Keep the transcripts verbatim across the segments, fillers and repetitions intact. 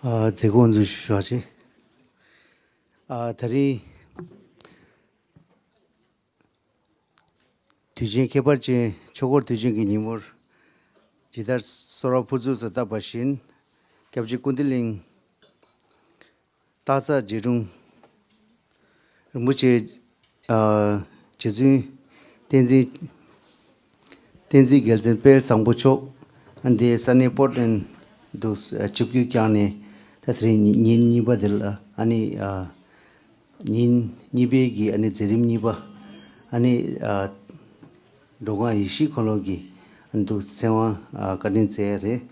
ཨ། མཛད་སྒོ་འཛུགས་ཞུ་ཞུ་བ་བྱེད། ཨ། ད་རིང་དུས་ཆེན་ཁྱད་པར་ཅན་ཆོས་འཁོར་དུས་ཆེན་གྱི་ཉིན་མོར་ཇི་ལྟར་གསོལ་བ་ཕུར་ཚུགས་སུ་བཏབ་པ་བཞིན། སྐྱབས་རྗེ་ཀུན་བདེ་གླིང་སྟག་འཚེར་རྗེ་དྲུང་རིན་པོ་ཆེ། ཨ། རྗེ་བཙུན་བསྟན་འཛིན་བསྟན་འཛིན་རྒྱལ་མཚན་དཔལ་བཟང་པོ་མཆོག་ཨ་འདི་ས་གནས་པོར་ཊི་ལེན་ཌི་དུ་ཨ་ཆིབས་བསྒྱུར་བསྐྱངས་ནས། ད་དེ་རིང་ཉིན་གཉིས་པ་དེ་ལ་ཨ་ནི་ཨ་ཉིན་གཉིས་པའི་གི་ཨ་ནི་མཛད་རིམ་གཉིས་པ། ཨ་ནི་ཨ་འགྲོ་ཁང་ཡེ་ཤེས་འཁོར་ལོ་གི་ཨ་ནི་དུ་ཚེ་དབང་ཨ་བཀའ་དྲིན་སྩལ་ཡ་རེད།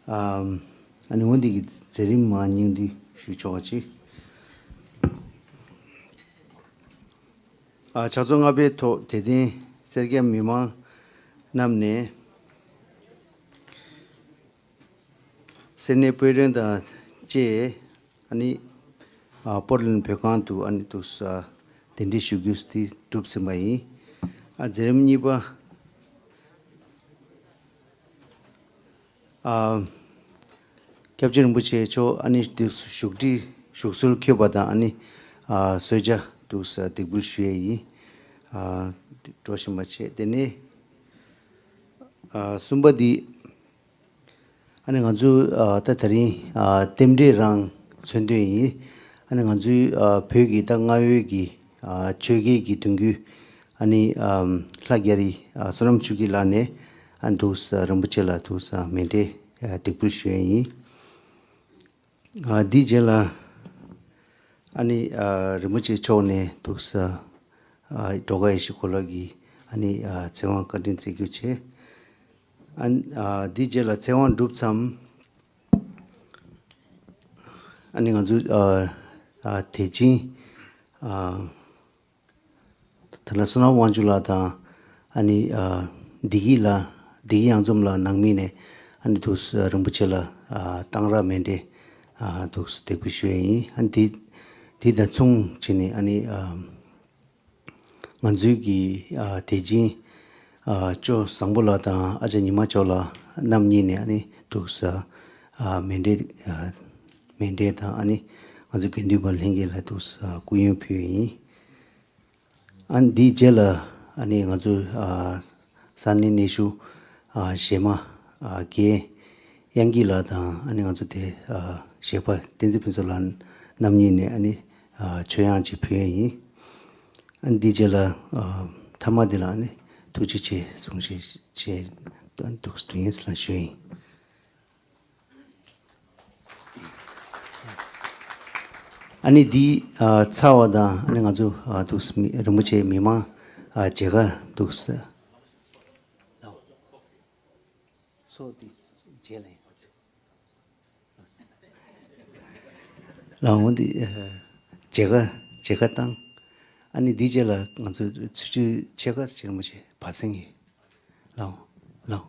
ཨ་ཨ་ནི་འོ་འདི་གི་མཛད་རིམ་མར་སྙིང་བསྡུས་ཞུ་ཆོག་པ་བྱེད། ཨ། ཕྱག་ཚོད་ལྔ་པའི་ཐོག་དད་ལྡན་སེར་སྐྱ་མི་མང་རྣམས་ནས་སེར་སྣའི་དཔོན་རིགས་དང་བཅས་ཨ་ནི་ཨ་པོར་ཊི་ལེན་ཌི་བོད་ཁང་དུ་ཨ་ནི་དུ་ས་གདན་འདྲེན་ཞུ་རྒྱུ་དེ་གྲུབ་ཟིན་པ་ཡིན། ཨ་མཛད་རིམ་གཉིས་པ། ཨ། སྐྱབས་རྗེ་རིན་པོ་ཆེ་མཆོག་ཨ་ནི་དུ་བཞུགས་ཁྲི་བཞུགས་གསོལ་འཁོད་པ་དང་ཨ་ནི་ཨ་གསོལ་ཇ་དུ་ས་འདེགས་འབུལ་ཞུ་ཡས་ཡིན། ཨ་འགྲོ་བཞིན་པ་བྱས། དེ་ནས་ཨ་གསུམ་པ་འདི་ཨ་ནི་ང་ཚོ་ཨ་ད་དེ་རིང་ཨ་རྟེན་འབྲེལ་རང་མཚོན་དོན་ཡིན། ཨ་ནི་ང་ཚོའི་ཨ་བོད་ཀྱི་ད་སྔ་བོད་ཀྱི་ཨ་ཆོས་རྒྱལ་གྱི་གདུང་རྒྱུད་ཨ་ནི་ཨ་ལྷ་རྒྱ་རི་ཨ་བསོད་ནམས་ཆོས་སྐྱིད་ལགས་ནས་ཨ་འདུག་ས་རིན་པོ་ཆེ་ལ་འདུག་ས་མཎྜལ་ཨ་འདེགས་འབུལ་ཞུ་ཡས་ཡིན། ཨ་འདིའི་རྗེས་ལ་ཨ་ནི་ཨ་རིན་པོ་ཆེ་མཆོག་ནས་འདུག་ས་ཨ་འགྲོ་ཁང་ཡེ་ཤེས་འཁོར་ལོ་གི་ཨ་ནི་ཨ་ཚེ་དབང་བཀའ་དྲིན་སྩལ་རྒྱུ་བྱས། ཨ་ཨ་འདིའི་རྗེས་ལ་ཚེ་དབང་གྲུབ་མཚམས། ཨ་ནི་ང་ཚོ་ཨ་ཨ་དད་ཅན་ཨ་ཐ་ན་བསོད་ནམས་དབང་ཕྱུག་ལགས་དང་ཨ་ནི་ཨ་བདེ་སྐྱིད་ལགས། བདེ་སྐྱིད་གཡང་འཛོམས་ལགས་ནང་མི་ནས་ཨ་ནི་འདུག་ས་རིན་པོ་ཆེ་ལ་ཨ་གཏང་རག་མཎྜལ་ཨ་འདུག་ས་འདེགས་འབུལ་ཞུ་ཡས་ཡིན། ཨ་ནི་དེ་དེ་དང་མཚུངས་བྱས་ནས་ཨ་ནི་ཨ་ང་ཚོའི་གི་ཨ་དད་ཅན་ཨ་ཅོ་བཟང་པོ་ལགས་དང་ཨ་ཅག་ཉི་མ་ཅོ་ལགས་རྣམ་གཉིས་ནས་ཨ་ནི་འདུག་ས་ཨ་མཎྜལ་ཨ་མཎྜལ་དང་ཨ་ནི་ང་ཚོ་དགེ་འདུན་པ་ལྷན་རྒྱས་ལ་འདུག་ས་སྐུ་ཡོན་ཕུལ་ཡས་ཡིན། ཨ་ནི་འདིའི་རྗེས་ལ་ཨ་ནི་ང་ཚོའི་ཨ་ས་གནས་གནས་ཤུལ་ཨ་གཞས་མ་ཨ་རྒན་དབྱངས་སྐྱིད་ལགས་དང་ཨ་ནི་ང་ཚོ་དེ་ཨ་གཞས་པ་བསྟན་འཛིན་ཕུན་ཚོགས་ལགས་རྣམ་གཉིས་ནས་ཨ་ནི་ཨ་མཆོད་དབྱངས་ཅིག་ཕུལ་ཡས་ཡིན། ཨ་ནི་འདིའི་རྗེས་ལ་ཨ་མཐའ་མ་འདི་ལ་ཨ་ནི་ཐུགས་རྗེ་ཆེ་གསུང་བཤད་བྱས་འདུག་སེ་ཡིན་ཟེར་ལ་ཞུ་ཡིན། ཨ་ནི་འདི་ཨ་ཚར་བ་དང་ཨ་ནི་ང་ཚོ་ཨ་འདུག་སེ་མི་རིན་པོ་ཆེ་མི་མང་ཨ་མཇལ་ཁ་འདུག་སེ། ཚོགས་འདི་མཇལ་ལ་ཡིན། ལགས་འོང་འདི་ཨ་མཇལ་ཁ་མཇལ་ཁ་བཏང་། ཨ་ནི་འདི་རྗེས་ལ་ང་ཚོ་ཚུལ་ཆུ་ཕྱེད་ཀ་ཟེར་མ་བྱེད་བར་གསེང་ཡིན། ལགས་འོང་། ལགས་འོང་།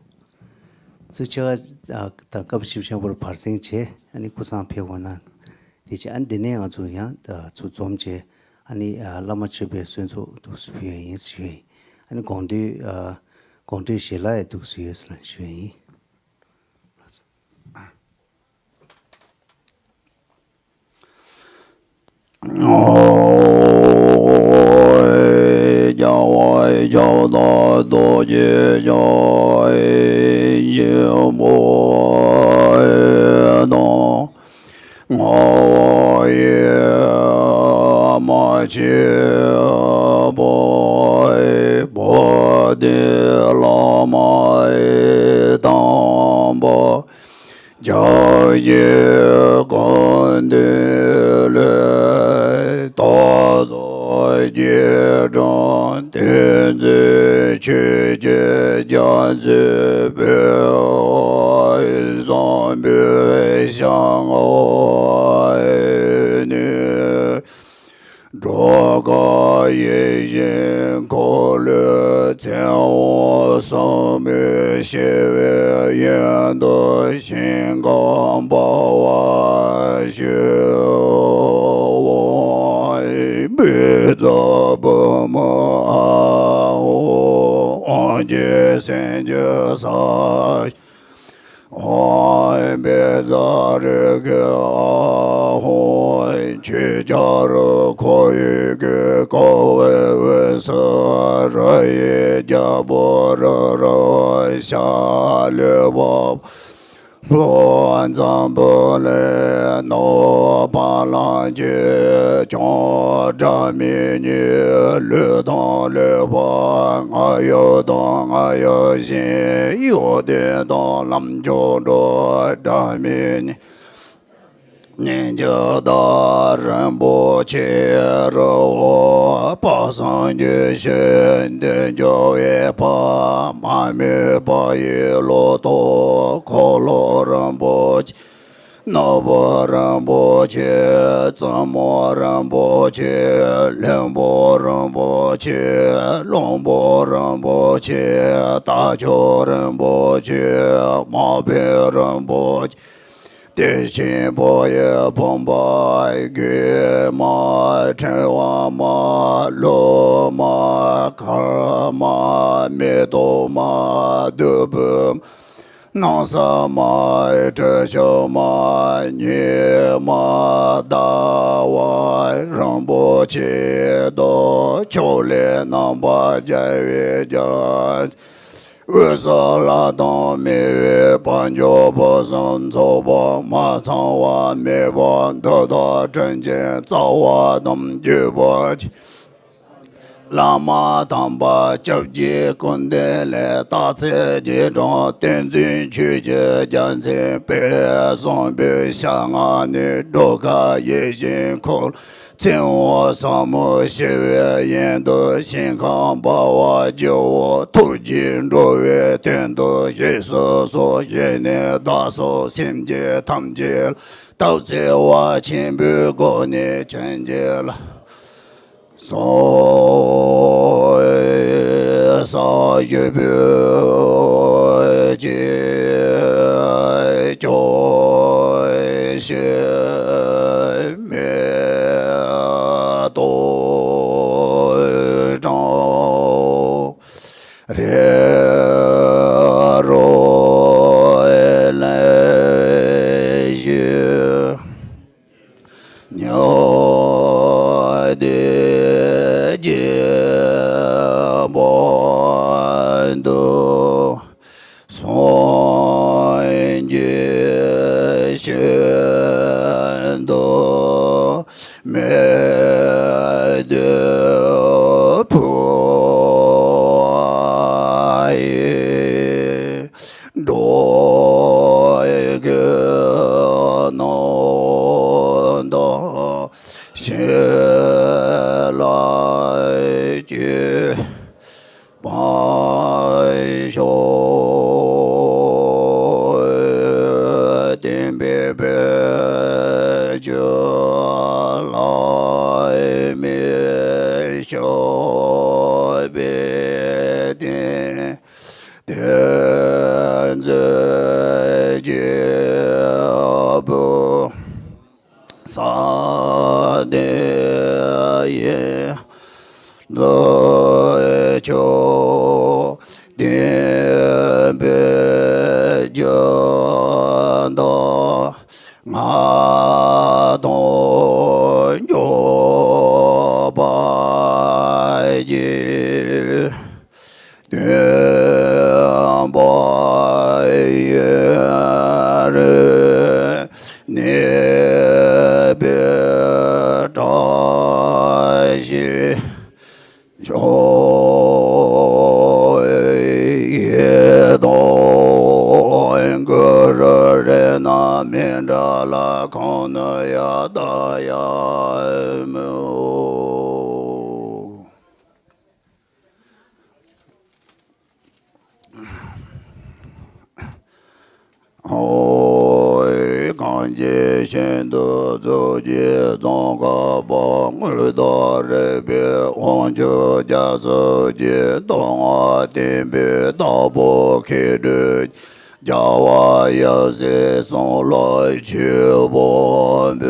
ཚུལ་ཆུ་ཕྱེད་ཀ་ཨ་དང་སྐབས་ཤིག་ཆེན་པོར་བར་གསེང་བྱས། ཨ་ནི་སྐུ་བསང་ཕེབས་དགོས་ན། དེ་བྱས་ཨ་ནི་འདི་ནས་ང་ཚོ་ཡང་ཨ་ཚུར་འཛོམས་བྱས། ཨ་ནི་ཨ་བླ་མ་མཆོད་པའི་གསོལ་ཚོགས་འདུག་སེ་ཕུལ་ཡས་ཡིན་ཞུ་ཡིན། ཨ་ནི་དགོང་དྲོའི་ཨ་དགོང་དྲོའི་ཞལ་ལག་ཡང་འདུག་སེ་ཡོད་ཟེར་ཞུ་ཡས་ཡིན། རྒྱལ་བ་ཁྱབ་བདག་རྡོ་རྗེ་འཆང་ཆེན་པོ་དང་། ངག་དབང་ཡེ་མ་ཆེན་པོ། བོ་དྷི་བླ་མ་དམ་པ། ཕྱག་རྒྱའི་ཀུན་འདུས་ལས། རྟོག་ཚོགས་རྗེས་འབྲང་། བསྟན་འཛིན་ཆོས་ཀྱི་རྒྱ་མཚོའི་དཔལ། བཟང་པོའི་ཞལ་སྔ་ནས། འགྲོ་ཁམས་ཡིད་བཞིན་འཁོར་ལོའི་ཚེ་དབང་ཟབ་མོའི་བྱེ་བས་ཡུན་དུ་ཞིང་ཁམས་འབར་བར་བྱེད། དཔལ་རྩ་བུམ་ཨ་ཧོ། དབང་ཆེན་སེམས་ཀྱི་ས། འོད་དཔལ་ ཟ་རི་གི་ཨ་ཧོ། ཆོས་རྒྱལ་ཁོར་ཡུག་གི་ཀ་བའི་འོད་ཟེར་རི་ཡི་རྒྱལ་པོ་རི་རབ་ཤ་ལུས་པ། ལྷོ་འཛམ་བུ་གླིང་ནོར་བ་ལང་ཀྱི་ཀྱང་སྒྲ་མི་སྙན། ལུས་དང་ལུས་པ་རྔ་ཡབ་དང་རྔ་ཡབ་གཞན། གཡོ་ལྡན་དང་ལམ་མཆོག་འགྲོ་སྒྲ་མི་སྙན། སྙན་གྱི་བདག་རིན་པོ་ཆེ་རི་བོ་དཔག་བསམ་རྒྱུད་ཤིང་འདི་འཇོ་བའི་པདྨ་མོས་པ་ཡི་ལོ་ཏོག་འཁོར་ལོ་རིན་པོ་ཆེ། ནོར་བུ་རིན་པོ་ཆེ། བཙུན་མོ་རིན་པོ་ཆེ། བློན་པོ་རིན་པོ་ཆེ། བློན་པོ་རིན་པོ་ཆེ། རྟ་མཆོག་རིན་པོ་ཆེ། དམག་དཔོན་རིན་པོ་ཆེ། དེ་བཞིན་པོ་ཡི་བུམ་པ་རྒྱུད་མ་ཕྲེང་བ་མ་ལུག་མ་མཁར་མ་མེ་ཏོག་མ་བདུག་སྤོས་མ་སྣང་གསལ་མ་དྲི་ཞིམ་མ་ཉི་མ་ཟླ་བ་རིན་པོ་ཆེ་དང་ཕྱོགས་ལས་རྣམ་པར་རྒྱལ་བའི་རྒྱལ། འོད་ཟེར་ལྷ་དང་མི་ཡི་དཔལ་འབྱོར་ཕུན་སུམ་ཚོགས་པ་མ་ཚང་བ་མེད་པ་འདི་དག་དྲིན་ཅན་རྩ་བ་དང་བརྒྱུད་པ་ཆེ། བླ་མ་དམ་པ་སྐྱབས་རྗེ་ཀུན་ལྡན་ལས་སྟག་འཚེར་རྗེས་འབྲང་བསྟན་འཛིན་ཆོས་ཀྱི་རྒྱལ་མཚན་དཔལ་བཟང་པོའི་ཞལ་སྔ་ནས་སྒྲོལ་དཀར་ཡིད་བཞིན་འཁོར་ལོ། ཚེ་དབང་ཟབ་མོ་ཞི་བའི་དབྱིངས་སུ་ཞིང་ཁམས་འབར་བ་རྒྱལ་པོ་ཐུགས་རྗེས་འགྲོ་བའི་དོན་དུ་བཞེས་སུ་གསོལ། ཞི་གནས་བདག་སོགས་སེམས་ཅན་ཐམས་ཅད་ལ་སྟག་འཚེར་བ་ཆེན་པོའི་སྒོ་ནས་བྱིན་གྱིས་བརླབ། སོ། ས་བཞི་པོའི་ཅིག་ཅོག་ཤེས་མེ་ཏོག་གྲང་རེ་རོ་ལེ་ཞུ། ཉོ་དེ་རྗེ་བོ་འདུ་སོང་གི་ཤིན་ཏུ་མེད་དུ་ཕུ་ཡི། འགྲོ་གི་ནོ་ད་ཤེས་ལ་སྐྱེས་པ་ཤོག་བསྟན་པའི་བེད་སྤྱོད་ལ་མི་ཤོག་པའི་བསྟན། དེ་ཚེ་རྒྱལ་པོ་ས་དེ་ཡི་འདི་ཆོས་བསྟན་པའི་རྒྱུ་དང་ང་དང་འགྱོད་པ་ཡི། སྟོན་པ་ཡོད་རེ་གནས་པའི་བཀྲ་ཤིས་ཤོག་ཡེ་དང་གུ་རུ་རེ་ན་མི་འདྲ་ལ་ཁོང་ནི་ཡ་ད་ཡ་མོ། ཨོ། གངས་ཅན་ཞིང་དུ་རྫོགས་ཀྱི་ཙོང་ཁ་པ། དངོས་དང་རིག་པའི་དབང་ཕྱུག་རྒྱལ་སྲས་ཀྱི། མདོ་སྔགས་བསྟན་པའི་བདག་པོ་མཁས་གྲུབ། རྒྱལ་བ་ཡབ་སྲས་གསུམ་ལ་མཆོད་པ་འབུལ།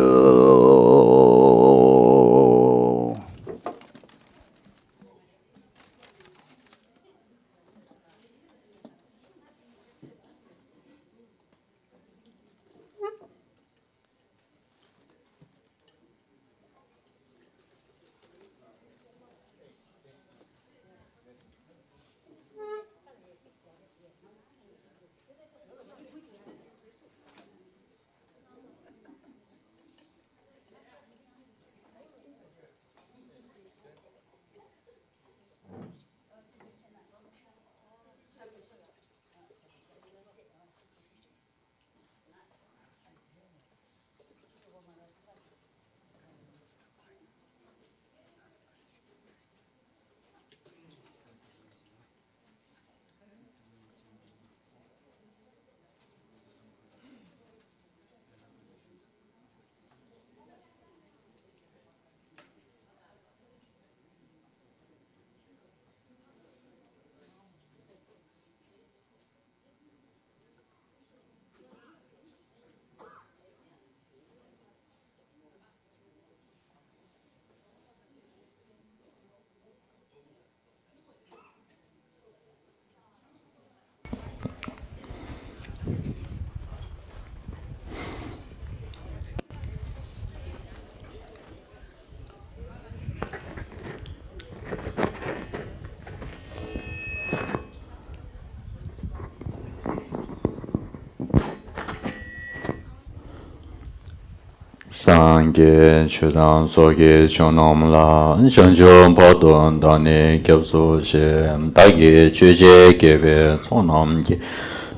སངས་རྒྱས་ཆོས་དང་ཚོགས་ཀྱི་མཆོག་རྣམས་ལ། བྱང་ཆུབ་བར་དུ་བདག་ནི་སྐྱབས་སུ་མཆི། བདག་གིས་ཆོས་བྱས་དགེ་བའི་ཚོགས་རྣམས་ཀྱིས།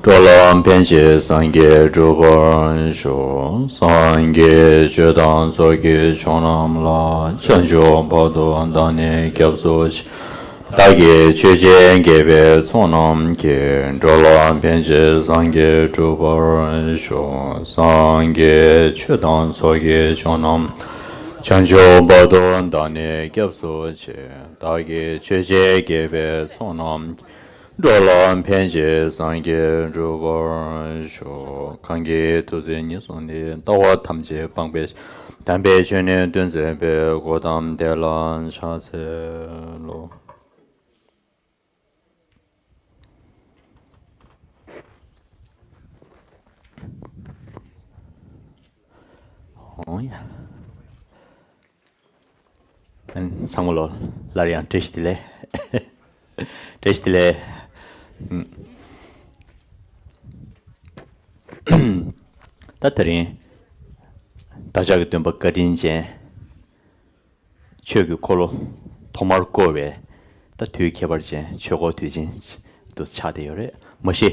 འགྲོ་ལ་ཕན་ཕྱིར་སངས་རྒྱས་འགྲུབ་པར་ཤོག་སངས་རྒྱས་ཆོས་དང་ཚོགས་ཀྱི་མཆོག་རྣམས་ལ། བྱང་ཆུབ་བར་དུ་བདག་ནི་སྐྱབས་སུ་མཆི། བདག་གིས་ཆོས་བྱས་དགེ་བའི་ཚོགས་རྣམས་ཀྱིས། འགྲོ་ལ་ཕན་ཕྱིར་སངས་རྒྱས་འགྲུབ་པར་ཤོག་སངས་རྒྱས་ཆོས་དང་ཚོགས་ཀྱི་མཆོག་རྣམས། བྱང་ཆུབ་བར་དུ་བདག་ནི་སྐྱབས་སུ་མཆི། བདག་གིས་ཆོས་བྱས་དགེ་བའི་ཚོགས་རྣམས། འགྲོ་ལ་ཕན་ཕྱིར་སངས་རྒྱས་འགྲུབ་པར་ཤོག་གང་གིས་ཐུགས་བརྩེ་ཉེར་བཟུང་ནས། ལྟ་བ་ཐམས་ཅད་སྤངས་པའི་ཕྱིར། དམ་པའི་ཆོས་ནི་སྟོན་མཛད་པའི། གོ་ཏམ་དེ་ལ་ཕྱག་འཚལ་ལོ། འོང་ཡ། ཚང་མ་ལོ་སླར་ཡང་བཀྲ་ཤིས་བདེ་ལེགས། བཀྲ་ཤིས་བདེ་ལེགས། ད་དེ་རིང་བདག་ཅག་གི་སྟོན་པ་བཀའ་དྲིན་ཅན། ཆོས་ཀྱི་འཁོར་ལོ་ཐོག་མར་བསྐོར་བའི་ད་དུས་ཁྱད་པར་ཅན། ཆོས་འཁོར་དུས་ཆེན་དུ་ཆགས་བསྡད་ཡོད་རེད། མ་གཞི་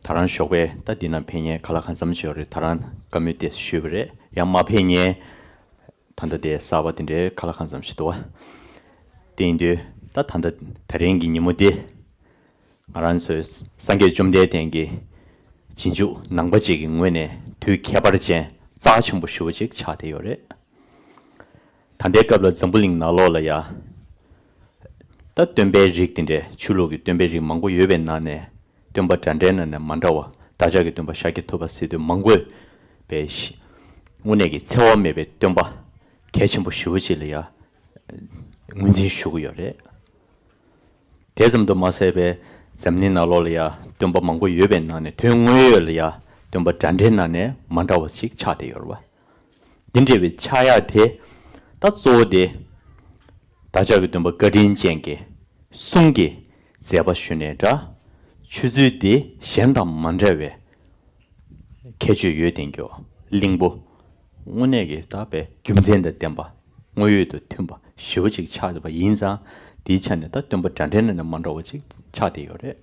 ད་རང་ཞོགས་པའི་ད་འདི་ན་ཕེབས་མཁན་ག་ལ་གང་འཚམ་ཞིག་ཡོད་རེད། ད་རང་བཀའ་མོལ་དེ་ཞུས་པ་རེད། ཡང་མ་ཕེབས་མཁན་ད་ལྟ་དེ་གསར་པ་དེ་འདྲའི་ག་ལ་གང་འཚམ་ཞིག་འདུག་བ། དེ་ཡིན་དུས་ད་ད་ལྟ་དེ་རིང་གི་ཉིན་མོ་འདི། ང་རང་ཚོའི་སངས་རྒྱས་བཅོམ་ལྡན་འདས་ཀྱི་རྗེས་འཇུག་ནང་པ་ཅིག་གི་ངོས་ནས་དུས་ཁྱད་པར་ཅན་རྩ་ཆེན་པོ་ཞེ་པོ་ཅིག་ཆགས་བསྡད་ཡོད་རེད། ད་ལྟའི་སྐབས་ལ་འཛམ་བུ་གླིང་ནང་ལོགས་ལ་ཡ། ད་སྟོན་པའི་རིགས་དེ་འདྲའི་ཆོས་ལུགས་ཀྱི་སྟོན་པའི་རིགས་མང་པོ་ཡོད་པའི་ནང་ནས། སྟོན་པ་འདྲ་འདྲའི་ནང་ནས་མ་འདྲ་བ། བདག་ཅག་གི་སྟོན་པ་ཤཱཀྱ་ཐུབ་པ་ཟེར་དུས་མང་པོས་པའི་ཞི། དངོས་གནས་ཀྱི་འཚེ་བ་མེད་པའི་སྟོན་པ་གལ་ཆེན་པོ་ཞེ་པོ་ཅིག་ལ་ཡ་ངོས་འཛིན་ཞུ་གི་ཡོད་རེད། དེ་ཙམ་དུ་མ་ཟད་པའི་འཛམ་གླིང་ནང་ལོགས་ལ་ཡ་སྟོན་པ་མང་པོ་ཡོད་པའི་ནང་ནས། དོན་དངོས་ཡོད་ལ་ཡ་སྟོན་པ་འདྲ་འདྲའི་ནང་ནས་མ་འདྲ་བ་ཞིག་ཆགས་བསྡད་ཡོད་རེད་བ། འདི་འདྲ་བའི་ཆགས་ཡག་དེ། ད་གཙོ་བོ་དེ་བདག་ཅག་གི་སྟོན་པ་བཀའ་དྲིན་ཅན་གྱི་གསུང་གི་མཛད་པ་ཞུ་ནས་འདྲ། ཆོས་ཚུལ་འདི་གཞན་དང་མ་འདྲ་བའི་ཁྱད་ཆོས་ཡོད་ལྡན་གྱི་གླིང་བུ། དངོས་གནས་ཀྱི་ད་པའི་རྒྱུ་མཚན་དང་ལྡན་པ། དངོས་ཡོད་དང་མཐུན་པ་ཞེ་པོ་ཅིག་ཆགས་བསྡད་པ་ཡིན་ཙང་། དེའི་ཆ་ནས་ད་སྟོན་པ་འདྲ་འདྲའི་ནང་ནས་མ་འདྲ་བ་ཅིག་ཆགས་བསྡད་ཡོད་རེད།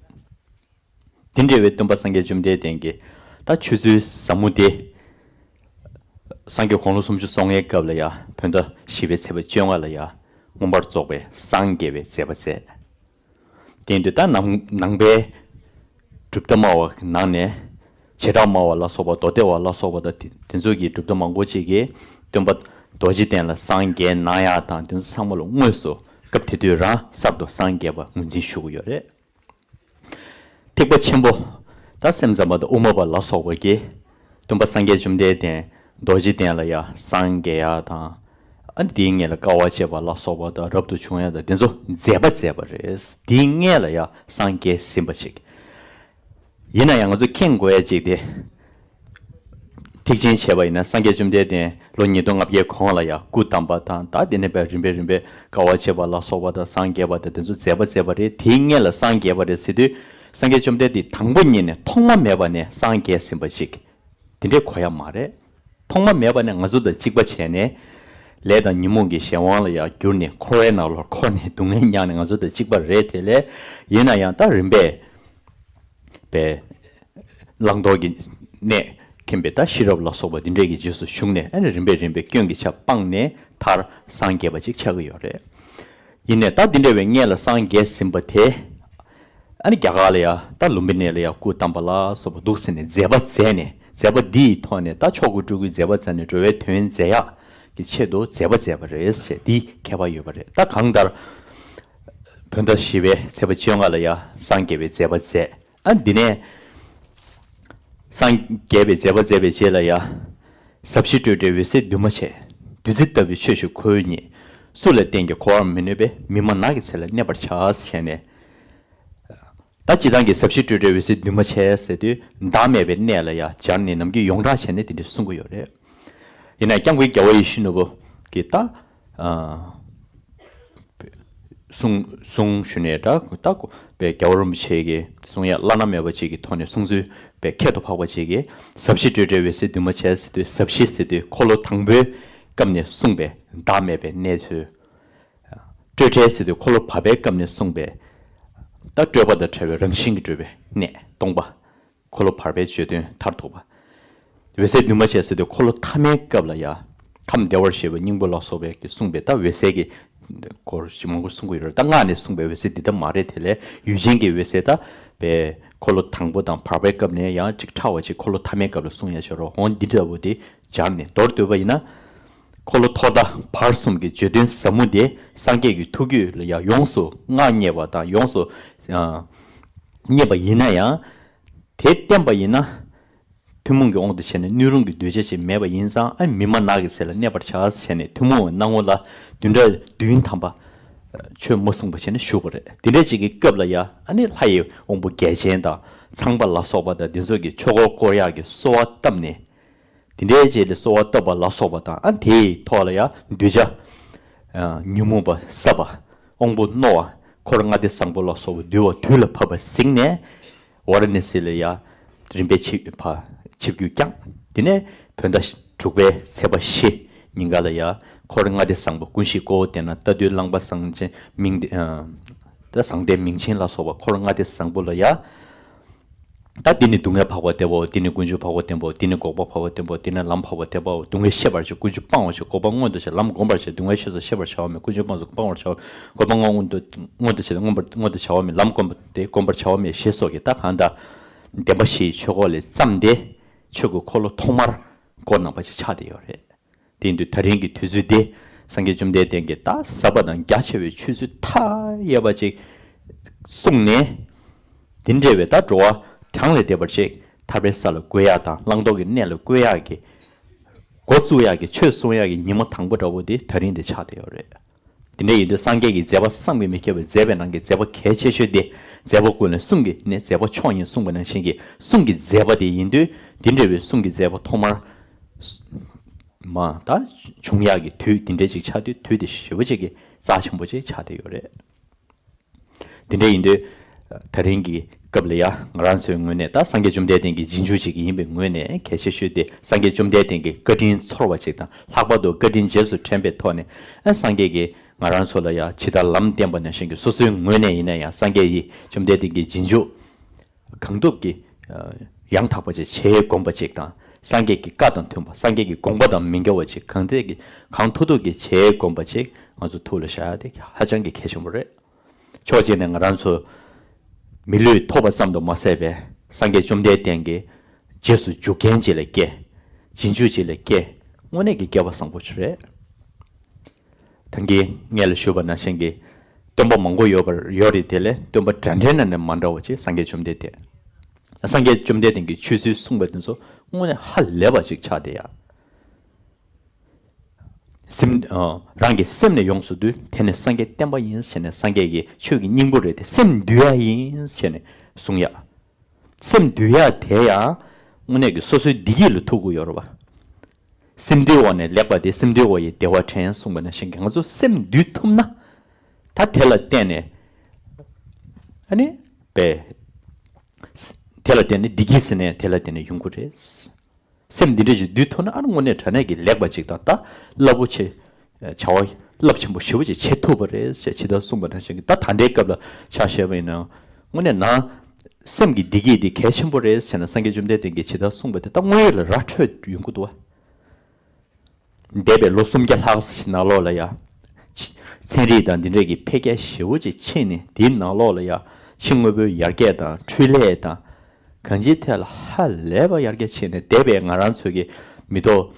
དེ་འདྲ་བའི་སྟོན་པ་སངས་རྒྱས་བཅོམ་ལྡན་འདས་ཀྱི་ད་ཆོས་ཚུལ་ཟབ་མོ་དེ། སངས་རྒྱས་དགུང་ལོ་སུམ་ཅུ་སོ་ལྔའི་སྐབས་ལ་ཡ། བོད་ཟླ་བཞི་པའི་ཚེས་པ་བཅོ་ལྔ་ལ་ཡ། མངོན་པར་རྫོགས་པའི་སངས་རྒྱས་པའི་མཛད་པ་མཛད། དེ་ཡིན་དུས་ད་ནང་ནང་པའི་གྲུབ་མཐའ་སྨྲ་བ་ནང་ནས། བྱེ་བྲག་སྨྲ་བ་ལ་སོགས་པ། མདོ་སྡེ་པ་ལ་སོགས་པ་དང་དེ་དེ་ཚོ་གི་གྲུབ་མཐའ་མང་པོ་ཅིག་གིས་སྟོན་པ་རྡོ་རྗེ་གདན་ལ་སངས་རྒྱས་གནང་ཡག་དང་། དེ་ཚོ་ཚང་མ་ལ་དངོས་སུ་སྐབས་དེ་དུས་རང་གསར་དུ་སངས་རྒྱས་པ་ངོས་འཛིན་ཞུ་གི་ཡོད་རེད། ཐེག་པ་ཆེན་པོ་ད་སེམས་ཙམ་པ་དང་དབུ་མ་པ་ལ་སོགས་པ་གིས་སྟོན་པ་སངས་རྒྱས་བཅོམ་ལྡན་འདས་རྡོ་རྗེ་གདན་ལ་ཡ་སངས་རྒྱས་ཡག་དང་། ཨ་ནི་དེའི་སྔོན་ལ་དཀའ་བ་སྤྱད་པ་ལ་སོགས་པ་དང་། རབ་ཏུ་བྱུང་ཡག་དང་། དེ་ཚོ་མཛད་པ་མཛད་པ་རེད། དེའི་སྔོན་ལ་ཡ་སངས་རྒྱས་ཟིན་པ་ཅིག་ཡིན་ན་ཡང་ང་ཚོ་མཁྱེན་དགོས་ཡ་གཅིག་དེ། ཐེག་ཆེན་བྱས་པ་ཡིན་ན་སངས་རྒྱས་བཅོམ་ལྡན་འདས་ལོ་ཉིས་སྟོང་ལྔ་བརྒྱའི་གོང་ལ་ཡ་སྐུ་བལྟམས་པ་དང་། ད་དེ་ནས་པའི་རིམ་པས་རིམ་པས་དཀའ་བ་སྤྱད་པ་ལ་སོགས་པ་དང་། སངས་རྒྱས་པ་དང་། དེ་ཚོ་མཛད་པ་མཛད་པ་རེད། དེའི་སྔོན་ལ་སངས་རྒྱས་པ་རེད་ཟེར་དུས། སངས་རྒྱས་བཅོམ་ལྡན་འདས་དང་པོ་ཉིད་ནས་ཐོག་མ་མེད་པ་ནས་སངས་རྒྱས་ཟིན་པ་ཅིག་དེ་འདྲའི་གོ་ཡ་མ་རེད། ཐོག་མ་མེད་པ་ནས་ང་ཚོ་དང་གཅིག་པ་བྱས་ནས། ལས་དང་ཉོན་མོངས་ཀྱི་གཞན་དབང་ལ་ཡ་གྱུར་ནས། འཁོར་བའི་ནང་ལོགས་འཁོར་ནས་སྡུག་བསྔལ་མྱངས་ནས་ང་ཚོ་དང་གཅིག་པ་རེད། དེ་ལས་ཡིན་ན་ཡང་ད་རིམ་པས་པའི་བླང་དོར་གྱི་གནས་མཁྱེན་པའི་ད་ཤེས་རབ་ལ་སོགས་པ་འདི་འདྲས་ཀྱི་རྗེས་སུ་ཞུགས་ནས། ཨ་ནི་རིམ་པས་རིམ་པས་སྐྱོན་གྱི་ཆ་སྤངས་ནས་མཐར་སངས་རྒྱས་པ་ཅིག་ཆགས་ཀྱི་ཡོད་རེད། ཡིན་ནས་ད་འདི་འདྲ་བའི་སྔོན་ལ་སངས་རྒྱས་ཟིན་པ་དེ། ཨ་ནི་རྒྱ་གར་ལ་ཡ་ད་ལུམ་བི་ནི་ལ་ཡ་སྐུ་བལྟམས་པ་ལ་སོགས་པ་འདུག་ཟེར་ནས་མཛད་པ་མཛད་ནས། མཛད་པ་འདིའི་ཐོག་ནས་ད་ཆོ་ག་སྤྲུལ་སྐུའི་མཛད་པ་མཛད་ནས། འགྲོ་བའི་དོན་མཛད་ཡག་གི་ཆེད་དུ་མཛད་པ་མཛད་པ་རེད་ཟེར། འདིའི་ཁྱད་པར་ཡོད་པ་རེད། ད་གང་ལྟར་བོད་ཟླ་བཞི་པའི་ཚེས་པ་བཅོ་ལྔ་ལ་ཡ་སངས་རྒྱས་པའི་མཛད་པ་མཛད། ཨ་འདི་ནས་སངས་རྒྱས་པའི་མཛད་པ་མཛད་པའི་རྗེས་ལ་ཡ། ཟབ་ཞི་སྤྲོས་བྲལ་འོད་གསལ་འདུས་མ་བྱས། བདུད་རྩི་ལྟ་བུའི་ཆོས་ཤིག་ཁོ་བོས་རྙེད། སུ་ལ་བསྟན་ཀྱང་གོ་བར་མི་ནུས་པས། མི་སྨྲ་ནགས་ཀྱི་ཚལ་ལ་གནས་པར་བྱ། ཟེར་ནས། ད་སྤྱིར་བཏང་གི་ཟབ་ཞི་སྤྲོས་བྲལ་འོད་གསལ་འདུས་མ་བྱས་ཟེར་དུས། བདག་མེད་པའི་གནས་ལ་ཡ་སྦྱར་ནས་ནམ་རྒྱུན་ཡོངས་གྲགས་བྱས་ནས་དེ་འདྲ་གསུང་གི་ཡོད་རེད། ཡིན་ན་སྐྱབས་མགོན་རྒྱལ་བ་ཡིད་བཞིན་ནོར་བུ་གིས་ད། ཨ། གསུང་གསུང་ཞུས་ནས་འདྲ། ད་པའི་རྒྱལ་བ་རིན་པོ་ཆེ་གི་གསུང་ཡག་བླ་ན་མེད་པ་ཅིག་གི་ཐོག་ནས་གསུང་ཚུལ་ པའི་ཁྱད་དུ་འཕགས་པ་ཅིག་གིས་ཟབ་ཞི་སྤྲོས་བྲལ་འོད་གསལ་འདུས་མ་བྱས་ཟེར་དུས། ཟབ་ཞི་ཟེར་དུས་འཁོར་ལོ་དང་པོའི་སྐབས་ནས་གསུངས་པའི་བདག་མེད་པའི་གནས་ཚུལ། སྤྲོས་བྲལ་ཟེར་དུས་འཁོར་ལོ་བར་པའི་སྐབས་ནས་གསུངས་པའི་ད་སྤྲོས་པ་དང་བྲལ་བའི་རང་བཞིན་གྱིས་གྲུབ་པའི་གནས་སྟོང་པ། འཁོར་ལོ་བར་པའི་བརྗོད་དོན་མཐར་ཐུག་པ། འོད་གསལ་འདུས་མ་བྱས་ཟེར་དུས་འཁོར་ལོ་ཐ་མའི་སྐབས་ལ་ཡ། ཁམས་བདེ་བར་གཤེགས་པའི་སྙིང་པོ་ལ་སོགས་པའི་གིས་གསུངས་པའི་ད་འོད་གསལ་གྱི་སྐོར་ཞིག་མང་པོ་གསུང་གི་ཡོད་རེད། ད་སྔགས་ནས་གསུངས་པའི་འོད་གསལ་འདི་ལྟ་མ་རེད། དེ་ལས་ཡུལ་ཅན་གྱི་འོད་གསལ་ད་པའི་འཁོར་ལོ་དང་པོ་དང་བར་པའི་སྐབས་ནས་ཡང་ཅིག་ཕྲ་བ་ཅིག་འཁོར་ལོ་ཐ་མའི་སྐབས་ལ་གསུང་ཡ་ཞིག་རོ། འོ་འདི་འདྲ་བོ་དེ་སྦྱར་ནས་མདོར་བསྡུས་པ་ཡིན་ན། འཁོར་ལོ་ཐོག་མཐའ་བར་གསུམ་གྱི་བརྗོད་དོན་ཟབ་མོ་དེ་སངས་རྒྱས་ཀྱི་ཐུགས་རྒྱུད་ལ་ཡང་ཡོངས་སུ་མངའ་བརྙེས་པ་དང་ཡོངས་སུ་ཨ་བརྙེས་པ་ཡིན་ན་ཡང་། དེ་བསྟན་པ་ཡིན་ན། ཐུན་མོང་གི་དབང་དུ་བྱས་ནས་སྣོད་རུང་གི་གདུལ་བྱ་ཅིག་མེད་པ་ཡིན་ཙང་། ཨ་མི་མ་ནག་གི་ཚལ་ལ་གནས་པར་བྱ་ཟེར་ནས་ཐུན་མོང་བའི་སྣང་ངོ་ལ་བདུན་ཕྲག་བདུན་ཐམ་པ་ཆོས་མ་གསུངས་པ་བྱས་ནས་བཞུགས་པ་རེད། དེ་འདྲ་ཅིག་གི་སྐབས་ལ་ཡ་ཨ་ནི་ལྷ་ཡི་དབང་པོ་རྒྱལ་ཆེན་དང་ཚངས་པ་ལ་སོགས་པ་དང་འདི་ཚོ་གིས་ཆོས་འཁོར་བསྐོར་ཡག་གི་གསོལ་བ་བཏབ་ནས། དེ་འདྲའི་རྗེས་ལ་གསོལ་བ་བཏབ་པ་ལ་སོགས་པ་དང་། ཨ་དེའི་ཐོག་ལ་ཡང་གདུལ་བྱ་ཨ་ཉོན་མོངས་པ་ཟབ་པ། དབང་པོ་རྣོ་བ། འཁོར་ལྔ་སྡེ་བཟང་པོ་ལ་སོགས་པ་འདུལ་བ་དུས་ལ་བབ་པ་གཟིགས་ནས། ཝཱ་ར་ཎཱ་སི་ལ་ཡང་རིམ་པས་ཆིབས་ཕ་ཆིབས་བསྒྱུར་བསྐྱངས། དེ་ནས་བོད་ཟླ་དྲུག་པའི་ཚེས་པ་བཞི་ཉིན་ག་ལ་ཡང་འཁོར་ལྔ་སྡེ་བཟང་པོ་ཀུན་གཞི་ཀོའུ་ཏེ་ན་རྟ་ཐུལ་གླང་པ་བཟང་ཆེན་མིང་ཏེ་ཨ་ད་བཟང་ལྡན་མིང་ཆེན་ལ་སོགས་པ་འཁོར་ལྔ་སྡེ་བཟང་པོ་ལ་ཡང་། ད་འདི་ནི་སྡུག་བསྔལ་འཕགས་པ་བདེ་བའོ། འདི་ནི་ཀུན་འབྱུང་འཕགས་པ་བདེ་བའོ། འདི་ནི་འགོག་པ་འཕགས་པ་བདེ་བའོ། འདི་ནི་ལམ་འཕགས་པ་བདེ་བའོ། སྡུག་བསྔལ་ཤེས་པར་བྱ། ཀུན་འབྱུང་སྤང་བར་བྱ། སྡུག་བསྔལ་ཆོས་སུ་ཤེས་པར་བྱའོ་སྨྲས། ཀུན་འབྱུང་སྤངས་སོ། འགོག་པ་མངོན་དུ་བྱ། འགོག་པ་མངོན་དུ་མངོན་དུ་བྱེད་དེ་མངོན་པར་མངོན་དུ་བྱའོ་སྨྲས། ལམ་བསྒོམ་པ་དེ་བསྒོམ་པར་བྱའོ་སྨྲས་ཞེས་སོགས་ཀྱི་ད་གང་ལྟར་བདེན་པ་བཞིའི་ཆོས་འཁོར་ལས་བརྩམས་ཏེ་ཆོས་ཀྱི་འཁོར་ལོ་ཐོག་མར་བསྐོར་གནང་བ་ཞིག་ཆགས་བསྡད་ཡོད་རེད། དེ་ཡིན་དུས་ད་རིང་གི་དུས་ཚོད་འདི་སངས་རྒྱས་བཅོམ་ལྡན་འདས་ཀྱིས་ད་ཟབ་པ་དང་རྒྱ་ཆེ་བའི་ཆོས་ཚུལ་མཐའ་ཡས་པ་ཅིག་གསུངས་ནས། དེ་འདྲ་བའི་ད་འགྲོ་བ་གྲངས་ལས་འདས་པ་ཅིག་ཐར་པའི་ས་ལ་འགོད་ཡག་དང་བླང་དོར་གྱི་གནས་ལ་བཀོད་ཡག་གི་འགོ་བཙུགས་ཡག་གི་ཆོས་གསུང་ཡག་གི་ཉིན་མོ་དང་པོ་འདྲ་བོ་དེ་ད་རིང་འདི་ཆགས་བསྡད་ཡོད་རེད། དེ་འདྲ་ཡིན་དུས་སངས་རྒྱས་ཀྱི་མཛད་པ་བསམ་གྱིས་མི་ཁྱབ་པའི་མཛད་པའི་ནང་གི་མཛད་པ་གལ་ཆེ་ཤོས་དེ། མཛད་པ་ཀུན་ལས་གསུང་གི་ནི་མཛད་པ་མཆོག་ཡིན་གསུངས་པ་ནང་བཞིན་གྱི་གསུང་གི་མཛད་པ་དེ་ཡིན་དུས། དེ་འདྲ་བའི་གསུང་གི་མཛད་པ་ཐོག་མར་མ་ད་བྱུང་ཡག་གི་དུས་དེ་འདྲ་ཅིག་ཆགས་དུས། དུས་དེ་ཞེ་པོ་ཅིག་གི་རྩ་ཆེན་པོ་ཅིག་ཆགས་བསྡད་ཡོད་རེད། དེ་འདྲ་ཡིན་དུས་ད་རིང་གི་སྐབས་ལ་ཡ་ང་རང་ཚོའི་ངོས་ནས་ད་སངས་རྒྱས་བཅོམ་ལྡན་འདས་ཀྱི་རྗེས་འཇུག་ཅིག་ཡིན་པའི་ངོས་ནས་གལ་ཆེ་ཤོས་དེ་སངས་རྒྱས་བཅོམ་ལྡན་འདས་ཀྱི་བཀའ་དྲིན་ཚོར་བ་ཅིག་དང་། ལྷག་པར་དུ་བཀའ་དྲིན་རྗེས་སུ་དྲན་པའི་ཐོག་ནས་ཨ་སངས་རྒྱས་ཀྱིས་ང་རང་ཚོ་ལ་ཡ་ཇི་ལྟར་ལམ་བསྟན་པ་ནང་བཞིན་གྱི་སོ་སོའི་ངོས་ནས་ཡིན་ན་ཡང་སངས་རྒྱས་ཀྱི་བཅོམ་ལྡན་འདས་ཀྱི་རྗེས་འཇུག་གང་ཐུབ་ཀྱིས་ཡང་དག་པ་ཅིག་བྱེད་སྒོམ་པ་ཅིག་དང་། སངས་རྒྱས་ཀྱི་བཀའ་དང་མཐུན་པ། སངས་རྒྱས་ཀྱི་དགོངས་པ་དང་མི་འགལ་བ་ཅིག་གང་ཐད་ཀྱི་གང་ཐུབ་ཐུབ་ཀྱིས་བྱེད་སྒོམ་པ་ཅིག་ང་ཚོ་ཐུགས་ལ་བཞག་ཡ་དེ་ཧ་ཅང་གི་གལ་ཆེན་པོ་རེད། ཕྱོགས་གཅིག་ནས་ང་རང་ཚོ་མི་ལུས་ཐོབ་པ་ཙམ་དུ་མ་ཟད་པའི་སངས་རྒྱས་བཅོམ་ལྡན་འདས་ཀྱི་རྗེས་སུ་འཇུག་མཁན་ཅིག་ལ་སྐྱེ། རྗེས་འཇུག་ཅིག་ལ་སྐྱེ། དངོས་གནས་ཀྱི་སྐལ་བ་བཟང་པོ་ཞིག་རེད། ད་གིན་སྔོན་ལ་ཞུས་པ་ནང་བཞིན་གྱི་སྟོན་པ་མང་པོ་ཡོད་པར་ཡོད་རེད། དེ་ལས་སྟོན་པ་འདྲ་འདྲའི་ནང་ནས་མ་འདྲ་བ་ཅིག་སངས་རྒྱས་བཅོམ་ལྡན་འདས། སངས་རྒྱས་བཅོམ་ལྡན་འདས་ཀྱི་ཆོས་ཚུལ་གསུངས་པ་དེ་ཚོ་དངོས་གནས་ཧ་ལས་པ་ཅིག་ཆགས་བསྡད་ཡ། སེམས། ཨ། རང་གི་སེམས་ནས་ཡོངས་སུ་འདུལ། དེ་ནི་སངས་རྒྱས་བསྟན་པ་ཡིན་ཟེར་ནས། སངས་རྒྱས་ཀྱི་ཆོས་ཀྱི་སྙིང་པོ་རེད་དེ། སེམས་འདུལ་ཡ་ཡིན་ཟེར་ནས་གསུང་ཡ། སེམས་འདུལ་ཡ་དེ་ཡང་དངོས་གནས་ཀྱི་སོ་སོའི་བདེ་སྐྱིད་ལ་ཐུག་དགོས་ཡོད་རེད་པ། སེམས་འདུལ་བ་ནི་ལེགས་པ་སྟེ། སེམས་འདུལ་བ་ཡི་བདེ་བ་དྲན། གསུངས་པ་ནང་བཞིན་གྱི་ང་ཚོ་སེམས་འདུལ་ཐུབ་ན། ད་དེ་ལ་བརྟེན་ནས། ཨ་ནི། པས། དེ་ལ་བརྟེན་ནས་བདེ་སྐྱིད་ཟེར་ནས་དེ་ལ་བརྟེན་ནས་ཡོང་གི་རེད། སེམས་འདི་འདྲ་ཞིག་འདུལ་ཐུབ་ན། ཨ་ནི་དངོས་གནས་དྲང་གནས་ཀྱི་ལེགས་པ་ཅིག་དང་། ད་རླབས་པོ་ཆེ། བྱ་བ་རླབས་ཆེན་པོ་ཞེ་པོ་ཅིག་བྱེད་ཐུབ་པ་རེད་ཅེས་ཇི་ལྟར་གསུངས་པ་ནང་བཞིན་གྱི། ད་ད་ལྟའི་སྐབས་ལ་ཆ་བཞག་པ་ཡིན་ན། དངོས་གནས་ནང་སེམས་ཀྱི་བདེ་སྐྱིད་འདི་གལ་ཆེན་པོ་རེད་ཟེར་ན། སངས་རྒྱས་བཅོམ་ལྡན་འདས་ཀྱིས་ཇི་ལྟར་གསུངས་པ་དེ་ད་དངོས་ཡོད་ལ་ར་འཕྲོད་ཡོང་གི་འདུག་བ། འདས་པའི་ལོ་སུམ་བརྒྱ་ལྷག་ཙམ་ནང་ལོགས་ལ་ཡ། ཚན་རིག་དང་འདི་འདྲས་ཀྱི་འཕེལ་རྒྱས་ཞེ་པོ་ཅིག་ཕྱིན་ནས། དེའི་ནང་ལོགས་ལ་ཡ་ཕྱི་དངོས་པོའི་ཡར་རྒྱས་དང་འཕྲུལ་ལས་དང་། གང་ཅིའི་ཐད་ལ་ཧ་ལས་པ་ཡར་རྒྱས་ཕྱིན་ནས། འདས་པའི་ང་རང་ཚོ་གི་མི་ཐོག་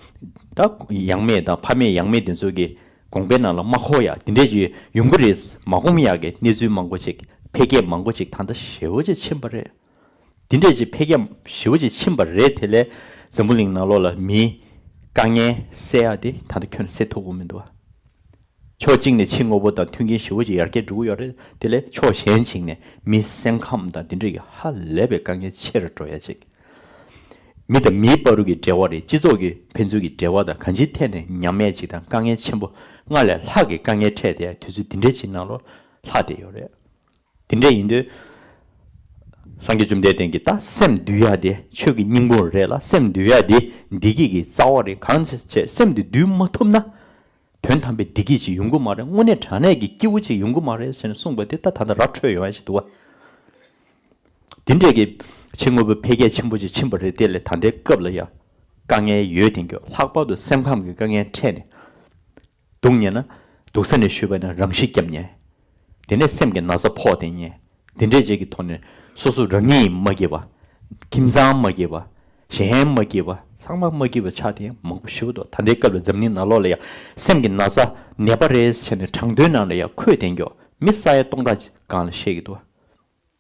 ད་ཡང་མེད་དང་ཕ་མེས་ཡང་མེས་དེ་ཚོ་གི་དགོངས་པའི་ནང་ལ་མ་འཁོར་ཡ་དེ་འདྲས་ཅིག་ཡོང་གི་རེད། མ་དགོངས་ཡག་གི་གནས་ཚུལ་མང་པོ་ཅིག་འཕེལ་རྒྱས་མང་པོ་ཅིག་ད་ལྟ་ཞེ་པོ་ཅིག་ཕྱིན་པ་རེད། དེ་འདྲས་ཅིག་འཕེལ་རྒྱས་ཞེ་པོ་ཅིག་ཕྱིན་པ་རེད། དེ་ལས་འཛམ་བུ་གླིང་ནང་ལོགས་ལ་མིའི་དཀའ་ངལ་སེལ་ཡ་དེ་ད་ལྟ་ཁྱོན་ནས་སེལ་ཐུབ་ཀྱི་མི་འདུག་བ། ཕྱོགས་གཅིག་ནས་ཕྱི་དངོས་པོ་དང་མཐུན་རྐྱེན་ཞེ་པོ་ཅིག་ཡར་རྒྱས་འགྲོ་གི་ཡོད་རེད། དེ་ལས་ཕྱོགས་གཞན་གཅིག་ནས་མིའི་སེམས་ཁམས་དང་དེ་འདྲས་ཀྱི་ཧ་ལས་པའི་དཀའ་ངལ་ཆེ་རུ་འགྲོ་ཡ་ཅིག་མི་དང་མིའི་བར་དུ་གི་འབྲེལ་བ་རེད། སྤྱི་ཚོགས་ཀྱི་ཕན་ཚུན་གྱི་འབྲེལ་བ་དང་། གང་ཅིའི་ཐད་ནས་ཉམས་དམས་ཅིག་དང་དཀའ་ངལ་ཆེན་པོ། སྔར་ལས་ལྷག་གི་དཀའ་ངལ་འཕྲད་བསྡད་ཡ་དུས་ཚོད་འདི་འདྲས་ཅིག་ནང་ལོགས་ལྷག་བསྡད་ཡོད་རེད། དེ་འདྲ་ཡིན་དུས། སངས་རྒྱས་བཅོམ་ལྡན་འདས་ཀྱིས་ད་སེམས་འདུལ་ཡ་དེ་ཆོས་ཀྱི་སྙིང་པོ་རེད་ལ། སེམས་འདུལ་ཡ་དེ་བདེ་སྐྱིད་ཀྱི་རྩ་བ་རེད། གང་བྱས་སེམས་དེ་འདུལ་མ་ཐུབ་ན། དོན་དམ་པའི་བདེ་སྐྱིད་ཅིག་ཡོང་གི་མ་རེད། དངོས་གནས་དྲང་གནས་ཀྱི་སྐྱིད་པོ་ཅིག་ཡོང་གི་མ་རེད་ཟེར་ནས་གསུངས་པ་དེ་ད་ད་ལྟ་ར་འཕྲོད་ཡོང་ཡ་ཞིག་འདུག་བ། དེ་འདྲས་ཀྱི་ཕྱི་དངོས་པོ་འཕེལ་རྒྱས་ཆེན་པོ་ཅིག་ཕྱིན་པ་རེད། དེ་ལས་ད་ལྟའི་སྐབས་ལ་ཡ་དཀའ་ངལ་ཡོད་དེ་འགྱོ། ལྷག་པར་དུ་སེམས་ཁམས་ཀྱི་དཀའ་ངལ་འཕྲད་ནས་སྡུག་ཉེ་ན། སྡུག་ས་ནས་ཞུས་པ་ན་རང་ཤི་བརྒྱབ་ཉེ། དེ་ནས་སེམས་ཀྱི་ན་ཚ་ཕོག་དེ་ཉེ། དེ་འདྲས་ཅིག་གི་ཐོག་ནས་སོ་སོ་རང་ཉིད་མ་སྐྱིད་པ། ཁྱིམ་ཚང་མ་སྐྱིད་པ། གཞན་མ་སྐྱིད་པ། ཚང་མ་མ་སྐྱིད་པ་ཆགས་དེ་མང་པོ་ཞེ་པོ་འདུག་ད་ལྟའི་སྐབས་ལ་འཛམ་གླིང་ནང་ལོགས་ལ་ཡ་སེམས་ཀྱི་ན་ཚ་ནད་པ་རེད་ཟེར་ནས་གྲངས་ཐོའི་ནང་ལ་ཡ་འཁོད་དེ་འགྱོ། མི་ས་ཡ་སྟོང་ཕྲག་གང་ལ་བཤད་ཀྱི་འདུག་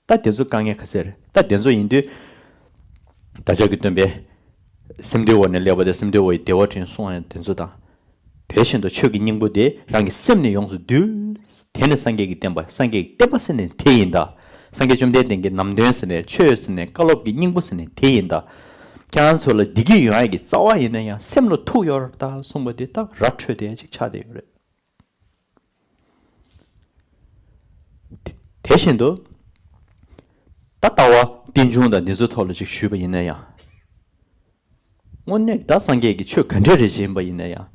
ད་དེ་ཚོ་དཀའ་ངལ་ག་ཚད་རེད། ད་དེ་ཚོ་ཡིན་དུས། བདག་ཅག་གི་སྟོན་པས་སེམས་འདུལ་བ་ནས་སླེབས་པ་དེ་སེམས་འདུལ་བ་ཡི་བདེ་བ་དྲན་གསུང་བ་དེ་ཚོ་དང་། དེ་བཞིན་དུ་ཆོས་ཀྱི་སྙིང་པོ་དེ་རང་གི་སེམས་ནས་ཡོངས་སུ་འདུལ། དེ་ནི་སངས་རྒྱས་ཀྱི་བསྟན་པ། སངས་རྒྱས་ཀྱི་བསྟན་པ་ཟེར་ནས་དེ་ཡིན་ད། སངས་རྒྱས་བཅོམ་ལྡན་འདས་ཀྱི་ནམ་དོན་ཟེར་ནས་ཆོས་ཟེར་ནས་བཀའ་སློབ་ཀྱི་སྙིང་པོ་ཟེར་ནས་དེ་ཡིན་ད། ཁྱེད་རང་ཚོ་ལ་བདེ་སྐྱིད་ཡོང་ཡ་གི་རྩ་བ་ཡིན་ན་ཡང་སེམས་ལ་ཐུག་ཡོད་རེད་ད་གསུངས་པ་དེ་ད་ར་འཕྲོད་དེ་ཅིག་ཆགས་བསྡད་ཡོད་རེད། དེ་བཞིན་དུ། ད་ལྟ་བ་རྟེན་འབྱུང་དང་འདི་ཚོའི་ཐོག་ལ་ཅིག་ཞུས་པ་ཡིན་ན་ཡང་། དངོས་གནས་ད་སངས་རྒྱས་ཀྱི་ཆོས་ག་འདྲ་རེ་བྱིན་པ་ཡིན་ན་ཡང་།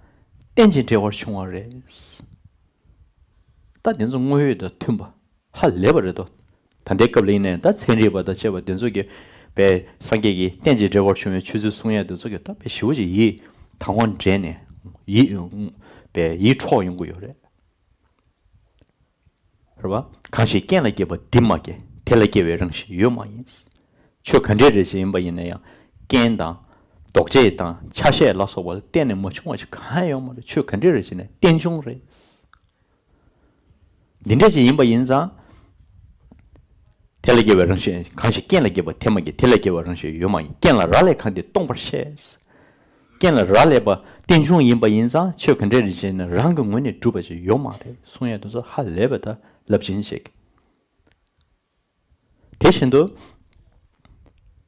རྟེན་ཅིང་འབྲེལ་བར་བྱུང་བ་རེད། ད་དེ་ཚོ་དངོས་ཡོད་དང་མཐུན་པ་ཧ་ལས་པ་རེད་དོ། ད་ལྟའི་སྐབས་ལ་ཡིན་ན་ཡང་ད་ཚན་རིག་པ་དང་བཅས་པ་དེ་ཚོ་གིས་པའི་སངས་རྒྱས་ཀྱི་རྟེན་ཅིང་འབྲེལ་བར་བྱུང་བའི་ཆོས་ཚུལ་གསུང་ཡ་དེ་ཚོ་གིས་ད་པའི་ཞེ་པོ་ཅིག་ཡིད་དང་བ་འདྲེན་ནས་ཡིད་པའི་ཡིད་འཕྲོག་ཡོང་གི་ཡོད་རེད། རེད་བ། གང་ཞིག་རྐྱེན་ལ་སྐྱེས་པ་འདི་མ་སྐྱེས། དེ་ལ་སྐྱེ་བའི་རང་བཞིན་ཡོད་མ་ཡིན། ཆོས་ག་འདྲའི་རེ་ཞིག་ཡིན་པ་ཡིན་ན་ཡང་། རྐྱེན་དང་། ལྡོག་ཆས་དང་ཆ་ཤས་ལ་སོགས་པ་ལ་བརྟེན་ནས་མ་བྱུང་བ་ཞིག་གང་ཡང་ཡོད་མ་རེད། ཆོས་ག་འདྲའི་རེ་ཞིག་ནས་རྟེན་འབྱུང་རེད། འདི་འདྲ་ཞིག་ཡིན་པ་ཡིན་ཙང་། དེ་ལ་སྐྱེ་བའི་རང་བཞིན། གང་ཞིག་རྐྱེན་ལ་སྐྱེས་པ་དེ་མ་སྐྱེས། དེ་ལ་སྐྱེ་བའི་རང་བཞིན་ཡོད་མ་ཡིན། རྐྱེན་ལ་རག་ལས་གང་དེ་སྟོང་པར་ཤེས། རྐྱེན་ལ་རག་ལས་པ་རྟེན་འབྱུང་ཡིན་པ་ཡིན་ཙང་ཆོས་ག་འདྲ་རེ་བྱས་ན་རང་གི་ངོས་ནས་གྲུབ་པ་ཞིག་ཡོད་མ་རེད་གསུང་ཡ་དེ་ཚོ་ཧ་ལས་པ་ད་རླབས་ཆེན་ཞིག་དེ་བཞིན་དུ།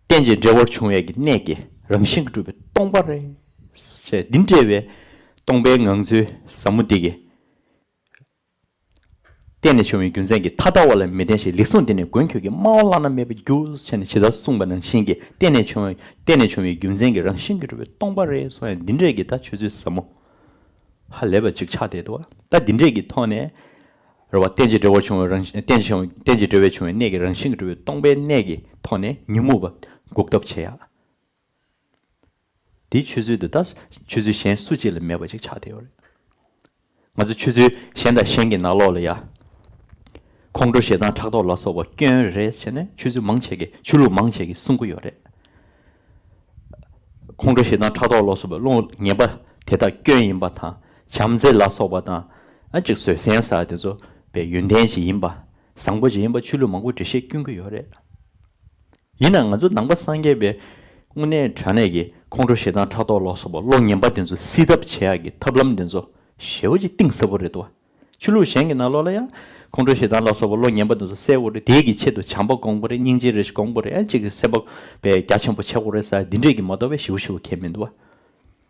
རྟེན་ཅིང་འབྲེལ་བར་བྱུང་བའི་གི་གནས་ཀྱི་རང་བཞིན་གྱིས་གྲུབ་པའི་སྟོང་པ་རེད། ཞེས་འདི་འདྲ་བའི་སྟོང་པའི་ངང་ཚུལ་ཟབ་མོ་འདི་གིས། བརྟེན་ནས་བྱུང་བའི་རྒྱུ་མཚན་གྱིས་ཐ་དད་པ་ལ་མི་བརྟེན་ཞིང་། ལེགས་གསུངས་འདི་ནི་མགོན་ཁྱོད་ཀྱིས། སྨྲ་བ་བླ་ན་མེད་པར་འགྱུར། ཞེས་ནས་ཇི་ལྟར་གསུངས་པ་ནང་བཞིན་གྱི་བརྟེན་ནས་བྱུང་བའི་བརྟེན་ནས་བྱུང་བའི་རྒྱུ་མཚན་གྱི་རང་བཞིན་གྱིས་གྲུབ་པའི་སྟོང་པ་རེད་གསུང་ཡ་འདི་འདྲས་ཀྱི་ད་ཆོས་ཚུལ་ཟབ་མོ། ཧ་ལས་པ་ཅིག་ཆགས་བསྡད་འདུག་ད་འདི་འདྲས་ཀྱི་ཐོག་ནས། རེད་བ། རྟེན་ཅིང་འབྲེལ་བར་བྱུང་བའི་རང་བཞིན། རྟེན་ཅིང་བྱུང་བའི་རྟེན་ཅིང་འབྲེལ་བའི་བྱུང་བའི་གནས་ཀྱི་རང་བཞིན་གྱིས་གྲུབ་པའི་སྟོང་པའི་གནས་ཀྱི་ཐོག་ནས་ཉོན་མོངས་པ་འགོག་ཐབས་བྱེད་ཡ། དེའི་ཆོས་ཚུལ་དེ་ད་ཆོས་ཚུལ་གཞན་སུ་གཅིག་ལ་མེད་པ་ཅིག་ཆགས་བསྡད་ཡོད་རེད། ང་ཚོ་ཆོས་ཚུལ་གཞན་དང་གཞན་གྱི་ནང་ལོགས་ལ་ཡ། ཁོང་ཁྲོ་ཞེ་སྡང་ཕྲག་དོག་ལ་སོགས་པ་སྐྱོན་རེད་ཟེར་ནས་ཆོས་ཚུལ་མང་ཆེ་གིས་ཆོས་ལུགས་མང་ཆེ་གིས་གསུང་གི་ཡོད་རེད། ཁོང་ཁྲོ་ཞེ་སྡང་ཕྲག་དོག་ལ་སོགས་པའི་བློ་ངན་པ་དེ་དག་སྐྱོན་ཡིན་པ་དང་། བྱམས་བརྩེ་ལ་སོགས་པ་དང་། ཨ་ཅིག་བཟོད་བསྲན་ཟེར་བ་དེ་ཚོ་པའི་ཡོན་ཏན་ཞིག་ཡིན་པ། བཟང་པོ་ཞིག་ཡིན་པ་ཆོས་ལུགས་མང་པོས་འགྲེལ་བཤད་སྐྱོན་གྱི་ཡོད་རེད། ཡིན་ནའང་ང་ཚོ་ནང་པ་སངས་རྒྱས་པའི་དངོས་གནས་དྲང་གནས་ཀྱི་ཁོང་ཁྲོ་ཞེ་སྡང་ཕྲག་དོག་ལ་སོགས་པ་བློ་ངན་པ་དེ་ཚོ་སེལ་ཐབས་བྱེད་ཡག་གི་ཐབས་ལམ་དེ་ཚོ་ཞེ་པོ་ཅིག་གཏིང་ཟབ་པོ་རེད་དོ། ཆོས་ལུགས་གཞན་གྱི་ནང་ལོགས་ལ་ཡང་ཁོང་ཁྲོ་ཞེ་སྡང་ལ་སོགས་པ་བློ་ངན་པ་དེ་ཚོ་སེལ་དགོས་རེད། དེ་གི་ཆེད་དུ་བྱམས་པ་སྒོམ་དགོས་རེད། སྙིང་རྗེ་རེ་ཞིག་སྒོམ་དགོས་རེད། ཨ་གཅིག་གི་སེམས་པ་པའི་རྒྱ་ཆེན་པོ་བྱེད་དགོས་རེད་ཟེར་འདི་འདྲས་ཀྱི་མ་གཏོགས་པའི་ཞེ་པོ་ཞེ་པོ་ཁྱད་མི་འདུག་བ།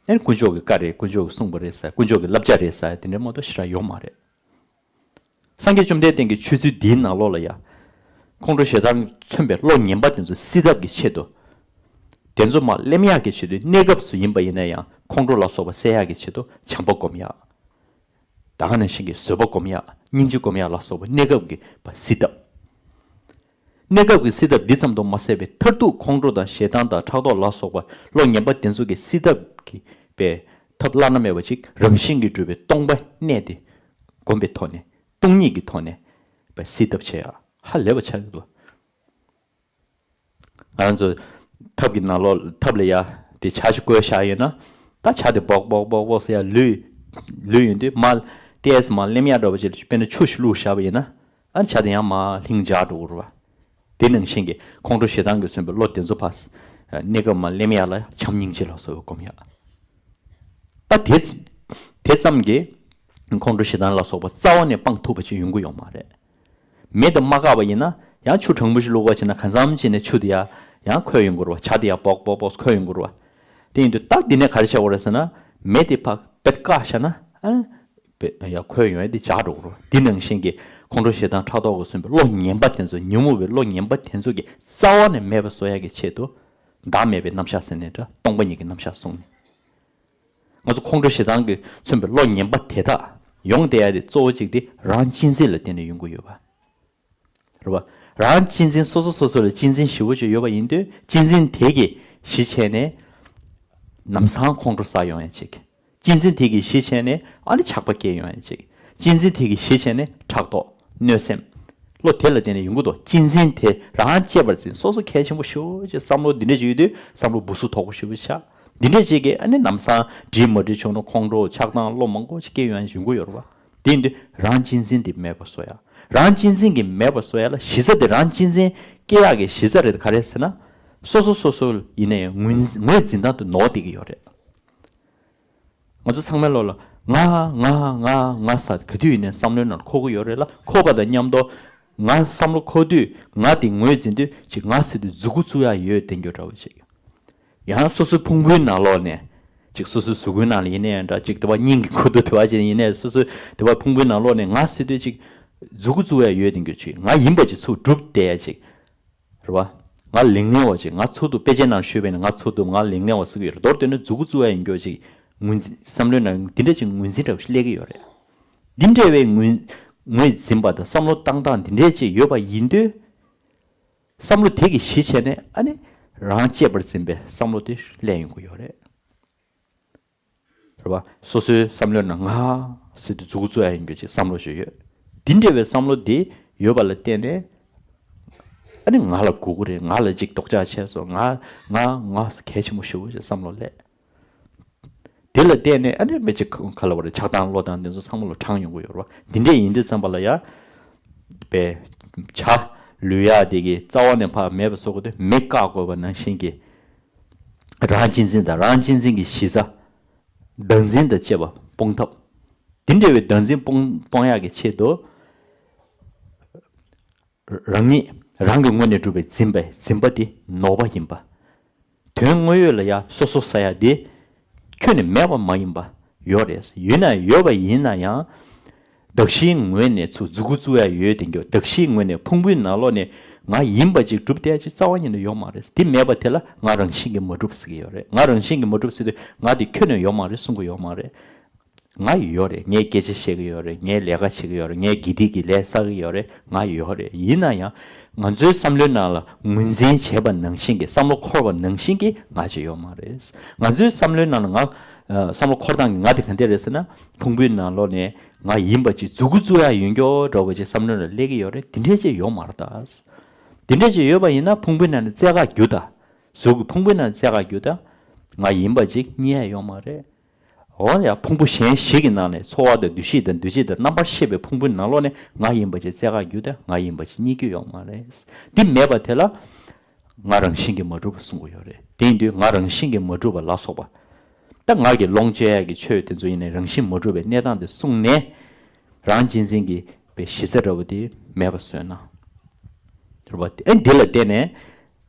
ཨ་ནི་དཀོན་མཆོག་གི་བཀའ་རེད། དཀོན་མཆོག་གིས་གསུངས་པ་རེད་ཟེར། དཀོན་མཆོག་གི་བསླབ་བྱ་རེད་ཟེར་དེ་འདྲས་མ་གཏོགས་ཞེ་དྲག་ཡོད་མ་རེད། སངས་རྒྱས་བཅོམ་ལྡན་འདས་ཀྱི་ཆོས་ཚུལ་འདིའི་ནང་ལོགས་ལ་ཡང་། ཁོང་ཁྲོ་ཞེ་སྡང་མཚོན་པའི་བློ་ངན་པ་དེ་ཚོ་སེལ་ཐབས་ཀྱི་ཆེད་དུ། དེ་ཚོ་མར་སླེབས་ཡག་གི་ཆེད་དུ་གནས་སྐབས་སུ་ཡིན་པ་ཡིན་ན་ཡང་ཁོང་ཁྲོ་ལ་སོགས་པ་སེལ་ཡག་གི་ཆེད་དུ་བྱམས་པ་སྒོམ་ཡག་ད་ག་ནང་བཞིན་གྱི་བཟོད་པ་སྒོམ་ཡག་སྙིང་རྗེ་སྒོམ་ཡག་ལ་སོགས་པ་གནས་སྐབས་ཀྱི་བ་སེལ་ཐབས། གནས་སྐབས་ཀྱི་སེལ་ཐབས་འདི་ཙམ་དུ་མ་ཟད་པའི་མཐར་ཐུག་ཁོང་ཁྲོ་དང་ཞེ་སྡང་དང་ཕྲག་དོག་ལ་སོགས་པ་བློ་ངན་པ་དེ་ཚོ་གི་སེལ་ཐབས་ཀྱི་པའི་ཐབས་བླ་ན་མེད་པ་ཅིག་རང་བཞིན་གྱིས་གྲུབ་པའི་སྟོང་པ་གནས་དེ་སྒོམ་པའི་ཐོག་ནས་སྟོང་ཉིད་ཀྱི་ཐོག་ནས་པའི་སེལ་ཐབས་བྱེད་ཡ་ཧ་ལས་པ་ཆགས་ཀྱི་འདུག་ང་རང་ཚོ་ཐབ་ཀྱི་ནང་ལོགས་ཐབ་ལ་ཡ་དེ་ཆ་ཞིག་བཀོད་བཞག་ཡོད་ན། ད་ཆ་དེ་སྦོག་སྦོག་སྦོག་སྦོག་ཟེར་ཡ་ལུས། ལུས་ཡོང་དུས་མར་ཏོག་ཙམ་མར་སླེབས་ཡག་འདྲ་བོ་ཅིག་དཔེར་ན་ཆུ་ཞིག་བླུགས་བཞག་པ་ཡིན་ན། ཨ་ཆ་དེ་ཡང་མར་ལྷིང་འཇགས་འགྲོ་གི་རེད་བ། དེ་ནང་བཞིན་གྱི་ཁོང་ཁྲོ་ཞེ་སྡང་གིས་མཚོན་པའི་བློ་དེ་ཚོ་ཕར། གནས་སྐབས་མར་སླེབས་ཡག་ལ་བྱམས་སྙིང་རྗེ་ལ་སོགས་པ་སྒོམ་ཡག་ད་དེ། དེ་ཙམ་གྱིས་ཁོང་ཁྲོ་ཞེ་སྡང་ལ་སོགས་པ་རྩ་བ་ནས་སྤང་ཐུབ་པ་ཅིག་ཡོང་གི་ཡོད་མ་རེད། མེ་དེ་མ་བཀག་པ་ཡིན་ན་ཡང་ཆུ་གྲང་མོ་ཞིག་བླུགས་པ་བྱས་ན་གང་འཚམ་བྱས་ནས་ཆུ་དེ་ཡང་ཡང་ཁོལ་ཡོང་གི་རེད་བ། ཇ་དེ་ཡང་སྦོག་སྦོག་སྦོག་ཁོལ་ཡོང་གི་རེད་བ། དེ་ཡིན་དུས་ད་འདི་ནས་ག་རེ་བྱེད་དགོས་རེད་ཟེར་ན། མེ་དེ་ཕར་དཔེ་བཀག་བཞག་ན་ཨ། པའི་ཡ་འཁོར་ཡོང་ཡ་དེ་འཇགས་འགྲོ་གི་རེད། འདི་ནང་བཞིན་གྱི་ཁོང་ཁྲོ་ཞེ་སྡང་ཕྲག་དོག་གི་གསུམ་པའི་བློ་ངན་པ་དེ་ཚོ། ཉོན་མོངས་པའི་བློ་ངན་པ་དེ་ཚོ་གི་རྩ་བ་ནས་མེད་པ་བཟོ་ཡ་གི་ཆེད་དུ། བདག་མེད་པའི་རྣམ་གཞག་ཟེར་ནས་འདྲ། སྟོང་པ་ཉིད་ཀྱི་རྣམ་གཞག་གསུངས་ནས། ང་ཚོ་ཁོང་ཁྲོ་ཞེ་སྡང་གིས་མཚོན་པའི་བློ་ངན་པ་དེ་དག་ཡོང་བསྡད་ཡ་དེ་གཙོ་བོ་གཅིག་དེ་རང་གཅེས་འཛིན་ལ་བརྟེན་ནས་ཡོང་གི་ཡོད་པ། རེད་པ། རང་གཅེས་འཛིན། སོ་སོ་སོ་སོ་ལ་གཅེས་འཛིན་ཞེ་པོ་ཅིག་ཡོད་པ་ཡིན་དུས། གཅེས་འཛིན་དེ་གི་གཞི་བྱས་ནས་ལམ་སང་ཁོང་ཁྲོ་ཟ་ཡོང་ཡ་ཅིག། གཅེས་འཛིན་དེ་གི་གཞི་བྱས་ནས་ཨ་ནི་ཆགས་པ་སྐྱེ་ཡོང་ཡ་ཅིག། གཅེས་འཛིན་དེ་གི་གཞི་བྱས་ནས་ཕྲག་དོག། གནོད་སེམས། བློ་དེ་ལ་བརྟེན་ནས་ཡོང་གི་འདུག། གཅེས་འཛིན་དེ་རང་གཅེས་པར་འཛིན། སོ་སོ་གལ་ཆེན་པོ་ཞེ་པོ་ཅིག། བསམ་བློ་འདི་འདྲ་ཅིག་ཡོད་དུས་བསམ་བློ་སྦུག་སུ་དོག་པོ་ཞེ་པོ་ཆགས། འདི་འདྲ་ཅིག་གིས་ཨ་ནི་ལམ་སང་འགྲིག་མ་འགྲིག་བྱུང་ན་ཁོང་ཁྲོ་ཆགས་སྡང་བློ་མང་པོ་ཅིག་སྐྱེ་ཡོང་ཡ་ཡོང་གི་ཡོད་རེད་པ། དེ་ཡིན་དུས་རང་གཅེས་འཛིན་དེ་མེད་པ་བཟོ་ཡ། རང་གཅེས་འཛིན་གྱི་མེད་པ་བཟོ་ཡ་ལ་གཞི་རྩ་དེ། རང་གཅེས་འཛིན་སྐྱེ་ཡག་གི་གཞི་རྩ་རེད། ག་རེ་ཟེར་ན། སོ་སོ་སོ་སོ་ཡིན་ནའི་ངོས་ངོས་འཛིན་སྟངས་དེ་ནོར་བསྡད་ཀྱི་ཡོད་རེད། ང་ཚོ་ཚང་མའི་བློ་ལ་ང་ང་ང་ང་ཟེར་ག་དུས་ཡིན་ནའི་བསམ་བློའི་ནང་འཁོར་གྱི་ཡོད་རེད་ལ། འཁོར་བ་དང་མཉམ་དུ་ང་བསམ་བློ་འཁོར་དུས་ང་དེ་ངོས་འཛིན་དུས་ཅིག་ང་ཟེར་དུས་མཛུ་གུ་བཙུགས་ཡག་ཡོད་བསྡད་རྒྱུ་འདྲ་བོ་ཅིག། ཡང་སོ་སོའི་ཕུང་པོའི་ནང་ལོགས་ནས་ཅིག། སོ་སོའི་གཟུགས་པོའི་ནང་ལ་ཡིན་ན་ཡང་འདྲ། ཅིག་དེ་བ་སྙིང་གི་ཁུ་ཏོ་དེ་བ་ཅིག་ཡིན་ནའི། སོ་སོའི་དེ་བ་ཕུང་པོའི་ནང་ལོགས་ནས་ང་ཟེར་དུས་ཅིག་མཛུ་གུ་བཙུགས་ཡ་ཡོད་དེ་འགྱོད་ཅིག། ང་ཡིན་པ་ཅིག་ཚུར་སྒྲུབ་བསྡད་ཡ་ཅིག། རེད་བ། ང་ལིང་ལིང་བ་ཅིག། ང་ཚུར་འདུག། དཔེ་ཆའི་ནང་ཞུས་པས་ན་ང་ཚུར་འདུག། ང་ལིང་ལིང་བ་ཟེར་གི་ཡོད་རེད། མདོར་བསྡུས་ན་མཛུ་གུ་བཙུགས་ཡ་ཡིན་འགྱོད་ཅིག། ངོས་འཛིན། བསམ་བློའི་ནང་འདི་འདྲ་ཅིག་ངོས་འཛིན་འདྲ་བོ་ཞིག་སླེབས་ཀྱི་ཡོད་རེད། འདི་འདྲ་བའི་ངོས་ངོས་འཛིན་པ་དང་བསམ་བློ་བཏང་སྟངས་འདི་འདྲ་ཅིག་ཡོད་པ་ཡིན་དུས། བསམ་བློ་དེ་གི་གཞི་བྱས་ནས་ཨ་ནི་རང་གཅེས་པར་འཛིན་པའི་བསམ་བློ་དེ་སླེབས་ཡོང་གི་ཡོད་རེད། རེད་བ། སོ་སོའི་བསམ་བློའི་ནང་ང་ཟེར་དུས་མཛུ་གུ་བཙུགས་ཡ་ཡིན་འགྱོད་ཅིག་བསམ་བློ་ཞིག་ཡོད། འདི་འདྲ་བའི་བསམ་བློ་དེ་ཡོད་པ་ལ་བརྟེན་ནས་ཨ་ནི་ང་ལ་དགོས་ཀྱི་རེད། ང་ལ་ཅིག་རྡོག་རྩ་ཆེ་སོང་། ང་ང་ང་གལ་ཆེན་པོ་ཞེ་པོ་ཅིག་བསམ་བློ་སླེབས། དེ་ལ་བརྟེན་ནས་ཨ་ནི་མི་གཅིག་ག་ལ་བ་རེད། ཆགས་སྡང་བློ་དང་དེ་ཚོ་ཚང་མ་ལ་དྲངས་ཡོང་གི་ཡོད་རེད་བ། འདི་འདྲ་ཡིན་དུས་ཙམ་པ་ལ་ཡ། པའི་བྱ་ལུས་ཡག་དེ་གི་རྩ་བ་ནས་ཕར་མེད་པ་བཟོ་དགོས་དུས། མེ་བཀག་དགོས་པ་ནང་བཞིན་གྱི། རང་གཅེས་འཛིན་དང་རང་གཅེས་འཛིན་གྱི་གཞི་རྩ། བདག་འཛིན་དང་བཅས་པ་སྤོང་ཐབས། འདི་འདྲ་བའི་བདག་འཛིན་སྤོང་སྤོང་ཡག་གི་ཆེད་དུ། རང་ཉིད་རང་གི་ངོས་ནས་གྲུབ་པའི་འཛིན་པའི་འཛིན་པ་དེ་ནོར་བ་ཡིན་པ། དོན་དངོས་ཡོད་ལ་ཡ་སོ་སོ་ཟེར་ཡ་དེ་ཁྱོན་ནས་མེད་པ་མ་ཡིན་པ། ཡོད་རེད། ཡོད་ན་ཡོད་པ་ཡིན་ན་ཡང་། གདགས་གཞིའི་ངོས་ནས་ཚུར་མཛུ་གུ་བཙུགས་ཡ་ཡོད་དེ་འགྱོད། གདགས་གཞིའི་ངོས་ནས་ཕུང་པོའི་ནང་ལོགས་ནས་ང་ཡིན་པ་ཅིག་གྲུབ་བསྡད་ཡ་ཅིག་རྩ་བ་ཉིད་ནས་ཡོད་མ་རེད། དེ་མེད་པ་དེ་ལ་ང་རང་བཞིན་གྱིས་མ་གྲུབ་ཟེར་གྱི་ཡོད་རེད། ང་རང་བཞིན་གྱིས་མ་གྲུབ་ཟེར་དུས་ང་དེ་ཁྱོན་ནས་ཡོད་མ་རེད་གསུང་གི་ཡོད་མ་རེད། ང་ཡོད་རེད། ངས་སྐད་ཆ་བཤད་ཀྱི་ཡོད་རེད། ངས་ལས་ཀ་བྱེད་ཀྱི་ཡོད་རེད། ངས་དགེ་སྡིག་གི་ལས་བསགས་ཀྱི་ཡོད་རེད། ང་ཡོད་རེད། ཡིན་ན་ཡང་ང་ཚོའི་བསམ་བློའི་ནང་ལ་ངོས་འཛིན་བྱས་པ་ནང་བཞིན་གྱི། བསམ་བློ་འཁོར་བ་ནང་བཞིན་གྱི་ང་ཅིག་ཡོད་མ་རེད། ང་ཚོའི་བསམ་བློའི་ནང་ལ་ང་། ཨ། བསམ་བློ་འཁོར་སྟངས་ཀྱི་ང་དེ་ག་འདྲ་རེད་ཟེར་ན། ཕུང་པོའི་ནང་ལོགས་ནས་ང་ཡིན་པ་ཅིག་མཛུ་གུ་བཙུགས་ཡ་ཡོད་འགྱོད་འདྲ་བོ་ཅིག་བསམ་བློའི་ནང་སླེབས་ཀྱི་ཡོད་རེད། དེ་འདྲ་ཅིག་ཡོད་མ་རེད་ད། དེ་འདྲ་ཅིག་ཡོད་པ་ཡིན་ན་ཕུང་པོའི་ནང་ནས་བཙལ་ག་རྒྱུགས་ད། གཟུགས་ཀྱི་ཕུང་པོའི་ནང་བཙལ་ག་རྒྱུགས་ད། ང་ཡིན་པ་ཅིག་རྙེད་ཡ་ཡོད་མ་རེད། འོ་ཡ། ཕུང་པོ་གཞན་ཞིག་གི་ནང་ནས་ཚོར་བ་དང་འདུ་ཤེས་དང་འདུ་བྱེད་དང་རྣམ་པར་ཤེས་པའི་ཕུང་པོའི་ནང་ལོགས་ནས་ང་ཡིན་པ་ཅིག་བཙལ་ག་རྒྱུགས་ད། ང་ཡིན་པ་ཅིག་རྙེད་རྒྱུ་ཡོད་མ་རེད། འདི་མེད་པ་དེ་ལ་ང་རང་བཞིན་གྱིས་མ་གྲུབ་པ་གསུང་གི་ཡོད་རེད། དེ་ཡིན་དུས་ང་རང་བཞིན་གྱིས་མ་གྲུབ་པ་ལ་སོགས་པ། ད་ང་གིས་ལོངས་སྤྱོད་ཡ་གི་ཆོས་དེ་ཚོ་ཡིན་ནའི་རང་བཞིན་མ་གྲུབ་པའི་གནས་སྟངས་དེ་གསུངས་ནས། རང་གཅེས་འཛིན་གྱི་པའི་གཞི་རྩ་འདྲ་བོ་དེ་མེད་པ་བཟོས་ན། རེད་པ། ཨེ། འདི་ལ་བརྟེན་ནས་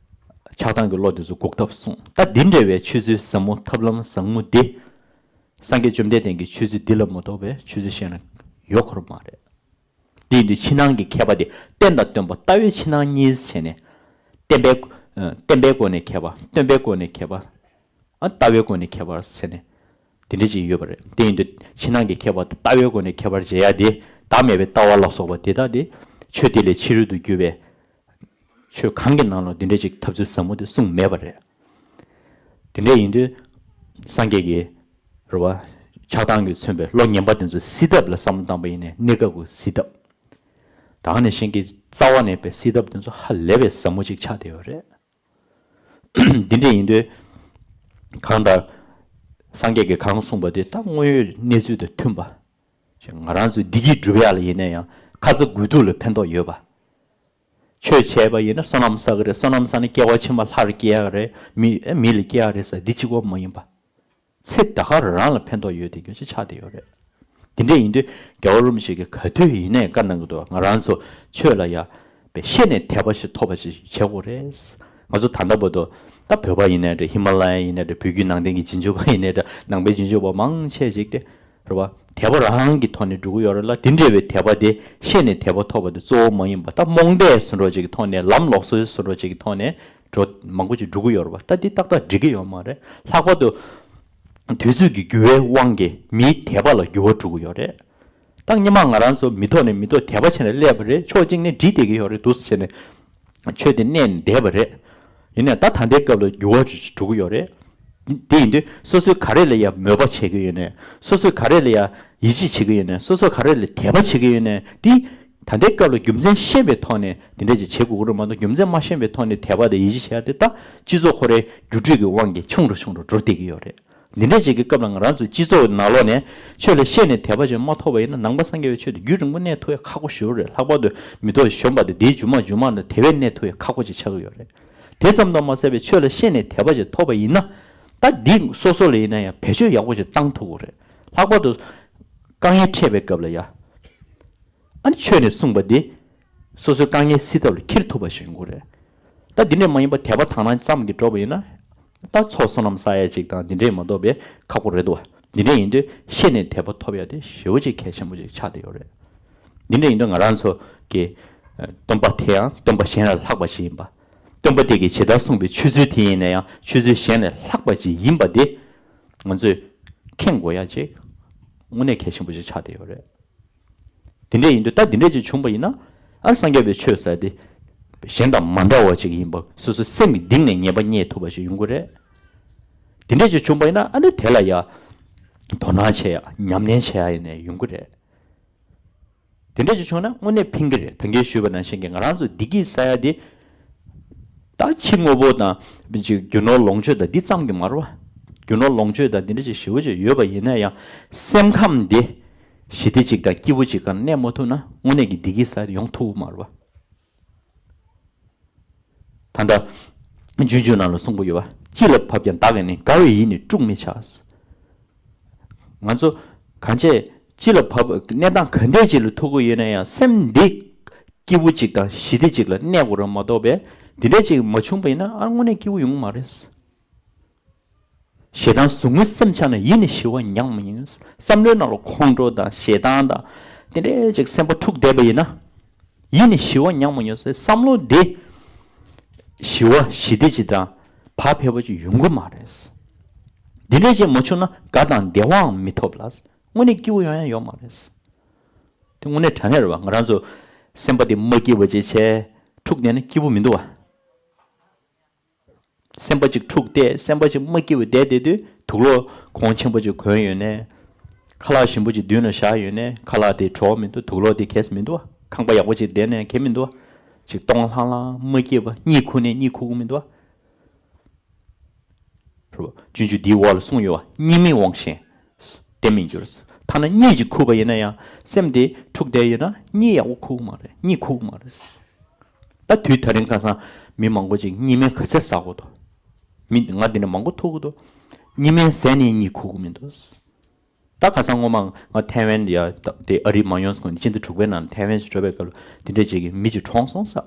ཆགས་སྡང་གི་བློ་དེ་ཚོ་འགུག་ཐབས་གསུངས། ད་འདི་འདྲ་བའི་ཆོས་ཚུལ་ཟབ་མོ། ཐབས་ལམ་ཟབ་མོ་འདི། སངས་རྒྱས་བཅོམ་ལྡན་འདས་ཀྱི་ཆོས་ཚུལ་འདི་ལ་མ་གཏོགས་པའི་ཆོས་ཚུལ་གཞན་ལ་ཡོད་ཁོ་ར་མ་རེད། དེ་ཡིན་དུས་ཕྱི་ནང་གི་ཁྱད་པར་དེ། རྟེན་དང་བརྟེན་པ་ལྟ་བའི་ཕྱི་ནང་གཉིས་བྱས་ནས། བརྟེན་པའི། ཨ། བརྟེན་པའི་སྒོ་ནས་ཁྱད་པར། སྟོན་པའི་སྒོ་ནས་ཁྱད་པར། ཨ། ལྟ་བའི་སྒོ་ནས་ཁྱད་པར་བྱས་ནས། དེ་འདྲ་ཅིག་ཡོད་པ་རེད། དེ་ཡིན་དུས་ཕྱི་ནང་གི་ཁྱད་པར་དང་ལྟ་བའི་སྒོ་ནས་ཁྱད་པར་འབྱེད་ཡ་དེ། བདག་མེད་པའི་ལྟ་བ་ལ་སོགས་པ་དེ་དག་དེ། ཆོས་དེ་ལས་ཕྱི་རོལ་དུ་གྱུར་པའི་ཆོས་གང་གི་ནང་ལ་འདི་འདྲ་ཅིག་ཐབས་ཚུལ་ཟབ་མོ་དེ་གསུངས་མེད་པ་རེད། དེ་འདྲ་ཡིན་དུས་སངས་རྒྱས་ཀྱིས། རེད་པ། ཆགས་སྡང་གིས་མཚོན་པའི་བློ་ངན་པ་དེ་ཚོ་སེལ་ཐབས་ལ་བསམ་བློ་བཏང་པ་ཡིན་ནའི་གནས་སྐབས་ཀྱི་སེལ་ཐབས། ད་ག་ནང་བཞིན་གྱི་རྩ་བ་ནས་པའི་སེལ་ཐབས་དེ་ཚོ་ཧ་ལས་པའི་ཟབ་མོ་ཅིག་ཆགས་བསྡད་ཡོད་རེད། འདི་འདྲ་ཡིན་དུས། གང་ལྟར། སངས་རྒྱས་ཀྱིས་གང་གསུངས་པ་དེ་ད་དངོས་ཡོད་གནས་ཚུལ་དང་མཐུན་པ། ཅིག་ང་རང་ཚོས་བདེ་སྐྱིད་སྒྲུབ་ཡག་ལ་ཡིན་ན་ཡང་ཁ་ཚ་དགོས་གཏུགས་ལ་ཕན་ཐོགས་ཡོད་པ། ཆོས་བྱས་པ་ཡིན་ན་བསོད་ནམས་བསགས་ཀྱི་རེད། བསོད་ནམས་བསགས་ན་སྐྱེ་བ་ཕྱི་མ་ལྷར་སྐྱེ་ཡག་རེད། མི་ཨེ་མི་ལ་སྐྱེ་ཡག་རེད་ཟེར་འདི་གཅིག་པོ་མ་ཡིན་པ། ཚེ་ད་ག་རང་ལ་ཕན་ཐོགས་ཡོད་དེ་རྒྱུ་ཅིག་ཆགས་བསྡད་ཡོད་རེད། དེ་འདྲ་ཡིན་དུས་རྒྱལ་བ་རིན་པོ་ཆེ་གིས་ག་དུས་ཡིན་ནའི་བཀའ་གནང་གི་འདུག། ང་རང་ཚོ་ཆོས་ལ་ཡ་པའི་ཤེས་ནས་དད་པ་ཞིག་ཐོབ་པ་ཞིག་བྱེད་དགོས་རེད། ང་ཚོ་ད་ལྟ་བར་དུ་ད་བོད་པ་ཡིན་ནའི་འདྲ། ཧི་མ་ལ་ཡ་ཡིན་ནའི་འདྲ། བོད་བརྒྱུད་ནང་བསྟན་གྱི་རྗེས་འཇུག་པ་ཡིན་ནའི་འདྲ། ནང་པའི་རྗེས་འཇུག་པ་མང་ཆེ་ཞིག་དེ་ རེད་བ། དད་པ་རང་གི་ཐོག་ནས་འགྲོ་གི་ཡོད་རེད་ལ། དེ་འདྲ་བའི་དད་པ་དེ་ཤེས་ནས་དད་པ་ཐོབ་པ་དེ་གཙོ་བོ་མ་ཡིན་པ། ད་རྨོངས་དད་བཟོ་འདྲ་ཅིག་གི་ཐོག་ནས། ལམ་ལོག་སོ་བཟོ་འདྲ་ཅིག་གི་ཐོག་ནས་འགྲོ་མང་པོ་ཅིག་འགྲོ་གི་ཡོད་རེད་བ། ད་འདི་ཏག་ཏག་འགྲིག་གི་ཡོད་མ་རེད། ལྷག་པར་དུ་དུས་ཚོད་ཀྱི་འགྱུར་བའི་དབང་གིས་མིའི་དད་པ་ལ་འགྱུར་བ་འགྲོ་གི་ཡོད་རེད། ད་སྔོན་མ་ང་རང་ཚོ་མི་ཐོག་ནས་མི་ཐོག་དད་པ་བྱས་ནས་སླེབས་པ་རེད། ཕྱོགས་གཅིག་ནས་འགྲིག་བསྡད་ཀྱི་ཡོད་རེད། འདུག་སེ་བྱས་ནས་ཆོས་དེ་གནས་ནས་བསྡད་པ་རེད། ཡིན་ནའང་ད་ད་ལྟའི་སྐབས་ལ་འགྱུར་བ་འགྲོ་གི་ཡོད་རེད། དེ་ཡིན་དུས་སོ་སོའི་ག་རེ་ལ་ཡང་མོས་པ་བྱེད་ཀྱི་ཡོད་ནའི། སོ་སོའི་ག་རེ་ལ་ཡང་ཡིད་ཆེས་བྱེད་ཀྱི་ཡོད་ནའི། སོ་སོ་ག་རེ་ལ་དད་པ་བྱེད་ཀྱི་ཡོད་ནའི། དེ་ད་ལྟའི་སྐབས་ལ་རྒྱུ་མཚན་ཤེས་པའི་ཐོག་ནས་དེ་འདྲ་ཅིག་བྱེད་དགོས་ཀྱི་རེད་མ་གཏོགས། རྒྱུ་མཚན་མ་ཤེས་པའི་ཐོག་ནས་དད་པ་དང་ཡིད་ཆེས་བྱེད་ཡ་དེ་ད་སྤྱི་ཚོགས་ཁོ་རའི་འགྱུར་འགྲོས་ཀྱི་དབང་གིས་ཆུང་རུ་ཆུང་རུ་འགྲོ་བསྡད་ཀྱི་ཡོད་རེད། འདི་འདྲ་ཅིག་གི་སྐབས་ལ་ང་རང་ཚོའི་སྤྱི་ཚོགས་ནང་ལོགས་ནས་ཆོས་ལ་ཤེས་ནས་དད་པ་ཅིག་མ་ཐོབ་པ་ཡིན་ན། ནང་པ་སངས་རྒྱས་པའི་ཆོས་དེ་རྒྱུན་རིང་པོ་གནས་ཐུབ་ཡ་ཁག་པོ་ཞེ་པོ་རེད། ལྷག་པར་དུ་མི་ཐོག་གཞོན་པ་དེ་འདིའི་མཇུག་མ་མཇུག་མ་ནས་དེ་བས་གནས་ཐུབ་ཡ་ཁག་པོ་ཅིག་ཆགས་ཀྱི་ཡོད་རེད། དེ་ཙམ་དུ་མ་ཟད་པའི་ཆོས་ལ་ཤེས་ནས་དད་པ་ཅིག་ཐོབ་པ་ཡིན་ན། ད་འདི་སོ་སོ་ལ་ཡིན་ན་ཡང་བེད་སྤྱོད་ཡག་པོ་ཅིག་བཏང་ཐུབ་ཀྱི་རེད། ལྷག་པར་དུ་དཀའ་ངལ་འཕྲད་པའི་སྐབས་ལ་ཡ། ཨ་ནི་ཆོས་ནས་གསུངས་པ་འདི་སོ་སོའི་དཀའ་ངལ་སེལ་ཐབས་ལ་འཁྱེར་ཐུབ་པ་ཞིག་ཡོང་གི་རེད། ད་འདི་འདྲས་མ་ཡིན་པ་དད་པ་དག་སྣང་ཙམ་གྱིས་འགྲོ་བ་ཡིན་ན། ད་ཚོགས་བསོད་ནམས་བསགས་ཡ་ཅིག་དང་འདི་འདྲས་མ་གཏོགས་པའི་ཁག་པོ་རེད་འདུག་བ། འདི་འདྲས་ཡིན་དུས་ཤེས་ནས་དད་པ་ཐོབ་ཡ་དེ་ཞེ་པོ་ཅིག་གལ་ཆེན་པོ་ཅིག་ཆགས་བསྡད་ཡོད་རེད། འདི་འདྲས་ཡིན་དུས་ང་རང་ཚོ་གི་སྟོན་པ་དེ་ཡང་སྟོན་པ་གཞན་ལས་ལྷག་པ་ཞིག་ཡིན་པ། སྟོན་པ་དེ་གིས་ཇི་ལྟར་གསུངས་པའི་ཆོས་ཚུལ་དེ་ཡིན་ན་ཡང་ཆོས་ཚུལ་གཞན་ལས་ལྷག་པ་ཅིག་ཡིན་པ་དེ་ང་ཚོས་མཁྱེན་དགོས་ཡ་ཅིག་དངོས་གནས་གལ་ཆེན་པོ་ཅིག་ཆགས་བསྡད་ཡོད་རེད། དེ་འདྲས་ཡིན་དུས་ད་དེ་འདྲས་ཅིག་བྱུང་པ་ཡིན་ན། ཨ། སངས་རྒྱས་པའི་ཆོས་ཟེར་དེ་གཞན་དང་མ་འདྲ་བ་ཅིག་ཡིན་པ། སོ་སོའི་སེམས་ཀྱི་གཏིང་ནས་ངེས་པ་རྙེད་ཐུབ་པ་ཞིག་ཡོང་གི་རེད། དེ་འདྲས་ཅིག་བྱུང་པ་ཡིན་ན། ཨ་ནི་དེ་ལ་ཡ་དོ་སྣང་བྱེད་ཡ། ཉམས་ལེན་བྱེད་ཡ་ཡིན་ནའི་ཡོང་གི་རེད། དེ་འདྲས་ཅིག་བྱུང་ན་དངོས་གནས་ཕན་གྱི་རེད། ད་གིན་ཞུས་པ་ནང་བཞིན་གྱི་ང་རང་ཚོ་བདེ་སྐྱིད་ཟེར་ཡ་དེ། ད་ཕྱི་དངོས་པོ་དང་ཅིག་རྒྱུ་ནོར་ལོངས་སྤྱོད་དང་འདི་ཙམ་གྱིས་མ་རེད་བ། རྒྱུ་ནོར་ལོངས་སྤྱོད་དང་འདི་འདྲ་ཅིག་ཞེ་པོ་ཅིག་ཡོད་པ་ཡིན་ན་ཡང་སེམས་ཁམས་འདི་ཞི་བདེ་ཅིག་དང་སྐྱིད་པོ་ཅིག་སྒང་གནས་མ་ཐུབ་ན་དངོས་གནས་ཀྱི་བདེ་སྐྱིད་ཟེར་ཡོང་ཐུབ་ཀྱི་མ་རེད་བ། ད་ལྟ་སྤྱོད་འཇུག་ནང་ལ་གསུངས་པ་ཡོད་བ། ཅི་ལ་བབ་ཀྱང་བདག་གིས་ནི། དགའ་བའི་ཡིད་ནི་དཀྲུག་མི་བྱ། ང་ཚོ་གང་བྱས་ཅི་ལ་བབ། གནས་སྟངས་ག་འདྲས་ཅིག་ལ་ཐུག་གི་ཡོད་ན་ཡང་སེམས་འདི་སྐྱིད་པོ་ཅིག་དང་ཞི་བདེ་ཅིག་ལ་གནས་དགོས་རེད་མ་གཏོགས་པས། འདི་འདྲས་ཅིག་མ་བྱུང་པ་ཡིན་ན་ཨ་དངོས་གནས་སྐྱིད་པོ་ཡོང་གི་མ་རེད། ཞེ་སྡང་ཟུག་རྔུའི་སེམས་འཆར་ན། ཡིད་ནི་ཞི་བ་ཉག་མ་ཡིན། བསམ་བློའི་ནང་ལ་ཁོང་ཁྲོ་དང་ཞེ་སྡང་དང་དེ་འདྲས་ཅིག་སེམས་པ་འཁྲུགས་བསྡད་པ་ཡིན་ན། ཡིད་ནི་ཞི་བ་ཉག་མ་ཡིན་ཟེར། བསམ་བློ་འདི་ཞི་བ་ཞི་བདེ་ཅིག་དང་བག་ཕེབས་པོ་ཅིག་ཡོང་གི་མ་རེད། འདི་འདྲས་ཅིག་མ་བྱུང་ན་དགའ་དང་བདེ་བའང་མི་ཐོབ་ལ། དངོས་གནས་སྐྱིད་པོ་ཡོང་ཡ་ཡོད་མ་རེད། དེ་དངོས་གནས་དྲང་གནས་རེད་བ། ང་རང་ཚོ་སེམས་པ་དེ་མ་སྐྱིད་པ་ཅིག་བྱས་འཁྲུགས་བསྡད་ན་སྐྱིད་པོ་མི་འདུག་བ། སེམས་པ་ཅིག་འཁྲུགས་བསྡད། སེམས་པ་ཅིག་མ་སྐྱིད་པ་བསྡད་བསྡད་དུས་དུག་ལོག་གོང་ཆེན་པོ་ཅིག་གོན་ཡོད་ནའི། ཁ་ལག་ཞིམ་པོ་ཅིག་མདུན་ལ་བཞག་ཡོད་ནའི། ཁ་ལག་དེ་བྲོ་བ་མི་འདུག། དུག་ལོག་དེ་གས་མི་འདུག། ཁང་པ་ཡག་པོ་ཅིག་བསྡད་ནའི་གས་མི་འདུག། ཅིག་སྟོང་ལྷང་ལྷང་མ་སྐྱིད་པ། གཉིད་ཁུག་ནའི་གཉིད་ཁུག་གི་མི་འདུག། རེད་བ། སྤྱོད་འཇུག་འདིའི་འོག་ལ་གསུངས་ཡོད་བ། གཉིད་མེད་དབང་ཞན་བརྟན་མི་འགྱུར། ཐ་ན་གཉིད་ཅིག་ཁུག་པ་ཡིན་ན་ཡང་སེམས་དེ་འཁྲུགས་བསྡད་ཡོད་ན་གཉིད་ཡག་པོ་ཁུག་གི་མ་རེད། གཉིད་ཁུག་གི་མ་རེད། ད་དུས་ད་རིང་ཁ་སང་མི་མང་པོ་ཅིག་གཉིད་སྨན་ག་ཚད་ཟ་གི་འདུག། མི་ང་འདི་ནས་མང་པོ་ཐུག་གི་འདུག། གཉིད་སྨན་ཟས་ནས་གཉིད་ཁུག་གི་མི་འདུག། ད་ཁ་སང་སྔོན་མ་ང་ཐའེ་ཝན་ཡ་དེ་ཨ་རི་མ་ཡོང་སྔོན་ནས་སྤྱི་ཟླ་དྲུག་པའི་ནང་ཐའེ་ཝན་ཞིག་འགྲོ་བའི་སྐབས་ལ་དེ་འདྲས་ཅིག་གིས་མི་ཅིག་གྲོངས་སོང་ཟེར།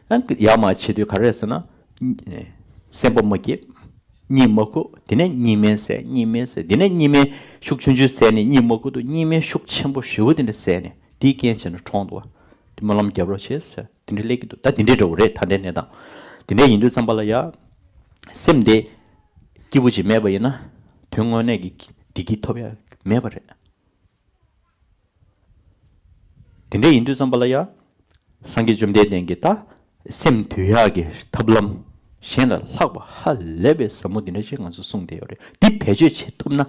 ཨ་ཡར་མར་བྱེད་དུས་ག་རེ་རེད་ཟེར་ན། སེམས་པ་མ་སྐྱིད། གཉིད་མ་ཁུག། དེ་ནས་གཉིད་སྨན་ཟས། གཉིད་སྨན་ཟས། དེ་ནས་གཉིད་སྨན་ཤུགས་ཆུང་ཆུང་ཟས་ནས་གཉིད་མ་ཁུག་འདུག། གཉིད་སྨན་ཤུགས་ཆེན་པོ་ཞེ་པོ་དེ་འདྲ་ཟས་ནས་དེའི་རྐྱེན་བྱས་ནས་གྲོངས་འདུག་བ། དེ་སྨོན་ལམ་རྒྱབ་རོགས་བྱེད་ཟེར། དེ་འདྲ་སླེབས་ཀྱི་འདུག། ད་དེ་འདྲའི་འདྲ་བོ་རེད། ད་ལྟའི་གནས་སྟངས་དེ་འདྲ་ཡིན་དུས་ཙམ་པ་ལ་ཡ། སེམས་དེ་སྐྱིད་པོ་ཅིག་མེད་པ་ཡིན་ན་དོན་དངོས་གནས་ཀྱི་བདེ་སྐྱིད་ཐོབ་ཡ་མེད་པ་རེད། དེ་འདྲ་ཡིན་དུས་ཙམ་པ་ལ་ཡ། སངས་རྒྱས་བཅོམ་ལྡན་འདས་ཀྱིས་ད་སེམས་དུལ་ཡག་གི་ཐབས་ལམ་གཞན་ལས་ལྷག་པ་ཧ་ལས་པའི་ཟབ་མོ་འདི་འདྲ་ཞིག་ང་ཚོ་གསུངས་བསྡད་ཡོད་རེད། འདི་བེད་སྤྱོད་བྱེད་ཐུབ་ན།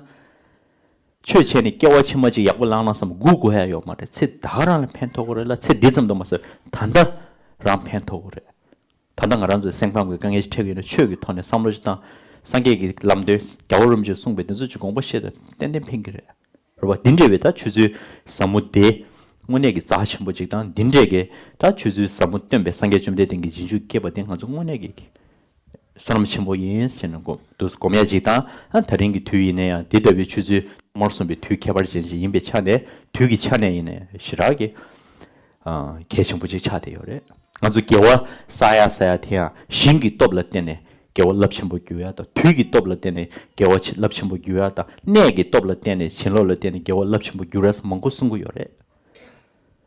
ཆོས་བྱས་ནས་སྐྱེ་བ་ཕྱི་མ་ཅིག་ཡག་པོ་བླངས་ན་བསམ་སྒུག་དགོས་ཡ་ཡོད་མ་རེད། ཚེ་ད་ག་རང་ལ་ཕན་ཐོགས་ཀྱི་རེད་ལ། ཚེ་འདི་ཙམ་དུ་མ་ཟད་ད་ལྟ་རང་ཕན་ཐོགས་ཀྱི་རེད། ད་ལྟ་ང་རང་ཚོའི་སེམས་ཁམས་ཀྱི་དཀའ་ངལ་ཞིག་འཕྲད་ཀྱི་ཡོད་ན་ཆོས་ཀྱི་ཐོག་ནས་བསམ་བློ་ཞིག་བཏང་། སངས་རྒྱས་ཀྱི་ལམ་སྟོན་རྒྱལ་བ་རིན་པོ་ཆེས་གསུངས་པའི་དེ་ཚོ་ཅིག་དགོངས་པ་བཞེས་ན་ཏན་ཏན་ཕན་གྱི་རེད། རེད་བ། འདི་འདྲ་བའི་ད་ཆོས་ཚུལ་ཟབ་མོ་དེ་དངོས་གནས་ཀྱི་རྩ་ཆེན་པོ་ཅིག་དང་། འདི་འདྲའི་གི་ད་ཆོས་ཚུལ་ཟབ་མོ་སྟོན་པའི་སངས་རྒྱས་བཅོམ་ལྡན་འདས་ཀྱི་རྗེས་འཇུག་སྐྱེས་པ་དེ་ང་ཚོ་དངོས་གནས་ཀྱི་བསོད་ནམས་ཆེན་པོ་ཡིན་ཟེར་ནས་སྒོམ་འདུག། སྒོམ་ཡ་ཅིག་དང་། ཨ་ད་རིང་གི་དུས་ཡིན་ན་ཡང་འདི་ལྟ་བུའི་ཆོས་ཚུལ་མར་གསུངས་པའི་དུས་ཁྱད་པར་ཅན་ཅིག་ཡིན་པའི་ཆ་ནས། དུས་ཀྱི་ཆ་ནས་ཡིན་ན་ཡང་ཞེ་དྲག་གི་ཨ་གལ་ཆེན་པོ་ཅིག་ཆགས་བསྡད་ཡོད་རེད། ང་ཚོ་དགེ་བ་བསགས་ཡ་ཟེར་ཡ་དེ་ཡང་ཞིང་གི་སྟོབས་ལ་བརྟེན་ནས། དགེ་བ་རླབས་ཆེན་པོ་འགྱུར་ཡ་དང་། དུས་ཀྱི་སྟོབས་ལ་བརྟེན་ནས་དགེ་བ་ཆེ་རླབས་ཆེན་པོ་འགྱུར་ཡ་དང་། གནས་ཀྱི་སྟོབས་ལ་བརྟེན་ནས་བྱིན་རླབས་ལ་བརྟེན་ནས་དགེ་བ་རླབས་ཆེན་པོ་འགྱུར་ཡ་སོགས་མང་པོ་གསུང་གི་ཡོད་རེད།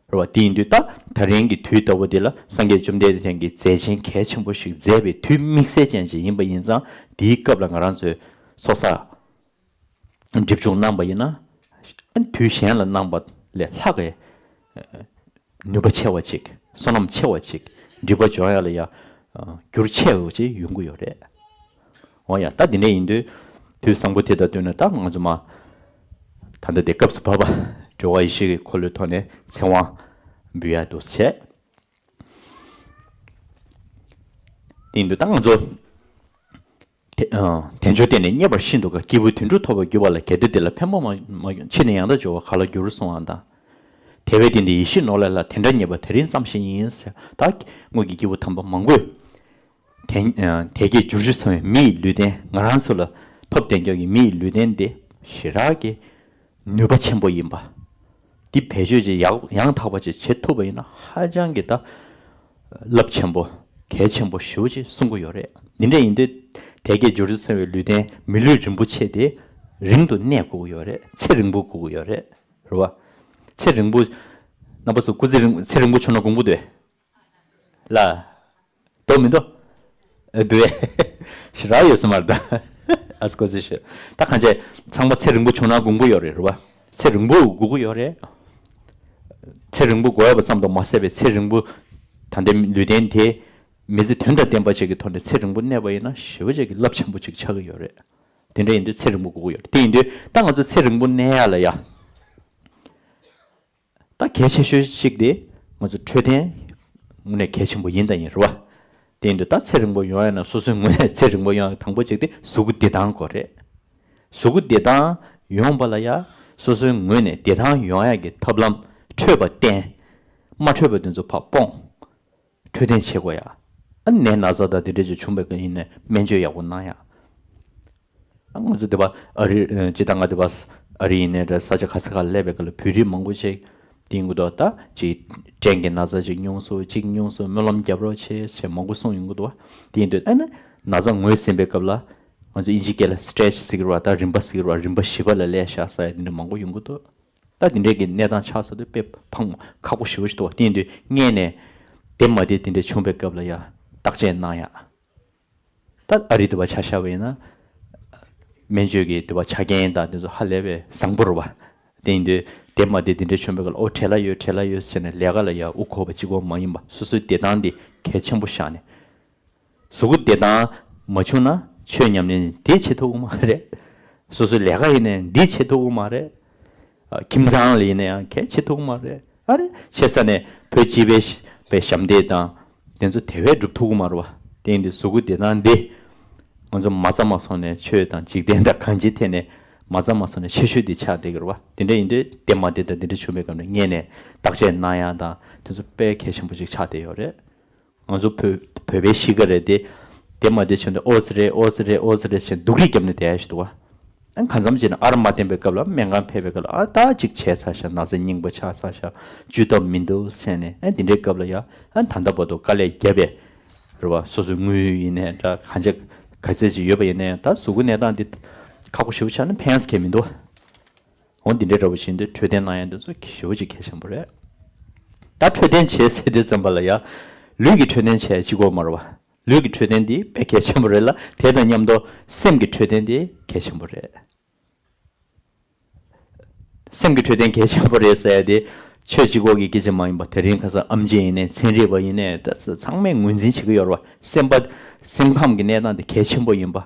རེད་བ། དེ་ཡིན་དུས་ད་ད་རིང་གི་དུས་ལྟ་བུ་འདི་ལ་སངས་རྒྱས་བཅོམ་ལྡན་འདས་ཀྱིས་མཛད་ཆེན་གལ་ཆེན་པོ་ཞིག་མཛད་པའི་དུས་དམིགས་བསལ་ཅན་ཞིག་ཡིན་པ་ཡིན་ཙང་། དེའི་སྐབས་ལ་ང་རང་ཚོས་ཚོགས་བསགས་སྒྲིབ་སྦྱོང་གནང་པ་ཡིན་ན། དུས་གཞན་ལ་གནང་པ་ལས་ལྷག་གི་ནུས་པ་ཆེ་བ་ཅིག་བསོད་ནམས་ཆེ་བ་ཅིག་སྒྲིབ་པ་སྦྱོང་ཡ་ལ་ཡ་འགྱུར་ཆེ་བ་ཅིག་ཡོང་གི་ཡོད་རེད། འོ་ཡ། ད་འདི་འདྲ་ཡིན་དུས་དུས་བཟང་པོ་དེ་དང་བསྟུན་ནས་ད་ང་ཚོ་མ་ད་ལྟ་དེ་སྐབས་སུ་བབ་པ་གྲོལ་བ་ཡེ་ཤེས་ཀྱི་འཁོར་ལོའི་ཐོག་ནས་ཚེ་དབང་འབུལ་ཡ་འདུག་བྱས། དེ་ཡིན་དུས་ད་ང་ཚོ་དལ་འབྱོར་བརྟེན་ནས་རྙེད་པར་ཤིན་ཏུ་དཀའ། སྐྱེས་བུ་དོན་གྲུབ་ཐོབ་པར་གྱུར་པ་ལ། གལ་ཏེ་དེ་ལ་ཕན་པ་མ་མ་ཕྱིས་ནས་ཡང་དག་འབྱོར་བ་ག་ལ་འགྱུར་གསུངས་པ་དང་། དལ་བས་བརྟེན་ཏེ་ཡེ་ཤེས་ནོར་ལས་ལྷག་དེ་འདྲ་རྙེད་པ་དེ་རིང་ཙམ་ཞིག་ཡིན་ཟེར། ད་སྔོན་གྱི་སྐྱེས་བུ་དམ་པ་མང་པོས་དལ་དལ་བརྒྱད་འབྱོར་བཅུ་ཚང་བའི་མི་ཡི་ལུས་རྟེན། ང་རང་ཚོ་ལ་ཐོབ་བསྡད་མཁན་གྱི་མི་ཡི་ལུས་རྟེན་དེ་ཞེ་དྲག་གི་ནུས་པ་ཆེན་པོ་ཡིན་པ། འདི་བེད་སྤྱོད་ཅིག་ཡག་ཡང་དག་པ་ཅིག་བྱེད་ཐུབ་པ་ཡིན་ན་ཧ་ཅང་གི་ད་རླབས་ཆེན་པོ་གལ་ཆེན་པོ་ཞེ་པོ་ཅིག་གསུང་གི་ཡོད་རེད། འདི་འདྲ་ཡིན་དུས་དལ་བརྒྱད་འབྱོར་བཅུ་ཚང་བའི་ལུས་རྟེན་མི་ལུས་རིན་པོ་ཆེ་དེ་རིང་དུ་གནས་དགོས་ཀྱི་ཡོད་རེད། ཚེ་རིང་པོ་དགོས་ཀྱི་ཡོད་རེད། རེད་བ། ཚེ་རིང་པོ། རྣམ་པ་ཚོ་སྐུ་ཚེ་རིང་ཚེ་རིང་པོ་བྱུང་ན་དགོངས་པ་འདུག་ལ། འདུག་མི་འདུག་ཨ། འདུག་ཨེ། ཞེ་དྲག་ཡོད་ས་མ་རེད་ད། ཨ་སྐོར་ཟེར་ཞུ། ད་གང་བྱས་ཚང་མ་ཚེ་རིང་པོ་བྱུང་ན་དགོངས་པ་ཡོད་རེད། རེད་བ། ཚེ་རིང་པོ་དགོས་ཀྱི་ཡོད་རེད། ཚེ་རིང་པོ་དགོས་ཡོད་པ་ཙམ་དུ་མ་ཟད་པའི་ཚེ་རིང་པོ་ད་ལྟའི་ལུས་རྟེན་དེ་མི་ཚེ་དོན་དང་ལྡན་པ་ཅིག་གི་ཐོག་ནས་ཚེ་རིང་པོ་གནས་པ་ཡིན་ན་ཞེ་པོ་ཅིག་གི་རླབས་ཆེན་པོ་ཅིག་ཆགས་ཀྱི་ཡོད་རེད། དེ་འདྲ་ཡིན་དུས་ཚེ་རིང་པོ་དགོས་ཀྱི་ཡོད་རེད། དེ་ཡིན་དུས་ད་ང་ཚོ་ཚེ་རིང་པོ་གནས་ཡ་ལ་ཡ། ད་གལ་ཆེ་ཤོས་ཤིག་དེ་ང་ཚོ་འཕྲོད་བསྟེན་དངོས་གནས་གལ་ཆེན་པོ་ཡིན་དང་ཡིན། རེད་བ། དེ་ཡིན་དུས་ད་ཚེ་རིང་པོ་ཡོང་ཡ་ན་སོ་སོའི་ངོས་ནས་ཚེ་རིང་པོ་ཡོང་ཡ་དང་པོ་གཅིག་དེ་གཟུགས་པོ་བདེ་ཐང་དགོས་རེད། གཟུགས་པོ་བདེ་ཐང་ཡོང་བ་ལ་ཡ་སོ་སོའི་ངོས་ནས་བདེ་ཐང་ཡོང་ཡ་གི་ཐབས་ལམ་འཕྲོད་པ་བསྟེན། མ་འཕྲོད་པ་དེ་ཚོ་ཕར་སྤོང་། འཕྲོད་བསྟེན་བྱེད་དགོས་ཡ། ཨ་ནད་ན་ཚ་དང་དེ་འདྲ་ཅིག་བྱུང་བའི་སྐབས་ཡིན་ནའི་སྨན་བཅོས་ཡག་པོ་གནང་ཡ། ང་ཚོ་འདི་པ་ཨ་རི་ཨ་སྤྱིར་བཏང་ང་འདི་པ་ཨ་རི་ཡིན་ནའི་འདྲ་ས་ཆ་ག་ས་ག་སླེབས་པའི་སྐབས་ལ་བོད་རིགས་མང་པོ་ཅིག་དེ་ཡིན་གྱི་འདུག་ད་ཅིག་སྐྲན་གྱི་ན་ཚ་ཅིག་མྱོང་སོང་། ཅིག་མྱོང་སོང་། སྨོན་ལམ་རྒྱབ་རོགས་བྱེད་ཟེར་མང་པོ་གསུངས་ཡོང་གི་འདུག་དེ་ཡིན་དུས་ཨ་ནི་ན་ཚ་ངོས་ཟིན་པའི་སྐབས་ལ་ང་ཚོ་དབྱིན་ཇི་སྐད་ལ་སི་ཊེ་ཇི་ཟེར་གྱི་རེད་བ། ད་རིམ་པ་ཟེར་གྱི་རེད་བ། རིམ་པ་བཞི་པ་ལ་སླེབས་ཤག་ཟེར་ཡ་དེ་འདྲ་མང་པོ་ཡོང་གི་འདུག་ད་དེ་འདྲའི་གི་གནས་སྟངས་ཆགས་སོང་དུས་དཔེ་ཕངས་ཁག་པོ་ཞེ་པོ་ཞིག་འདུག་དེ་ཡིན་དུས་སྔོན་ནས་བདེ་མ་བདེ་དེ་འདྲ་བྱུང་བའི་སྐབས་ལ་ཡ་བརྟག་དཔྱད་གནང་ཡ། ད་ཨ་རི་དུ་བ་ཆ་བཞག་པ་ཡིན་ན། སྨན་བཅོས་ཀྱི་དུ་བ་ཆ་རྐྱེན་དང་དེ་ཚོ་ཧ་ལས་པའི་བཟང་པོ་རེད་བ། དེ་ཡིན་དུས་བདེ་མ་བདེ་དེ་འདྲ་བྱུང་བའི་སྐབས་ལ་ཨོ་བྲེལ་བ་ཡོད་བྲེལ་བ་ཡོད་ཟེར་ནས་ལས་ཀ་ལ་ཡ་དབུ་འཁོར་བ་གཅིག་པོ་མ་ཡིན་པ་སོ་སོའི་བདེ་ཐང་དེ་གལ་ཆེན་པོ་བཞག་ནས། གཟུགས་པོ་བདེ་ཐང་མ་བྱུང་ན་ཆོས་ཉམས་ལེན་འདི་བྱེད་ཐུབ་ཀྱི་མ་རེད། སོ་སོའི་ལས་ཀ་ཡིན་ནའི་འདི་བྱེད་ཐུབ་ཀྱི་མ་རེད། ཨ། ཁྱིམ་ཚང་ལ་ཡིན་ན་ཡང་གལ་ཆེ་ཐུབ་ཀྱི་མ་རེད། ཨ་རེ་ཆེ་ས་ནས་བོད་སྤྱི་པའི་པའི་ཞབས་འདེགས་དང་དེ་ཚོ་དེ་བས་སྒྲུབ་ཐུབ་ཀྱི་མ་རེད་བ། དེ་ཡིན་དུས་གཟུགས་པོ་བདེ་ཐང་འདི་ང་ཚོ་མ་རྩ་མ་སོང་ནས་ཆོས་དང་འཇིག་རྟེན་དང་གང་ཅིའི་ཐད་ནས་མ་རྩ་མ་སོང་ནས་ཆེ་ཤོས་འདི་ཆགས་བསྡད་ཀྱི་རེད་བ། དེ་འདྲ་ཡིན་དུས་བདེ་མ་བདེ་དང་འདི་འདྲ་བྱུང་བའི་སྐབས་ནས་སྔོན་ནས་བརྟག་དཔྱད་གནང་ཡ་དང་དེ་ཚོ་དཔེ་གལ་ཆེན་པོ་ཅིག་ཆགས་བསྡད་ཡོད་རེད། ང་ཚོ་བོད་བོད་པའི་གཤིས་ཀ་རེད་དེ། བདེ་མ་བདེ་བྱུང་དུས་ཨོ་ཙི་རེད་ཨོ་ཙི་རེད་ཨོ་ཙི་རེད་ཟེར་སྡུག་རུས་བརྒྱབ་ནས་བསྡད་ཡ་ཞིག་འདུག་བ། ཨ་གང་འཚམ་བྱས་ན་ཨར་མ་བསྟན་པའི་སྐབས་ལ་སྨན་ཁང་ཕེབས་པའི་སྐབས་ལ་ཨ་ད་ཅིག་བྱས་ཚར་ཤག་ན་ཚ་སྙིང་པོ་ཆགས་ཚར་ཤག་བཅོས་ཐབས་མི་འདུག་ཟེར་ནས་ཨ་དེ་འདྲའི་སྐབས་ལ་ཡ་ཨ་ད་ལྟ་བར་དུ་དཀའ་ལས་བརྒྱབ་པའི་རེད་བ། སོ་སོའི་དངུལ་ཡིན་ནའི་འདྲ་གང་ཅི་ག་ཚད་ཅིག་ཡོད་པ་ཡིན་ནའི་ད་གཟུགས་པོ་གནས་སྟངས་འདི་ཁག་པོ་ཞེ་པོ་ཆགས་ན་ཕན་ས་གང་ཡང་མི་འདུག་བ། འོ་འདི་འདྲའི་འདྲ་བོ་ཞིག་འདི་འཕྲོད་བསྟེན་གནང་ཡ་འདི་ཚོ་ཞེ་པོ་ཅིག་གལ་ཆེན་པོ་རེད། ད་འཕྲོད་བསྟེན་བྱེད་ཟེར་དུས་ཙམ་པ་ལ་ཡ། ལུས་ཀྱི་འཕྲོད་བསྟེན་བྱས་གཅིག་པོ་མ་རེད་བ། ལུས་ཀྱི་འཕྲོད་བསྟེན་འདི་དཔེ་གལ་ཆེན་པོ་རེད་ལ་དེ་དང་མཉམ་དུ་སེམས་ཀྱི་འཕྲོད་བསྟེན་འདི་གལ་ཆེན་པོ་རེད། སེམས་ཀྱི་འཕྲོད་བསྟེན་གལ་ཆེན་པོ་རེད་ཟེར་ཡ་དེ། ཆོས་གཅིག་པོ་གི་སྐད་ཆ་མ་ཡིན་པ་དེ་རིང་ཁ་སང་ཨེམ་ཆི་ཡིན་ནའི་ཚན་རིག་པ་ཡིན་ནའི་ད་ཚང་མས་ངོས་འཛིན་བྱེད་ཀྱི་ཡོད་རེད་བ། སེམས་པ། སེམས་ཁམས་ཀྱི་གནས་སྟངས་དེ་གལ་ཆེན་པོ་ཡིན་པ།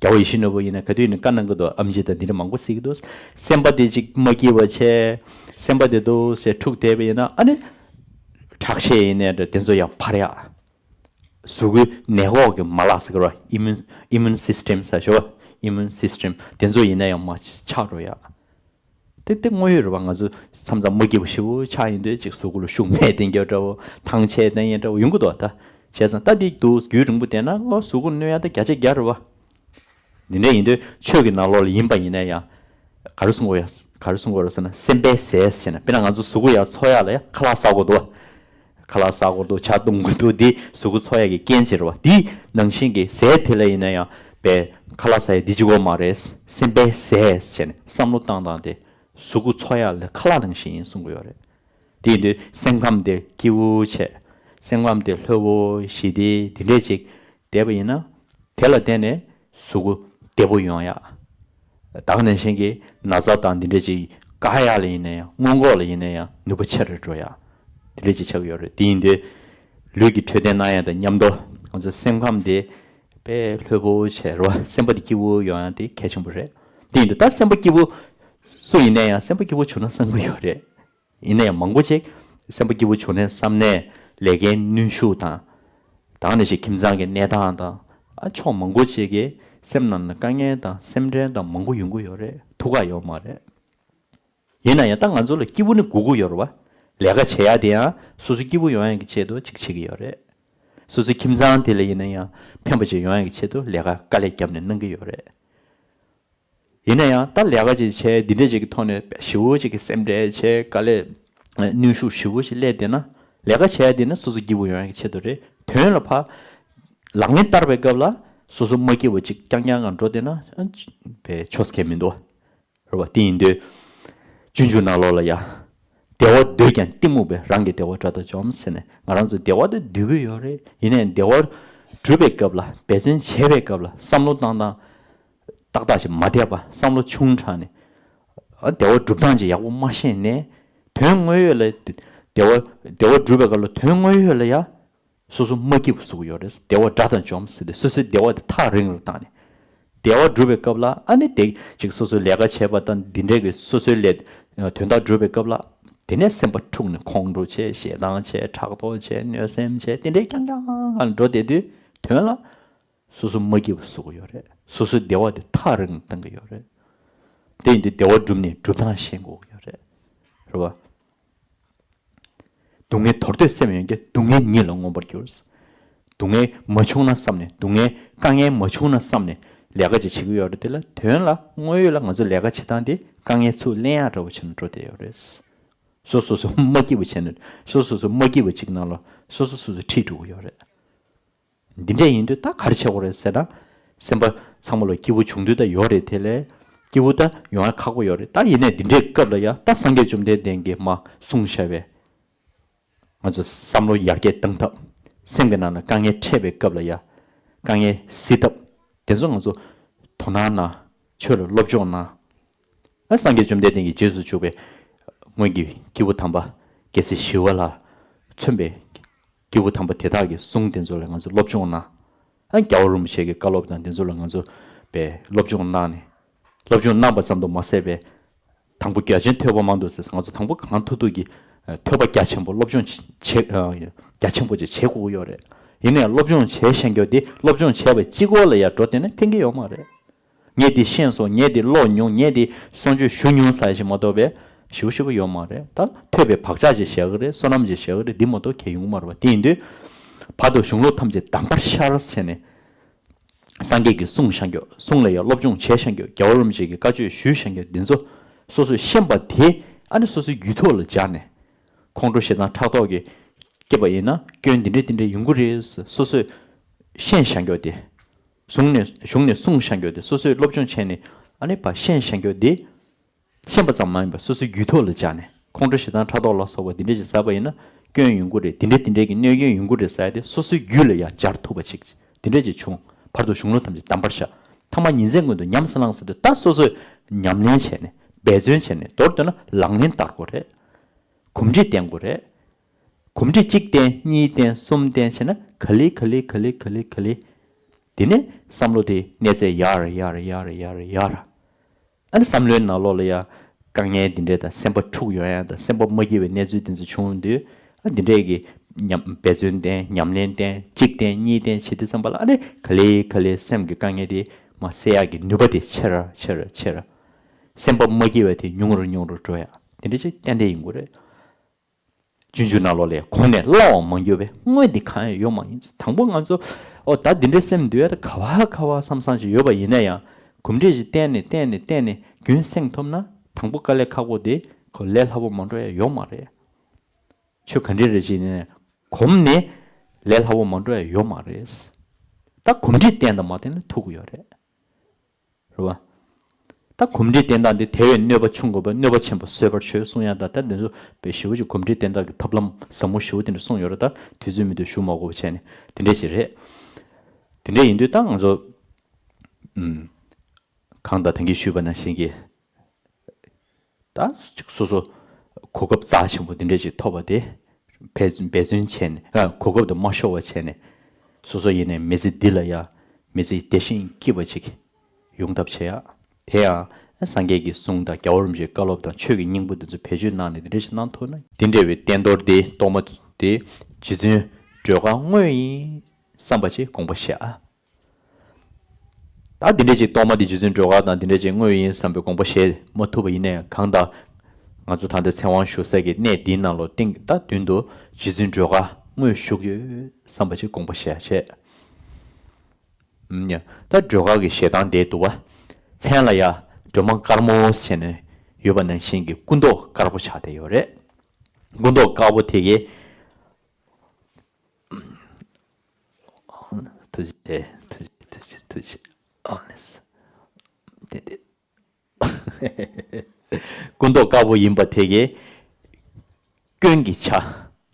རྒྱལ་བ་ཡིད་བཞིན་ནོར་བུ་ཡིན་ན་ག་དུས་ཡིན་ན་བཀའ་གནང་གི་འདུག་ཨེམ་ཆི་དང་འདི་འདྲ་མང་པོ་གཟིགས་ཀྱི་འདུག་སེམས་པ་དེ་ཅིག་མ་སྐྱིད་པ་བྱས། སེམས་པ་དེ་འདུག་ཟེར་འཁྲུག་བསྡད་པ་ཡིན་ན་ཨ་ནི། ཁྲག་ཤེད་ཡིན་ནའི་འདྲ་དེ་ཚོ་ཡང་འཕར་ཡག་གཟུགས་པོའི་ནད་འགོག་གི་མ་ལག་ཟེར་གི་རེད་བ། ཨི་མུན་ཨི་མུན་སིས་ཊེམ་ཟེར་ཞོ། ཨི་མུན་སིས་ཊེམ་དེ་ཚོ་ཡིན་ན་ཡང་མར་ཆག་འགྲོ་ཡག་དེ་དེ་དངོས་ཡོད་རེད་བ། ང་ཚོ་མཚམས་མཚམས་མ་སྐྱིད་པ་ཞེ་པོ་ཆགས་ཡིན་དུས་ཅིག་གཟུགས་པོ་ལ་ཤུགས་མེད་དེ་འགྱོ་འདྲ་བོ། ཐང་ཆད་དེ་ཡིན་འདྲ་བོ་ཡོང་གི་འདུག་ད་བྱས་ཙང་ད་འདི་འདུག་རྒྱུན་རིང་པོ་བསྡད་ན་ཨོ་གཟུགས་པོ་གནོད་ཡག་ད་བརྒྱ་ཆ་བརྒྱ་རེད་བ། འདི་འདྲ་ཡིན་དུས་ཆོས་ཀྱི་ནང་ལོགས་ལ་ཡིན་པ་ཡིན་ན་ཡང་། ག་རེ་གསུང་དགོས་ཡ། ག་རེ་གསུང་དགོས་རེད་ཟེར་ན་སེམས་པའི་ཟས་ཟེར་ན་དཔེར་ན་ང་ཚོ་གཟུགས་པོ་ཡར་འཚོ་ཡག་ལ་ཡང་ཁ་ལག་ཟ་དགོས་འདུག་བ། ཁ་ལག་ཟ་དགོས་འདུག་ཇ་འཐུང་དགོས་འདུག་འདི་གཟུགས་པོ་འཚོ་ཡག་གི་རྐྱེན་ཅིག་རེད་བ། འདི་ནང་བཞིན་གྱི་ཟས་དེ་ལ་ཡིན་ན་ཡང་པའི་ཁ་ལག་ཟ་ཡག་འདི་གཅིག་པོ་མ་རེད། སེམས་པའི་ཟས་བྱས་ནས་བསམ་བློ་བཏང་སྟངས་དེ་གཟུགས་པོ་འཚོ་ཡག་ལ་ཁ་ལག་ནང་བཞིན་ཡིན་གསུང་གི་ཡོད་རེད། དེ་ཡིན་དུས་སེམས་ཁམས་དེ་སྐྱིད་པོ་བྱས། སེམས་ཁམས་དེ་ལྷོད་པོ་ཞི་བདེ་འདི་འདྲས་ཅིག་བསྡད་པ་ཡིན་ན། དེ་ལ་བརྟེན་ནས་གཟུགས་པོ་བདེ་པོ་ཡོང་ཡག་ད་ག་ནང་བཞིན་གྱི་ན་ཚ་དང་འདི་འདྲས་ཅིག་བཀག་ཡག་ལ་ཡིན་ན་ཡང་སྔོན་འགོག་ལ་ཡིན་ན་ཡང་ནུས་པ་ཆེ་རུ་འགྲོ་ཡག་འདི་འདྲས་ཅིག་ཆགས་ཀྱི་ཡོད་རེད། དེ་ཡིན་དུས་ལུས་ཀྱི་འཕྲོད་བསྟེན་གནང་ཡག་དང་མཉམ་དུ་ང་ཚོ་སེམས་ཁམས་དེ་དཔེ་ལྷོད་པོ་བྱས་རོགས། སེམས་པ་དེ་སྐྱིད་པོ་ཡོང་ཡག་དེ་གལ་ཆེན་པོ་རེད། དེ་ཡིན་དུས་ད་སེམས་པ་སྐྱིད་པོ་སུ་ཡིན་ན་ཡང་སེམས་པ་སྐྱིད་པོ་བྱུང་ན་བསམ་གྱི་ཡོད་རེད། ཡིན་ན་ཡང་མང་པོ་ཅིག་སེམས་པ་སྐྱིད་པོ་བྱུང་ནས་བསམ་ནས་ལས་ཀའི་གནོན་ཤུགས་དང་། ད་ག་ནང་བཞིན་ཁྱིམ་ཚང་གི་གནས་སྟངས་དང་། ཨ་ཕྱོགས་མང་པོ་ཅིག་གིས་སེམས་ནང་ལ་དཀའ་ངལ་དང་སེམས་ཁྲལ་དང་མང་པོ་ཡོང་གི་ཡོད་རེད། ཐུགས་ཁག་ཡོད་མ་རེད། ཡིན་ན་ཡང་ད་ང་ཚོ་ལ་སྐྱིད་པོ་ནི་དགོས་ཀྱི་ཡོད་རེད་བ། ལས་ཀ་བྱེད་ཡག་དེ་ཡང་སོ་སོ་སྐྱིད་པོ་ཡོང་ཡག་གི་ཆེད་དུ་ཅིག་བྱེད་ཀྱི་ཡོད་རེད། སོ་སོའི་ཁྱིམ་ཚང་དེ་ལ་ཡིན་ན་ཡང་ཕན་པ་ཅིག་ཡོང་ཡག་གི་ཆེད་དུ་ལས་ཀ་དཀའ་ལས་བརྒྱབ་ནས་གནང་གི་ཡོད་རེད། ཡིན་ན་ཡང་ད་ལས་ཀ་ཅིག་བྱས་འདི་འདྲས་ཅིག་གི་ཐོག་ནས་ཞེ་པོ་ཅིག་གི་སེམས་ཁྲལ་བྱས་དཀའ་ལས་གནོན་ཤུགས་ཞེ་པོ་ཞིག་སླེབས་བསྡད་ན། ལས་ཀ་བྱས་བསྡད་ན་སོ་སོ་སྐྱིད་པོ་ཡོང་ཡག་གི་ཆེད་དུ་རེད། དོན་ལ་ཕར་ལག་ལེན་བསྟར་བའི་སྐབས་ལ་སོ་སོ་མ་སྐྱིད་པ་ཅིག་རྐྱང་རྐྱང་ངང་འགྲོ་བསྡད་ན་ཨ་ཅི་བའི་ཆོས་ཁས་མི་འདུག་བ། རེད་བ། དེ་ཡིན་དུས་སྤྱོད་འཇུག་ནང་ལོགས་ལ་ཡ། བདེ་བ་འདོད་ཀྱང་གཏི་མུག་པས། རང་གི་བདེ་བ་དགྲ་དང་འཇོམས་ཟེར་ནས་ང་རང་ཚོ་བདེ་བ་དེ་འདོད་ཀྱི་ཡོད་རེད། ཡིན་ནའི་བདེ་བ་སྒྲུབ་པའི་སྐབས་ལ་འབད་བརྩོན་བྱེད་པའི་སྐབས་ལ་བསམ་བློ་བཏང་སྟངས་ཏག་ཏག་ཞིག་མ་བསྡད་པ་བསམ་བློ་ཆུང་དྲགས་ནས་ཨ་བདེ་བ་སྒྲུབ་སྟངས་ཅིག་ཡག་པོ་མ་ཤེས་ནས་དོན་དངོས་ཡོད་ལ་བདེ་བ་བདེ་བ་སྒྲུབ་པའི་སྐབས་ལ་དོན་དངོས་ཡོད་ལ་ཡ། སོ་སོ་མ་སྐྱིད་པ་བཟོ་གི་ཡོད་རེད། བདེ་བ་དགྲ་དང་འཇོམས་ཟེར་ཏེ་སོ་སོའི་བདེ་བ་དེ་ཐག་རིང་རུ་བཏང་ནས། བདེ་བ་སྒྲུབ་པའི་སྐབས་ལ་ཨ་ནི་དེ་ཅིག་སོ་སོའི་ལས་ཀ་བྱེད་པ་དང་འདི་འདྲའི་གི་སོ་སོའི་ལས་དོན་དག་སྒྲུབ་པའི་སྐབས་ལ། དེ་ནས་སེམས་པ་འཁྲུགས་ནས་ཁོང་ཁྲོ་བྱས་ཞེ་སྡང་བྱས་ཕྲག་དོག་བྱས་གནོད་སེམས་བྱས་དེ་འདྲའི་རྐྱང་རྐྱང་ལ་འགྲོ་བསྡད་དུས་དོན་ལ་སོ་སོ་མ་སྐྱིད་པ་བཟོ་གི་ཡོད་རེད། སོ་སོའི་བདེ་བ་དེ་ཐག་རིང་རུ་བཏང་གི་ཡོད་རེད། དེ་ཡིན་དུས་བདེ་བ་སྒྲུབ་ནས་སྒྲུབ་སྟངས་ཤེས་དགོས་ཀྱི་ཡོད་རེད། རེད་བ། སྡུག་བསྔལ་དོར་འདོད་སེམས་ཡོད་ཀྱང་། སྡུག་བསྔལ་ཉིད་ལ་མངོན་པར་འགྱུར། སྡུག་བསྔལ་མ་བྱུང་ན་བསམ་ནས། སྡུག་བསྔལ་དཀའ་ངལ་མ་བྱུང་ན་བསམ་ནས་ལས་ཀ་ཅིག་བྱེད་ཀྱི་ཡོད་རེད། དེ་ལ་དོན་ལ་དངོས་ཡོད་ལ་ང་ཚོ་ལས་ཀ་བྱེད་སྟངས་དེ་དཀའ་ངལ་ཚུར་ལེན་ཡག་འདྲ་བོ་བྱས་ནས་འགྲོ་བསྡད་ཡོད་རེད། སོ་སོ་སོ་མ་སྐྱིད་པ་བྱས་ནས་སོ་སོ་སོ་མ་སྐྱིད་པ་ཅིག་ནང་ལ་སོ་སོ་སོ་སོ་ཁྲིད་འགྲོ་གི་ཡོད་རེད། འདི་འདྲ་ཡིན་དུས་ད་ག་རེ་བྱེད་དགོས་རེད་ཟེར་ན། སེམས་པ་ཚང་མ་ལ་སྐྱིད་པོ་བྱུང་དུས་ད་ཡོད་རེད། དེ་ལས་སྐྱིད་པོ་ད་ཡོང་ཡ་ཁག་པོ་ཡོད་རེད། ད་ཡིན་ནའི་འདི་འདྲའི་སྐབས་ལ་ཡ་ད་སངས་རྒྱས་བཅོམ་ལྡན་འདས་ཀྱིས་མ་གསུངས་བཞག་པའི་ང་ཚོ་བསམ་བློ་ཡར་རྒྱས་གཏང་ཐབས། སེམས་ཀྱི་ནང་ན་དཀའ་ངལ་འཕྲད་པའི་སྐབས་ལ་ཡ་དཀའ་ངལ་སེལ་ཐབས་དེ་ཚོ་ང་ཚོ་དོ་སྣང་གནང་། ཆོས་ལ་སློབ་སྦྱོང་གནང་། ཨ་སངས་རྒྱས་བཅོམ་ལྡན་འདས་ཀྱི་རྗེས་སུ་འཇུག་པའི་སྔོན་གྱི་སྐྱེས་བུ་དམ་པ་རྒྱལ་སྲས་ཞི་བ་ལྷ་མཚོན་པའི་སྐྱེས་བུ་དམ་པ་དེ་དག་གི་གསུང་དེ་ཚོ་ལ་ང་ཚོ་སློབ་སྦྱོང་གནང་། ཨ་རྒྱལ་བ་རིན་པོ་ཆེ་གི་བཀའ་སློབ་དང་དེ་ཚོ་ལ་ང་ཚོ་པའི་སློབ་སྦྱོང་གནང་ནས། སློབ་སྦྱོང་གནང་བ་ཙམ་དུ་མ་ཟད་པའི་དང་པོ་རྒྱ་ཆེན་ཐོས་པ་མང་དུ་ཟེར། ང་ཚོ་དང་པོ་གང་ཐུབ་ཐུབ་ཀྱིས་ཐོས་པ་རྒྱ་ཆེན་པོ་སློབ་སྦྱོང་བྱེད་རྒྱ་ཆེན་པོ་ཅིག་བྱེད་དགོས་ཀྱི་ཡོད་རེད། ཡིན་ནའང་སློབ་སྦྱོང་བྱས་ཤེས་མཁན་དེ་སློབ་སྦྱོང་བྱས་པའི་གཅིག་པོ་ལ་ཡང་འགྲོ་བསྡད་ན་ཕན་གྱི་ཡོད་མ་རེད། ངས་འདི་ཤེས་སོང་། ངས་འདི་ཀློག་མྱོང་། ངས་འདི་གསུང་ཆོས་ཞུ་མྱོང་ཟེར་ཞིག་མ་གཏོགས་པའི་ཞེ་པོ་ཞེ་པོ་ཡོད་མ་རེད། ད་ཐོས་པའི་བག་ཆགས་ཅིག་བཞག་གི་རེད། བསོད་ནམས་ཅིག་བཞག་གི་རེད། འདི་མ་གཏོགས་གལ་ཡོང་གི་མ་རེད་པ། དེ་ཡིན་དུས་བར་དུ་གཞུང་ལུགས་ཐམས་ཅད་གདམས་པར་ཤར་བྱས་ནས། སངས་རྒྱས་ཀྱིས་གསུངས་བཞག་རྒྱུ། གསུང་ལ་ཡང་སློབ་སྦྱོང་བྱས་བཞག་རྒྱུ། རྒྱལ་བ་རིན་པོ་ཆེ་གིས་བཀའ་ཆོས་ཞུས་བཞག་རྒྱུ་འདི་ཚོ་སོ་སོས་ཤེས་པ་དེ་ཨ་ནི་སོ་སོའི་རྒྱུད་ཐོག་ལ་སྦྱར་ནས། ཁོང་ཁྲོ་ཞེ་སྡང་ཕྲག་དོག་གིས་སྐྱེས་པ་ཡིན་ན་སྐྱོན་འདི་འདྲ་འདི་འདྲ་ཡོང་གི་རེད་ཟེར་སོ་སོས་ཤེས་བཞག་རྒྱུ་དེ། གཞུང་ནས་གཞུང་ནས་གསུངས་བཞག་རྒྱུ་དེ་སོ་སོས་སློབ་སྦྱོང་བྱས་ནས་ཨ་ནི་ཕར་ཤེས་བཞག་རྒྱུ་དེ། ཤེས་པ་ཙམ་མ་ཡིན་པར་སོ་སོའི་རྒྱུད་ཐོག་ལ་སྦྱར་ནས་ཁོང་ཁྲོ་ཞེ་སྡང་ཕྲག་དོག་ལ་སོགས་པ་འདི་འདྲ་ཞིག་ཟ་བ་ཡིན་ན་སྐྱོན་ཡོང་གི་རེད། འདི་འདྲ་འདི་འདྲའི་གི་གནོད་སྐྱོན་ཡོང་གི་རེད་ཟེར་ཡ་དེ་སོ་སོའི་རྒྱུད་ལ་ཡང་སྦྱར་ཐུབ་པ་ཅིག་འདི་འདྲ་ཅིག་བྱུང་། བར་དུ་གཞུང་ལུགས་ཐམས་ཅད་གདམས་པར་ཤར། ཐ་མ་ཉིན་མཚན་ཀུན་ཏུ་ཉམས་སུ་བླངས་ཟེར་དུས་ད་སོ་སོས་ཉམས་ལེན་བྱས་ནས་འབད་བརྩོན་བྱས་ནས་མདོར་བསྡུས་ན་ལག་ལེན་བསྟར་དགོས་རེད། གོམས་འདྲིས་བསྟེན་དགོས་རེད། གོམས་འདྲིས་གཅིག་བསྟེན་གཉིས་བསྟེན་གསུམ་བསྟེན་བྱས་ན་ག་ལེ་ག་ལེ་ག་ལེ་ག་ལེ་ག་ལེ། དེ་ནས་བསམ་བློ་དེ་གནས་ཚད་ཡར་ཡར་ཡར་ཡར་ཡར། ཨ་ནི་བསམ་བློའི་ནང་ལོགས་ལ་ཡང་དཀའ་ངལ་འདི་འདྲས་དང་སེམས་པ་འཁྲུག་ཡོང་ཡ་དང་སེམས་པ་མ་སྐྱིད་པའི་གནས་ཚུལ་འདི་ཚོ་བྱུང་དུས་ཨ་འདི་འདྲས་ཀྱི་ཉམས་འབད་བརྩོན་བསྟེན་ཉམས་ལེན་བསྟེན་གཅིག་བསྟེན་གཉིས་བསྟེན་བྱེད་དུས་ཙམ་པ་ལ་ཨ་ནི་ག་ལེ་ག་ལེ་སེམས་ཀྱི་དཀའ་ངལ་དེ་མར་སེལ་ཡག་གི་ནུས་པ་དེ་ཆེ་ར་ཆེ་ར་ཆེ་ར། སེམས་པ་མ་སྐྱིད་པ་དེ་ཉུང་རུ་ཉུང་རུ་འགྲོ་ཡ་འདི་འདྲ་ཅིག་ཏན་ཏན་ཡིན་དགོས་རེད། སྤྱོད་འཇུག་ནང་ལོགས་ལས་གོང་ནས་སླར་འོང་མ་འགྱུར་བའི་དངོས་འདི་གང་ཡང་ཡོད་མ་ཡིན། དང་པོ་ང་ཚོ་ཨོ་ད་འདི་འདྲའི་སེམས་འདུལ་ཡ་ད་ག་བ་ག་བ་བསམ་བསམ་ཞིག་ཡོད་པ་ཡིན་ན་ཡང་གོམས་འདྲིས་ཤིག་བསྟེན་ནས་བསྟེན་ནས་བསྟེན་ནས་རྒྱུན་བསྲིང་ཐུབ་ན་དང་པོ་དཀའ་ལས་ཁག་པོ་དེ་ཁོ་ལས་སླ་པོ་མ་འགྲོ་ཡ་ཡོད་མ་རེད། ཆོས་ག་འདྲ་རེ་བྱས་ནས་ གོམས་ནས་ལས་སླ་བོ་མ་འགྲོ་ཡ་ཡོད་མ་རེད། ད་གོམས་འདྲིས་བསྟེན་དང་མ་བསྟེན་ལ་ཐུག་གི་ཡོད་རེད། རེད་བ། ད་གོམས་འདྲིས་བསྟེན་སྟངས་འདི་དེ་བས་གནོད་པ་ཆུང་དགོས་པ་གནོད་པ་ཆེན་པོ་བཟོད་པར་བྱོས་གསུང་ཡ། ད་ད་འདི་ཚོ་དཔེ་ཞེ་པོ་ཅིག་གོམས་འདྲིས་བསྟེན་སྟངས་ཀྱི་ཐབས་ལམ་ཟབ་མོ་ཞེ་པོ་དེ་འདྲ་གསུངས་ཡོད་རེད། ད་དུས་ཚོད་མི་འདུག་ཞུ་མ་དགོས་པ་བྱས་ནས་དེ་འདྲ་ཞིག་རེད། དེ་འདྲ་ཡིན་དུས་ད་ང་ཚོ་ཨུམ། གང་ལྟར་ད་གིན་ཞུས་པ་ནང་བཞིན་གྱི། ད་ཅིག་སོ་སོ་གོ་སྐབས་རྩ་ཆེན་པོ་འདི་འདྲ་ཅིག་ཐོབ་པ་དེ་འབད་འབད་བརྩོན་བྱས་ནས། ཨ། གོ་སྐབས་དེ་མ་ཤོར་བ་བྱས་ནས། སོ་སོ་ཡིན་ནའི་མི་ཚེ་འདི་ལ་ཡ་མི་ཚེ་བདེ་ཞིང་སྐྱིད་པ་ཅིག་ཡོང་ཐབས་བྱེད་ཡ། དེ་ཡང་སངས་རྒྱས་ཀྱི་གསུང་དང་རྒྱལ་བ་རིན་པོ་ཆེའི་བཀའ་སློབ་དང་ཆོས་ཀྱི་སྙིང་པོ་འདི་ཚོ་བེད་སྤྱོད་གནང་ནས་འདི་འདྲ་ཞིག་གནང་ཐུབ་ན། འདི་འདྲ་བའི་བསྟན་རྡོར་དེ་གཏོར་མ་དེ་རྗེ་བཙུན་སྒྲོལ་དཀར་དངོས་ཡིན་བསམ་པ་ཅིག་དགོངས་པ་བཞེས་ཨ། ད་འདི་འདྲ་ཅིག་གཏོར་མ་འདི་རྗེ་བཙུན་སྒྲོལ་དཀར་དང་འདི་འདྲ་ཅིག་དངོས་ཡིན་བསམ་པའི་དགོངས་པ་བཞེས་མ་ཐུབ་པ་ཡིན་ནའི། གང་ལྟར་ང་ཚོ་ད་ལྟ་ཚེ་དབང་བཞུགས་སའི་གི་གནས་འདིའི་ནང་ལོགས་སྟེང་ད་མདུན་དུ་རྗེ་བཙུན་སྒྲོལ་དཀར་དངོས་བཞུགས་ཡོད་བསམ་པ་ཅིག་དགོངས་པ་བཞེས་བྱས། ཨུམ། ད་སྒྲོལ་དཀར་གྱི་ཞལ་ཐང་དེ་འདུག་བ། མཚན་ལ་ཡ་སྒྲོལ་མ་དཀར་མོ་ཟེར་ནས་ཡོད་པ་ནང་བཞིན་གྱི་སྐུ་མདོག་དཀར་པོ་ཆགས་བསྡད་ཡོད་རེད། སྐུ་མདོག་དཀར་པོ་དེ་གའི། ཐུགས་རྗེ་ཆེ། ཐུགས་རྗེ་ཆེ། ཐུགས་རྗེ་ཆེ། ཐུགས་རྗེ་ཆེ། ཨ་ནི། དེ་དེ། སྐུ་མདོག་དཀར་པོ་ཡིན་པ་དེ་གའི་སྐྱོན་གྱི་ཆ་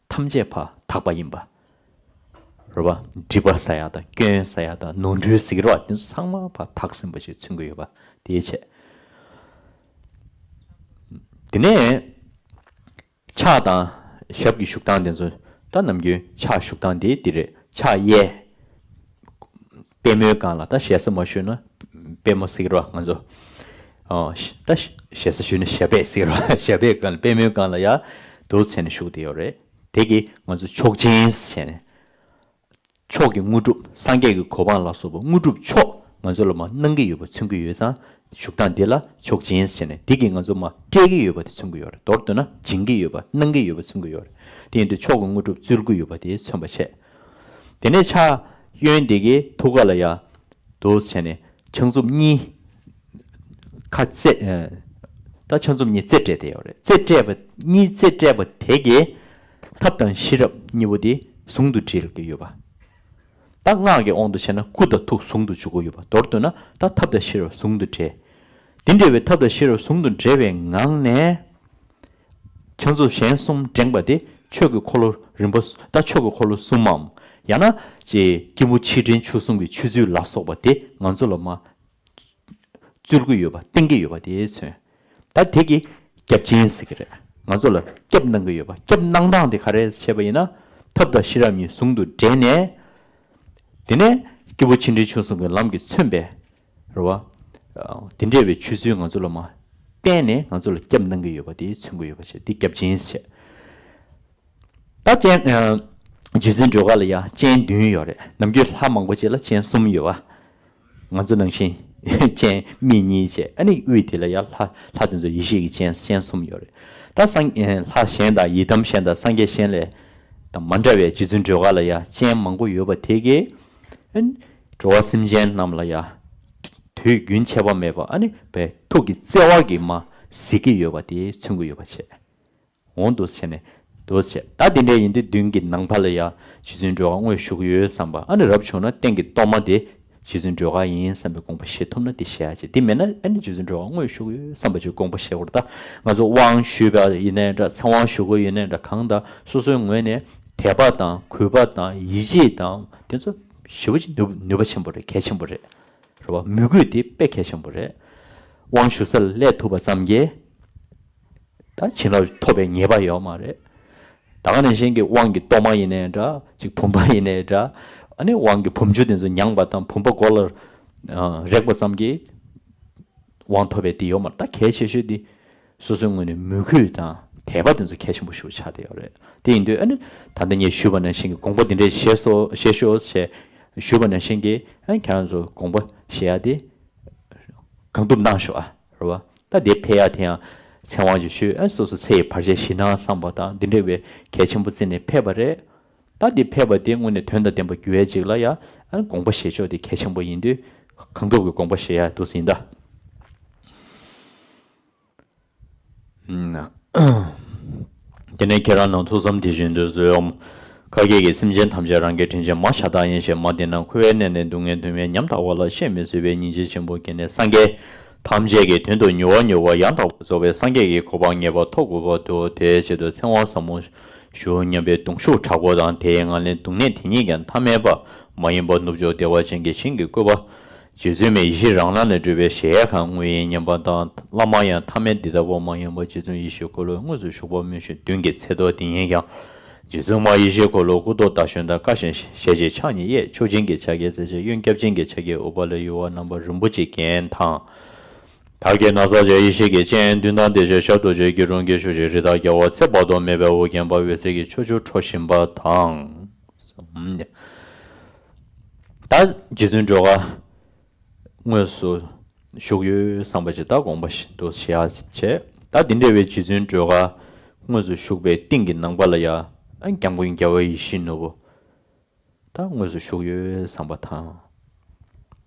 ཐམས་ཅད་ཕར་དག་པ་ཡིན་པ། རེད་བ། སྒྲིབ་པ་ཟ་ཡག་དང་སྐྱོན་ཟ་ཡག་དང་ནོར་འཁྲུལ་ཟེར་གྱི་རེད་བ། དེ་ཚོ་ཚང་མ་ཕར་དག་ཟིན་པ་ཞིག་མཚོན་གྱི་ཡོད་པ་དེའི་ཆེད། དེ་ནས། ཕྱག་དང་ཞབས་ཀྱི་བཞུགས་སྟངས་དེ་ཚོ། ད་ནམ་རྒྱུན་ཕྱག་བཞུགས་སྟངས་དེ་འདི་རེད། ཕྱག་གཡས། པད་མོའི་སྒང་ལ། ད་ཞེ་ས་མ་ཞུས་ན་པད་མོ་ཟེར་གྱི་རེད་བ་ང་ཚོ། ཨོ། ད་ཞེ་ས་ཞུས་ན་ཞབས་པད་ཟེར་གྱི་རེད་བ། ཞབས་པད་སྒང་ལ། པད་མོའི་སྒང་ལ་ཡ་འདུག་བྱས་ནས་བཞུགས་བསྡད་ཡོད་རེད། དེ་གིས་ང་ཚོ་མཆོག་སྦྱིན་ཟེར་ནས། མཆོག་གི་དངོས་གྲུབ། སངས་རྒྱས་ཀྱི་གོ་འཕང་ལ་སོགས་པ་དངོས་གྲུབ་མཆོག་ང་ཚོ་ལ་མར་གནང་གི་ཡོད་པ་མཚོན་གྱི་ཡོད་ཙང་། བཞུགས་སྟངས་འདི་ལ་མཆོག་སྦྱིན་ཟེར་ནས། འདི་གིས་ང་ཚོ་མར་སྤྲད་ཀྱི་ཡོད་པ་དེ་མཚོན་གྱི་ཡོད་རེད། མདོར་བསྡུ་ན་སྦྱིན་གྱི་ཡོད་པ། གནང་གི་ཡོད་པ་མཚོན་གྱི་ཡོད་རེད། དེ་ཡིན་དུས་མཆོག་གི་དངོས་གྲུབ་སྩོལ་གྱི་ཡོད་པ་དེ་མཚོན་པ་བྱས། དེ་ནས་ཕྱག་གཡོན་འདི་གའི་ཐུགས་ཀ་ལ་ཡ་འདུག་བྱས་ནས་ཕྱག་མཛུབ་གཉིས། ཁ་རྩེ། ཨ། ད་ཕྱག་མཛུབ་གཉིས་རྩེ་སྤྲད་བསྡད་ཡོད་རེད། རྩེ་སྤྲད་པ། གཉིས་རྩེ་སྤྲད་པ་དེ་གའི་ཐབས་དང་ཤེས་རབ་གཉིས་པོ་དེ་ཟུང་དུ་འབྲེལ་གྱི་ཡོད་པ། ད་སྔགས་ཀྱི་དབང་དུ་བྱས་ན་སྐུ་དང་ཐུགས་ཟུང་དུ་འཇུག་གི་ཡོད་པ། མདོར་བསྡུ་ན་ད་ཐབས་དང་ཤེས་རབ་ཟུང་དུ་འབྲེལ། དེ་འདྲ་བའི་ཐབས་དང་ཤེས་རབ་ཟུང་དུ་འབྲེལ་བའི་ངང་ནས། ཕྱག་མཛུབ་གཞན་གསུམ་བསྒྲེངས་པ་དེ་ཆོས་ཀྱི་འཁོར་ལོ་རིམ་པ། ད་ཆོས་ཀྱི་འཁོར་ལོ་གསུམ་མམ། ཡང་ན་ཅིག་སྐྱེས་བུ་ཆེ་འབྲིང་ཆུང་གསུམ་གྱི་ཆོས་ཚུལ་ལ་སོགས་པ་དེ་ང་ཚོ་ལ་མར་སྩོལ་གྱི་ཡོད་པ། བསྟན་གྱི་ཡོད་པ་དེ་མཚོན། ད་དེ་གིས་སྐྱབས་སྦྱིན་ཟེར་གྱི་རེད། ང་ཚོ་ལ་སྐྱབས་གནང་གི་ཡོད་པ། སྐྱབས་གནང་སྟངས་དེ་ག་རེ་བྱས་པ་ཡིན་ན། ཐབས་དང་ཤེས་རབ་གཉིས་ཟུང་དུ་འབྲེལ་ནས། དེ་ནས་སྐྱེས་བུ་ཆེ་འབྲིང་ཆུང་གསུམ་གྱི་ལམ་གྱིས་མཚོན་པའི། རེད་བ། ཨ། དེ་འདྲ་བའི་ཆོས་ཚུལ་ང་ཚོ་ལ་མར་བསྟན་ནས་ང་ཚོ་ལ་སྐྱབས་གནང་གི་ཡོད་པ་དེ་མཚོན་གྱི་ཡོད་པ་བྱས། འདི་སྐྱབས་སྦྱིན་ཟེར། ད་སྤྱན། ཨ། རྗེ་བཙུན་སྒྲོལ་དཀར་ལ་ཡ་སྤྱན་བདུན་ཡོད་རེད། ནམ་རྒྱུན་ལྷ་མང་པོ་ཅིག་ལ་སྤྱན་གསུམ་ཡོད་པ། ང་ཚོ་ནང་བཞིན་སྤྱན་མིག་གཉིས་བྱས། ཨ་ནི་དབུས་དེ་ལ་ཡ་ལྷ། ལྷ་དེ་ཚོ་ཡེ་ཤེས་ཀྱི་སྤྱན། སྤྱན་གསུམ་ཡོད་རེད། ད་སངས། ཨ། ལྷ་གཞན་དང་། ཡི་དམ་གཞན་དང་སངས་རྒྱས་གཞན་ལས་དང་མ་འདྲ་བའི་རྗེ་བཙུན་སྒྲོལ་དཀར་ལ་ཡ་སྤྱན་མང་པོ་ཡོད་པ་དེ་གིས། ཨ། འགྲོ་བ་སེམས་ཅན་རྣམས་ལ་ཡ་དུས་རྒྱུན་ཆད་པ་མེད་པ། ཨ་ནི་བའི་ཐུགས་ཀྱི་བརྩེ་བ་གིས་མར་གཟིགས་ཀྱི་ཡོད་པ་དེ་མཚོན་གྱི་ཡོད་པ་བྱས། འོང་འདུག་བྱས་ནས། འདུག་བྱས། ད་དེ་འདྲ་ཡིན་དུས་མདུན་གྱི་ནམ་མཁའ་ལ་ཡ་རྗེ་བཙུན་སྒྲོལ་དཀར་དངོས་བཞུགས་ཡོད་བསམ་པ། ཨ་ནི་རབ་བྱུང་ན་སྟེང་གི་གཏོར་མ་དེ་རྗེ་བཙུན་སྒྲོལ་དཀར་ཡིན་བསམ་པའི་དགོངས་པ་བཞེས་ཐུབ་ན་དེ་བཞེས་ཡ་བྱས། དེ་མེད་ན་ཨ་ནི་རྗེ་བཙུན་སྒྲོལ་དཀར་དངོས་བཞུགས་ཡོད་བསམ་པ་ཅིག་དགོངས་པ་བཞེས་དགོས་རེད། ད་ང་ཚོ་དབང་ཞུས་པ་ཡིན་ནའི་འདྲ། ཚེ་དབང་ཞུ་དགོས་ཡིན་ནའི་འདྲ། གང་ལྟར་སོ་སོའི་ངོས་ནས་དད་པ་དང་གུས་པ་དང་ཡིད་ཆེས་དང་དེ་ཚོ་ཞེ་པོ་ཅིག་ནུས། ནུས་པ་ཆེན་པོ་རེད། གལ་ཆེན་པོ་རེད། རེད་བ། མོས་གུས་དེ་དཔེ་གལ་ཆེན་པོ་རེད། དབང་ཞུ་སར་སླེབས་ཐུབ་པ་ཙམ་གྱིས། ད་བྱིན་རླབས་ཐོབ་པའི་ངེས་པ་ཡོད་མ་རེད། ད་ག་ནང་བཞིན་གྱི་དབང་གི་གཏོར་མ་ཡིན་ནའི་འདྲ། ཅིག་བུམ་པ་ཡིན་ནའི་འདྲ། ཨ་ནི་དབང་གི་བུམ་ཆུ་དེ་ཚོ་མྱངས་པ་དང་བུམ་པ་མགོ་ལ་རེག་པ་ཙམ་གྱིས་དབང་ཐོབ་པའི་དེ་ཡོད་མ་རེད། ད་གལ་ཆེ་ཤོས་དེ་སོ་སོའི་ངོས་ནས་མོས་གུས་དང་དད་པ་དེ་ཚོ་གལ་ཆེན་པོ་ཞིག་ཆགས་བསྡད་ཡོད་རེད། དེ་ཡིན་དུས་ཨ་ནི་ད་ལྟ་ངས་ཞུས་པ་ནང་བཞིན་གྱི་དགོངས་པ་འདི་འདྲས་བཞེས་སོ། བཞེས་ཤོག་ཞེས་ཞུས་པ་ནང་བཞིན་གྱི། ཨ་ནི་ཁྱེད་རང་ཚོ་དགོངས་པ་བཞེས་ཡ་དེ་གང་ཐུབ་གནང་ཤོག་ཨ། རེད་བ། ད་དེ་ཕེབས་ཡ་དེ་ཡང་ཚེ་དབང་ཅིག་ཞུས། ཨ་སོ་སོ་ཚེ་ཡི་བར་ཆད་ཞི་སྣང་བསམ་པ་དང་འདི་འདྲ་བའི་གལ་ཆེན་པོ་བརྩིས་ནས་ཕེབས་པ་རེད། ད་དེ་ཕེབས་པ་དེ་དངོས་གནས་དོན་དང་ལྡན་པ་འགྱུར་ཡ་ཅིག་ལ་ཡ། ཨ་དགོངས་པ་བཞེས་ཕྱོགས་དེ་གལ་ཆེན་པོ་ཡིན་དུས་གང་ཐུབ་ཀྱི་དགོངས་པ་བཞེས་ཡ་འདུག་ཟིན་ད། དེ་ནས་ཁྱེད་རང་ནང་ཐུགས་བསམ་དེ་བཞིན་དུ་གསོལ་འོམ། བཀའ་བརྒྱད་ཀྱིས་སེམས་ཅན་ཐམས་ཅད་རང་གི་དྲིན་ཅན་མ་ཤ་སྟག་ཡིན་ཞེས་མ་བསྟེན་ན། འཁོར་བའི་གནས་ནས་སྡུག་བསྔལ་དུ་མའི་ཉམ་ཐག་པ་ལ་བཤད་མི་བཟོད་པའི་སྙིང་རྗེ་ཆེན་པོ་བསྐྱེད་ནས། སངས་རྒྱས་ཐམས་ཅད་ཀྱི་དོན་དུ་མྱུར་བ་མྱུར་བ་ཡང་དག་པར་རྫོགས་པའི་སངས་རྒྱས་ཀྱི་གོ་འཕང་ངེས་པར་ཐོབ་དགོས་པར་འདུག་དེའི་ཆེད་དུ་ཚེ་དབང་ཟབ་མོ་ཞུ་སྙམ་པའི་གདུང་ཤུགས་དྲག་པོ་དང་། དེའི་ངང་ལས་སྡུག་བསྔལ་དེ་ཉིད་ཀྱང་ཐ་མལ་པ་མ་ཡིན་པར་ནུབ་འགྱོ་བདེ་བ་ཅན་གྱི་ཞིང་གི་བཀོད་པ། རྗེ་བཙུན་མའི་ཡེ་ཤེས་རང་ལ་ནི་སྤྲུལ་པའི་གཞལ་ཡས་ཁང་དངོས་ཡིན་སྙམ་པ་དང་། བླ་མ་ཡང་ཐ་མལ་འདི་ལྟ་བུ་མ་ཡིན་པར་རྗེ་བཙུན་ཡེ་ཤེས་འཁོར་ལོའི་དངོས་སུ་བཞུགས་པ་སྨོན་ཞིང་མདུན་གྱི་ཚེ་ཐོ་འདི་ཉིད་ཀྱང་རྗེ་བཙུན་མ་ཡེ་ཤེས་འཁོར་ལོ་སྐུ་མདོག་ཟླ་གཞོན་དང་། དཀར་ཞིང་ཞལ་གཅིག་ཕྱག་གཉིས་གཡས། མཆོག་སྦྱིན་གྱི་ཕྱག་རྒྱའི་རྩེ་ལྕེ་གཡོན། སྐྱབས་སྦྱིན་གྱི་ཕྱག་རྒྱའི་དབུ་པ་ལ་ཡུ་བ་རྣམ་པ་རིན་པོ་ཆེའི་རྒྱན་དང་། དར་གྱི་ན་བཟའ་བཅས་ཡེ་ཤེས་ཀྱི་སྤྱན་བདུན་དང་བདེ་མཆོག་ཞབས་རྡོ་རྗེ་སྐྱིལ་ཀྲུང་གིས་བཞུགས་ཤིང་། རི་དྭགས་རྒྱལ་པོ་ཚེ་དཔག་ཏུ་མེད་པས་དབུ་བརྒྱན་པ། འོད་ཟེར་གྱི་ཕྱོགས་བཅུར་འཕྲོ་བཞིན་པ་དང་། ད་རྗེ་བཙུན་སྒྲོལ་དཀར་དངོས་སུ་བཞུགས་ཡོད་བསམ་པ་ཅིག་ད་དགོངས་པ་ཞིག་འདུག་བྱེད་ཡ་བྱས། ད་འདི་འདྲ་བའི་རྗེ་བཙུན་སྒྲོལ་དཀར་དངོས་སུ་བཞུགས་པའི་རྟིང་གི་ནང་པ་ལ་ཡ། སྐྱབས་མགོན་རྒྱལ་བ་ཡིད་བཞིན་ནོར་བུ་ད་དངོས་སུ་བཞུགས་ཡོད་བསམ་པ་དང་།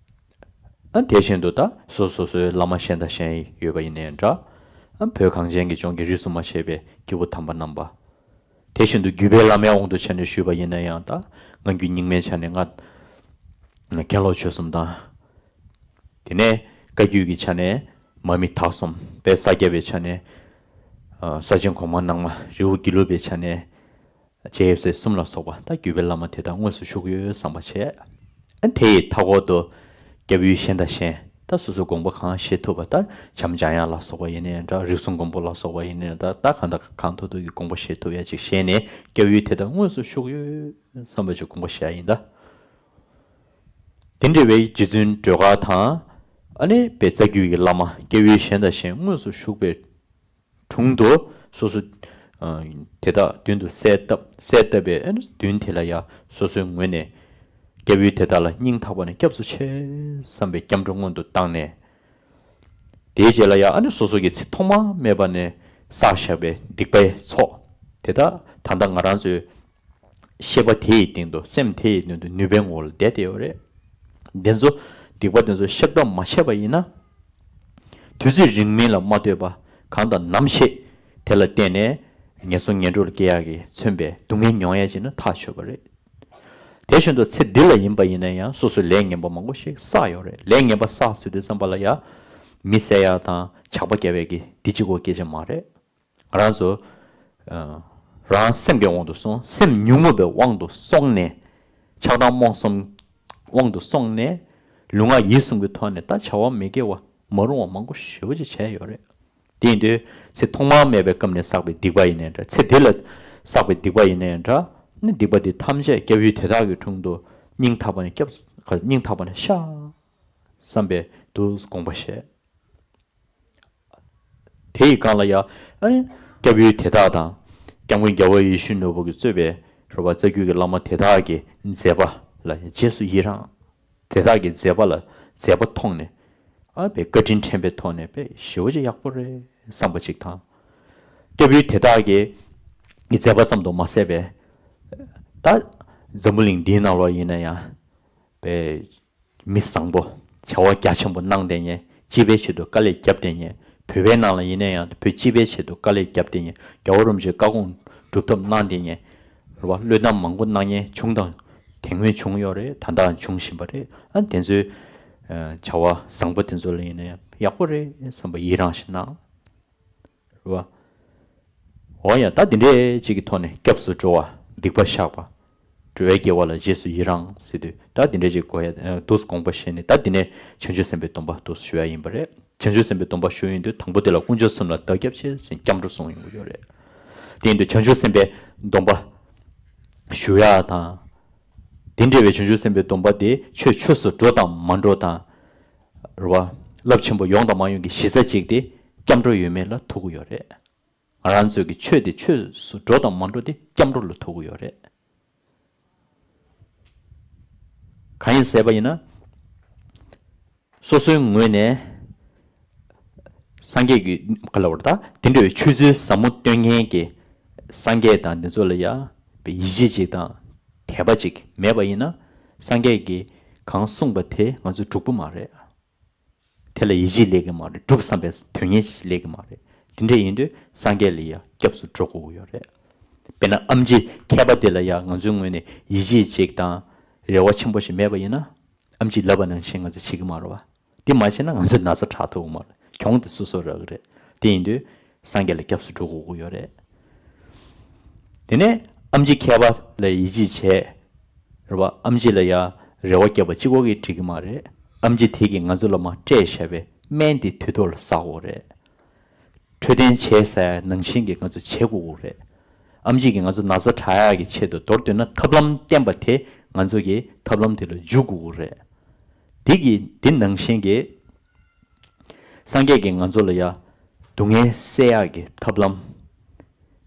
ཨ་དེ་བཞིན་དུ་ད་སོ་སོ་སོའི་བླ་མ་གཞན་དང་གཞན་ཡོད་པ་ཡིན་ནའི་འདྲ། ཨ་བོད་གངས་ཅན་གྱི་ལྗོངས་ཀྱི་རིས་སུ་མ་ཆད་པའི་སྐྱེས་བུ་དམ་པ་རྣམ་པ། དེ་བཞིན་དུ་བརྒྱུད་པའི་བླ་མའི་དབང་དུ་བྱས་ནས་ཞུས་པ་ཡིན་ན་ཡང་། ད་སྔ་འགྱུར་རྙིང་མའི་ཆ་ནས་ང་མཁན་སློབ་ཆོས་གསུམ་དང་། དེ་ནས་བཀའ་བརྒྱུད་ཀྱི་ཆ་ནས་མར་མི་དྭགས་གསུམ། དཔལ་ས་སྐྱ་པའི་ཆ་ནས་ཨ་ས་ཆེན་གོང་མ་ནང་མ། རི་བོ་དགེ་ལུགས་པའི་ཆ་ནས་ཇེ་ཨེཕ་སི་གསུམ་ལ་སོགས་པ། ད་བརྒྱུད་པའི་བླ་མ་དེ་དག་དངོས་སུ་བཞུགས་ཡོད་བསམ་པ་བྱས། ཨ་དེ་ཡི་མཐའ་འཁོར་དུ་སྐྱབས་ཡུལ་གཞན་དང་གཞན། ད་སོ་སོའི་དགོངས་པ་གང་བཞེས་ཐུབ་པ། ད་བྱམས་སྦྱང་ཡག་ལ་སོགས་པ་ཡིན་ནའི་འདྲ། རིགས་གསུམ་མགོན་པོ་ལ་སོགས་པ་ཡིན་ནའི་འདྲ། ད་གང་དང་གང་ཐུབ་ཐུབ་ཀྱི་དགོངས་པ་བཞེས་ཐུབ་ཡ་ཅིག་བཞེས་ནས། སྐྱབས་ཡུལ་དེ་དག་དངོས་སུ་བཞུགས་ཡོད་བསམ་པ་ཅིག་དགོངས་པ་བཞེས་ཡ་ཡིན་ད། དེ་འདྲ་བའི་རྗེ་བཙུན་སྒྲོལ་དཀར་དང་། ཨ་ནི་དཔལ་རྩ་བརྒྱུད་ཀྱི་བླ་མ་སྐྱབས་ཡུལ་གཞན་དང་གཞན་དངོས་སུ་བཞུགས་པའི་དྲུང་དུ་སོ་སོ་ཨ་དེ་དག་མདུན་དུ་གསལ་བཏབ། གསལ་བཏབ་པའི་ཨ་ནི་མདུན་དེ་ལ་ཡ་སོ་སོའི་ངོས་ནས་སྐྱབས་ཡུལ་དེ་དག་ལ་སྙིང་ཐག་པ་ནས་སྐྱབས་སུ་མཆི་བསམ་པའི་སྐྱབས་འགྲོ་སྔོན་དུ་བཏང་ནས། དེའི་རྗེས་ལ་ཡ་ཨ་ནི་སོ་སོ་གིས་ཚེ་ཐོག་མ་མེད་པ་ནས་བསགས་བཞག་པའི་སྡིག་པའི་ཚོགས་དེ་དག་ད་ལྟ་ང་རང་ཚོའི་ཤེས་པ་དེ་ཡི་སྟེང་དུ། སེམས་དེ་ཡི་སྟེང་དུ་ནུས་པའི་ངོ་བོ་ལ་བསྡད་དེ་ཡོད་རེད། དེ་ཚོ་སྡིག་པ་དེ་ཚོ་བཤགས་ཐབས་མ་བྱས་པ་ཡིན་ན། དུས་ཚོད་རིང་མིན་ལ་མ་ལྟོས་པ། གང་དང་ནམ་ཞིག་དེ་ལ་བརྟེན་ནས་ངན་སོང་ངན་འགྲོ་ལ་སྐྱེ་ཡག་གི་མཚོན་པའི་སྡུག་བསྔལ་མྱོང་ཡ་ཅིག་ནི་ཐག་ཆོད་པ་རེད། དེ་བཞིན་དུ་ཚེ་འདི་ལ་ཡིན་པ་ཡིན་ན་ཡང་སོ་སོས་ལས་ངན་པ་མང་པོ་ཞིག་བསགས་ཡོད་རེད། ལས་ངན་པ་བསགས་ཟེར་དུས་ཙམ་པ་ལ་ཡ་མི་བསད་ཡ་དང་ཇག་པ་རྒྱག་པའི་གི་འདི་གཅིག་པོ་སྐད་ཆ་མ་རེད། ང་རང་ཚོ་ཨ་རང་སེམས་ཀྱི་དབང་དུ་སོང་། སེམས་ཉོན་མོངས་པའི་དབང་དུ་སོང་ནས། ཆགས་སྡང་རྨོངས་གསུམ་དབང་དུ་སོང་ནས། ལུས་ངག་ཡིད་གསུམ་གྱི་ཐོག་ནས་ད་བྱ་བ་མི་དགེ་བ་མ་རུང་བ་མང་པོ་ཞེ་པོ་ཅིག་བྱས་ཡོད་རེད། དེ་ཡིན་དུས་ཚེ་ཐོག་མ་མེད་པའི་སྐབས་ནས་བསགས་པའི་སྡིག་པ་ཡིན་ནའི་འདྲ། ཚེ་འདི་ལ་བསགས་པའི་སྡིག་པ་ཡིན་ནའི་འདྲ། ནི་སྡིག་པ་འདི་ཐམས་ཅད་སྐྱབས་ཡུལ་དེ་དག་གི་དྲུང་དུ་སྙིང་ཐག་པ་ནས་སྐྱབས། སྙིང་ཐག་པ་ནས་བཤགས་བསམ་པའི་དུ་དགོངས་པ་བཞེས། དེ་ཡི་སྒང་ལ་ཡ་ཨ་ནི་སྐྱབས་ཡུལ་དེ་དག་དང་། སྐྱབས་མགོན་རྒྱལ་བ་ཡིད་བཞིན་ནོར་བུ་གིས་གཙོས་པའི་རོ་བ་རྩ་རྒྱུད་ཀྱི་བླ་མ་དེ་དག་གི་མཛད་པ་ལ་རྗེས་སུ་ཡི་རང་། དེ་དག་གི་མཛད་པ་ལ་མཛད་པ་མཐོང་ནས། ཨ་དཔེ་བཀའ་དྲིན་དྲན་པའི་ཐོག་ནས་དཔེ་ཞེ་པོ་ཅིག་ཡག་པོ་རེད་བསམ་པ་ཅིག་དང་། སྐྱབས་ཡུལ་དེ་དག་གི་མཛད་པ་ཙམ་དུ་མ་ཟད་པའི་ད་འཛམ་བུ་གླིང་འདིའི་ནང་ལོགས་ཡིན་ན་ཡང་དཔེ་མི་བཟང་པོ། བྱ་བ་རྒྱ་ཆེན་པོ་གནང་བསྡད་མཁན། སྤྱི་པའི་ཆེད་དུ་དཀའ་ལས་བརྒྱབ་བསྡད་མཁན། བོད་པའི་ནང་ལ་ཡིན་ན་ཡང་བོད་སྤྱི་པའི་ཆེད་དུ་དཀའ་ལས་བརྒྱབ་བསྡད་མཁན། རྒྱལ་བ་རིན་པོ་ཆེའི་བཀའ་དགོངས་སྒྲུབ་ཐབས་གནང་བསྡད་མཁན། རེད་བ། བློས་གཏམ་མང་པོ་གནང་མཁན་བྱུང་དང་དེ་སྔོན་བྱུང་ཡོད་རེད། ད་ལྟའང་འབྱུང་བཞིན་པ་རེད། ཨ་དེ་ཚོའི་ཨ་བྱ་བ་བཟང་པོ་དེ་ཚོ་ལ་ཡིན་ན་ཡང་ཡག་པོ་རེད་བསམ་པ་ཡི་རངས་ཤིག་གནང་། རེད་བ། འོ་ཡ། ད་འདི་འདྲའི་ཅིག་གི་ཐོག་ནས་སྐྱབས་སུ་འགྲོ་བ། སྡིག་པ་བཤགས་པ། འགྲོ་བའི་དགེ་བ་ལ་རྗེས་སུ་ཡི་རང་ཟེར་དུས། ད་འདི་འདྲའི་ཅིག་གོ་ཡ། ཨ་དུས་དགོངས་པ་བཞེས་ནས། ད་འདི་ནས་བྱང་ཆུབ་སེམས་དཔའི་སྡོམ་པ་དུས་ཞུ་ཡ་ཡིན་པ་རེད། བྱང་ཆུབ་སེམས་དཔའི་སྡོམ་པ་ཞུ་ཡོང་དུས། དང་པོ་དེ་ལ་དཀོན་མཆོག་གསུམ་ལ་བདག་སྐྱབས་མཆི་ཟེར་སྐྱབས་འགྲོ་གསུངས་ཡོང་གི་ཡོད་རེད། དེ་ཡིན་དུས་བྱང་ཆུབ་སེམས་དཔའི་སྡོམ་པ་ཞུ་ཡ་དང་། དེ་འདྲ་བའི་བྱང་ཆུབ་སེམས་དཔའི་སྡོམ་པ་དེ་ཆོས་ཆོས་སུ་འགྲོ་དང་མ་འགྲོ་དང་། རེད་བ། རླབས་ཆེན་པོ་ཡོང་དང་མ་ཡོང་གི་གཞི་རྩ་གཅིག་དེ་སྐྱབས་འགྲོ་ཡོད་མེད་ལ་ཐུག་གི་ཡོད་རེད། ང་རང་ཚོའི་གི་ཆོས་དེ་ཆོས་སུ་འགྲོ་དང་མ་འགྲོ་དེ་སྐྱབས་འགྲོ་ལ་ཐུག་གི་ཡོད་རེད། གང་ཡིན་ཟེར་བ་ཡིན་ན། སོ་སོའི་ངོས་ནས་སངས་རྒྱས་ཀྱི་ག་ལ་བར་ད་དེ་འདྲ་བའི་ཆོས་ཚུལ་ཟབ་མོ་སྟོན་མཁན་གྱི་སངས་རྒྱས་དང་འདི་ཚོ་ལ་ཡ་ཡིད་ཆེས་ཅིག་དང་དད་པ་ཅིག་མེད་པ་ཡིན་ན། སངས་རྒྱས་ཀྱིས་གང་གསུངས་པ་དེ་ང་ཚོས་སྒྲུབ་ཀྱི་མ་རེད། དེ་ལ་ཡིད་ཆེས་སླེབས་ཀྱི་མ་རེད། སྒྲུབ་བསམ་པའི་དོན་གཉེར་ཞིག་སླེབས་ཀྱི་མ་རེད། དེ་འདྲ་ཡིན་དུས་སངས་རྒྱས་ལ་ཡ་སྐྱབས་སུ་འགྲོ་དགོས་ཀྱི་ཡོད་རེད། དཔེར་ན་ཨེམ་ཆི་མཁས་པ་དེ་ལ་ཡང་ང་ཚོའི་ངོས་ནས་ཡིད་ཆེས་ཅིག་དང་རེ་བ་ཆེན་པོ་ཞིག་མེད་པ་ཡིན་ན། ཨེམ་ཆིས་ལབ་པ་ནང་བཞིན་ང་ཚོས་བྱེད་ཀྱི་མ་རེད་བ། དེ་མ་བྱས་ན་ང་ཚོ་ན་ཚ་དྲག་ཐུབ་ཀྱི་མ་རེད། གྱོང་དེ་སོ་སོར་རག་གི་རེད། དེ་ཡིན་དུས་སངས་རྒྱས་ལ་སྐྱབས་སུ་འགྲོ་དགོས་ཀྱི་ཡོད་རེད། དེ་ནས་ཨེམ་ཆི་མཁས་པ་ལ་ཡིད་ཆེས་བྱས། རེད་བ། ཨེམ་ཆི་ལ་ཡང་རེ་བ་བརྒྱབ་པ་གཅིག་པོ་གིས་འགྲིག་གི་མ་རེད། ཨེམ་ཆི་དེ་གིས་ང་ཚོ་ལ་མར་སྤྲད་བཞག་པའི་སྨན་དེ་དུས་ཐོག་ལ་ཟ་དགོས་རེད། འཕྲོད་བསྟེན་བྱས་ཟེར་ནང་བཞིན་གྱི་ང་ཚོ་བྱེད་དགོས་ཀྱི་རེད། ཨེམ་ཆི་གིས་ང་ཚོ་ན་ཚ་དྲག་ཡག་གི་ཆེད་དུ་མདོར་བསྡུས་ན་ཐབས་ལམ་བསྟན་པ་དེ་ང་ཚོ་གིས་ཐབས་ལམ་དེ་ལ་འཇུག་དགོས་ཀྱི་རེད། དེ་གི་དེ་ནང་བཞིན་གྱི་སངས་རྒྱས་ཀྱིས་ང་ཚོ་ལ་ཡ་སྡུག་བསྔལ་སེལ་ཡག་གི་ཐབས་ལམ།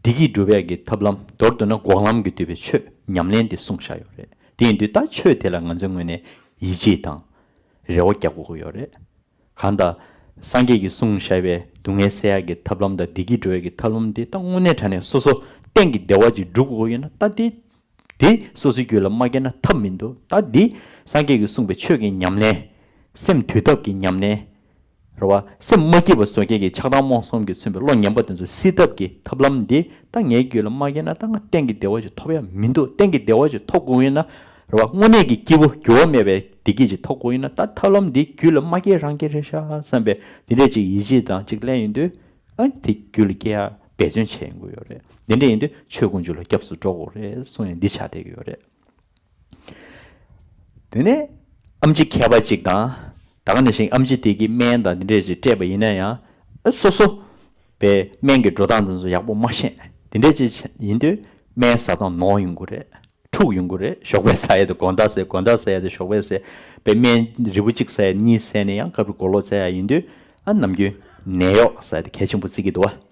བདེ་སྐྱིད་སྒྲུབ་ཡག་གི་ཐབས་ལམ། མདོར་བསྡུས་ན་འགོག་ལམ་གྱིས་བསྡུས་པའི་ཆོས་ཉམས་ལེན་དེ་གསུངས་བཞག་ཡོད་རེད། དེ་ཡིན་དུས་ད་ཆོས་དེ་ལ་ང་ཚོའི་ངོས་ནས་ཡིད་ཆེས་དང་རེ་བ་རྒྱག་དགོས་ཀྱི་ཡོད་རེད། གང་ལྟར་སངས་རྒྱས་ཀྱིས་གསུངས་བཞག་པའི་སྡུག་བསྔལ་སེལ་ཡག་གི་ཐབས་ལམ་དང་བདེ་སྐྱིད་སྒྲུབ་ཡག་གི་ཐབས་ལམ་དེ་ད་དངོས་གནས་དྲང་གནས་སོ་སོ་གཏན་གྱི་བདེ་བ་ཅིག་སྒྲུབ་དགོས་ཡོད་ན། ད་དེ་དེ་སོ་སོའི་རྒྱུད་ལ་མ་སྐྱེས་ན་ཐབས་མི་འདུག། ད་འདི་སངས་རྒྱས་ཀྱིས་གསུངས་པའི་ཆོས་ཀྱི་ཉམས་ལེན། སེམས་དུལ་ཐབས་ཀྱི་ཉམས་ལེན། རེད་བ། སེམས་མ་སྐྱིད་པ་བཟོ་མཁན་གྱི་ཆགས་སྡང་རྨོངས་གསུམ་གྱིས་མཚོན་པའི་བློ་ངན་པ་དེ་ཚོ་སེལ་ཐབས་ཀྱི་ཐབས་ལམ་འདི་ད་ངའི་རྒྱུད་ལ་མ་སྐྱེས་ན་ད་ང་གཏན་གྱི་བདེ་བ་ཅིག་ཐོབ་ཡ་མི་འདུག། གཏན་གྱི་བདེ་བ་ཅིག་ཐོབ་དགོས་ཡིན་ན། རེད་བ། དངོས་གནས་ཀྱི་སྐྱིད་པོ་འགྱུར་བ་མེད་པའི་བདེ་སྐྱིད་ཅིག་ཐོབ་དགོས་ཡིན་ན། ད་ཐབས་ལམ་འདི་རྒྱུད་ལ་མ་སྐྱེས་རང་སྐྱེས་རེད་ཤག་བསམ་པའི་འདི་འདྲས་ཅིག་ཡིད་ཆེས་དང་ཅིག་ལེན་ཡོང་དུས། ཨ། དེ་རྒྱུད་ལ་སྐྱེ་ཡ་འབད་བརྩོན་བྱེད་དགོས་ཡོད་རེད། འདི་འདྲ་ཡིན་དུས་ཆོས་དཀོན་མཆོག་ལ་སྐྱབས་སུ་འགྲོ་དགོས་རེད་གསུང་ཡ་འདི་ཆགས་བསྡད་ཀྱི་ཡོད་རེད། དེ་ནས་ཨེམ་ཆི་མཁས་པ་གཅིག་དང་། ད་ག་ནང་བཞིན་ཨེམ་ཆི་དེ་གིས་སྨན་དང་འདི་འདྲ་ཅིག་སྤྲད་པ་ཡིན་ན་ཡང་། ཨ། སོ་སོ་པའི་སྨན་གྱི་འགྲོ་སྟངས་དེ་ཚོ་ཡག་པོ་མ་ཤེས། དེ་འདྲ་ཅིག་ཡིན་དུས་སྨན་ཟ་སྟངས་ནོར་ཡོང་གི་རེད། འཁྲུག་ཡོང་གི་རེད། ཞོགས་པ་ཟ་ཡ་དེ་དགོང་དག་ཟ། དགོང་དག་ཟ་ཡ་དེ་ཞོགས་པ་ཟ། པའི་སྨན་རིལ་བུ་གཅིག་ཟ་ཡ་གཉིས་ཟ་ནས་ཡང་སྐབས་རེ་གོ་ལོག་ཟ་ཡ་ཡིན་དུས། ཨ། ནམ་རྒྱུན་ནད་གཡོག་ཟ་ཡ་དེ་གལ་ཆེན་པོ་བརྩི་གི་འདུག་བ།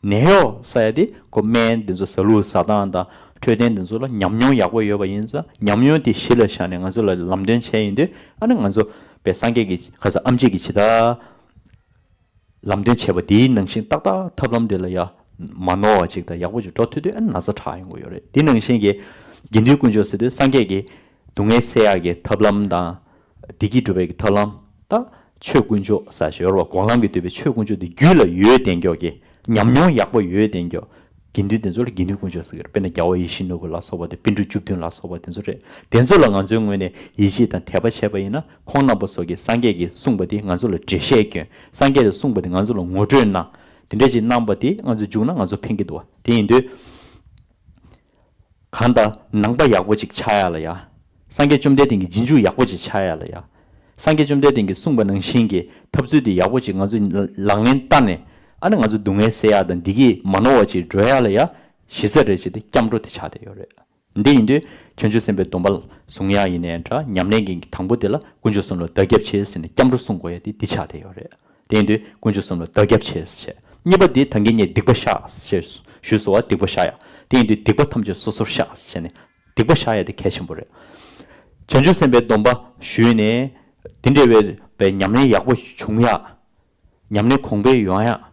ནད་གཡོག་ཟེར་ཡ་དེ་ཁོ་སྨན་དེ་ཚོ་ཟ་ལུགས་ཟ་སྟངས་དང་འཕྲོད་བསྟེན་དེ་ཚོ་ལ་ཉམས་མྱོང་ཡག་པོ་ཡོད་པ་ཡིན་ཙང་། ཉམས་མྱོང་དེ་གཞི་ལ་བཞག་ནས་ང་ཚོ་ལ་ལམ་སྟོན་བྱས་ཡིན་དུས། ཨ་ནི་ང་ཚོ་པའི་སངས་རྒྱས་ཀྱི་ཁ་ས་ཨེམ་ཆི་གིས་ཇི་ལྟར་ལམ་སྟོན་བྱས་པ་དེའི་ནང་བཞིན་ཏག་ཏག་ཐབས་ལམ་དེ་ལ་ཡ་མ་ནོར་བ་ཅིག་དང་ཡག་པོ་ཅིག་འགྲོ་ཐུབ་དུས། ཨ་ནི་ན་ཚ་དྲག་ཡོང་གི་ཡོད་རེད། དེ་ནང་བཞིན་གྱི་དགེ་འདུན་དཀོན་མཆོག་ཟེར་དུས་སངས་རྒྱས་ཀྱིས་སྡུག་བསྔལ་སེལ་ཡག་གི་ཐབས་ལམ་དང་། བདེ་སྐྱིད་སྒྲུབ་པའི་ཐབས་ལམ། ད་ཆོས་དཀོན་མཆོག་ཟེར་ཞིག་ཡོད་རེད་བ། འགོག་ལམ་གྱིས་བསྡུས་པའི་ཆོས་དཀོན་མཆོག་དེ་རྒྱུད་ལ་ཡོད་བསྡད་མཁན་གྱི། ཉམས་མྱོང་ཡག་པོ་ཡོད་བསྡད་མཁན་གྱི་དགེ་འདུན་དེ་ཚོ་ལ་དགེ་འདུན་དཀོན་མཆོག་ཟེར་གྱི་རེད། དཔེར་ན་རྒྱལ་བ་ཡིད་བཞིན་ནོར་བུ་ལ་སོགས་པ་དེ། པཎ་གྲུབ་བཅུ་བདུན་ལ་སོགས་པ་དེ་ཚོ་རེད། དེ་ཚོ་ལ་ང་ཚོའི་ངོས་ནས་ཡིད་ཆེས་དང་དད་པ་བྱས་པ་ཡིན་ན། ཁོང་རྣམ་པ་ཚོ་གིས་སངས་རྒྱས་ཀྱིས་གསུངས་པ་དེ་ང་ཚོ་ལ་འགྲེལ་བཤད་སྐྱོན། སངས་རྒྱས་ཀྱིས་གསུངས་པ་དེ་ང་ཚོ་ལ་ངོ་སྤྲོད་གནང་། དེ་འདྲ་ཅིག་གནང་པ་དེ་ང་ཚོ་འཇུག་ན་ང་ཚོ་ཕན་གྱི་འདུག་བ། དེ་ཡིན་དུས། གང་ལྟར་ནང་པ་ཡག་པོ་ཅིག་ཆགས་ཡ་ལ་ཡ། སངས་རྒྱས་བཅོམ་ལྡན་འདས་ཀྱི་རྗེས་འཇུག་ཡག་པོ་ཅིག་ཆགས་ཡ་ལ་ཡ། སངས་རྒྱས་བཅོམ་ལྡན་འདས་ཀྱིས་གསུངས་པ་ནང་བཞིན་གྱི་ཐབས་ཚུལ་དེ་ཡག་པོ་ཅིག་ང་ཚོས་ལག་ལེན་བསྟར་ནས། ཨ་ནི་ང་ཚོ་སྡུག་བསྔལ་སེལ་ཡ་དང་བདེ་སྐྱིད་མ་ནོར་བ་ཅིག་འགྲོ་ཡ་ལ་ཡ། གཞི་རྩ་རེད་ཅེས་དེ་སྐྱབས་འགྲོ་དེ་ཆགས་བསྡད་ཡོད་རེད། འདི་ཡིན་དུས་བྱང་ཆུབ་སེམས་དཔའི་སྡོམ་པ་བཟུང་ཡ་ཡིན་ནའི་འདྲ། ཉམས་ལེན་གྱི་དང་པོ་དེ་ལ་དཀོན་མཆོག་གསུམ་ལ་བདག་སྐྱབས་མཆི་ཟེར་ནས་སྐྱབས་འགྲོ་གསུང་དགོས་ཡ་དེ་འདི་ཆགས་བསྡད་ཡོད་རེད། དེ་ཡིན་དུས་དཀོན་མཆོག་གསུམ་ལ་བདག་སྐྱབས་མཆི་ཟེར། གཉིས་པ་འདི་ད་གིན་ངས་སྡིག་པ་བཤགས་ཞེས་ཞུས་སོང་བ། སྡིག་པ་བཤགས་ཡ། དེ་ཡིན་དུས་སྡིག་པ་ཐམས་ཅད་སོ་སོར་བཤགས་ཟེར་ནས་སྡིག་པ་བཤགས་ཡ་དེ་གལ་ཆེན་པོ་རེད། བྱང་ཆུབ་སེམས་དཔའི་སྡོམ་པ་ཞུས་ནས། དེ་འདྲ་བའི་ཉམས་ལེན་ཡག་པོ་བྱུང་ཡ། ཉམས་ལེན་གོང་འཕེལ་ཡོང་ཡ།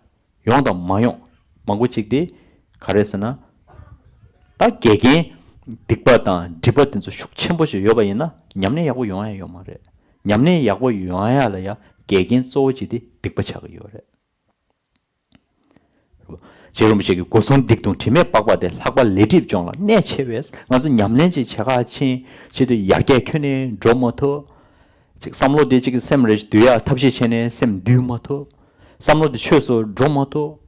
ཡོང་དང་མ་ཡོང་མང་པོ་ཅིག་དེ་ག་རེ་ཟེར་ན། ད་འགལ་རྐྱེན་སྡིག་པ་དང་སྒྲིབ་པ་དེ་ཚོ་ཤུགས་ཆེན་པོ་ཞིག་ཡོད་པ་ཡིན་ན་ཉམས་ལེན་ཡག་པོ་ཡོང་ཡ་ཡོད་མ་རེད། ཉམས་ལེན་ཡག་པོ་ཡོང་ཡ་ལ་ཡ་འགལ་རྐྱེན་གཙོ་བོ་གཅིག་དེ་སྡིག་པ་ཆགས་ཀྱི་ཡོད་རེད། རྗེ་རིན་པོ་ཆེ་གིས་སྒོ་གསུམ་སྡིག་ལྟུང་དྲི་མས་སྦགས་པ་དེ། ལྷག་པ་ལས་སྒྲིབ་སྦྱོང་ལ་གནད་ཆེ་བས། ང་ཚོ་ཉམས་ལེན་ཅིག་བྱེད་ག་ཕྱིན་ཆེད་དུ་ཡར་རྒྱས་ཁྱོན་ནས་འགྲོ་མ་ཐུབ། ཅིག་བསམ་བློ་དེ་ཅིག་སེམས་རེ་འདུལ་ཡ་ཐབས་ཤེས་བྱས་ནས་སེམས་འདུལ་མ་ཐུབ། བསམ་བློ་དེ་ཆོས་སུ་འགྲོ་མ་ཐུབ།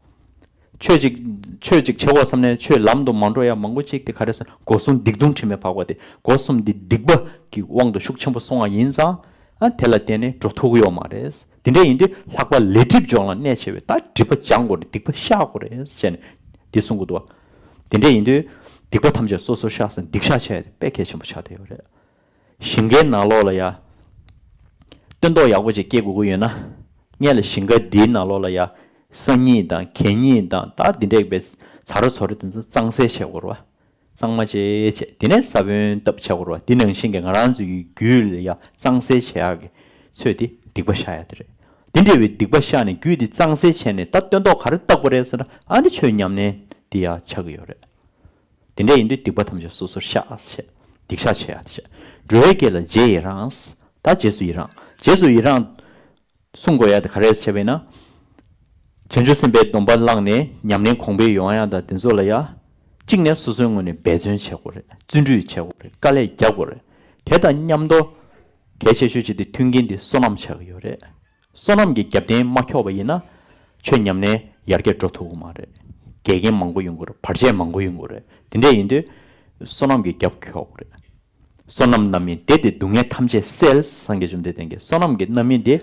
ཆོས་ཅིག་ཆོས་ཅིག་བྱེད་དགོས་བསམ་ནས་ཆོས་ལམ་དུ་མ་འགྲོ་ཡ་མང་པོ་ཅིག་དེ་ག་རེ་ཟེར། སྒོ་གསུམ་སྡིག་ལྟུང་དྲི་མས་སྦགས་པ་དེ། སྒོ་གསུམ་འདི་སྡིག་པ་གི་དབང་དུ་ཤུགས་ཆེན་པོ་སོང་བ་ཡིན་ཙང་། ཨ། དེ་ལ་བརྟེན་ནས་འགྲོ་ཐུབ་ཀྱི་ཡོད་མ་རེད། དེ་འདྲ་ཡིན་དུས་ལྷག་པ་ལས་སྒྲིབ་སྦྱོང་ལ་གནད་ཆེ་བས། ད་སྒྲིབ་པ་སྦྱང་དགོས་རེད། སྡིག་པ་བཤགས་དགོས་རེད་ཟེར་ནས་འདི་གསུང་གི་འདུག་བ། དེ་འདྲ་ཡིན་དུས་སྡིག་པ་ཐམས་ཅད་སོ་སོར་བཤགས་ཟེར། སྡིག་བཤགས་བྱས་ཏེ་དཔེ་གལ་ཆེན་པོ་ཆགས་བསྡད་ཡོད་རེད། ཞིང་ཁའི་ནང་ལོགས་ལ་ཡ་སྟོན་ཐོག་ཡག་པོ་ཅིག་སྐྱེ་དགོས་ཀྱི་ཡོད་ན། སྔོན་ལ་ཞིང་ཁ་འདིའི་ནང་ལོགས་ལ་ཡ་སང་ཉིན་དང་གད་སྙིགས་དང་ད་འདི་འདྲ་བའི་ཚ་རོ་ཚོ་རོ་དེ་ཚོ་གཙང་སེལ་བྱེད་དགོས་རེད་བ། གཙང་མ་བྱས་བྱས། དེ་ནས་ས་བོན་བཏབ་བྱེད་དགོས་རེད་བ། དེ་ནང་བཞིན་གྱི་ང་རང་ཚོའི་རྒྱུད་ལ་ཡ་གཙང་སེལ་བྱེད་ཡག་གི་ཚོད་དེ་སྡིག་པ་བཤགས་ཡ་དེ་རེད། དེ་འདྲ་བའི་སྡིག་པ་བཤགས་ནས་རྒྱུད་དེ་གཙང་སེལ་བྱས་ནས་ད་སྟོན་ཐོག་ག་རེ་བཏབ་དགོས་རེད་ཟེར་ན། ཨ་ནི་ཆོས་ཉམས་ལེན་དེ་ཡ་ཆགས་ཀྱི་ཡོད་རེད། དེ་འདྲ་ཡིན་དུས་སྡིག་པ་ཐམས་ཅད་སོ་སོར་བཤགས་བྱས། སྡིག་བཤགས་བྱེད་ཡ་དེ་བྱས། འགྲོ་བའི་དགེ་ལ་རྗེས་ཡི་རང་། ད་རྗེས་སུ་ཡི་རང་། རྗེས་སུ་ཡི་རང་གསུང་དགོས་ཡ་དེ་ག་རེ་བྱས་པས་ན། བྱང་ཆུབ་སེམས་དཔའི་སྡོམ་པ་བླངས་ནས་ཉམས་ལེན་གོང་འཕེལ་ཡོང་ཡ་དང་དེ་ཚོ་ལ་ཡ། གཅིག་ནས་སོ་སོའི་ངོས་ནས་འབད་བརྩོན་བྱེད་དགོས་རེད། བརྩོན་འགྲུས་བྱེད་དགོས་རེད། དཀའ་ལས་རྒྱག་དགོས་རེད། དེ་དང་མཉམ་དུ་གལ་ཆེ་ཤོས་ཅིག་དེ་མཐུན་རྐྱེན་དེ་སོ་ནམ་བྱ་གི་ཡོད་རེད། སོ་ནམ་གྱི་རྒྱབ་རྟེན་མ་འཁྱོག་པ་ཡིན་ན་ཁྱོད་ཉམས་ལེན་ཡར་རྒྱས་འགྲོ་ཐུབ་ཀྱི་མ་རེད། འགལ་རྐྱེན་མང་པོ་ཡོང་གི་རེད། བར་ཆད་མང་པོ་ཡོང་གི་རེད། དེ་འདྲ་ཡིན་དུས་སོ་ནམ་གྱི་རྒྱབ་འཁྱོག་དགོས་རེད། སོ་ནམ་རྣམ་སྨིན་བདེ་སྟེ་སྡུག་བསྔལ་ཐམས་ཅད་སེལ། སངས་རྒྱས་བཅོམ་ལྡན་འདས་ཀྱིས་སོ་ནམ་གྱི་རྣམ་སྨིན་དེ་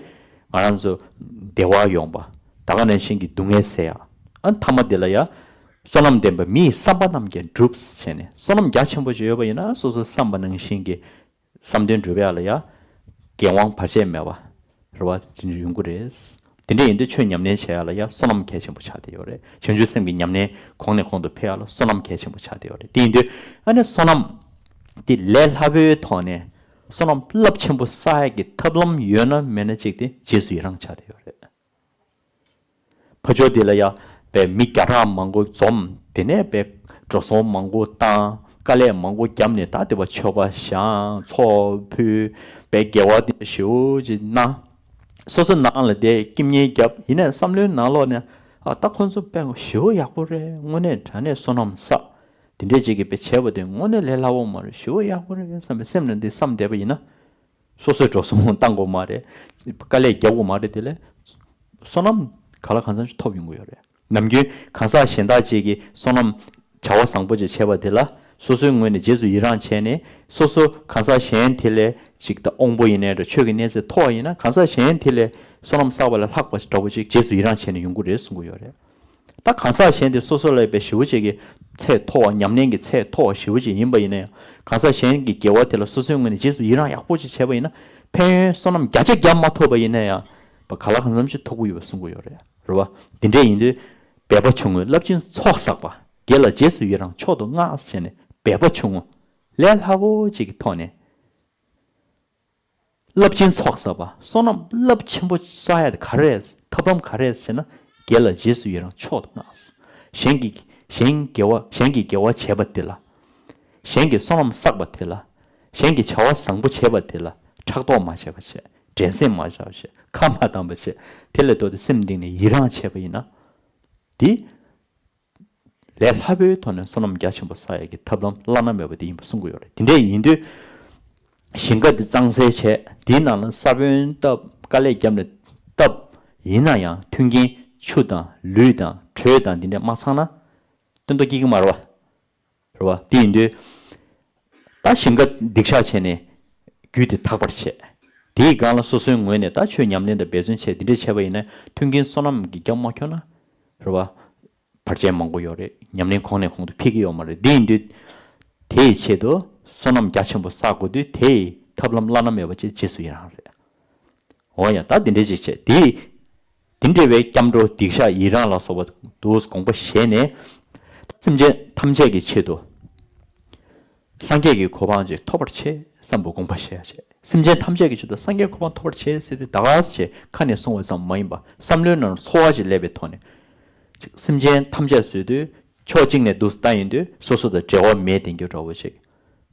ང་རང་ཚོ་བདེ་བ་ཡོང་བ། ད་ག་ནང་བཞིན་གྱི་སྡུག་བསྔལ་སེལ་ཡ། ཨ་ཐ་མ་དེ་ལ་ཡ། བསོད་ནམས་ལྡན་པ་མི་ཡི་བསམ་པ་རྣམས་ཀྱང་འགྲུབ་ཟེར་ནས། བསོད་ནམས་རྒྱ་ཆེན་པོ་ཅིག་ཡོད་པ་ཡིན་ན་སོ་སོའི་བསམ་པ་ནང་བཞིན་གྱི་བསམ་དོན་འགྲུབ་ཡ་ལ་ཡ། འགན་དབང་བར་ཆད་མེད་པ་རེ་བ་དེ་འདྲ་ཡོང་གི་རེད། དེ་འདྲ་ཡིན་དུས་ཆོས་ཉམས་ལེན་བྱེད་ཡ་ལ་ཡ་བསོད་ནམས་གལ་ཆེན་པོ་ཆགས་བསྡད་ཡོད་རེད། བྱང་ཆུབ་སེམས་ཀྱི་ཉམས་ལེན་གོང་ནས་གོང་དུ་འཕེལ་ཡ་ལ་བསོད་ནམས་གལ་ཆེན་པོ་ཆགས་བསྡད་ཡོད་རེད། དེ་ཡིན་དུས་ཨ་ནི་བསོད་ནམས་དེ་ལས་སླ་པོའི་ཐོག་ནས་བསོད་ནམས་རླབས་ཆེན་པོ་བསགས་ཡ་གི་ཐབས་ལམ་ཡོད་ན་མེད་ན་གཅིག་དེ་རྗེས་སུ་ཡི་རང་ཆགས་བསྡད་ཡོད་རེད། ཕ་ཇོ་དེ་ལ་ཡ་པའི་མི་བརྒྱ་ཕྲག་མང་པོ་འཛོམས། དེ་ནས་པའི་འགྲོ་སོང་མང་པོ་བཏང་། དཀའ་ལས་མང་པོ་བརྒྱབ་ནས་ད་དེ་བ་མཆོད་པ་བཞེངས། ཚོགས་ཕུལ། པའི་དགེ་བ་དེ་ཞེ་པོ་ཅིག་གནང་། སོ་སོ་ནང་ལ་དེ་སྐྱིད་ཉལ་བརྒྱབ། ཡིན་ནའི་བསམ་བློའི་ནང་ལོགས་ནས་ཨ་ད་ཁོང་ཚོ་པའི་ཞེ་པོ་ཡག་པོ་རེད། དངོས་གནས་དྲང་གནས་བསོད་ནམས་བསགས། དེ་འདྲས་ཅིག་གིས་པའི་བྱས་པ་དེ་དངོས་གནས་ལས་སླ་པོ་མ་རེད། ཞེ་པོ་ཡག་པོ་རེད་བསམ་པའི་སེམས་ནང་འདི་བསམ་བསྡད་པ་ཡིན་ན། སོ་སོས་འགྲོ་སོང་བཏང་དགོས་མ་རེད། དཀའ་ལས་རྒྱག་དགོས་མ་རེད། དེ་ལས་བསོད་ནམས་ག་ལ་གང་འཚམ་ཞིག་ཐོབ་ཡོང་གི་ཡོད་རེད། ནམ་རྒྱུན་གང་ཟག་གཞན་དག་ཅིག་གིས་བསོད་ནམས་བྱ་བ་བཟང་པོ་ཅིག་བྱས་པ་དེ་ལ་སོ་སོའི་ངོས་ནས་རྗེས་སུ་ཡི་རང་བྱས་ནས། སོ་སོ་གང་ཟག་གཞན་དེ་ལས་ཅིག་ད་དབང་པོ་ཡིན་ནའི་འདྲ། ཆོས་ཀྱི་གནས་ཚད་མཐོ་བ་ཡིན་ན་གང་ཟག་གཞན་དེ་ལས་བསོད་ནམས་བསགས་པ་ལས་ལྷག་པ་འདྲ་པོ་ཅིག་རྗེས་སུ་ཡི་རང་བྱས་ནས་ཡོང་གི་རེད་གསུང་གི་ཡོད་རེད། ད་གང་ཟག་གཞན་དེ་སོ་སོ་ལས་པའི་ཞེ་པོ་ཅིག་གི་ཚད་མཐོ་བ། ཉམས་ལེན་གྱི་ཚད་མཐོ་བ་ཞེ་པོ་ཅིག་ཡིན་པ་ཡིན་ན་ཡང་། གང་ཟག་གཞན་གྱི་དགེ་བ་དེ་ལ་སོ་སོའི་ངོས་ནས་རྗེས་སུ་ཡི་རང་ཡག་པོ་ཅིག་བྱས་པ་ཡིན་ན། ཕན་ཡོན་བསོད་ནམས་བརྒྱ་ཆ་བརྒྱ་མ་ཐོབ་པ་ཡིན་ན་ཡང་། བ་ག་ལ་གང་འཚམ་ཞིག་ཐོབ་ཀྱི་ཡོད་པ་གསུང་གི་ཡོད་རེད། རེད་བ། དེ་འདྲས་ཡིན་དུས། འབད་པ་ཆུང་ངུས་རླབས་ཆེན་ཚོགས་བསགས་པ། དགེ་ལ་རྗེས་སུ་ཡི་རང་མཆོག་ཏུ་བསྔགས་ཟེར་ནས། འབད་པ་ཆུང་ངུ། ལས་སླ་པོ་ཅིག་གི་ཐོག་ནས། རླབས་ཆེན་ཚོགས་བསགས་པ། བསོད་ནམས་རླབས་ཆེན་པོ་བསགས་ཡ་དེ་ག་རེ་རེད། ཐབས་ལམ་ག་རེ་རེད་ཟེར་ན། དགེ་ལ་རྗེས་སུ་ཡི་རང་མཆོག་ཏུ་བསྔགས། གཞན་གྱི་གཞན་དགེ་བ། གཞན་གྱི་དགེ་བ་བྱས་པ་དེ་ལ། གཞན་གྱི་བསོད་ནམས་བསགས་པ་དེ་ལ། གཞན་གྱི་བྱ་བ་བཟང་པོ་བྱས་པ་དེ་ལ་ཕྲག་དོག་མ་བྱས་པ་བྱས། འགྲན་སེམས་མ་བྱས་པ་བྱས། ཁ་མ་བཏང་བ་བྱས། དེ་ལས་ལྡོག་སྟེ་སེམས་གཏིང་ནས་ཡི་རང་བྱས་པ་ཡིན་ན། དེ། ལས་སླ་པོའི་ཐོག་ནས་བསོད་ནམས་རྒྱ་ཆེན་པོ་བསགས་ཡས་ཀྱི་ཐབས་ལམ་བླ་ན་མེད་པ་དེ་ཡིན་པ་གསུང་གི་ཡོད་རེད། དེ་འདྲས་ཡིན་དུས། ཞིང་ཁ་འདི་གཙང་སེལ་བྱས། དེའི་ནང་ལ་ས་བོན་བཏབ། དཀའ་ལས་བརྒྱབ་ནས་བཏབ། ཡིན་ན་ཡང་མཐུན་རྐྱེན་ཆུ་དང་ལུད་དང་དྲོད་དང་འདི་འདྲས་མ་ཚང་ན། སྟོན་ཐོག་སྐྱེ་གི་མ་རེད་བ། རེད་བ། དེ་ཡིན་དུས། ད་ཞིང་ཁ་སྡིག་བཤགས་བྱས་ནས་རྒྱུད་དེ་དག་པར་བྱས། དེའི་སྒང་ལ་སོ་སོའི་ངོས་ནས་ད་ཆོས་ཉམས་ལེན་དང་འབད་བརྩོན་བྱས། དེ་འདྲས་བྱས་པ་ཡིན་ན་མཐུན་རྐྱེན་བསོད་ནམས་ཀྱི་རྒྱབ་མ་ཁྱོག་ན། རེད་བ། བར་ཆད་མང་པོ་ཡོད་རེད། ཉམས་ལེན་གོང་ནས་གོང་དུ་འཕེལ་གྱི་ཡོད་མ་རེད། དེ་ཡིན་དུས། དེའི་ཆེད་དུ་བསོད་ནམས་རྒྱ་ཆེན་པོ་བསགས་དགོས་དུས། དེའི་ཐབས་ལམ་བླ་ན་མེད་པ་ཅིག་རྗེས་སུ་ཡི་རང་རེད། འོ་ཡ། ད་འདི་འདྲས་ཅིག་བྱས། དེ། དེ་འདྲ་བའི་སྐྱབས་འགྲོ་སྡིག་བཤགས་ཡི་རང་ལ་སོགས་པ་དུ་དགོངས་པ་བཞེས་ནས། སེམས་ཅན་ཐམས་ཅད་ཀྱི་ཆེད་དུ། སངས་རྒྱས་ཀྱི་གོ་འཕང་ཅིག་ཐོབ་པར་བྱེད་བསམ་པའི་དགོངས་པ་བཞེས་ཡ་བྱས། སེམས་ཅན་ཐམས་ཅད་ཀྱི་ཆེད་དུ་སངས་རྒྱས་གོ་འཕང་ཐོབ་པར་བྱེད་ཟེར་དུས་ད་ག་ཟེ་བྱས་ཁ་ནས་གསུང་བ་ཙམ་མ་ཡིན་པ། བསམ་བློའི་ནང་ཚོར་བ་ཅིག་སླེབས་པའི་ཐོག་ནས། ཅིག་སེམས་ཅན་ཐམས་ཅད་ཟེར་དུས་ཕྱོགས་གཅིག་ནས་འདུག་སེ་ལྟ་ཡིན་དུས་སོ་སོ་དང་འབྲེལ་བ་མེད་བསྡད་རྒྱུ་འདྲ་བོ་ཅིག་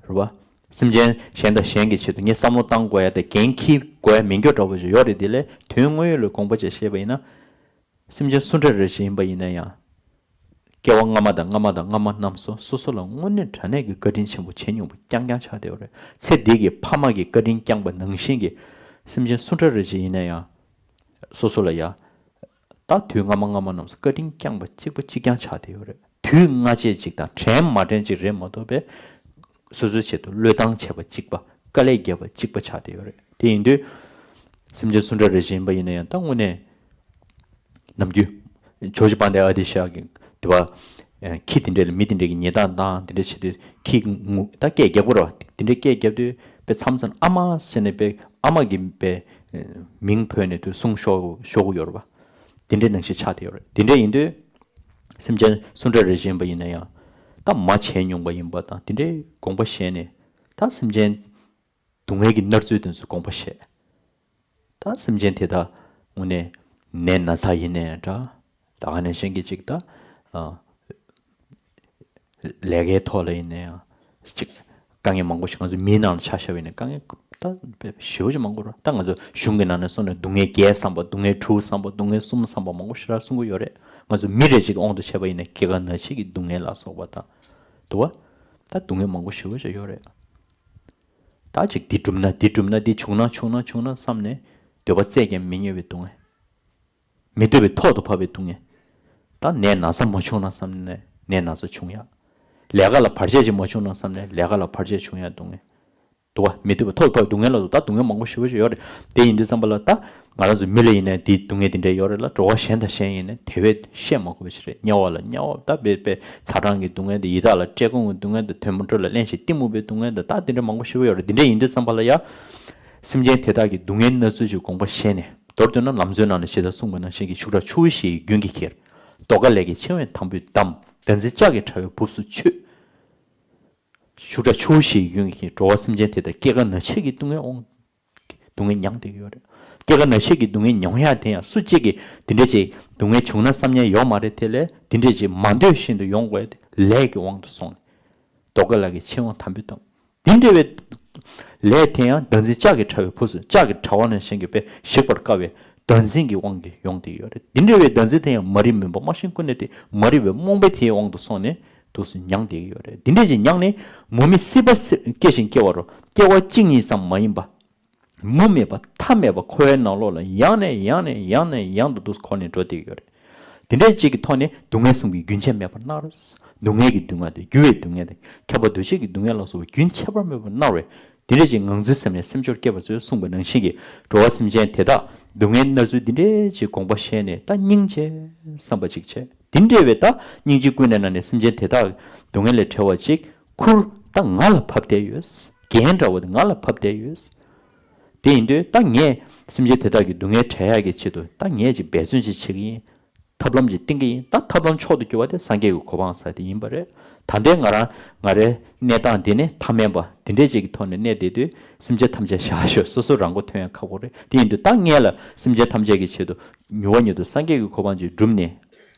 རེད་བ། སེམས་ཅན་གཞན་དང་གཞན་གྱི་ཆེད་དུ་ངས་བསམ་བློ་བཏང་དགོས་ཡ་དང་འགན་འཁྱེར་དགོས་ཡ་མིན་རྒྱུ་འདྲ་བོ་ཞིག་ཡོད་རེད། དེ་ལས་དོན་དངོས་ཡོད་ལ་དགོངས་པ་བྱས་བཤད་པ་ཡིན་ན། སེམས་ཅན་སུ་འདྲ་རེ་ཞིག་ཡིན་པ་ཡིན་ན་ཡང་། སྐྱེ་བ་སྔ་མ་དང་སྔ་མ་དང་སྔ་མ་རྣམས་སུ་སོ་སོ་ལ་དངོས་གནས་དྲང་གནས་ཀྱི་བཀའ་དྲིན་ཆེན་པོ་བྱེད་མྱོང་བ་རྐྱང་རྐྱང་ཆགས་བསྡད་ཡོད་རེད། ཚེ་འདི་གི་ཕ་མ་གི་བཀའ་དྲིན་བསྐྱངས་པ་ནང་བཞིན་གྱི། སེམས་ཅན་སུ་འདྲ་རེ་ཞིག་ཡིན་ན་ཡང་། སོ་སོ་ལ་ཡ། ད་དུས་སྔ་མ་སྔ་མ་རྣམས་སུ་བཀའ་དྲིན་བསྐྱངས་པ་གཅིག་པ་གཅིག་རྐྱང་ཆགས་བསྡད་ཡོད་རེད། དུས་སྔ་ཕྱི་གཅིག་དང་དྲན་མ་དྲན་གཅིག་རེད་མ་གཏོགས་པའི། སོ་སོའི་ཆེད་དུ་བློས་བཏང་བྱས་པ་གཅིག་པ། དཀའ་ལས་བརྒྱབ་པ་གཅིག་པ་ཆགས་བསྡད་ཡོད་རེད། དེ་ཡིན་དུས། སེམས་ཅན་སུ་འདྲ་རེ་ཞིག་ཡིན་པ་ཡིན་ན་ཡང་ད་དངོས་གནས། ནམ་རྒྱུན། ཇོ་བོ་རྗེ་དཔལ་ལྡན་ཨ་ཏི་ཤ་གི་དེ་བ། ཁྱི་དེ་འདྲས་ལ་མི་དེ་འདྲས་ཀྱི་ཉེས་རྡུང་བཏང་། དེ་འདྲས་བྱེད་དུས་ཁྱི་ངུ་ད་སྐད་རྒྱག་གི་རེད་བ། དེ་འདྲས་སྐད་རྒྱབ་དུས་དཔེ་མཚམས་མཚམས་ཨ་མ་ཟེར་ནས་དཔེ་ཨ་མ་གི་དཔེ་མིང་འབོད་ནས་དུས་གསུང་ཤོར་ཤོར་གི་ཡོད་རེད་བ། དེ་འདྲས་ནང་བཞིན་ཆགས་བསྡད་ཡོད་རེད། དེ་འདྲས་ཡིན་དུས། སེམས་ཅན་སུ་འདྲ་རེ་ཞིག་ཡིན་པ་ཡིན་ན་ཡང་། ད་མ་བྱས་མྱོང་པ་ཡིན་པ་དང་དེ་འདྲའི་དགོངས་པ་བཞེས་ནས། ད་སེམས་ཅན་སྡུག་བསྔལ་གྱི་མནར་ཚུལ་དེ་ཚོ་དགོངས་པ་བཞེས། ད་སེམས་ཅན་དེ་དག་དངོས་གནས་ནད་ན་ཚ་ཡིན་ནའི་འདྲ། ད་ག་ནང་བཞིན་གྱི་ཅིག་ད། ཨ། ལས་ཀའི་ཐོག་ལ་ཡིན་ནའི་ཅིག་དཀའ་ངལ་མང་པོ་ཞིག་ང་ཚོ་མིའི་ནང་ལ་ཆ་བཞག་པ་ཡིན་ན་དཀའ་ངལ་ད་ཞེ་པོ་ཅིག་མང་པོ་རེད། ད་ང་ཚོ་གཞུང་གི་ནང་ནས་སོང་ནས་སྡུག་བསྔལ་བརྒྱད་བསམ་པ། སྡུག་བསྔལ་དྲུག་བསམ་པ། སྡུག་བསྔལ་གསུམ་བསམ་པ་མང་པོ་ཞེ་དྲག་གསུང་གི་ཡོད་རེད། ང་ཚོ་མི་རེ་ཅིག་གི་དབང་དུ་བྱས་པ་ཡིན་ན་སྐྱེ་རྒ་ན་འཆི་གི་སྡུག་བསྔལ་ལ་སོགས་པ་དང་། འདུག་བ། ད་སྡུག་བསྔལ་མང་པོ་ཞེ་པོ་ཅིག་ཡོད་རེད། ད་ཅིག་འདི་བསྒྲུབ་ན་འདི་བསྒྲུབ་ན་འདི་བྱུང་ན་བྱུང་ན་བྱུང་ན་བསམ་ནས་འདོད་པ་སད་ཀྱང་མི་མྱོང་བའི་སྡུག་བསྔལ། མི་འདོད་པའི་ཐོག་ཏུ་བབས་པའི་སྡུག་བསྔལ། ད་ནད་ན་ཚ་མ་བྱུང་ན་བསམ་ནས་ནད་ན་ཚ་བྱུང་ཡ། ལས་ཀ་ལ་བར་ཆད་ཅིག་མ་བྱུང་ན་བསམ་ནས་ལས་ཀ་ལ་བར་ཆད་བྱུང་ཡ་སྡུག་བསྔལ། འདུག་བ། མི་འདོད་པའི་ཐོག་ཏུ་བབས་པའི་སྡུག་བསྔལ་ལ་སོགས་ད་སྡུག་བསྔལ་མང་པོ་ཞེ་པོ་ཞིག་ཡོད་རེད། དེ་ཡིན་དུས་ཙམ་པ་ལ་ད་ང་རང་ཚོ་མི་ལ་ཡིན་ནའི་འདི་སྡུག་བསྔལ་འདི་འདྲ་ཡོད་རེད་ལ། འགྲོ་བ་གཞན་དང་གཞན་ཡིན་ནའི་དེ་བས་བཤད་མ་དགོས་པ་ཞིག་རེད། དམྱལ་བ་ལ་དམྱལ་བ་ད་བས་པས་ཚ་གྲང་གི་སྡུག་བསྔལ་དང་ཡི་དྭགས་ལ་བཀྲེས་སྐོམ་གྱི་སྡུག་བསྔལ་དང་དོན་མོ་དྲོད་ལ་རླན་ཞིང་གཏི་མུག་པའི་སྡུག་བསྔལ་དང་ད་འདི་འདྲ་མང་པོ་ཞེ་པོ་ཡོད་རེད། འདི་འདྲ་ཡིན་དུས་ཙམ་པ་ལ་ཡ། སེམས་ཅན་དེ་དག་གི་སྡུག་བསྔལ་མནར་ཚུལ་ཞིག་དགོངས་པ་བཞེས་ནས། མདོར་བསྡུས་ན་ལམ་གཙོའི་ནང་ནས་ཞེས་དང་གསུངས་པ་ནང་བཞིན་གྱི་ཤུགས་དྲག་ཆུ་བོ་ཞེས་ཡི་རྒྱུན་གྱིས་ཁྱེར། རྡོ་ཀ་ལས་ཀྱི་ཆེ་བས་དམ་པོས་བསྡམས། བདག་འཛིན་ལྕགས་ཀྱི་ཕྲ་བས་སྦུབས་སུ་ཆུད། ཤུགས་དྲག་ཆུ་བོ་ཞེས་ཡོན་གྱིས་འགྲོ་བ་སེམས་ཅན་དེ་དག་སྐྱེ་རྒ་ན་འཆིའི་སྡུག་བསྔལ་འོང་། སྡུག་བསྔལ་མྱངས་བསྡད་ཀྱི་ཡོད་རེད། སྐྱེ་རྒ་ན་འཆིའི་སྡུག་བསྔལ་མྱོང་ཡ་དེ་ཡང་སུ་གཅིག་གིས་འདི་འདྲ་ཅིག་སྡུག་བསྔལ་བྱུང་ན་བསམ་ཉན་ཡོད་མ་རེད། དེ་ལས་འདི་འདྲ་ཅིག་མ་འདོད་བཞིན་དུ་ཡོང་དགོས་ཏེ་ལས་ཀྱི་དབང་དུ་སོང་ནས། རྡོ་ཀ་ལ་གི་ཆེ་བ་དམ་པོས་བསྡམས། འདི་འདྲ་བའི་ལས་དེ་ཡང་བདག་འཛིན་ལྕགས་ཀྱི་ཕྲ་བའི་སྦུབས་སུ། ལྕགས་ཀྱི་ཕྲ་བ་ནང་བཞིན་གྱི་དཔེ་ཞིག་པར་དཀའ་བའི་བདག་འཛིན་གྱི་དབང་གིས་ཡོང་བསྡད་ཀྱི་ཡོད་རེད། འདི་འདྲ་བའི་བདག་འཛིན་དེ་ཡང་མ་རིག་མུན་པ་མ་ཞེན་ཀུན་ནས་ཏེ། མ་རིག་པའི་རྨོངས་པས་དེའི་དབང་དུ་སོང་ནས། འདུག་སེ་མྱངས་བསྡད་ཀྱི་ཡོད་རེད། འདི་འདྲས་ཅིག་མྱངས་ནས་མུ་མེད་སྲིད་པ་སྐྱེ་ཞིང་སྐྱེ་བ་རུ་སྐྱེ་བ་གཅིག་ཉིད་ཙམ་མ་ཡིན་པ། མུ་མེད་པ་མཐའ་མེད་པ་འཁོར་བའི་ནང་ལོགས་ལ་ཡང་ནས་ཡང་ནས་ཡང་ནས་ཡང་དུ་འདུག་སེ་འཁོར་ནས་འགྲོ་བསྡད་ཀྱི་ཡོད་རེད། འདི་འདྲས་ཅིག་གི་ཐོག་ནས་སྡུག་བསྔལ་གསུམ་གྱི་རྒྱུན་ཆད་མེད་པར་མནར། སྡུག་བསྔལ་གྱི་སྡུག་བསྔལ་དང་རྒྱུ་བའི་སྡུག་བསྔལ་དང་ཁྱབ་པ་འདུ་བྱེད་ཀྱི་སྡུག་བསྔལ་ལ་སོགས་པ་རྒྱུན་ཆད་པ་མེད་པར་མནར་བས། འདི་འདྲས་ཅིག་ངང་ཚུལ་སེམས་ནས་སེམས་སྦྱོར་སྐྱེས་པ་ཚོས་གསུངས་པ་ནང་བཞིན་གྱི་འགྲོ་བ་སེམས་ཅན་དེ་དག་སྡུག་བསྔལ་མནར་ཚུལ་འདི་འདྲས་ཅིག་དགོངས་པ་བཞེས་ནས། ད་སྙིང་རྗེ་བསམ་པ་ཅིག་བྱས། དེ་འདྲ་བའི་ད་སྙིང་རྗེ་ཀུན་ནས་ནང་ནས་སེམས་ཅན་དེ་དག་སྡུག་བསྔལ་ལས་བྲལ་བ་ཅིག་ཁུར་ད་ང་ལ་བབས་བསྡད་ཡོད། རྒན་འདྲ་བོ་དེ་ང་ལ་བབས་བསྡད་ཡོད། དེ་ཡིན་དུས་ད་ངས་སེམས་ཅན་དེ་དག་གི་སྡུག་བསྔལ་བྲལ་ཡག་གི་ཆེད་དུ་ད་ངས་ཅིག་འབད་བརྩོན་ཅིག་བྱེད་ཀྱི་ཡིན། ཐབས་ལམ་ཅིག་བསྟེན་གྱི་ཡིན། ད་ཐབས་ལམ་མཆོག་ཏུ་གྱུར་པ་དེ་སངས་རྒྱས་ཀྱི་གོ་འཕང་ཟེར་དེ་ཡིན་པ་རེད། ད་ལྟའི་ང་རང་ང་རའི་གནས་སྟངས་འདི་ནི་ཐ་མལ་པ་འདི་འདྲས་ཅིག་གི་ཐོག་ནས་གནས་བསྡད་དུས་སེམས་ཅན་ཐམས་ཅད་བཞག་ཤོག་སོ་སོ་རང་མགོ་ཐོན་ཡང་ཁག་པོ་རེད། དེ་ཡིན་དུས་ད་ངས་ལ་སེམས་ཅན་ཐམས་ཅད་ཀྱི་ཆེད་དུ་མྱུར་བ་མྱུར་དུ་སངས་རྒྱས་ཀྱི་གོ་འཕང་ཅིག་བསྒྲུབས་ནས།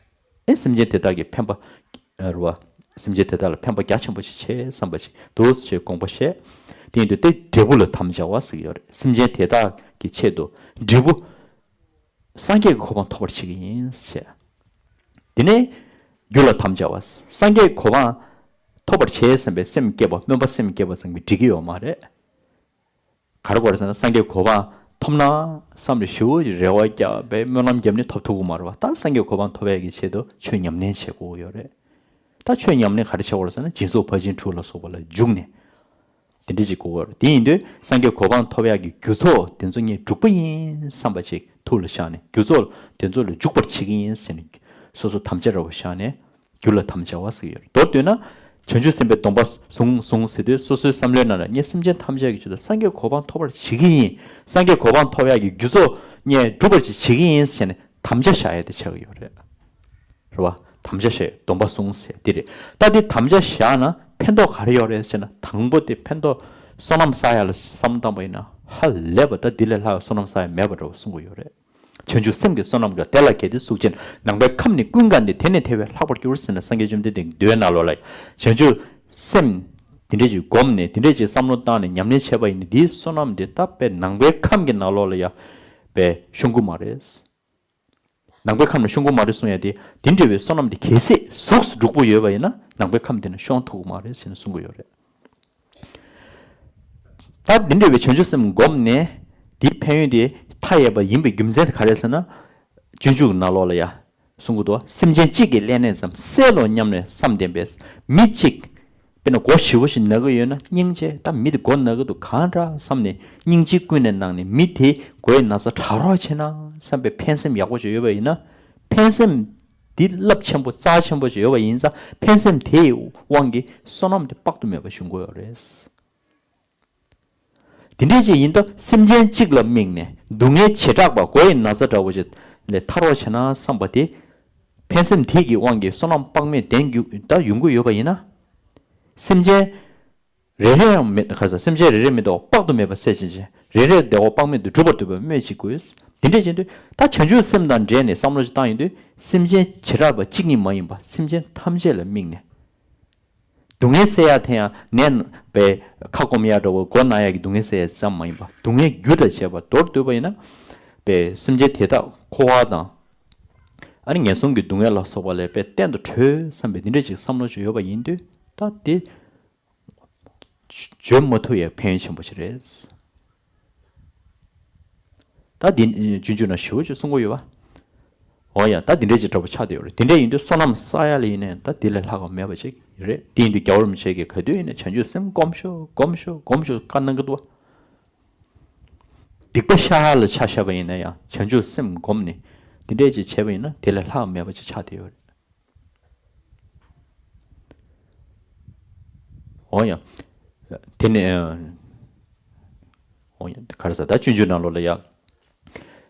ཨེ་སེམས་ཅན་དེ་དག་གི་ཕན་པ། ཨ་རུ་བ། སེམས་ཅན་དེ་དག་ལ་ཕན་པ་རྒྱ་ཆེན་པོ་ཞིག་བྱེད་བསམ་པ་ཞིག་འདུག་ཅེས་དགོངས་པ་བཞེས། དེ་ཡིན་དུས་དེ་འབྲས་བུ་ལ་དམ་བཅའ་བ་ཟེར་གྱི་ཡོད་རེད། སེམས་ཅན་དེ་དག་གི་ཆེད་དུ་འབྲས་བུ། སངས་རྒྱས་ཀྱི་གོ་འཕང་ཐོབ་པར་བྱེད་ཀྱི་ཡིན་ཞེས། དེ་ནས་རྒྱུ་ལ་དམ་བཅའ་བ། སངས་རྒྱས་ཀྱི་གོ་འཕང་ཐོབ་པར་བྱེད་བསམ་པའི་སེམས་བསྐྱེད་པ། སྨོན་པ་སེམས་བསྐྱེད་པ་ཙམ་གྱིས་འགྲིག་གི་ཡོད་མ་རེད། ག་རེ་དགོས་རེད་ཟེར་ན། སངས་རྒྱས་གོ་འཕང་ཐོབ་ན་བསམ་བློ་ཞེ་པོ་ཅིག་རེ་བ་བརྒྱབ་པའི་སྨོན་ལམ་བརྒྱབ་ནས་ཐོབ་ཐུབ་ཀྱི་མ་རེད་བ། ད་སངས་རྒྱས་གོ་འཕང་ཐོབ་ཡག་གི་ཆེད་དུ་ཆོས་ཉམས་ལེན་བྱེད་དགོས་ཡོད་རེད། ད་ཆོས་ཉམས་ལེན་ག་རེ་བྱེད་དགོས་རེད་ཟེར་ན། སྦྱིན་སོགས་ཕར་ཕྱིན་དྲུག་ལ་སོགས་པ་ལ་འཇུག་ནས། དེ་འདྲ་ཅིག་དགོས་ཀྱི་ཡོད་རེད། དེ་ཡིན་དུས་སངས་རྒྱས་གོ་འཕང་ཐོབ་ཡག་གི་རྒྱུ་ཚོགས་དེ་ཚོ་ངས་སྒྲུབ་པ་ཡིན་བསམ་པ་ཅིག་ཐུགས་ལ་བཞག་ནས། རྒྱུ་ཚོགས་དེ་ཚོ་ལ་འཇུག་པར་བྱེད་ཀྱི་ཡིན་ཟེར་ནས་སོ་སོ་དམ་བཅའ་འདྲ་བོ་བཞག་ནས། རྒྱུ་ལ་དམ་བཅའ་བ་ཟེར་གྱི་ཡོད་རེད། མདོར་བསྡུས་ན། བྱང་ཆུབ་སེམས་དཔའི་སྡོམ་པ་བཟུང་བཟུང་ཟེར་དུས་སོ་སོའི་བསམ་བློའི་ནང་ལ་ངས་སེམས་ཅན་ཐམས་ཅད་ཀྱི་ཆེད་དུ་སངས་རྒྱས་གོ་འཕང་ཐོབ་པར་བྱེད་ཀྱི་ཡིན། སངས་རྒྱས་གོ་འཕང་ཐོབ་ཡག་གི་རྒྱུ་ཚོགས་ངས་སྒྲུབ་པར་བྱེད་ཀྱི་ཡིན་ཟེར་ནས་དམ་བཅའ་བཞག་ཡ་དེ་ཆགས་ཀྱི་ཡོད་རེད། རེད་བ། དམ་བཅའ་བཞག་སྡོམ་པ་བཟུང་ཟེར་དེ་རེད། ད་དེ་དམ་བཅའ་བཞག་ན་ཕན་ཐོགས་ག་རེ་ཡོད་རེད་ཟེར་ན། དང་པོ་དེ་ཕན་ཐོགས་བསོད་ནམས་བསགས་ཡ་ལ་བསམ་བློ་བཏང་པ་ཡིན་ན་ཧ་ལས་པ། ད་འདི་ལས་ལྷག་བསོད་ནམས་བསགས་ཡ་མེད་པ་འདྲ་བོ་གསུང་གི་ཡོད་རེད། བྱང་ཆུབ་སེམས་ཀྱི་བསོད་ནམས་ཀྱང་། དེ་ལ་གལ་ཏེ་གཟུགས་ཅན། ནང་པའི་ཁམས་ནི་ཀུན་དགའ་སྟེ། དེ་ནི་དེ་བས་ལྷག་པར་འགྱུར་ཟེར་ནས་སངས་རྒྱས་བཅོམ་ལྡན་འདས་ཀྱི་མདོའི་ནང་ལོགས་ལ་བྱང་ཆུབ་སེམས་དེ་འདྲས་ཅིག་བསྒོམས་ནས་དེ་འདྲས་ཅིག་བསམ་བློ་བཏང་ནས་ཉམས་ལེན་བྱས་པ་ཡིན་ན། འདིའི་བསོད་ནམས་འདི་ད་དཔེ་ནང་པའི་ཁམས་ཀྱི་ནང་ལོགས་ལ་ཡ་དཔེ་ཤོང་གི་མ་རེད། ནང་པའི་ཁམས་ལ་ཤོང་གི་མ་རེད་གསུང་ཡ་དེ། དེ་འདྲ་བའི་བསོད་ནམས་དེ་གལ་སྲིད་གཟུགས་སུ་འགྲུབ་པོ་ཡོད་པ་ཡིན་ན་ནང་པའི་ཁམས་དེ་ན་ཤོང་ཐུབ་ཀྱི་མ་རེད་ཟེར་ནས་གསུང་གི་ཡོད་རེད། ད་འདི་འདྲ་བའི་བྱང་ཆུབ་སེམས་བསྒོམས་ནས་དེའི་ཕན་ཡོན་དེ་མཐའ་ཡས་པ་ཡིན་པའི་རྒྱུ་མཚན་དེ་ག་རེ་ཟེར་ན། སྤྱོད་འཇུག་ནང་ལོགས་ལ་ཡ་གསུང་གི་འདུག་སེམས་ཅན་གཅིག་གི་ཀླད་ནད་ཙམ་སེལ་ལོ་སྙམ་ནས་བསམ་ལྡན་པས། མི་གཅིག་དཔེར་ན་མགོ་ཞེ་པོ་ཞིག་ན་གི་ཡོད་ན་སྙིང་རྗེ། ད་མི་དེ་མགོ་ན་གི་འདུག་གང་འདྲ་བསམ་ནས་སྙིང་རྗེ་ཀུན་ནས་གནང་ནས་མི་དེ་མགོའི་ན་ཚ་དྲག་རོགས་བྱེད་ན་བསམ་པའི་ཕན་སེམས་ཡག་པོ་ཅིག་ཡོད་པ་ཡིན་ན། ཕན་སེམས་འདི་རླབས་ཆེན་པོ་རྩ་ཆེན་པོ་ཅིག་ཡོད་པ་ཡིན་ཙང་། ཕན་སེམས་དེའི་དབང་གིས་བསོད་ནམས་དེ་དཔག་ཏུ་མེད་པ་ཞུ་དགོས་ཡོད་རེད། དེ་འདྲས་ཅིག་ཡིན་སྟབས་སེམས་ཅན་གཅིག་ལ་དམིགས་ནས་སྡུག་བསྔལ་བྱེ་བྲག་པ་མགོ་ཡི་ན་ཚ་འདྲ་བོ་ཅིག་ལས་ཐར་བར་བྱེད་ན་བསམ་པ་དེ། ཕན་སེམས་དེ་གི་དབང་གིས་བསོད་ནམས་དཔག་མེད་ལྡན་རྒྱུ་ད་ཡོང་གི་ཡོད་པ་ཡིན་ན། སེམས་ཅན་རེ་རེ་ཡང་མི་ཁ་ས་སེམས་ཅན་རེ་རེ་མི་འདོད་དཔག་ཏུ་མེད་པ་སེལ་བྱེད་ཅིང་། རེ་རེ་བདེ་བ་དཔག་མེད་དུ་འགྲུབ་པར་འདོད་པས་སྨོས་ཅི་དགོས། དེ་འདྲས་བྱེད་དུས་ད་བྱང་ཆུབ་སེམས་དང་འབྲེལ་ནས་བསམ་བློ་ཞིག་བཏང་ཡོང་དུས་སེམས་ཅན་བྱེ་བྲག་པ་གཅིག་གཉིས་མ་ཡིན་པ་སེམས་ཅན་ཐམས་ཅད་ལ་དམིགས་ནས། སྡུག་བསྔལ་སེལ་ཡ་དེ་ཡང་ནད་པའི་ཁ་སྐོམ་ཡ་འདྲ་བོ་མགོ་ན་ཡ་གི་སྡུག་བསྔལ་སེལ་ཡ་ཙམ་མ་ཡིན་པ་སྡུག་བསྔལ་རྒྱུ་དང་བཅས་པ་མདོར་བསྡུས་པ་ཡིན་ན། པའི་སེམས་ཅན་དེ་དག་འཁོར་བ་དང་། ཨ་ནི་ངན་སོང་གི་སྡུག་བསྔལ་ལ་སོགས་པ་ལས་པའི་གཏན་དུ་གྲོལ་བསམ་པའི་འདི་འདྲ་ཅིག་བསམ་བློ་ཅིག་ཡོད་པ་ཡིན་དུས། ད་དེ་བརྗོད་མ་ཐུབ་ཡ་ཕན་ཡོན་ཆེན་པོ་ཞིག་རེད། ད་འདི་སྤྱོད་འཇུག་ནང་ཞེ་པོ་ཅིག་གསུང་གི་ཡོད་པ། འོ་ཡ། ད་འདི་འདྲས་ཅིག་འདྲ་པོ་ཆགས་བསྡད་ཡོད་རེད། དེ་འདྲས་ཡིན་དུས་བསོད་ནམས་བསགས་ཡ་ལ་ཡིན་ནའི་ད་དེ་ལས་ལྷག་པ་མེད་པ་ཅིག་རེད། དེ་ཡིན་དུས་རྒྱལ་བ་རིན་པོ་ཆེ་གིས་ག་དུས་ཡིན་ནའི་བྱང་ཆུབ་སེམས་སྒོམ་ཤོག་སྒོམ་ཤོག་སྒོམ་ཤོག་བཀའ་གནང་གི་འདུག་བ། སྡིག་པ་བཤགས་ཡ་ལ་ཆ་བཞག་པ་ཡིན་ན་ཡང་བྱང་ཆུབ་སེམས་སྒོམ་ནས་དེ་འདྲས་ཅིག་བྱས་པ་ཡིན་ན་དེ་ལས་ལྷག་མེད་པ་ཅིག་ཆགས་བསྡད་ཡོད་རེད། འོ་ཡ། དེ་ནས། འོ་ཡ། ག་རེ་ཟེར། ད་སྤྱོད་འཇུག་ནང་ལོགས་ལ་ཡ།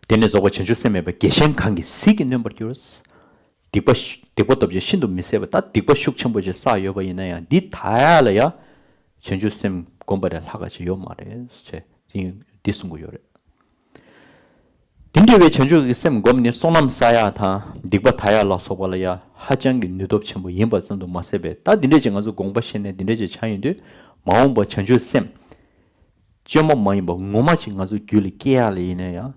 དེ་ནས་རྫོགས་པ་བྱང་ཆུབ་སེམས་མེད་པ། རྒྱལ་ཞེན་གང་གིས་ཟིལ་གྱིས་གནོན་པར་འགྱུར། སྡིག་པ་ཤ- སྡིག་པ་སྟོབས་ཆེ་ཤིན་ཏུ་མི་བཟད་པ། ད་སྡིག་པ་ཤུགས་ཆེན་པོ་ཅིག་བསགས་ཡོད་པ་ཡིན་ན་ཡང་འདི་དག་ཡ་ལ་ཡ། བྱང་ཆུབ་སེམས་སྒོམ་པ་ལས་ལྷག་ག་ཅིག་ཡོད་མ་རེད་ཅེས་འདི་གསུང་གི་ཡོད་རེད། དེ་འདྲ་བའི་བྱང་ཆུབ་ཀྱི་སེམས་བསྒོམས་ནས་བསོད་ནམས་བསགས་ཡག་དང་སྡིག་པ་དག་ཡག་ལ་སོགས་པ་ལ་ཡང་ཧ་ཅང་གི་ནུས་སྟོབས་ཆེན་པོ་ཡིན་པ་ཙམ་དུ་མ་ཟད་པས། ད་འདི་འདྲས་ཀྱི་ང་ཚོ་དགོངས་པ་བཞེས་ནས་འདི་འདྲས་ཀྱི་ཆ་ཡིན་དུས། མ་འོངས་པ་བྱང་ཆུབ་སེམས་བཅོས་མ་མ་ཡིན་པ་ངོ་མ་ཅིག་ང་ཚོ་རྒྱུད་ལ་སྐྱེ་ཡག་ལ་ཡིན་ན་ཡང་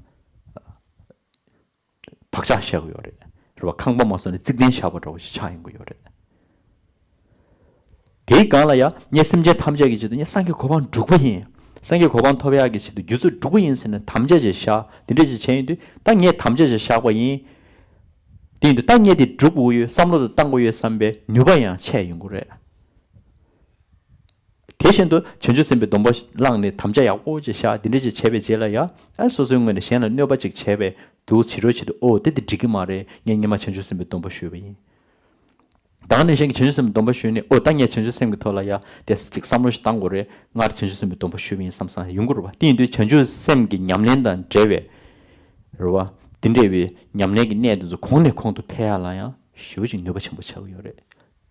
བག་ཆགས་བཞག་གི་ཡོད་རེད། རེད་བ། ཁང་པ་མ་བཟོ་ནས་རྩིག་གདན་བཞག་པ་འདྲ་བོ་ཞིག་ཆགས་ཡོང་གི་ཡོད་རེད། དེའི་སྒང་ལ་ཡང་ངས་སེམས་ཅན་ཐམས་ཅད་ཀྱི་ཆེད་དུ་ངས་སངས་རྒྱས་གོ་འཕང་སྒྲུབ་པ་ཡིན། སངས་རྒྱས་གོ་འཕང་ཐོབ་ཡག་གི་ཆེད་དུ་རྒྱུ་ཚོགས་སྒྲུབ་པ་ཡིན་ཟེར་ནས་དམ་བཅའ་ཅིག་བཞག་འདི་འདྲ་ཅིག་བྱས་ཡོང་དུས། ད་ངས་དམ་བཅའ་ཅིག་བཞག་པ་ཡིན། དེ་ཡིན་དུས་ད་ངས་དེ་སྒྲུབ་དགོས་ཡོད། བསམ་བློ་དང་བཏང་དགོས་ཡོད་བསམ་པའི་ནུས་པ་ཡང་ཆད་ཡོང་གི་རེད། དེ་བཞིན་དུ་བྱང་ཆུབ་སེམས་དཔའི་སྡོམ་པ་བླངས་ནས་དམ་བཅའ་ཡག་པོ་ཅིག་བཞག་འདི་འདྲ་ཅིག་བྱས་པའི་རྗེས་ལ་ཡང་ཨ་སོ་སོའི་ངོས་ནས་གཞན་ལ་གནོད་པ་ཅིག་བྱས་པའི་འདུག་ཕྱི་རོལ་ཆེད་དུ། ཨོ་དེ་དེ་འགྲིག་གི་མ་རེད། ངས་སྔོན་མ་བྱང་ཆུབ་སེམས་དཔའི་སྡོམ་པ་ཞུས་པ་ཡིན། ད་ག་ནང་བཞིན་གྱི་བྱང་ཆུབ་སེམས་དཔའི་སྡོམ་པ་ཞུས་ནས། ཨོ་ད་ངས་བྱང་ཆུབ་སེམས་ཀྱི་ཐོག་ལ་ཡ་དེ་ཅིག་བསམ་བློ་ཞིག་བཏང་དགོས་རེད། སྔར་བྱང་ཆུབ་སེམས་དཔའི་སྡོམ་པ་ཞུས་པ་ཡིན་བསམ་བསམ་ཡོང་གི་རེད་པ། དེ་ཡིན་དུས་བྱང་ཆུབ་སེམས་ཀྱི་ཉམས་ལེན་དང་འབྲེལ་བའི་རེད་པ། དེ་འདྲ་བའི་ཉམས་ལེན་གྱི་གནས་དེ་ཚོ་གོང་ནས་གོང་དུ་འཕེལ་ཡག་ལ་ཡང་ཞེ་པོ་ཅིག་ནུས་པ་ཆེན་པོ་ཆགས་ཀྱི་ཡོད་རེད།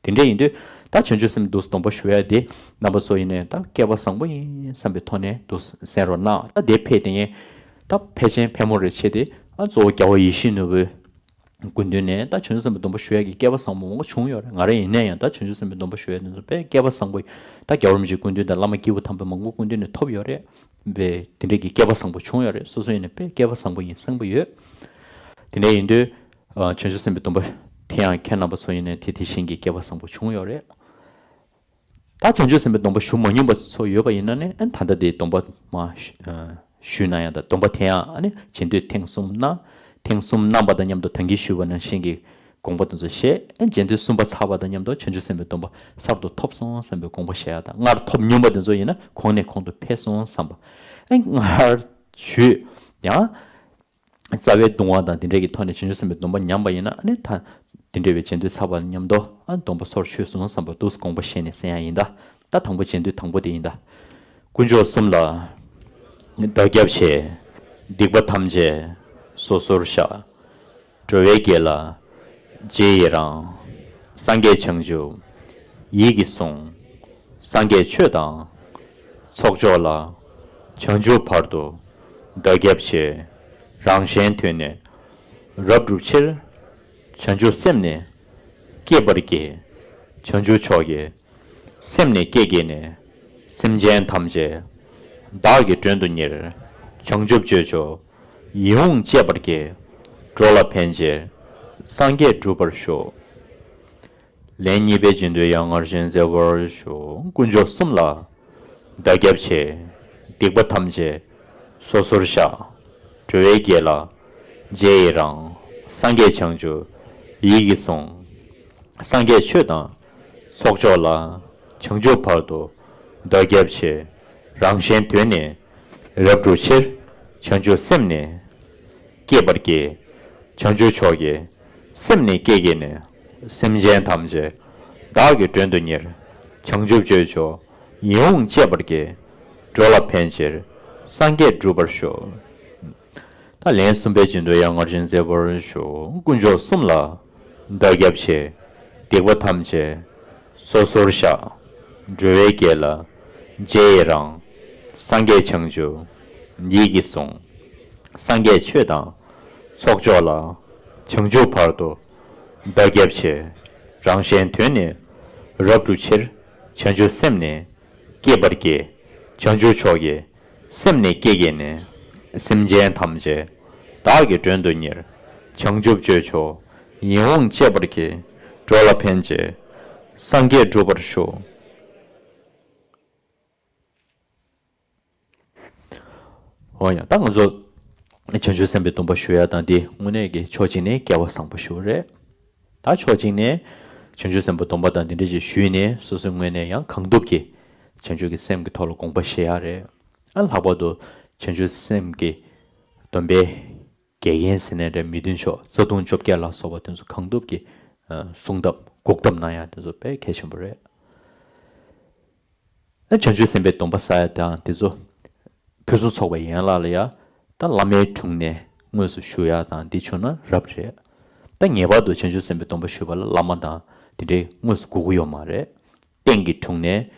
དེ་འདྲ་ཡིན་དུས་ད་བྱང་ཆུབ་སེམས་འདུག་སྡོམ་པ་ཞུ་ཡག་དེ་རྣམ་པ་ཚོ་ཡིན་ནའི་ད་སྐལ་པ་བཟང་པོ་ཡིན་བསམ་པའི་ཐོག་ནས་འདུག་གསན་རོགས་གནང་། ད་དེ་འཕེལ་དེ་ཡིན། ད་འཕེལ་ཆེན་འཕེལ་མོ་རེ་བྱས་ཏེ། ཨ་གཙོ་བོ་རྒྱལ་བ་ཡིད་བཞིན་ནོར་བུའི་སྐུ་མདུན་ནས་ད་བྱང་ཆུབ་སེམས་དཔའི་སྡོམ་པ་ཞུ་ཡག་གི་སྐལ་པ་བཟང་པོ་མང་པོ་བྱུང་ཡོད་རེད། ང་རང་ཡིན་ནའི་ཡང་ད་བྱང་ཆུབ་སེམས་དཔའི་སྡོམ་པ་ཞུ་ཡག་དེ་ཚོ་དཔེ་སྐལ་པ་བཟང་པོ། ད་རྒྱལ་བ་རིན་པོ་ཆེའི་སྐུ་མདུན་དང་བླ་མ་སྐྱེས་བུ་དམ་པའི་མང་པོ་སྐུ་མདུན་ནས་ཐོབ་ཡོད་རེད་པས། དེ་འདྲའི་གི་སྐལ་པ་བཟང་པོ་བྱུང་ཡོད་རེད། སོ་སོ་ཡིན་ནའི་དཔེ་སྐལ་པ་བཟང་པོ་ཡིན་བསམ་གྱི་ཡོད། དེ་འདྲ་ཡིན་དུས་ཨ་བྱང་ཆུབ་སེམས་དཔའི་སྡོམ་པ་འཐེན་ཡག་ཁྱེད་རྣམ་པ་ཚོ་ཡིན་ནའི་དེ་དེ་བཞིན་གྱི་སྐལ་པ་བཟང་པོ་བྱུང་ཡོད་རེད། ད་བྱང་ཆུབ་སེམས་དཔའི་སྡོམ་པ་ཞུ་མ་མྱོང་པ་ཚོ་ཡོད་པ་ཡིན་ན་ནི། ཨ་ད་ལྟ་དེ་སྡོམ་པ་མ་ཞུ་ཨ་ཞུས་ན་ཡང་། ད་སྡོམ་པ་འཐེན་ཡག་ཨ་ནི་རྗེས་ཟློས་ཐེངས་གསུམ་གནང་། ཐེངས་གསུམ་གནང་པ་དང་མཉམ་དུ་ད་གིན་ཞུས་པ་ནང་བཞིན་གྱི་དགོངས་པ་དེ་ཚོ་བཞེས། ཨ་རྗེས་ཟློས་གསུམ་པ་ཚར་བ་དང་མཉམ་དུ་བྱང་ཆུབ་སེམས་དཔའི་སྡོམ་པ་གསར་དུ་ཐོབ་སོང་བསམ་པའི་དགོངས་པ་བཞེས་ཡག་དང་། སྔར་ཐོབ་མྱོང་པ་དེ་ཚོ་ཡིན་ན་གོང་ནས་གོང་དུ་འཕེལ་སོང་བསམ་པ། ཨ་སྔར་ཞུས་ཡང་རྩ་བའི་གདུང་བ་དང་དེ་འདྲའི་གི་ཐོག་ནས་བྱང་ཆུབ་སེམས་དཔའི་སྡོམ་པ་ཉམས་པ་ཡིན་ན། ཨ་ནི་ད་དེ་འདྲའི་བའི་རྗེས་ཟློས་ཚར་བ་མཉམ་དུ་ཨ་སྡོམ་པ་སོར་ཆུད་སོང་བསམ་པ་འདུག་དགོངས་པ་བཞེས་ནས་གསན་ཡག་ཡིན་ད། ད་དང་པོ་རྗེས་ཟློས་དང་པོ་དེ་ཡིན་ད། དཀོན་མཆོག་གསུམ་ལ་བདག་སྐྱབས་མཆི། སྡིག་པ་ཐམས་ཅད་སོ་སོར་བཤགས། འགྲོ་བའི་དགེ་ལ་རྗེས་ཡི་རང་། སངས་རྒྱས་བྱང་ཆུབ་ཡིད་ཀྱིས་བཟུང་། སངས་རྒྱས་ཆོས་དང་ཚོགས་མཆོག་ལ། བྱང་ཆུབ་བར་དུ་བདག་སྐྱབས་མཆི། རང་གཞན་དོན་ནི་རབ་བསྒྲུབ་ཕྱིར། བྱང་ཆུབ་སེམས་ནི་བསྐྱེད་པར་བགྱི། བྱང་ཆུབ་མཆོག་གི་སེམས་ནི་བསྐྱེད་བགྱིས་ནས། སེམས་ཅན་ཐམས་ཅད་བདག་གིས་མགྲོན་དུ་གཉེར། བྱང་ཆུབ་སྤྱོད་མཆོག་ཡིད་འོང་སྤྱད་པར་བགྱི། འགྲོ་ལ་ཕན་ཕྱིར་སངས་རྒྱས་འགྲུབ་པར་ཤོག། ལན་གཉིས་པའི་རྗེས་ཟློས་ཡང་སྔར་བཞིན་མཛད་པར་ཞུ། དཀོན་མཆོག་གསུམ་ལ་བདག་སྐྱབས་མཆི། སྡིག་པ་ཐམས་ཅད་སོ་སོར་བཤགས། འགྲོ་བའི་དགེ་ལ་རྗེས་ཡི་རང་། སངས་རྒྱས་བྱང་ཆུབ་ཡིད་ཀྱིས་བཟུང་། སངས་རྒྱས་ཆོས་དང་ཚོགས་མཆོག་ལ། བྱང་ཆུབ་བར་དུ་བདག་སྐྱབས་མཆི། རང་གཞན་དོན་ནི་རབ་བསྒྲུབ་ཕྱིར། བྱང་ཆུབ་སེམས་ནི་བསྐྱེད་པར་བགྱི། བྱང་ཆུབ་མཆོག་གི་སེམས་ནི་བསྐྱེད་བགྱིས་ནས། སེམས་ཅན་ཐམས་ཅད་བདག་གིས་མགྲོན་དུ་གཉེར། བྱང་ཆུབ་སྤྱོད་མཆོག་ཡིད་འོང་སྤྱད་པར་བགྱི། འགྲོ་ལ་ཕན་ཕྱིར་སངས་རྒྱས་འགྲུབ་པར་ཤོག། ད་ལན་གསུམ་པའི་རྗེས་ཟློས་ཡང་སྔར་བཞིན་མཛད་པར་ཞུ། དཀོན་མཆོག་གསུམ་ལ་བདག་སྐྱབས་མཆི། སྡིག་པ་ཐམས་ཅད་སོ་སོར་བཤགས། འགྲོ་བའི་དགེ་ལ་རྗེས་ཡི་རང་། སངས་རྒྱས་བྱང་ཆུབ་ཡིད་ཀྱིས་བཟུང་། སངས་རྒྱས་ཆོས་དང་ཚོགས་མཆོག་ལ། བྱང་ཆུབ་བར་དུ་བདག་སྐྱབས་མཆི། རང་གཞན་དོན་ནི་རབ་བསྒྲུབ་ཕྱིར། བྱང་ཆུབ་སེམས་ནི་བསྐྱེད་པར་བགྱི། བྱང་ཆུབ་མཆོག་གི་སེམས་ནི་བསྐྱེད་བགྱིས་ནས། སེམས་ཅན་ཐམས་ཅད་བདག་གིས་མགྲོན་དུ་གཉེར། བྱང་ཆུབ་སྤྱོད་མཆོག་ཡིད་འོང་སྤྱད་པར་བགྱི། འགྲོ་ལ་ཕན་ཕྱིར་ སངས་རྒྱས་འགྲུབ་པར་ཤོག། འོ་ཡ། ད་ང་ཚོ་བྱང་ཆུབ་སེམས་དཔའི་སྡོམ་པ་ཞུ་ཡ་དང་འདི་དངོས་གནས་ཀྱི་ཕྱོགས་གཅིག་ནས་སྐལ་བ་བཟང་པོ་ཞིག་རེད། ད་ཕྱོགས་གཅིག་ནས་བྱང་ཆུབ་སེམས་དཔའི་སྡོམ་པ་དང་འདི་འདྲ་ཞིག་ཞུས་ནས་སོ་སོའི་ངོས་ནས་ཡང་གང་ཐུབ་ཀྱིས་བྱང་ཆུབ་ཀྱི་སེམས་ཀྱི་ཐོག་ལ་དགོངས་པ་བཞེས་ཡ་རེད། ཨ་ལྷག་པར་དུ་བྱང་ཆུབ་སེམས་ཀྱི་སྡོམ་པའི་དགེ་རྒན་ཟེར་ནའི་འདྲ། མི་མཐུན་ཕྱོགས་རྩ་ལྟུང་བཅོ་བརྒྱད་ལ་སོགས་པ་དེ་ཚོ་གང་ཐུབ་ཀྱིས་ཨ་སྲུང་ཐབས་འགོག་ཐབས་གནང་ཡ་དེ་ཚོ་དཔེ་གལ་ཆེན་པོ་རེད། ཨ་བྱང་ཆུབ་སེམས་དཔའི་སྡོམ་པ་བསགས་ཡ་དང་དེ་ཚོ་ཕུན་སུམ་ཚོགས་པའི་ཡན་ལག་ལ་ཡ། ད་བླ་མའི་དྲུང་ནས་དངོས་སུ་ཞུ་ཡ་དང་འདི་བྱུང་ན་རབ་རེད། ད་ངེས་པར་དུ་བྱང་ཆུབ་སེམས་དཔའི་སྡོམ་པ་ཞུ་བ་ལ་བླ་མ་དང་དེ་འདྲའི་དངོས་སུ་དགོས་ཀྱི་ཡོད་མ་རེད། རྟེན་གྱི་དྲུང་ནས་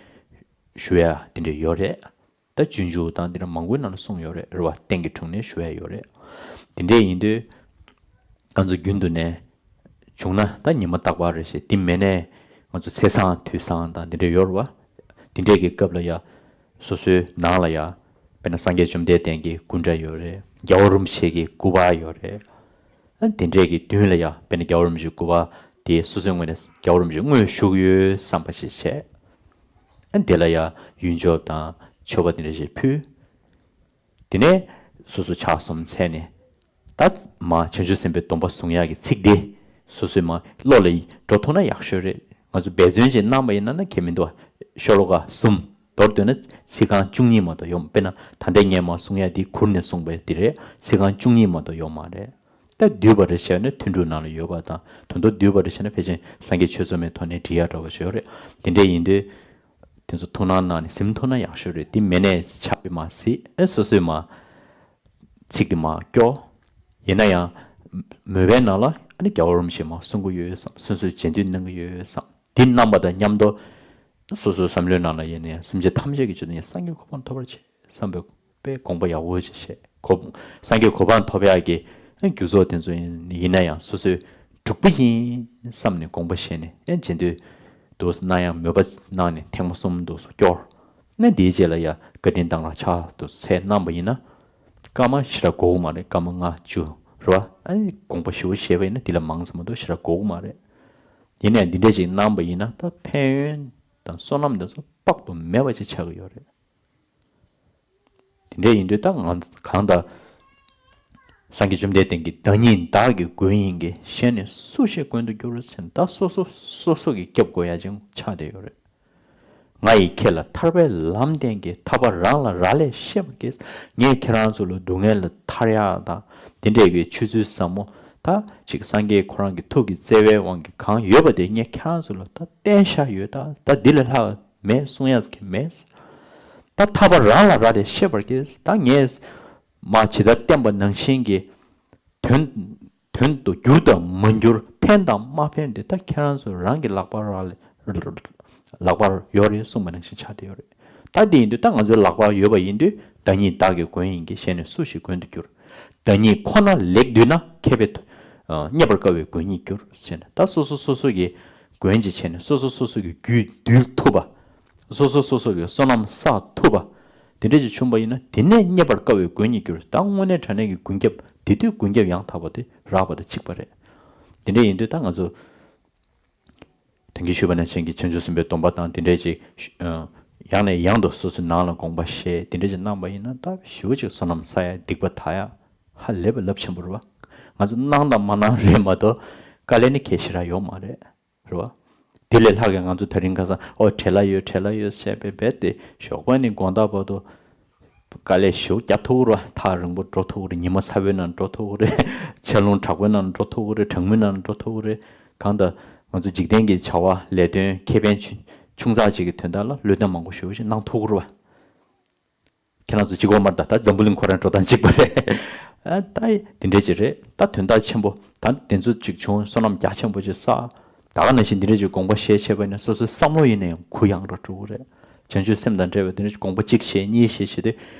ཞུ་ཡ་དེ་འདྲ་ཡོད་རེད། ད་སྤྱོད་འཇུག་དང་འདི་འདྲ་མང་པོའི་ནང་ལ་གསུངས་ཡོད་རེད། རེད་བ། རྟེན་གྱི་དྲུང་ནས་ཞུ་ཡ་ཡོད་རེད། དེ་འདྲ་ཡིན་དུས་ང་ཚོ་རྒྱུན་དུ་ནས་བྱུང་ན་ད་ཉི་མ་རྟག་པར་རེ་བཞིན། དེ་མིན་ནས་ང་ཚོ་ཚེས་བཟང་དུས་བཟང་དང་འདི་འདྲ་ཡོད་རེད་བ། དེ་འདྲའི་གི་སྐབས་ལ་ཡ་སོ་སོའི་ནང་ལ་ཡ་དཔེར་ན་སངས་རྒྱས་བཅོམ་ལྡན་འདས་ཀྱི་སྐུ་འདྲ་ཡོད་རེད། རྒྱལ་བ་རིན་པོ་ཆེ་གི་སྐུ་པར་ཡོད་རེད། ཨ་དེ་འདྲའི་གི་མདུན་ལ་ཡ་དཔེར་ན་རྒྱལ་བ་རིན་པོ་ཆེའི་སྐུ་པར་དེ་སོ་སོའི་ངོས་ནས་རྒྱལ་བ་རིན་པོ་ཆེ་དངོས་བཞུགས་ཡོད་བསམ་པ་ཞིག་བྱས། ཨ་དེ་ལ་ཡ་ཡོན་ཆབ་དང་མཆོད་པ་དེ་འདྲ་ཞིག་ཕུལ། དེ་ནས་སོ་སོ་ཕྱག་གསུམ་འཚལ་ནས། ད་མ་བྱང་ཆུབ་སེམས་དཔའི་སྡོམ་པ་བཟུང་ཡག་གི་ཚིག་དེ་སོ་སོའི་མ་བློ་ལ་འགྲོ་ཐུབ་ན་ཡག་ཤོས་རེད། ང་ཚོ་འབད་བརྩོན་ཅིག་གནང་པ་ཡིན་ན་ན་གལ་མི་འདུག་བ། ཤོ་ལོ་ཀ་གསུམ། མདོར་བསྡུས་ན་ཚིག་རྐང་བཅུ་གཉིས་མ་གཏོགས་ཡོད་མ། དཔེར་ན་ད་ལྟ་ངས་མ་གསུང་ཡག་འདི་གུར་ནས་གསུངས་པ་འདི་རེད། ཚིག་རྐང་བཅུ་གཉིས་མ་གཏོགས་ཡོད་མ་རེད། ད་བསྡུས་པ་རེ་བྱས་ན་ཐུན་དྲུག་ནང་ལ་ཡོད་པ་དང་། དོན་དུ་བསྡུས་པ་རེ་བྱས་ན་ཕལ་ཆེར་སངས་རྒྱས་ཆོས་ཚོགས་མའི་ཐོག་ནས་འབྲི་ཡག་འདྲ་བོ་ཞིག་ཡོད་རེད། དེ་འདྲ་ཡིན་དུས་དེ་ཚོ་ཐུགས་སྣང་གནང་ནས་ཟིན་ཐུབ་ན་ཡག་ཤོས་རེད། དེ་མིན་ནས་ཆགས་པའི་མ་སྲིད། ཨེ་སོ་སོའི་མ་ཚིག་དེ་མ་སྐྱོར། ཡིན་ན་ཡང་མོས་པའི་ནང་ལ་ཨ་ནི་རྒྱལ་བ་རིན་པོ་ཆེས་མ་གསུང་གི་ཡོད་བསམ། སོ་སོས་རྗེས་ཟློས་གནང་གི་ཡོད་བསམ། དེ་གནང་པ་དང་མཉམ་དུ་སོ་སོའི་བསམ་བློའི་ནང་ལ་ཡིན་ན་ཡང་སེམས་ཅན་ཐམས་ཅད་ཀྱི་ཆེད་དུ་ཡང་སངས་རྒྱས་གོ་འཕང་ཐོབ་པར་བྱེད་བསམ་པའི་དཔེ་དགོངས་པ་ཡག་པོ་ཅིག་བཞེས། གོ་སངས་རྒྱས་གོ་འཕང་ཐོབ་ཡག་གི་རྒྱུ་ཚོགས་དེ་ཚོ་ཡིན་ན་ཡང་སོ་སོའི་འབྲུག་པ་ཡིན་བསམ་ནས་དགོངས་པ་བཞེས་ནས། ཡང་རྗེས་ཟློས་འདུག་གནང་ཡང་མོས་པ་གནང་ནས་ཐེངས་མ་གསུམ་འདུག་སྐྱོར། ནས་དེའི་རྗེས་ལ་ཡང་བཀའ་དྲིན་དང་ལ་ཕྱག་ཏུ་འཚལ་གནང་པ་ཡིན་ན། སྐར་མ་ཞེ་དྲག་འགོར་གི་མ་རེད། སྐར་མ་ལྔ་བཅུ་རེད་བ། ཨ་ནི་དགོངས་པ་ཞེ་པོ་བཞེས་པ་ཡིན་ན་དེ་ལས་མང་ཙམ་མ་གཏོགས་ཞེ་དྲག་འགོར་གི་མ་རེད། ཡིན་ནའང་འདི་འདྲས་ཅིག་གནང་པ་ཡིན་ན་ད་ཕན་ཡོན་དང་བསོད་ནམས་དེ་ཚོ་དཔག་ཏུ་མེད་པ་ཅིག་ཆགས་ཀྱི་ཡོད་རེད། དེ་འདྲས་ཡིན་དུས་ད་ང་གང་ལྟར་སངས་རྒྱས་བཅོམ་ལྡན་འདས་ཀྱིས་བདག་ཉིད་བདག་གི་མགོན་ཡིན་གྱི། གཞན་ནི་སུ་ཞིག་མགོན་དུ་འགྱུར་ཟེར་ནས་ད་སོ་སོ་སོ་སོ་གིས་སྐྱབས་དགོས་ཡ་ཅིག་ཆགས་བསྡད་ཡོད་རེད། ང་ཡི་ཁྱེད་ལ་ཐར་པའི་ལམ་བསྟན་གྱི། ཐར་པ་རང་ལ་རག་ལས་ཤེས་པར་གྱིས། ངས་ཁྱེད་རང་ཚོ་ལ་སྡུག་བསྔལ་ལ་ཐར་ཡག་དང་དེ་འདྲས་ཀྱི་ཆོས་ཚུལ་ཟབ་མོ་ད་ཅིག་སངས་རྒྱས་ཁོ་རང་གི་ཐུགས་ཀྱི་བརྩེ་བའི་དབང་གིས་གང་ཡོད་པ་དེ་ངས་ཁྱེད་རང་ཚོ་ལ་ད་བསྟན་བཞག་ཡོད། ད་ད་འདི་ལས་ལྷག་མེད། གསུང་ཡག་གི་མེད། ད་ཐར་པ་རང་ལ་རག་ལས་ཤེས་པར་གྱིས། ད་ངས་མ་ཇི་ལྟར་བསྟན་པ་ནང་བཞིན་གྱི་དོན་དོན་དུ་འགྱུར་དང་མ་འགྱུར། ཕན་དང་མ་ཕན་དེ་ད་ཁྱེད་རང་ཚོ་རང་གི་ལག་པར་རག་ལས་ལག་པར་ཡོད་རེད་གསུངས་པ་ནང་བཞིན་ཆགས་བསྡད་ཡོད་རེད། ད་དེ་ཡིན་དུས་ད་ང་ཚོའི་ལག་པར་ཡོད་པ་ཡིན་དུས། བདག་ཉིད་བདག་གི་མགོན་ཡིན་གྱི། གཞན་ནི་སུ་ཞིག་མགོན་དུ་འགྱུར། བདག་ཉིད་ཁོ་ན་ལེགས་བསྡུས་ན། མཁས་པས་ཐོས། རྙེད་པར་དཀའ་བའི་མགོན་ཉིད་འགྱུར་ཟེར་ནས། ད་སོ་སོ་སོ་སོ་གི་མགོན་ཅིག་བྱས་ནས་སོ་སོ་སོ་སོ་གི་རྒྱུད་འདུལ་ཐུབ་པ། སོ་སོ་སོ་སོ་གི་བསོད་ནམས་བསགས་ཐུབ་པ། དེ་འདྲ་ཅིག་བྱུང་པ་ཡིན་ན་དེ་ནས་རྙེད་པར་དཀའ་བའི་མགོན་ཉིད་འགྱུར། ད་དངོས་གནས་དྲང་གནས་ཀྱི་མགོན་སྐྱབས། དེ་དུས་མགོན་སྐྱབས་ཡང་དག་པ་དེ་རག་པ་དང་གཅིག་པ་རེད། དེ་འདྲ་ཡིན་དུས་ད་ང་ཚོ་དོན་གྱིས་ཞུས་པ་ནང་བཞིན་གྱི་བྱང་ཆུབ་སེམས་དཔའི་སྡོམ་པ་དང་དེ་འདྲ་ཅིག་ཡང་ནས་ཡང་དུ་སོ་སོའི་ནང་ལ་དགོངས་པ་བཞེས། དེ་འདྲ་ཅིག་གནང་པ་ཡིན་ན་ད་ཞེ་པོ་ཅིག་བསོད་ནམས་བསགས་ཡ་སྡིག་པ་དག་ཡ་ཧ་ལས་པའི་རླབས་ཆེན་པོ་རེད་བ། ང་ཚོ་གནང་དང་མ་གནང་རེད་མ་གཏོགས་དཀའ་ལས་ནི་གལ་ཞེ་དྲག་ཡོད་མ་རེད། རེད་བ། དེ་ལས་ལྷག་གི་ང་ཚོ་དེ་རིང་ཁ་སང་ཨོ་བྲེལ་བ་ཡོད་བྲེལ་བ་ཡོད་བཤད་པའི་རྦད་དེ་ཞོགས་པ་ནས་དགོང་དག་བར་དུ་དཀའ་ལས་ཞེ་པོ་རྒྱག་ཐུབ་ཀྱི་རེད་བ། ཐག་རིང་པོ་འགྲོ་ཐུབ་ཀྱི་རེད། ཉི་མ་ཚ་བོའི་ནང་འགྲོ་ཐུབ་ཀྱི་རེད། ཆར་རླུང་དྲག་པོའི་ནང་འགྲོ་ཐུབ་ཀྱི་རེད། གྲང་མོའི་ནང་འགྲོ་ཐུབ་ཀྱི་རེད། གང་ལྟར་ང་ཚོ་འཇིག་རྟེན་གྱི་བྱ་བ་ལས་དོན་ཁེ་ཕན་ཆུང་ཆུང་ཙག་ཅིག་གི་དོན་དག་ལ་བློས་གཏོང་མང་པོ་ཞེ་པོ་ཞིག་གནང་ཐུབ་ཀྱི་རེད་བ། ཁྱེད་རང་ཚོ་གཅིག་པོ་མ་རེད། ད་ད་འཛམ་བུ་གླིང་ཁོ་རང་འགྲོ་སྟངས་གཅིག་པ་རེད། ཨ་ད་དེ་འདྲས་ཅིག་རེད། ད་དོན་དག་ཆེན་པོ་ད་དེ་ཚོ་ཅིག་བྱུང་། བསོད་ནམས་རྒྱ་ཆེན་པོ་ཅིག་བསགས། ད་ག་ནང་བཞིན་འདི་འདྲས་ཅིག་དགོངས་པ་བཞེས་བྱས་པ་ཡིན་ན་སོ་སོའི་བསམ་བློ་ཡིན་ན་ཡང་གུ་ཡངས་རུ་འགྲོ་གི་རེད། བྱང་ཆུབ་སེམས་དང་འབྲེལ་བའི་འདི་འདྲས་ཅིག་དགོངས་པ་གཅིག་བཞེས་གཉིས་བཞེས་བྱས་ཏེ།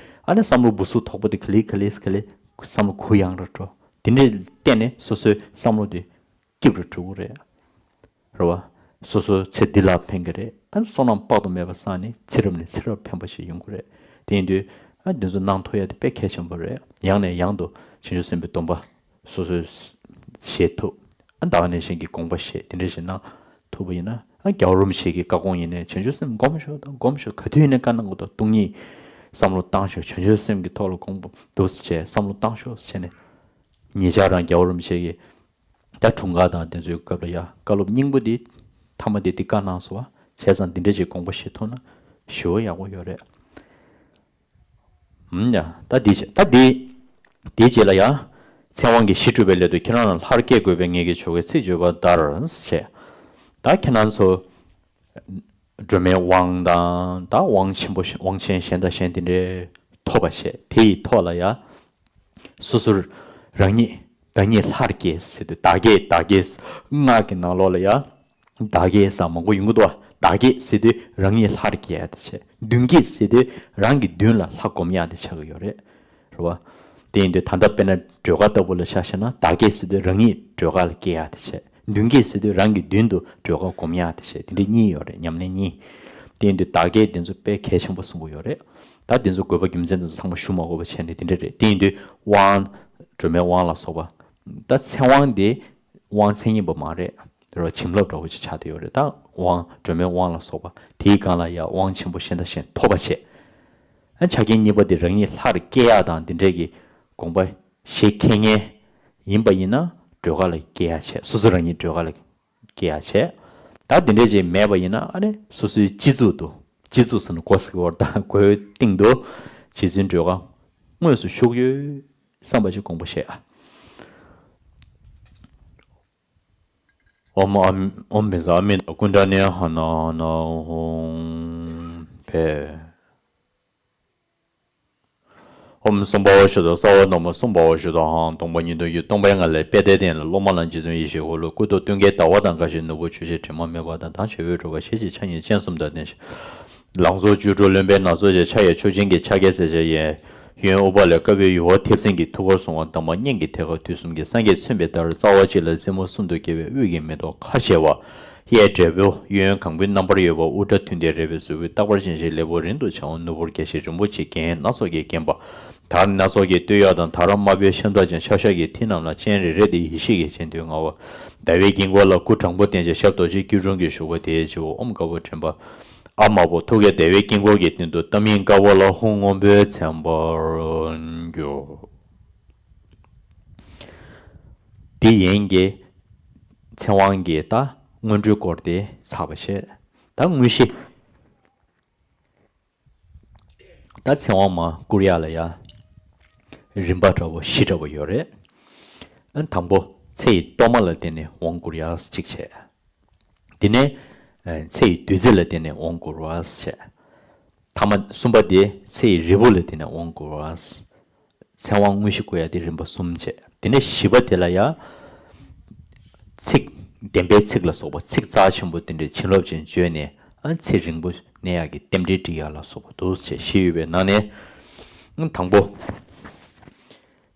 ཨ་ནི་བསམ་བློ་འབུ་སུ་དོག་པོ་དེ་ག་ལེ་ག་ལེ་ག་ལེ་བསམ་བློ་གུ་ཡངས་རུ་འགྲོ། དེ་འདྲས་བརྟེན་ནས་སོ་སོའི་བསམ་བློ་དེ་སྐྱིད་རུ་འགྲོ་གི་རེད། རེད་བ། སོ་སོ་ཚེ་འདི་ལ་ཕན་གྱི་རེད། ཨ་ནི་བསོད་ནམས་དཔག་ཏུ་མེད་པ་བསགས་ནས་ཚེ་རབས་ནས་ཚེ་རབས་ཕན་པ་ཞིག་ཡོང་གི་རེད། དེ་ཡིན་དུས་ཨ་འདི་ཚོ་གནང་ཐུབ་ཡ་དེ་དཔེ་གལ་ཆེན་པོ་རེད། ཡང་ནས་ཡང་དུ་བྱང་ཆུབ་སེམས་དཔའི་སྡོམ་པ་སོ་སོས་བཞེས་ཐུབ། ཨ་ད་ག་ནང་བཞིན་གྱི་དགོངས་པ་བཞེས་དེ་འདྲ་ཞིག་གནང་ཐུབ་པ་ཡིན་ན་ ཨ་རྒྱལ་བ་རིན་པོ་ཆེ་གི་བཀའ་དགོངས་ཡིན་ནའི་བྱང་ཆུབ་སེམས་སྒོམ་ཤོག་དང་སྒོམ་ཤོག་ག་དུས་ཡིན་ནའི་བཀའ་གནང་དགོས་དང་སྟོང་ཉིད་བསམ་བློ་བཏང་ཤོག་བྱང་ཆུབ་སེམས་ཀྱི་ཐོག་ལ་དགོངས་པ་འདུག་སེ་བྱས་བསམ་བློ་བཏང་ཤོག་བྱས་ནས། ཉེ་ཆར་རང་རྒྱལ་བ་རིན་པོ་ཆེ་གིས་ད་འཁྲུངས་སྐར་དང་དེ་ཚོའི་སྐབས་ལ་ཡ་བཀའ་སློབ་སྙིང་པོ་འདི་མཐའ་མ་དེ་འདི་བཀའ་གནང་སོང་བ། བྱས་ཙང་འདི་འདྲ་ཅིག་དགོངས་པ་བཞེས་ཐུབ་ན་ཞེ་པོ་ཡག་པོ་ཡོད་རེད། ཧུམ་ཡ། ད་འདི་བྱས་ད་འདི་འདིའི་རྗེས་ལ་ཡ། ཚེ་དབང་གིས་གཞི་གྲུབ་པའི་སླད་དུ་ཁྱེད་རང་ལ་ལྷར་སྐྱེ་དགོས་པས་ངེད་ཀྱི་ཆོ་གའི་ཚིག་བརྗོད་པ་ལྟར་བྱས། ད་ཁྱེད་རང་ཚོ་སྒྲོལ་མའི་དབང་དང་ད་དབང་ཆེན་པོ་དབང་ཆེན་གཞན་དང་གཞན་དེ་འདྲའི་ཐོབ་པ་བྱས་དེ་ཡི་ཐོག་ལ་ཡ། སོ་སོར་རང་ཉིད་བདག་ཉིད་ལྷར་སྐྱེས་ཟེར་དུས་བདག་བསྐྱེད་བདག་བསྐྱེད་སྔགས་ཀྱི་ནང་ལོགས་ལ་ཡ། བདག་བསྐྱེད་ཟེར་མང་པོ་ཡོང་གི་འདུག་བ། བདག་བསྐྱེད་ཟེར་དུས་རང་ཉིད་ལྷར་སྐྱེ་ཡ་དེ་བྱས། མདུན་བསྐྱེད་ཟེར་དུས་རང་གི་མདུན་ལ་ལྷ་སྒོམ་ཡ་དེ་ཆགས་ཀྱི་ཡོད་རེད། རེད་བ། དེ་ཡིན་དུས་ད་ལྟ་དཔེར་ན་སྒྲོལ་དཀར་ལྟ་བུ་ལ་ཆ་བཞག་ན་བདག་བསྐྱེད་ཟེར་དུས་རང་ཉིད་སྒྲོལ་དཀར་ལ་སྐྱེ་ཡ་དེ་བྱས། མདུན་བསྐྱེད་ཟེར་དུས་རང་གི་མདུན་དུ་སྒྲོལ་དཀར་སྒོམ་ཡ་དེ་བྱས། དེ་འདྲའི་གཉིས་ཡོད་རེད། ཉམས་ལེན་གཉིས། དེ་ཡིན་དུས་བདག་བསྐྱེད་དེ་ཚོ་དཔེ་གལ་ཆེན་པོ་གསུང་གི་ཡོད་རེད། ད་དེ་ཚོ་དགོས་པ་རྒྱུ་མཚན་དེ་ཚོ་ཚང་མ་ཞུ་མ་དགོས་པ་བྱས་ནས་དེ་འདྲ་རེད། དེ་ཡིན་དུས་དབང་། སྒྲོལ་མའི་དབང་ལ་སོགས་པ། ད་ཚེ་དབང་དེ་དབང་མཚན་ཉིད་པ་མ་རེད། དེ་རུ་བྱིན་རླབས་འདྲ་བོ་ཅིག་ཆགས་བསྡད་ཡོད་རེད། ད་དབང་སྒྲོལ་མའི་དབང་ལ་སོགས་པ་དེའི་སྒང་ལ་ཡང་དབང་ཆེན་པོ་གཞན་དང་གཞན་ཐོབ་པ་བྱས། ཨ་ཆ་རྐྱེན་གཉིས་པ་དེ་རང་ཉིད་ལྷར་སྐྱེ་ཡག་དང་དེ་འདྲས་ཀྱི་དགོངས་པ་བཞེས་མཁན་ཡིན་པ་ཡིན་ན་སྒྲོལ་དཀར་ལ་སྐྱེ་ཡག་བྱས། སོ་སོ་རང་ཉིད་སྒྲོལ་དཀར་ལ་སྐྱེ་ཡག་བྱས། ད་དེ་འདྲས་ཅིག་མེད་པ་ཡིན་ན་ཨ་ནི་སོ་སོའི་སྤྱི་གཙུག་ཏུ་སྤྱི་གཙུག་ཟེར་ན་སྒོ་ཟེར་གི་ཡོད་རེད། ད་སྒོའི་སྟེང་དུ་རྗེ་བཙུན་སྒྲོལ་དཀར་དངོས་སུ་བཞུགས་ཡོད་བསམ་པ་ཅིག་དགོངས་པ་བཞེས་ཨ། ཨོཾ་ཨ་ཨོཾ་བཛྲ་ཨ་མི་ཏ་ཀུན་ཌ་ནི་ཧ་ན་ཧ་ན་ཧཱུྃ་ཕཊ། ཨོཾ་སྭ་བྷཱ་ཝ་ཤུདྡྷ་སརྦ་དྷརྨ་སྭ་བྷཱ་ཝ་ཤུདྡྷ་ཧཱུྃ། སྟོང་པ་ཉིད་དོན་གྱི་སྟོང་པའི་ངང་ལས་དཔལ་ལྡན་ལ་སློབ་མ་རྣམས་རྗེ་བཙུན་ཡེ་ཤེས་འཁོར་ལོ་སྐུ་མདོག་སྟོན་ཀའི་ཟླ་བ་དང་འགའ་ཞིག་ནོར་བུ་ཆུ་ཤེལ་དྲི་མ་མེད་པ་དང་དང་བྱེ་བས་གྲུབ་པ་ཞལ་གཅིག་ཕྱག་གཉིས་སྤྱན་གསུམ་དང་ལྡན་ཞིང་། ལང་ཚོ་བཅུ་དྲུག་རློན་པའི་ནག་ཚལ་གྱི་ཕྱག་གཡས་མཆོག་སྦྱིན་གྱི་ཕྱག་རྒྱའི་སྲས་བཅས་ཡན། གཡོན་ཨུཏྤ་ལའི་ཀ་བས་ཡུ་བ་མཐེབ་སྲིན་གྱི་ཐུགས་ཀར་བཟུང་བ་དང་པ་སྙན་གྱི་ཐད་ཀར་དུས་གསུམ་གྱི་སངས་རྒྱས་མཚོན་པའི་ཟླར་རྩ་བ་གཅིག་ལ་རྩེ་མོ་གསུམ་དུ་བརྒྱན་པའི་དབུས་ཀྱི་མེ་ཏོག་ཁ་བྱེ་བ། གཡས་བགྲེས་པོ་གཡོན་གང་པོའི་རྣམ་པར་ཡོད་པ་དབུ་སྐྲ་མཐུན་ལྡན་རལ་པའི་གཟུགས་པོས་རྟག་པར་བཞེངས་ཤིང་ལེའུ་རིང་དུ་བྱ་བ་ནོར་བུར་རྒྱས་ཤིང་རིན་པོ་ཆེའི་རྒྱན་སྣ་ཚོགས་ཀྱིས་བརྒྱན་པ། དར་སྣ་ཚོགས་ཀྱི་སྟོད་གཡོགས་དང་དར་དམར་པོའི་ཤམ་ཐབས་ཅན། ཕྱག་ཞབས་ཀྱི་མཐིལ་རྣམས་ལ་སྤྱན་རེ་རེ་སྟེ་ཡེ་ཤེས་ཀྱི་སྤྱན་སྟོན་མངའ་བ། ཟླ་བའི་དཀྱིལ་འཁོར་ལ་སྐུ་དྲང་པོར་བརྟེན་ཅིང་ཞབས་རྡོ་རྗེ་སྐྱིལ་ཀྲུང་གིས་བཞུགས་པ་དེའི་སྤྱི་བོར་ཨོཾ་དཀར་པོ་འདྲེན་པ། ཨ་དམར་པོ་ཐུགས་ཀའི་ཟླ་བའི་དཀྱིལ་འཁོར་གྱི་སྟེང་དུ་ཏཱཾ་ཡིག་དཀར་པོ་ལ་ཧཱུྃ་སྔོན་པོས་མཚན་པར་གྱུར། འདི་ཡན་གྱི་ཚེ་དབང་གི་ད་སྔོན་འགྲོའི་སྐོར་དེ་ཚར་བ་བྱས། ད་དངོས་གཞི། ད་ཚེ་དབང་མར་བསྐུར་ཡག་ལ་ཡ། རིམ་པ་འདྲ་བོ་བཞི་འདྲ་བོ་ཡོད་རེད། ཨ་དང་པོ་ཚེ་ཡི་གཏོར་མ་ལ་བརྟེན་ནས་དབང་བསྐུར་ཡག་གཅིག་བྱས། དེ་ནས། ཨ་ཚེ་ཡི་བདུད་རྩི་ལ་བརྟེན་ནས་དབང་བསྐུར་བ་བྱས། ཐ་མ་གསུམ་པ་དེ་ཚེ་ཡི་རིལ་བུ་ལ་བརྟེན་ནས་དབང་བསྐུར་བ། ཚེ་དབང་དངོས་གཞི་བསྐུར་ཡག་དེ་རིམ་པ་གསུམ་བྱས། དེ་ནས་བཞི་པ་དེ་ལ་ཡ། ཚིག་བདེན་པའི་ཚིག་ལ་སོགས་པ་ཚིག་རྩ་ཆེན་པོ་དེ་འདྲའི་བྱིན་རླབས་ཅན་བརྗོད་ནས་ཨ་ཚེ་རིང་པོ་གནས་ཡག་གི་རྟེན་འབྲེལ་སྒྲིག་ཡག་ལ་སོགས་པ་འདུག་ཅེས་བཞི་ཡོད་པའི་ནང་ནས། ཨ་དང་པོ།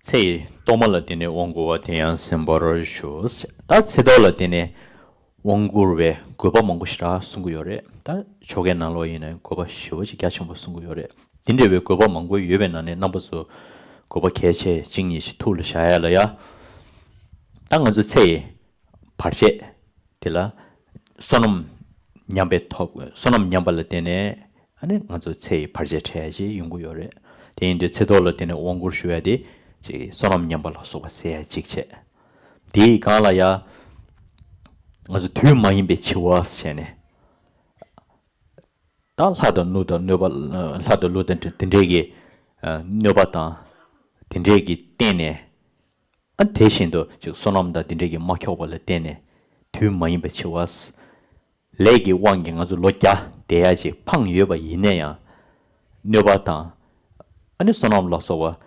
ཚེ་ཡི་གཏོར་མ་ལ་བརྟེན་ནས་དབང་བསྐུར་བ་དེ་ཡང་གསན་པར་ཞུ། ད་ཚེ་གཏོར་ལ་བརྟེན་ནས་དབང་བསྐུར་བའི་དགོས་པ་མང་པོ་ཞེ་དྲག་གསུང་གི་ཡོད་རེད། ད་ཆོ་གའི་ནང་ལོགས་ཡིན་ན་དགོས་པ་ཞེ་པོ་ཅིག་རྒྱ་ཆེན་པོ་གསུང་གི་ཡོད་རེད། དེ་འདྲ་བའི་དགོས་པ་མང་པོ་ཡོད་པའི་ནང་ནས་རྣམ་པ་ཚོ་དགོས་པ་གལ་ཆེ་གཅིག་གཉིས་ཤིག་ཐུགས་ལ་བཞག་ཡ་ལ་ཡ། ད་ང་ཚོ་ཚེ་ཡི་བར་ཆད་དེ་ལ་བསོད་ནམས་ཉམས་པའི་ཐོག་བསོད་ནམས་ཉམས་པ་ལ་བརྟེན་ནས་ཨ་ནི་ང་ཚོ་ཚེ་ཡི་བར་ཆད་འཕྲད་ཡ་ཅིག་ཡོང་གི་ཡོད་རེད། དེ་ཡིན་དུས་ཚེ་གཏོར་ལ་བརྟེན་ནས་དབང་བསྐུར་ཞུ་ཡ་དེ་ཅིག་བསོད་ནམས་ཉམས་པ་ལ་སོགས་པ་སེལ་ཡ་གཅིག་བྱས། དེའི་སྒང་ལ་ཡ། ང་ཚོ་དུས་མ་ཡིན་པའི་འཆི་བ་ཟེར་ནས། ད་ལྷ་དང་ཀླུ་དང་གནོད་པ། ལྷ་དང་ཀླུ་དང་དེ་འདྲས་ཀྱི་གནོད་པ་དང་། དེ་འདྲས་ཀྱི་བརྟེན་ནས། ཨ་དེ་བཞིན་དུ་ཅིག་བསོད་ནམས་དང་དེ་འདྲས་ཀྱིས་མ་ཁྱབ་པ་ལ་བརྟེན་ནས་དུས་མ་ཡིན་པའི་འཆི་བ། ལས་ཀྱི་དབང་གིས་ང་ཚོ་ལོ་བརྒྱ་བསྡད་ཡ་ཅིག་འཕངས་ཡོད་པ་ཡིན་ན་ཡང་། གནོད་པ་དང་། ཨ་ནི་བསོད་ནམས་ལ་སོགས་པ་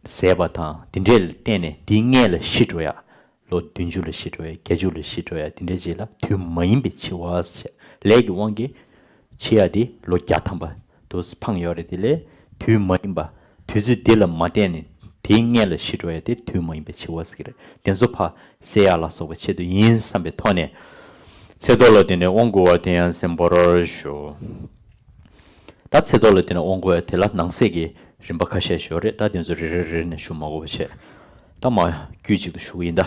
ཟད་པ་དང་དེ་འདྲས་ལ་བརྟེན་ནས་དེའི་སྔས་ལ་ཤི་འགྲོ་ཡ། ལོ་བདུན་ཅུ་ལ་ཤི་འགྲོ་ཡ། བརྒྱད་ཅུ་ལ་ཤི་འགྲོ་ཡ་དེ་འདྲས་ཅིག་ལ་དུས་མ་ཡིན་པའི་འཆི་བ་ཟེར། ལས་ཀྱི་དབང་གིས་འཆི་ཡ་དེ་ལོ་བརྒྱ་ཐམ་པ་དུ་འཕངས་ཡོད་རེད། དེ་ལས་དུས་མ་ཡིན་པ་དུས་ཚོད་འདི་ལ་མ་བརྟེན་ནས་དེའི་སྔས་ལ་ཤི་འགྲོ་ཡ་དེ་དུས་མ་ཡིན་པའི་འཆི་བ་ཟེར་གྱི་རེད། དེ་ཚོ་ཕར་སེལ་ཡ་ལ་སོགས་པའི་ཆེད་དུ་ཡིན་བསམ་པའི་ཐོག་ནས། ཚེ་གཏོར་ལ་བརྟེན་ནས་དབང་བསྐུར་བ་དེ་ཡང་གསན་པར་ཞུ། ད་ཚེ་གཏོར་ལ་བརྟེན་ནས་དབང་བསྐུར་བ་དེ་ལ་ནང་གསེས་ཀྱི་རིམ་པ་ཁ་ཤས་ཤིག་ཡོད་རེད། ད་དེ་ཚོ་རེ་རེ་རེ་ནས་ཞུ་མ་དགོས་པ་བྱས། ད་མར་དཀྱུས་གཅིག་ཏུ་ཞུ་གི་ཡིན་ད།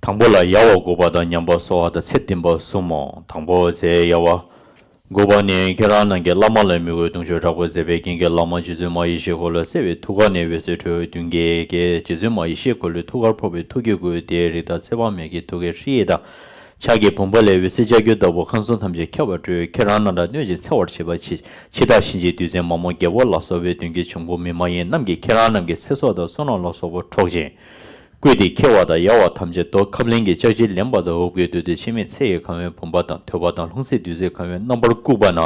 དང་པོ་ལ་ཡལ་བ་དགུག་པ་དང་མཉམ་པར་གསོལ་བ་དང་ཚེ་བརྟན་པ་གསུམ་མོ། དང་པོ་ཚེ་ཡལ་བ་དགུག་པ་ནི། ཁྱེད་རང་རྣམས་ཀྱིས་བླ་མ་ལ་མོས་གུས་གདུང་ཤུགས་དྲག་པོས་མཛད་པའི་རྐྱེན་གྱིས་བླ་མ་རྗེ་བཙུན་མ་ཡེ་ཤེས་འཁོར་ལོ་གསལ་བའི་ཐུགས་ཀ་ནས་འོད་ཟེར་འཕྲོས། མདུན་བསྐྱེད་ཀྱི་རྗེ་བཙུན་མ་ཡེ་ཤེས་འཁོར་ལོའི་ཐུགས་ཀར་ཕོག་པའི་ཐུགས་ཀྱི་སྐུ་དེའི་རིགས་བདག་ཚེ་དཔག་མེད་ཀྱི་ཐུགས་ཀའི་ཧྲཱིཿཡིག་དང་། ཕྱག་གི་བུམ་པ་ལས་འོད་ཟེར་ལྕགས་ཀྱུ་ལྟ་བུ་ཁམས་གསུམ་ཐམས་ཅད་ཁྱབ་པར་སྤྲོས། ཁྱེད་རང་རྣམས་ལ་གནོད་ཅིང་འཚེ་བར་བྱེད་པ་ཅི། འཆི་བདག་གཤིན་རྗེའི་བདུད་རྩི་མ་མོ་རྒྱལ་པོ་ལ་སོགས་པའི་གདོན་བགེགས་འབྱུང་པོ་མི་མ་ཡིན་རྣམས་ཀྱིས་ཁྱེད་རང་རྣམས་ཀྱི་ཚེ་སྲོག་དང་བསོད་ནམས་ལ་སོགས་པ་འཕྲོག་ཅིང་། བཀོད་དེ་འཁྱིལ་བ་དང་ཡལ་བ་ཐམས་ཅད་རྡོ་ཁབ་ལེན་གྱི་ལྕགས་ཀྱུས་ལེན་པ་དང་འུབ་ཀྱིས་བརྡུངས་ཏེ་འཆི་མེད་ཚེ་ཡི་ཁམས་པའི་བུམ་པ་དང་ཐོད་པ་དང་ལྷུང་བཟེད་བདུད་རྩིས་གང་བའི་རྣམ་པར་བཀུག་པ་ན།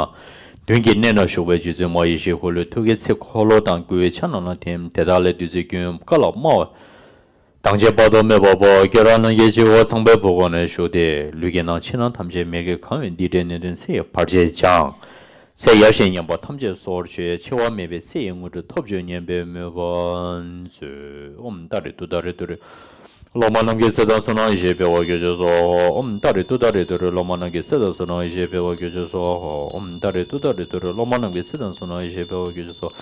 མདུན་གྱི་གནས་ན་བཞུགས་པའི་རྗེ་བཙུན་མ་ཡེ་ཤེས་འཁོར་ལོའི་ཐུགས་ཀའི་ཚེ་འཁོར་ལོ་དང་བསྐུལ་བའི་ཕྱག་རྣམས་ལ་ཐིམ། དེ་དག་ལས་བདུད་རྩིའི་རྒྱུན་བཀའ་ལ་སྨྲ་བ། དང་བྱེད་དཔག་ཏུ་མེད་པ་པོ། ཁྱེད་རང་རྣམས་ཀྱི་སྤྱི་བོ་ཚངས་པའི་བུ་ག་ནས་ཞུགས་ཏེ། ལུས་ཀྱི་ནང་ཕྱི་ནང་ཐམས་ཅད་མེ་གིས་གང་བའི་འདི་འདྲའི་ནད་གདོན་ཚེ་ཡི་བར་ཆད་སྦྱངས། ཚེ་ཡལ་ཞིང་ཉམས་པ་ཐམས་ཅད་སོར་ཆུད། འཆི་བ་མེད་པའི་ཚེ་ཡི་དངོས་གྲུབ་ཐོབ་བྱུང་སྙམ་པའི་མོས་པ་མཛོད། ཨོཾ་ཏཱ་རེ་ཏུཏྟཱ་རེ་ཏུ་རེ། སློབ་མ་རྣམས་ཀྱི་ཚེ་དང་བསོད་ནམས་ཡེ་ཤེས་འཕེལ་བར་གྱུར་ཅིག་གསོལ། ཨོཾ་ཏཱ་རེ་ཏུཏྟཱ་རེ་ཏུ་རེ། སློབ་མ་རྣམས་ཀྱི་ཚེ་དང་བསོད་ནམས་ཡེ་ཤེས་འཕེལ་བར་གྱུར་ཅིག་གསོལ། ཨོཾ་ཏཱ་རེ་ཏུཏྟཱ་རེ་ཏུ་རེ། སློབ་མ་རྣམས་ཀྱི་ཚེ་དང་བསོད་ནམས་ཡེ་ཤེས་འཕེལ་བར་གྱུར་ཅིག་གསོལ།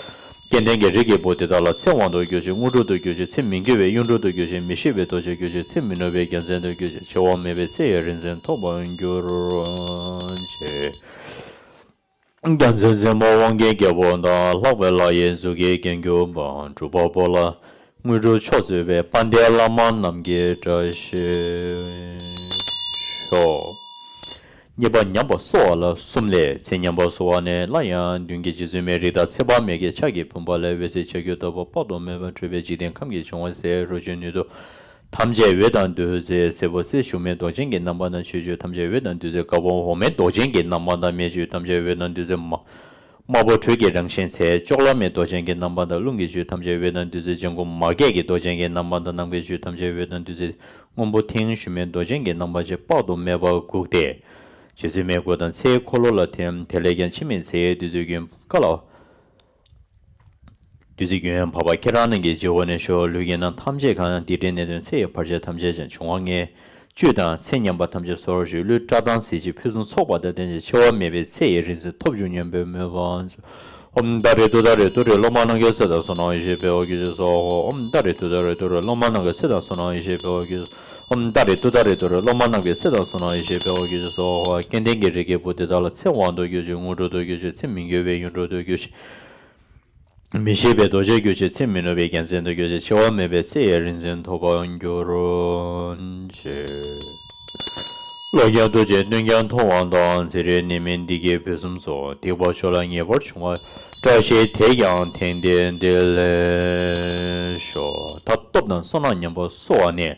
སྐལ་ལྡན་གྱི་རིགས་ཀྱི་བུ་དེ་དག་ལ་ཚེ་དབང་དུ་གྱུར་ཅིག་དངོས་གྲུབ་ཏུ་གྱུར་ཅིག་ཚེ་མི་འགྱུར་བའི་གཡུང་དྲུང་དུ་གྱུར་ཅིག་མི་ཤིགས་པའི་རྡོ་རྗེར་གྱུར་ཅིག་ཚེ་མི་ནུབ་པའི་རྒྱལ་མཚན་དུ་གྱུར་ཅིག་འཆི་བ་མེད་པའི་ཚེ་ཡི་རིག་འཛིན་ཐོབ་པར་གྱུར་ཅིག་རྒྱལ་མཚན་རྩེ་མོ་དབང་གི་རྒྱལ་པོ་དང་། ལྷག་པའི་ལྷ་ཡི་གཟུགས་ཀྱི་རྒྱན་གྱུར་པ། འབྲུག་པ་པོ་ལ་དངོས་གྲུབ་མཆོག་སྩོལ་བའི། དཔལ་ལྡན་བླ་མ་རྣམས་ཀྱི་བཀྲ་ཤིས་ཤོག་གཉིས་པ་ཉམས་པ་གསོ་བ་ལ་གསུམ་ལས། ཚེ་ཉམས་པ་གསོ་བ་ནི། སླར་ཡང་མདུན་གྱི་རྗེ་བཙུན་མའི་རིགས་བདག་ཚེ་དཔག་མེད་ཀྱི་ཕྱག་གི་བུམ་པ་ལས་འོད་ཟེར་ལྕགས་ཀྱུ་ལྟ་བུ་དཔག་ཏུ་མེད་པ་འཕྲོས་པས་འཇིག་རྟེན་ཁམས་ཀྱི་འབྱུང་བ་ཟད། རོ་བཅུད་ནུས་མཐུ་ཐམས་ཅད་འོད་དང་བདུད་རྩི་སེར་པོ་བསིལ་ཞུན་མའི་མདོག་ཅན་གྱི་རྣམ་པ་དང་། ཆུ་བཅུད་ཐམས་ཅད་འོད་དང་བདུད་རྩི་དཀར་པོ་འོ་མའི་མདོག་ཅན་གྱི་རྣམ་པ་དང་། མེ་བཅུད་ཐམས་ཅད་འོད་དང་བདུད་རྩི་དམར་དམར་པོ་དྲོད་ཀྱི་རང་བཞིན་འཚལ། ལྕོག་ལ་མའི་མདོག་ཅན་གྱི་རྣམ་པ་དང་། རླུང་གི་བཅུད་ཐམས་ཅད་འོད་དང་བདུད་རྩི་ལྗང་གུ་མ་རྒྱས་ཀྱི་མདོག་ཅན་གྱི་རྣམ་པ་དང་། ནམ་མཁའི་བཅུད་ཐམས་ཅད་འོད་དང་བདུད་རྩི་སྔོན་པོ་མཐིང་ཞུན་མའི་མདོག་ཅན་གྱི་རྣམ་པ་བཅས་དཔག་ཏུ་མེད་པར་དགུག་སྟེ། རྗེ་བཙུན་མའི་སྐུ་དང་ཚེའི་འཁོར་ལོ་ལ་ཐིམ། དེ་ལས་ཀྱང་འཆི་མེད་ཚེ་ཡི་བདུད་རྩིའི་རྒྱུན་བཀའ་ལ། བདུད་རྩིའི་རྒྱུན་བབས་པ་ཁྱེད་རང་རྣམས་ཀྱི་སྤྱི་བོ་ནས་ཞུགས། ལུས་ཀྱི་ནང་ཐམས་ཅད་གང་། འདི་འདྲའི་ནད་གདོན་ཚེ་ཡི་བར་ཆད་ཐམས་ཅད་ཀྱང་། འབྱུང་བ་ལྔའི་བཅུད་དང་ཚེ་ཉམས་པ་ཐམས་ཅད་སོར་ཆུད། ཀླུའི་བཀྲག་མདངས་གཟི་བརྗིད་ཕུན་སུམ་ཚོགས་པ་དང་ལྡན་ཅིང་། འཆི་བ་མེད་པའི་ཚེ་ཡི་རིག་འཛིན་ཐོབ་བྱུང་སྙམ་པའི་མོས་པ། ཨོཾ་ཏཱ་རེ་ཏུཏྟཱ་རེ་ཏུ་རེ། སློབ་མ་རྣམས་ཀྱི་ཚེ་དང་བསོད་ནམས་ཡེ་ཤེས་འཕེལ་བར་གྱུར་ཅིག་གསོལ། ཨོཾ་ཏཱ་རེ་ཏུཏྟཱ་རེ་ཏུ་རེ། སློབ་མ་རྣམས་ཀྱི་ཚེ་དང་བསོད་ནམས་ཡེ་ཤེས་འཕེལ་བར་གྱུར་ཅིག་ཨོཾ་ཏཱ་རེ་ཏུཏྟཱ་རེ་ཏུ་རེ། སློབ་མ་རྣམས་ཀྱི་ཚེ་དང་བསོད་ནམས་ཡེ་ཤེས་འཕེལ་བར་གྱུར་ཅིག་གསོལ། སྐལ་ལྡན་གྱི་རིགས་ཀྱི་བུ་དེ་དག་ལ་ཚེ་དབང་དུ་གྱུར་ཅིག་དངོས་གྲུབ་ཏུ་གྱུར་ཅིག་ཚེ་མི་འགྱུར་བའི་གཡུང་དྲུང་དུ་གྱུར་ཅིག་མི་ཤིགས་པའི་རྡོ་རྗེར་གྱུར་ཅིག་ཚེ་མི་ནུབ་པའི་རྒྱལ་མཚན་དུ་གྱུར་ཅིག་འཆི་བ་མེད་པའི་ཚེ་ཡི་རིག་འཛིན་ཐོབ་པར་གྱུར་ཅིག་ལོ་བརྒྱ་ཐུབ་ཅིང་སྟོན་ཀྱང་མཐོང་བ་དང་། ཚེ་རིང་ནད་མེད་བདེ་སྐྱིད་ཕུན་སུམ་ཚོགས། སྡིག་པ་ཆོས་ལ་ངེས་པར་འབྱུང་བ། བཀྲ་ཤིས་དེས་ཀྱང་དེང་འདིར་བདེ་ལེགས་ཤོག་ད་སྟོབས་དང་བསོད་ནམས་ཉམས་པ་གསོ་བ་ནི།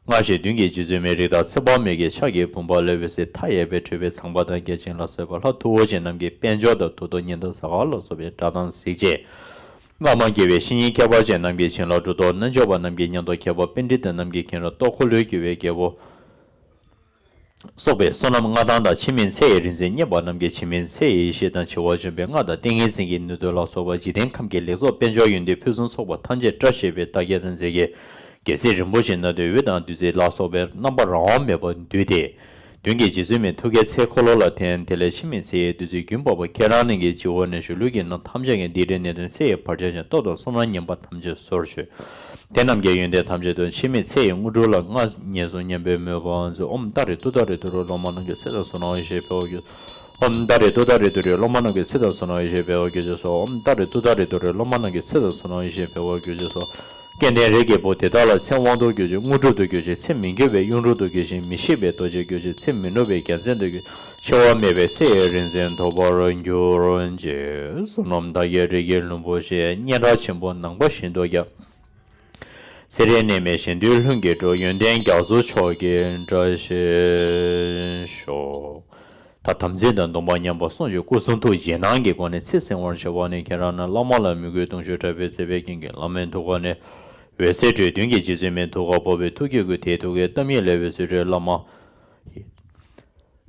སྔར་བཞིན་མདུན་གྱི་རྗེ་བཙུན་མའི་རིགས་བདག་ཚེ་དཔག་མེད་ཀྱི་ཕྱག་གི་བུམ་པ་ལས་འོད་ཟེར་མཐའ་ཡས་པའི་འཕྲོས་པས་ཚངས་པ་དང་བརྒྱ་བྱིན་ལ་སོགས་པ་ལྷ་མཐུ་བོ་ཆེ་རྣམས་ཀྱི་དཔལ་འབྱོར་དང་མཐུ་སྟོབས་གཉན་འདུན་ཟ་ཁང་ལ་སོགས་པའི་སྒྲ་གདངས་གཟི་བརྗིད་སྔར་མ་མྱོང་བའི་བཤེས་གཉེན་ཁྱད་པར་ཅན་རྣམས་ཀྱི་བྱིན་རླབས་གྲུབ་ཐོབ་རྣལ་འབྱོར་པ་རྣམས་ཀྱི་ཉམས་རྟོགས་ཁྱད་པར་པཎྜི་ཏ་རྣམས་ཀྱི་མཁྱེན་རབ་རྟོགས་འཁོར་ལོས་སྒྱུར་བའི་རྒྱལ་པོ་སོགས་པའི་བསོད་ནམས་མངའ་ཐང་དང་། འཆི་མེད་ཚེ་ཡི་རིག་འཛིན་བརྙེས་པ་རྣམས་ཀྱི་འཆི་མེད་ཚེ་ཡི་ཡེ་ཤེས་དང་། འཆི་བ་འཇོམས་པའི་སྔགས་དང་ཏིང་ངེ་འཛིན་གྱི་ནུས་མཐུ་ལ་སོགས་པ་འཇིག་རྟེན་ཁམས་ཀྱི་ལེགས་ཚོགས་དཔལ་འབྱོར་ཡོན་ཏན་ཕུན་སུམ་ཚོགས་པ་ཐམས་ཅད་བཀྲ་ཤིས་པའི་བདག་རྐྱེན་དང་རྫས་ཀྱི་རྒྱལ་སྲིད་རིན་པོ་ཆེ་སྣ་བདུན་འོད་དང་བདུད་རྩི་ལ་སོགས་པའི་རྣམ་པ་རང་དབང་མེད་པར་འདུས་ཏེ། མདུན་གྱི་རྗེ་བཙུན་མའི་ཐུགས་ཀའི་ཚེ་འཁོར་ལོ་ལ་ཐིམ། དེ་ལས་འཆི་མེད་ཚེ་ཡི་བདུད་རྩིའི་རྒྱུན་བབས་པ་ཁྱེད་རང་རྣམས་ཀྱི་སྤྱི་བོ་ནས་ཞུགས། ལུས་ཀྱི་ནང་ཐམས་ཅད་ཀྱང་འདི་འདྲའི་ནད་གདོན་ཚེ་ཡི་བར་ཆད་ཀྱང་། སྟོབས་དང་བསོད་ནམས་ཉམས་པ་ཐམས་ཅད་སོར་ཆུད། དེ་རྣམས་ཀྱི་ཡོན་ཏན་ཐམས་ཅད་དུ། འཆི་མེད་ཚེ་ཡི་དངོས་གྲུབ་ལ་མངའ་ཉེས་སུ་སྙམ་པའི་མོས་པ་མཛོད། ཨོཾ་ཏཱ་རེ་ཏུཏྟཱ་རེ་ཏུ་རེ། སློབ་མ་རྣམས་ཀྱི་ཚེ་དང་བསོད་ནམས་ཡེ་ཤེས་འཕེལ་བར་གྱུར། ཨོཾ་ཏཱ་རེ་ཏུཏྟཱ་རེ་ཏུ་རེ། སློབ་མ་རྣམས་ཀྱི་ཚེ་དང་བསོད་ནམས་ཡེ་ཤེས་འཕེལ་བར་གྱུར་ཅིག་གསོལ། ཨོཾ་ཏཱ་རེ་ཏུཏྟཱ་རེ་ཏུ་རེ། སློབ་མ་རྣམས་ཀྱི་ཚེ་དང་བསོད་ནམས་ཡེ་ཤེས་འཕེལ་བར་གྱུར་ཅིག་གསོལ། སྐལ་ལྡན་རིགས་ཀྱི་བུ་དེ་དག་ལ་ཚེ་དབང་དུ་གྱུར་ཅིག་དངོས་གྲུབ་ཏུ་གྱུར་ཅིག་ཚེ་མི་འགྱུར་བའི་གཡུང་དྲུང་དུ་གྱུར་ཅིག་མི་ཤིགས་པའི་རྡོ་རྗེར་གྱུར་ཅིག་ཚེ་མི་ནུབ་པའི་རྒྱལ་མཚན་དུ་གྱུར། འཆི་བ་མེད་པའི་ཚེ་ཡི་རིག་འཛིན་ཐོབ་པར་གྱུར་ཅིག་བསོད་ནམས་དག་གི་རིགས་ཀྱི་ལྷུན་པོ་ཆེ། སྙན་གྲགས་ཆེན་པོ་ནམ་མཁའ་བཞིན་དུ་ཁྱབ། ཚེ་རིང་ནད་མེད་གཞན་དོན་ལྷུན་གྱིས་གྲུབ། ཡོན་ཏན་རྒྱ་མཚོ་མཆོག་གི་བཀྲ་ཤིས་ཤོག་ད་དམ་ཚིག་དང་སྡོམ་པ་ཉམས་པ་སྲུང་ཞིང་། སྐུ་གསུང་ཐུགས་རྗེས་གནང་གི་སྒོ་ནས་ཚེ་བསྲིང་བར་བྱ་བ་ནི། ཁྱེད་རང་རྣམས་བླ་མ་ལ་མོས་གུས་གདུང་ཤུགས་དྲག་པོས་མཛད་པའི་རྐྱེན་གྱིས་བླ་མའི་ཐུགས་ཀ་ནས་འོད་ཟེར་འཕྲོས། མདུན་གྱི་རྗེ་བཙུན་མའི་ཐུགས་ཀར་ཕོག་པས་ཐུགས་ཀྱི་སྐུ་དེའི་ཐུགས་ཀའི་ཏཱཾ་ཡིག་ལས་འོད་ཟེར་འཕྲོས། བླ་མ་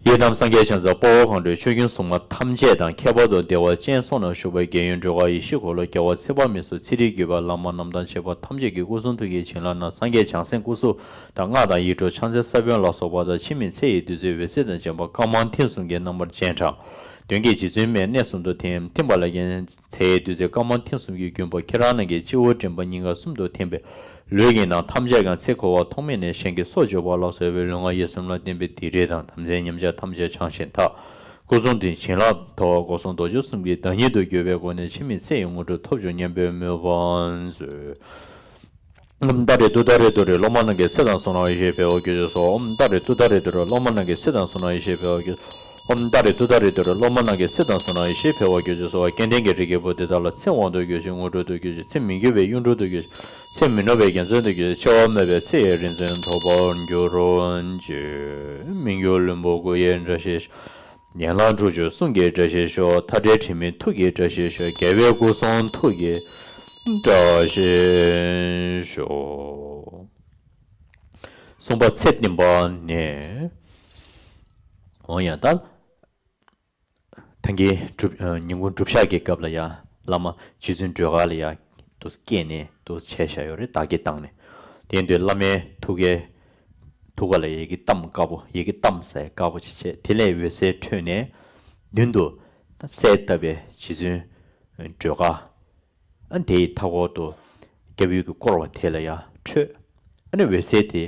ཡི་དམ་སངས་རྒྱས་ཕྱག་འཚལ་དཔའ་བོ་གང་འགྲོའི་ཆོས་སྐྱོང་སྲུང་མ་ཐམས་ཅད་དང་ཁྱད་པར་དུ་བདེ་བ་ཅན་སོགས་ན་བཞུགས་པ་རྒྱལ་ཡུམ་སྒྲོལ་དཀར་ཡེ་ཤེས་འཁོར་ལོ། རྒྱལ་བ་ཚེ་དཔག་མེད་སོགས་ཚེ་རིང་བརྒྱུད་པ་བླ་མ་རྣམས་དང་བཅས་པ་ཐམས་ཅད་ཀྱི་སྐུ་གསུང་ཐུགས་ཀྱི་བྱིན་རླབས་རྣམས་སངས་རྒྱས་བྱང་སེམས་སྐུ་གཟུགས་དང་སྔགས་དང་ཡིག་དྲུག་ཕྱག་མཚན་ས་བོན་ལ་སོགས་པ་དང་། འཆི་མེད་ཚེ་ཡི་བདུད་རྩིའི་འོད་ཟེར་དང་ལྡན་པ་དཀར་དམར་མཐིང་གསུམ་གྱི་རྣམ་པར་སྤྱན་དྲངས། མདུན་གྱི་རྗེ་བཙུན་མའི་གནས་གསུམ་དུ་ཐིམ། ཐིམ་པ་ལ་ཀྱང་ཚེ་ཡི་བདུད་རྩི་དཀར་དམར་མཐིང་གསུམ་གྱི་རྒྱུན་བབས། ཁྱེད་རང་རྣམས་ཀྱི་སྤྱི་བོ་མགྲིན་པ་སྙིང་ག་གསུམ་དུ་ཐིམ་པས་ ལུས་ཀྱི་ནང་ཐམས་ཅད་ཀྱང་ཚེ་འཁོར་བ་ཐོག་མེད་ནས་གཞན་གྱི་སྲོག་གཅོད་པ་ལ་སོགས་པའི་ལུས་ངག་ཡིད་གསུམ་ལ་བརྟེན་པའི་སྡིག་སྒྲིབ་དང་དམ་ཚིག་ཉམས་ཆག་ཐམས་ཅད་བྱང་ཞིང་དག། སྐུ་གསུང་ཐུགས་བྱིན་རླབས་ཐོབ། སྒོ་གསུམ་རྡོ་རྗེ་གསུམ་གྱི་བདག་ཉིད་དུ་གྱུར་པའི་སྒོ་ནས་འཆི་མེད་ཚེ་ཡི་དངོས་གྲུབ་ཐོབ་བྱུང་སྙམ་པའི་མོས་པ་མཛོད། ཨོཾ་ཏཱ་རེ་ཏུཏྟཱ་རེ་ཏུ་རེ། སློབ་མ་རྣམས་ཀྱི་ཚེ་དང་བསོད་ནམས་ཡེ་ཤེས་འཕེལ་བར་གྱུར་ཅིག་གསོལ། ཨོཾ་ཏཱ་རེ་ཏུཏྟཱ་རེ་ཏུ་རེ། སློབ་མ་རྣམས་ཀྱི་ཚེ་དང་བསོད་ནམས་ཡེ་ཤེས་འཕེལ་བར་གྱུར། ཨོཾ་ཏཱ་རེ་ཏུཏྟཱ་རེ་ཏུ་རེ། སློབ་མ་རྣམས་ཀྱི་ཚེ་དང་བསོད་ནམས་ཡེ་ཤེས་འཕེལ་བར་གྱུར་ཅིག་གསོལ། སྐལ་ལྡན་གྱི་རིགས་ཀྱི་བུ་དེ་དག་ལ་ཚེ་དབང་དུ་གྱུར་ཅིང་དངོས་གྲུབ་ཏུ་གྱུར་ཅིག་ཚེ་མི་འགྱུར་བའི་གཡུང་དྲུང་དུ་གྱུར་ཅིག་ཚེ་མི་ནུབ་པའི་རྒྱལ་མཚན་དུ་གྱུར་ཅིག་འཆི་བ་མེད་པའི་ཚེ་ཡི་རིག་འཛིན་ཐོབ་པར་གྱུར་ཅིག་མི་འགྱུར་ལྷུན་པོ་སྐུ་ཡི་འགྲེལ་བཤད། ཡན་ལག་དྲུག་ཅུ་གསུང་གི་འགྲེལ་བཤད་ཤོག་མཐའ་བྲལ་དྲི་མེད་ཐུགས་ཀྱི་འགྲེལ་བཤད་ཤོག་རྒྱལ་བའི་སྐུ་གསུང་ཐུགས་ཀྱི་འགྲེལ་བཤད་ཤོག་གསུངས་པ་ཚེ་བསྟིམ་པ་ནས། འོ་ཡ་ད། ཐང་གི་སྒྲུབ་ཉིན་གུང་སྒྲུབ་ཞག་གི་སྐབས་ལ་ཡ། བླ་མ་རྗེ་བཙུན་སྒྲོལ་དཀར་ལ་ཡ། དུ་སྐྱེས་ནས་དུ་བྱས་བཞག་ཡོད་རེད། བདག་གིས་བཏང་ནས། དེ་ཡིན་དུས་བླ་མའི་ཐུགས་ཀའི་ཐུགས་ཀ་ལ་ཡི་གེ་གཏམས་དཀར་པོ། ཡི་གེ་གཏམས་ཟེར་དཀར་པོ་ཅིག་བྱས། དེ་ལས་འོད་ཟེར་འཕྲོས་ནས་མདུན་དུ་གསལ་བཏབ་པའི་རྗེ་བཙུན་སྒྲོལ་དཀར། ཨ་དེའི་མཐའ་སྐོར་དུ་སྐྱབས་ཡུལ་གྱི་བསྐོར་བ་དེ་ལ་ཡང་འཕྲོས། ཨ་ནི་འོད་ཟེར་དེ་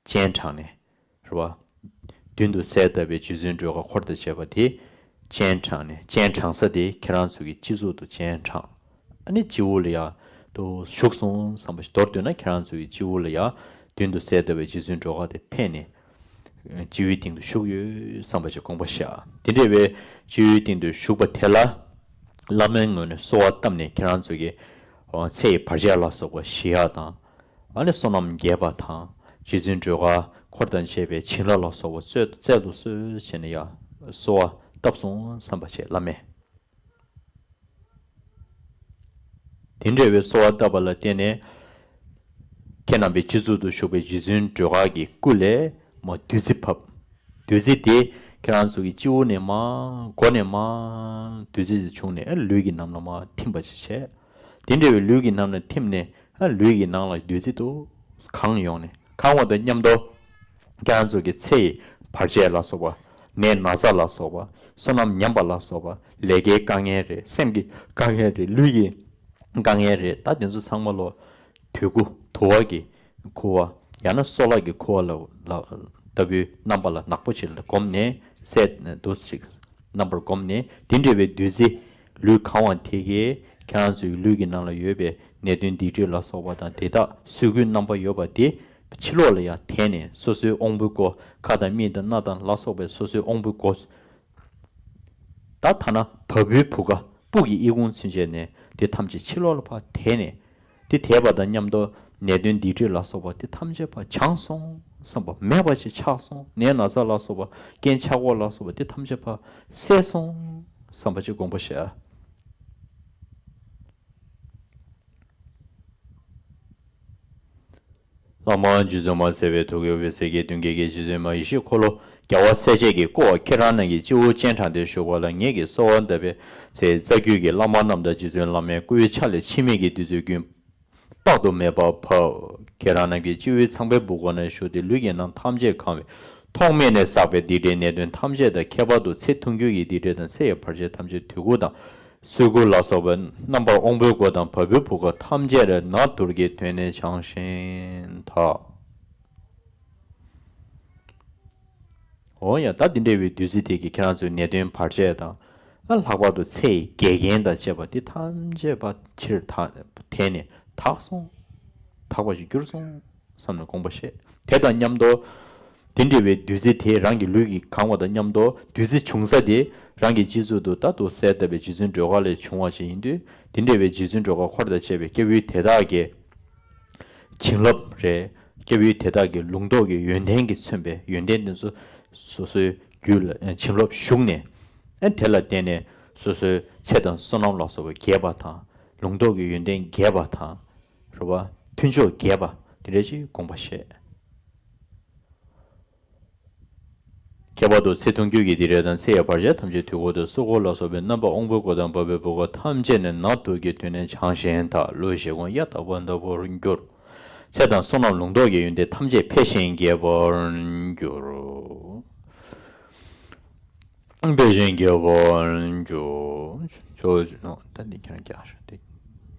སྤྱན་དྲངས་ནས་རེད་བ། མདུན་དུ་གསལ་བཏབ་པའི་རྗེ་བཙུན་སྒྲོལ་དཀར་འཁོར་དང་བཅས་པ་དེ་སྤྱན་དྲངས་ནས། སྤྱན་དྲངས་ས་དེ་ཁྱེད་རང་ཚོ་གི་སྤྱི་གཙུག་ཏུ་སྤྱན་དྲངས། ཨ་ནི་སྤྱི་བོ་ལ་ཡང་དུ་བཞུགས་སོང་བསམ་པ་ཞིག་མདོར་བསྡུས་ན་ཁྱེད་རང་ཚོ་གི་སྤྱི་བོ་ལ་ཡང་མདུན་དུ་གསལ་བཏབ་པའི་རྗེ་བཙུན་སྒྲོལ་དཀར་དེ་ཕེབས་ནས་སྤྱི་བོའི་སྟེང་དུ་བཞུགས་ཡོད་བསམ་པ་ཞིག་དགོངས་པ་བཞག་དེ་འདྲ་བའི་སྤྱི་བོའི་སྟེང་དུ་བཞུགས་པ་དེ་ལ་བླ་མའི་ངོས་ནས་གསོལ་བ་བཏབ་ནས་ཁྱེད་རང་ཚོ་གི་ཚེ་ཡི་བར་ཆད་ལ་སོགས་པ་ཞི་ཡག་དང་། ཨ་ནི་བསོད་ནམས་རྒྱས་པ་དང་། རྗེ་བཙུན་སྒྲོལ་དཀར་འཁོར་དང་བཅས་པའི་བྱིན་རླབས་ལ་སོགས་པ་སྩལ་སྩལ་དུ་གསོལ་བྱས་ནས་ཡང་གསོལ་བ་བཏབ་སོང་བསམ་པ་བྱས་བླ་མས། དེ་འདྲ་བའི་གསོལ་བ་བཏབ་པ་ལ་བརྟེན་ནས་ཁྱེད་རྣམ་པའི་སྤྱི་གཙུག་ཏུ་བཞུགས་པའི་རྗེ་བཙུན་སྒྲོལ་དཀར་གྱི་སྐུ་ལས་མར་བདུད་རྩི་བབས། བདུད་རྩི་དེ་ཁྱེད་རང་ཚོ་གི་སྤྱི་བོ་ནས་མར་མགོ་ནས་མར་བདུད་རྩི་དེ་བྱུང་ནས་ལུས་ཀྱི་ནང་ལ་མར་ཐིམ་པ་ཅིག་བྱས། དེ་འདྲ་བའི་ལུས་ཀྱི་ནང་ལ་ཐིམ་ནས་ལུས་ཀྱི་ནང་ལ་བདུད་རྩི་དུ་གང་ཡོང་ནས་གང་བ་དང་མཉམ་དུ་ཁྱེད་རང་ཚོ་གི་ཚེ་ཡི་བར་ཆད་ལ་སོགས་པ། ནད་ན་ཚ་ལ་སོགས་པ། བསོད་ནམས་ཉམས་པ་ལ་སོགས་པ། ལས་ཀའི་དཀའ་ངལ་རེད། སེམས་ཀྱི་དཀའ་ངལ་རེད། ལུས་ཀྱི་དཀའ་ངལ་རེད། ད་དེ་ཚོ་ཚང་མ་ལོ། དུད་ཁུ་དུ་བ་གི་ཁུ་བ། ཡང་ན་སོལ་བ་གི་ཁུ་བ་ལ་ལ་ལྟ་བུའི་རྣམ་པ་ལ་ནག་པོ་ཅིག་ལ་བསྒོམས་ནས་སད་འདུག་ཅིག་རྣམ་པར་བསྒོམས་ནས་དེ་འདྲ་བའི་བདུད་རྩི་ལུས་གང་བ་དེ་གས་ཁྱེད་རང་ཚོའི་ལུས་ཀྱི་ནང་ལ་ཡོད་པའི་ནད་གདོན་སྡིག་སྒྲིབ་ལ་སོགས་པ་དང་དེ་དག་སོས་ཀའི་རྣམ་པ་ཡོད་པ་དེ་ཕྱི་ལོགས་ལ་ཡང་དེད་ནས་སོ་སོའི་དབང་པོའི་སྒོ། ཁ་དང་མིག་དང་སྣ་དང་ལ་སོགས་པའི་སོ་སོའི་དབང་པོའི་སྒོ། ད་ཐ་ན་བ་སྤུའི་བུ་ག་སྤུ་གི་ཨི་ཁུང་ཚུན་ཆད་ནས་དེ་ཐམས་ཅད་ཕྱི་ལོགས་ལ་ཕར་དེད་ནས། དེ་དེད་པ་དང་མཉམ་དུ་ནད་གདོན་སྡིག་སྒྲིབ་ལ་སོགས་པ་དེ་ཐམས་ཅད་ཕར་བྱང་སོང་བསམ་པ། མེད་པ་ཅིག་ཆགས་སོང་། ནད་ན་ཚ་ལ་སོགས་པ་རྐྱེན་ཆག་སྒོ་ལ་སོགས་པ་དེ་ཐམས་ཅད་ཕར་སེལ་སོང་བསམ་པ་ཅིག་དགོངས་པ་བཞེས། ལྷག་མ་རྗེ་བཙུན་མ་གསལ་བའི་ཐུགས་ཀྱི་འོད་ཟེར་གྱིས་མདུན་བསྐྱེད་ཀྱི་རྗེ་བཙུན་མ་ཡེ་ཤེས་འཁོར་ལོ་རྒྱལ་བ་སྲས་བཅས་ཀྱིས་བསྐོར་བ་ཁྱེད་རང་རྣམས་ཀྱི་སྤྱི་བོར་སྤྱན་དྲངས་ཏེ་བཞུགས་པ་ལ་ངེད་ཀྱིས་གསོལ་བ་བཏབ་པའི་ཚེ་རྩ་རྒྱུད་ཀྱི་བླ་མ་རྣམས་དང་རྗེ་བཙུན་བླ་མའི་སྐུའི་ཆ་ལས་འཆི་མེད་ཀྱི་བདུད་རྩི་ཀུན་དཔག་ཏུ་མེད་པ་བབས། ཁྱེད་རང་རྣམས་ཀྱི་སྤྱི་བོའི་ཚངས་པའི་བུ་ག་ན་བཞུགས་ཏེ་ལུས་ཀྱི་ནང་ཐམས་ཅད་གང་བས་ཐོག་མེད་ནས་བསགས་པའི་སྡིག་སྒྲིབ་ནད་གདོན་ཐམས་ཅད་དང་ཁྱད་པར་དུ་ཚེ་ཐུང་འགྱུར་གྱི་སྡིག་སྒྲིབ་དང་ཚེ་ཡི་བར་ཆད་ཐམས་ཅད་དུད་ཁུ་དང་སོལ་ཁུ་ལ་སོགས་པའི་རྣམ་པར་དབང་པོའི་སྒོ་དང་བ་སྤུའི་བུ་ག་ཐམས་ཅད་ནག་དུར་གྱིས་ཐོན་ནས་བྱང་ཞིང་དག། འོ་ཡ་ད་འདི་འདྲ་བའི་བདུད་རྩི་དེ་གིས་ཁྱེད་རང་ཚོའི་ནད་གདོན་བར་ཆད་དང་། ཨ་ལྷག་པར་དུ་ཚེ་ཡི་འགལ་རྐྱེན་དང་བཅས་པ་དེ་ཐམས་ཅད་པ་ཕྱིར་དག་ཐལ་ནས་དག་སོང་། དག་པ་ཞིག་གྱུར་སོང་བསམ་ནས་དགོངས་པ་བཞེས། དེ་དང་མཉམ་དུ། དེ་འདྲ་བའི་བདུད་རྩི་དེ་རང་གི་ལུས་ཀྱིས་གང་བ་དང་མཉམ་དུ་བདུད་རྩི་བྱུང་ས་དེ་རང་གི་སྤྱི་གཙུག་ཏུ་ད་དུ་གསལ་བཏབ་པའི་རྗེ་བཙུན་སྒྲོལ་དཀར་ལས་བྱུང་བ་ཞིག་ཡིན་དུས་དེ་འདྲ་བའི་རྗེ་བཙུན་སྒྲོལ་དཀར་འཁོར་དང་བཅས་པའི་སྐྱབས་ཡུལ་དེ་དག་གི་བྱིན་རླབས་རེད། སྐྱབས་ཡུལ་དེ་དག་གི་ལུང་རྟོགས་ཀྱི་ཡོན་ཏན་གྱིས་མཚོན་པའི་ཡོན་ཏན་དེ་ཚོ་སོ་སོའི་རྒྱུད་ལ་བྱིན་རླབས་ཞུགས་ནས། ཨ་དེ་ལ་བརྟེན་ནས་སོ་སོའི་ཚེ་དང་བསོད་ནམས་ལ་སོགས་པ་རྒྱས་པ་དང་། ལུང་རྟོགས་ཀྱི་ཡོན་ཏན་རྒྱས་པ་དང་། རེད་བ། མཐུན་ཕྱོགས་རྒྱས་པ་དེ་འདྲ་ཞིག་དགོངས་པ་བཞེས། ཁྱད་པར་དུ་ཚེ་ཐུང་འགྱུར་གྱི་སྡིག་སྒྲིབ་དང་ཚེ་ཡི་བར་ཆད་ཐམས་ཅད་དུད་ཁུ་དང་སོལ་ཁུ་ལ་སོགས་པའི་རྣམ་པར་དབང་པོའི་སྒོ་དང་བ་སྤུའི་བུ་ག་ཐམས་ཅད་ནས་ནག་དུར་གྱིས་ཐོན་ནས་བྱང་ཞིང་དག། ལུས་ཞིག་གུང་གཡའ་དག་པ་ལྟ་བུར་གྱུར། ཚེ་དང་བསོད་ནམས་ལུང་རྟོགས་ཀྱི་ཡོན་ཏན་ཐམས་ཅད་འཕེལ་ཞིང་རྒྱས་པར་གྱུར། འཕེལ་ཞིང་རྒྱས་པར་གྱུར། ཅོ་ཅོ་ད་འདི་ཁྱེད་རང་རྒྱག་ཤོག་དེ་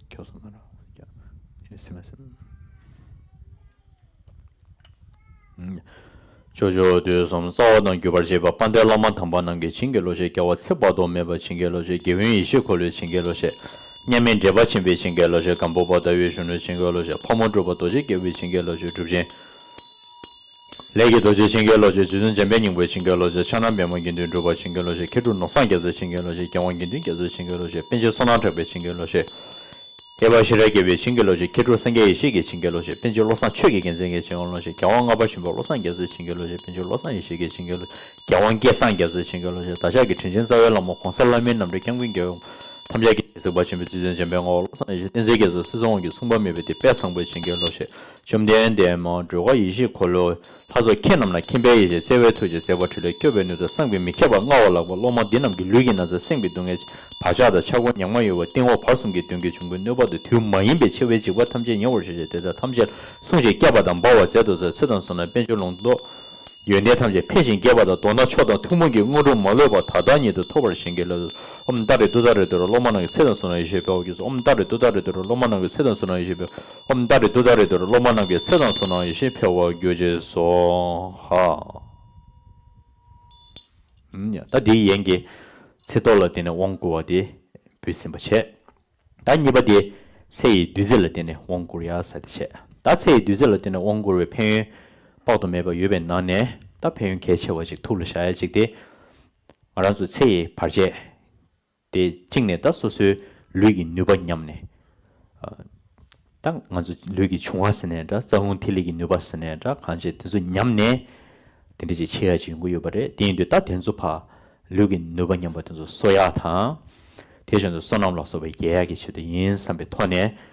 ཁྱོད་སོང་མ་ར། ཟེར་མ་ཟེར། ཕྱོགས་བཅུ་དུས་གསུམ་རྩ་བ་དང་བརྒྱུད་པར་བྱེད་པ་དཔལ་ལྡན་བླ་མ་དམ་པ་རྣམས་ཀྱི་བྱིན་གྱིས་རློབ་བྱེད། རྒྱལ་བ་ཚེ་དཔག་ཏུ་མེད་པའི་བྱིན་གྱིས་རློབ་བྱེད། རྒྱལ་བའི་ཡེ་ཤེས་འཁོར་ལོའི་བྱིན་གྱིས་རློབ་བྱེད། མཉམ་མེད་འབྲེལ་པ་ཆེན་པོའི་བྱིན་གྱིས་རློབ་བྱེད། སྒམ་པོ་པ་ཟླ་འོད་གཞོན་ནུའི་བྱིན་གྱིས་རློབ་བྱེད། ཕག་མོ་གྲུ་པ་རྡོ་རྗེ་རྒྱལ་པོའི་བྱིན་གྱིས་རློབ་བྱེད། གྲུབ་ཆེན་ལས་ཀྱི་རྡོ་རྗེ་བྱིན་གྱིས་རློབ་བྱེད། རྗེ་བཙུན་འཇམ་དཔལ་སྙིང་པོའི་བྱིན་གྱིས་རློབ་བྱེད། ཕྱག་ན་པདྨོ་དགེ་འདུན་གྲུབ་པའི་བྱིན་གྱིས་རློབ་བྱེད། མཁས་གྲུབ་ནོར་བཟང་རྒྱ་མཚོའི་བྱིན་གྱིས་རློབ་བྱེད། རྒྱལ་དབང་དགེ་འདུན་རྒྱ་མཚོའི་བྱིན་གྱིས་རློབ་བྱེད། པཎ་ཆེན་བསོད་ནམས་གྲགས་པའི་བྱིན་གྱིས་རློབ་བྱེད། ཨེ་ཝ་ཤི་ར་རྒྱལ་པོའི་བྱིན་གྱིས་རློབ་བྱེད། མཁས་གྲུབ་སངས་རྒྱས་ཡེ་ཤེས་ཀྱི་བྱིན་གྱིས་རློབ་བྱེད། པཎ་ཆེན་བློ་བཟང་ཆོས་ཀྱི་རྒྱལ་མཚན་གྱི་བྱིན་གྱིས་རློབ་བྱེད། རྒྱལ་དབང་ལྔ་པ་ཆེན་པོ་བློ་བཟང་རྒྱ་མཚོའི་བྱིན་གྱིས་རློབ་བྱེད། པཎ་ཆེན་བློ་བཟང་ཡེ་ཤེས་ཀྱི་བྱིན་གྱིས་རློབ་བྱེད། རྒྱལ་དབང་སྐལ་བཟང་རྒྱ་མཚོའི་བྱིན་གྱིས་རློབ་བྱེད། བདག་ཅག་གི་དྲིན་ཅན་རྩ་བའི་བླ་མ་གོང་ས་ལྷ་མིའི་རྣམ་འདྲེན་སྐྱབས་མགོན་རྒྱལ་བའི་ཐམས་ཅད་ཀྱི་གཟིགས་པ་ཆེན་པོ་རྗེ་བཙུན་འཇམ་དཔལ་དངོས་པོ་བློ་བཟང་ཡེ་ཤེས་བསྟན་འཛིན་རྒྱ་མཚོ་སྲིད་གསུམ་དབང་གི་མཚུངས་པ་མེད་པའི་དེ་དཔལ་བཟང་པོའི་བྱིན་གྱིས་རློབ་བྱེད། བཅོམ་ལྡན་འདས་མ་སྒྲོལ་དཀར་ཡེ་ཤེས་འཁོར་ལོ་ལྷ་ཚོགས་ཁྱེད་རྣམས་ལ་མཁྱེན་པའི་ཡེ་ཤེས་བརྩེ་བའི་ཐུགས་རྗེས་བརྩེགས་པ་འཕྲུལ་ལས་སྐྱོབ་པའི་སྣོད་དུ་བསམ་གྱིས་མི་ཁྱབ་པ་མངའ་བ་ལགས་པ། སློབ་མ་འདི་རྣམས་ཀྱི་ལུས་ཀྱི་ན་ཚ་སེམས་ཀྱི་སྡུག་བསྔལ་བག་ཆགས་དང་ཆག་སྒོ་ཉམ་ང་གཡོ་བ་གཏིང་འོག་བར་གསུམ་གྱི་གདོན་གྱིས་འབྱུང་པོའི་གནོད་པ་དང་དུས་མ་ཡིན་པའི་འཆི་བའི་འཇིགས་པ་ཐམས་ཅད་ཉེ་བར་ཞི་ཞིང་དེ་དག་ཐམས་ཅད་ལ་སྲུང་ཞིང་སྐྱོབ་པ་དང་སྦ་བར་མཛད་དུ་གསོལ། ཚེ་དང་བསོད་ནམས་དཔལ་འབྱོར་ལོངས་སྤྱོད་ཡོན་ཏན་ཐམས་ཅད་འཕེལ་ཞིང་རྒྱས་པ་དང་། མདོར་ན་མཆོག་དང་ཐུན་མོང་གི་དངོས་གྲུབ་མ་ལུས་པ་ད་ལྟ་ཉིད་དུ་ཐོབ་པར་བྱིན་གྱིས་རློབས། ཨོཾ་ཏཱ་རེ་ཏུཏྟཱ་རེ་ཏུ་རེ། སློབ་མ་རྣམས་ཀྱི་ཚེ་དང་བསོད་ནམས་ཡེ་ཤེས་འཕེལ་བར་གྱུར་ཅིག། ཨོཾ་ཏཱ་རེ་ཏུཏྟཱ་རེ་ཏུ་རེ། སློབ་མ་རྣམས་ཀྱི་ཚེ་དང་བསོད་ནམས་ཡེ་ཤེས་འཕེལ། ཨོཾ་ཏཱ་རེ་ཏུཏྟཱ་རེ་ཏུ་རེ། སློབ་མ་རྣམས་ཀྱི་ཚེ་དང་བསོད་ནམས་ཡེ་ཤེས་འཕེལ་བར་གྱུར་ཅིག། སྭཱ་ཧཱ། ཨུམ། ཡ། ད་འདིའི་ཡན་གྱི་ཚེ་ཐོག་ལ་བརྟེན་ནས་དབང་བསྐུར་བ་དེ་འབུལ་ཟིན་པ་བྱས། ད་གཉིས་པ་དེ་ཚེ་ཡི་བདུད་རྩི་ལ་བརྟེན་ནས་དབང་བསྐུར་ཡ་ཟེར་དེ་བྱས། ད་ཚེ་ཡི་བདུད་རྩི་ལ་བརྟེན་ནས་དབང་བསྐུར་བའི་ཕན་ཡོན་དཔག་ཏུ་མེད་པ་ཡོད་པའི་ནང་ནས་ད་ཕན་ཡོན་གལ་ཆེ་བ་ཅིག་ཐུགས་ལ་བཞག་ཡ་ཅིག་དེ། ང་རང་ཚོ་ཚེ་ཡི་བར་ཆད་དེ་གཅིག་ནས་ད་སོ་སོའི་ལུས་ཀྱི་ནུས་པ་ཉམས་ནས། ཨ། ད་ང་ཚོ་ལུས་ཀྱི་འབྱུང་བ་ཟེར་ནའི་འདྲ། རྩ་རླུང་ཐིག་ལེ་གི་ནུས་པ་ཟེར་ནའི་འདྲ། གང་བྱས་དེ་ཚོ་ཉམས་ནས་དེ་འདྲ་ཅིག་བྱེད་ཡ་ཅིག་ཡོང་གི་ཡོད་པ་རེད། དེ་ཡིན་དུས་ད་དེ་ཚོ་ཕར་ལུས་ཀྱི་ནུས་པ་ཉམས་པ་དེ་ཚོ་གསོ་ཡ་དང་། དེ་བཞིན་དུ་བསོད་ནམས་ལ་སོགས་པ་རྒྱས་ཡ་གི་ཆེད་དུ་ཡིན་བསམ་པའི་ཐོག་ནས།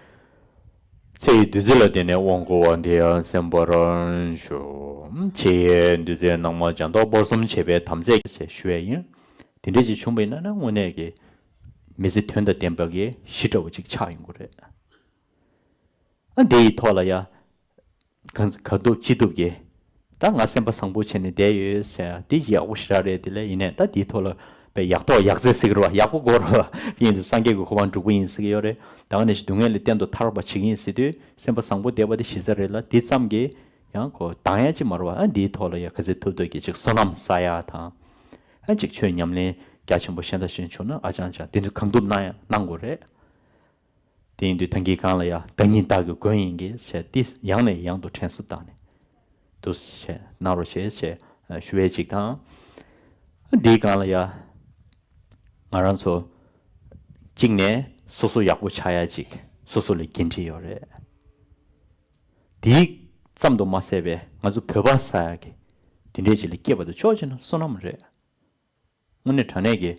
ཚེ་ཡི་བདུད་རྩི་ལ་བརྟེན་ནས་དབང་བསྐུར་བ་འདི་ཡང་གསན་པར་ཞུ། ཕྱི་ཡི་བདུད་རྩི་ནང་མ་སྦྱང་ཐོག་སྤོར་གསུམ་བྱེད་པའི་དམ་རྫས་ཞེས་ཞུ་བས་ཡིན། དེ་འདྲ་ཅིག་བྱུང་བ་ཡིན་ན་ན་དངོས་གནས་ཀྱི་མི་ཚེ་དོན་དང་ལྡན་པ་གི་གཞི་འདྲ་བོ་ཅིག་ཆགས་ཡོང་གི་རེད། ཨ། འདི་ཡི་ཐོག་ལ་ཡ། གང་ག་ཐུབ་ཅི་ཐུབ་ཀྱིས། ད་ང་སེམས་པ་བཟང་པོ་བྱས་ནས་བསྡད་ཡོད་ཟེར་ཡ་འདི་ཡག་པོ་ཞེ་དྲག་རེད། དེ་ལས་ཡིན་ནའི་ད་འདིའི་ཐོག་ལ་དཔེ་ཡག་ཐོག་ཡག་རྩེ་ཟེར་གི་རེད་བ། ཡག་པོ་དགོས་རེད་བ། དེ་ཡིན་དུས་སངས་རྒྱས་ཀྱི་གོ་འཕང་སྒྲུབ་ཀྱི་ཡིན་ཟེར་གི་ཡོད་རེད། ད་ག་ནང་བཞིན་སྡུག་བསྔལ་ལས་གཏན་དུ་ཐར་བ་བྱེད་ཀྱི་ཡིན་ཟེར་དུས་སེམས་པ་བཟང་པོ་བསྡད་པ་དེ་གཞི་རྩ་རེད་ལ། འདི་ཙམ་གྱིས་ཡང་ཁོ་འདང་ཡ་ཅིག་མ་རེད་བ། ཨ། འདིའི་ཐོག་ལ་ཡ་ག་ཚོད་ཐུབ་ཐུབ་ཀྱིས་ཅིག་བསོད་ནམས་བསགས་ཡ་དང་། ཨ། ཅིག་ཆོས་ཉམས་ལེན་རྒྱ་ཆེན་པོ་གཞན་དང་གཞན་བྱུང་ན་ཨ་ཅང་ཅང་དེ་ཚོ་གང་ཐུབ་གནང་ཡ་གནང་དགོས་རེད། དེ་ཡིན་དུས་ད་གིན་གང་ལ་ཡ་བདག་ཉིད་བདག་གི་མགོན་ཡིན་གྱི་ཞེས་ཏེ་ཡང་ནས་ཡང་དུ་དྲན་གསོ་བཏང་ནས་འདུག་ཞེས་གནང་རོགས་ཞེས་ཞེས་ཞུ་བའི་ཅིག་དང་། འདིའི་སྒང་ལ་ཡ་ང་རང་ཚོ་གཅིག་ནས་སོ་སོ་ཡག་པོ་ཆགས་ཡ་ཅིག་སོ་སོ་ལ་འགན་འཁྲི་ཡོད་རེད། དེའི་ཙམ་དུ་མ་ཟད་པའི་ང་ཚོ་བོད་པ་ཟེར་ཡ་གི་དེ་འདྲའི་ཅིག་ལ་སྐྱེས་པ་དང་ཕྱོགས་གཅིག་ན་བསོད་ནམས་རེད། དངོས་གནས་དྲང་གནས་ཀྱི་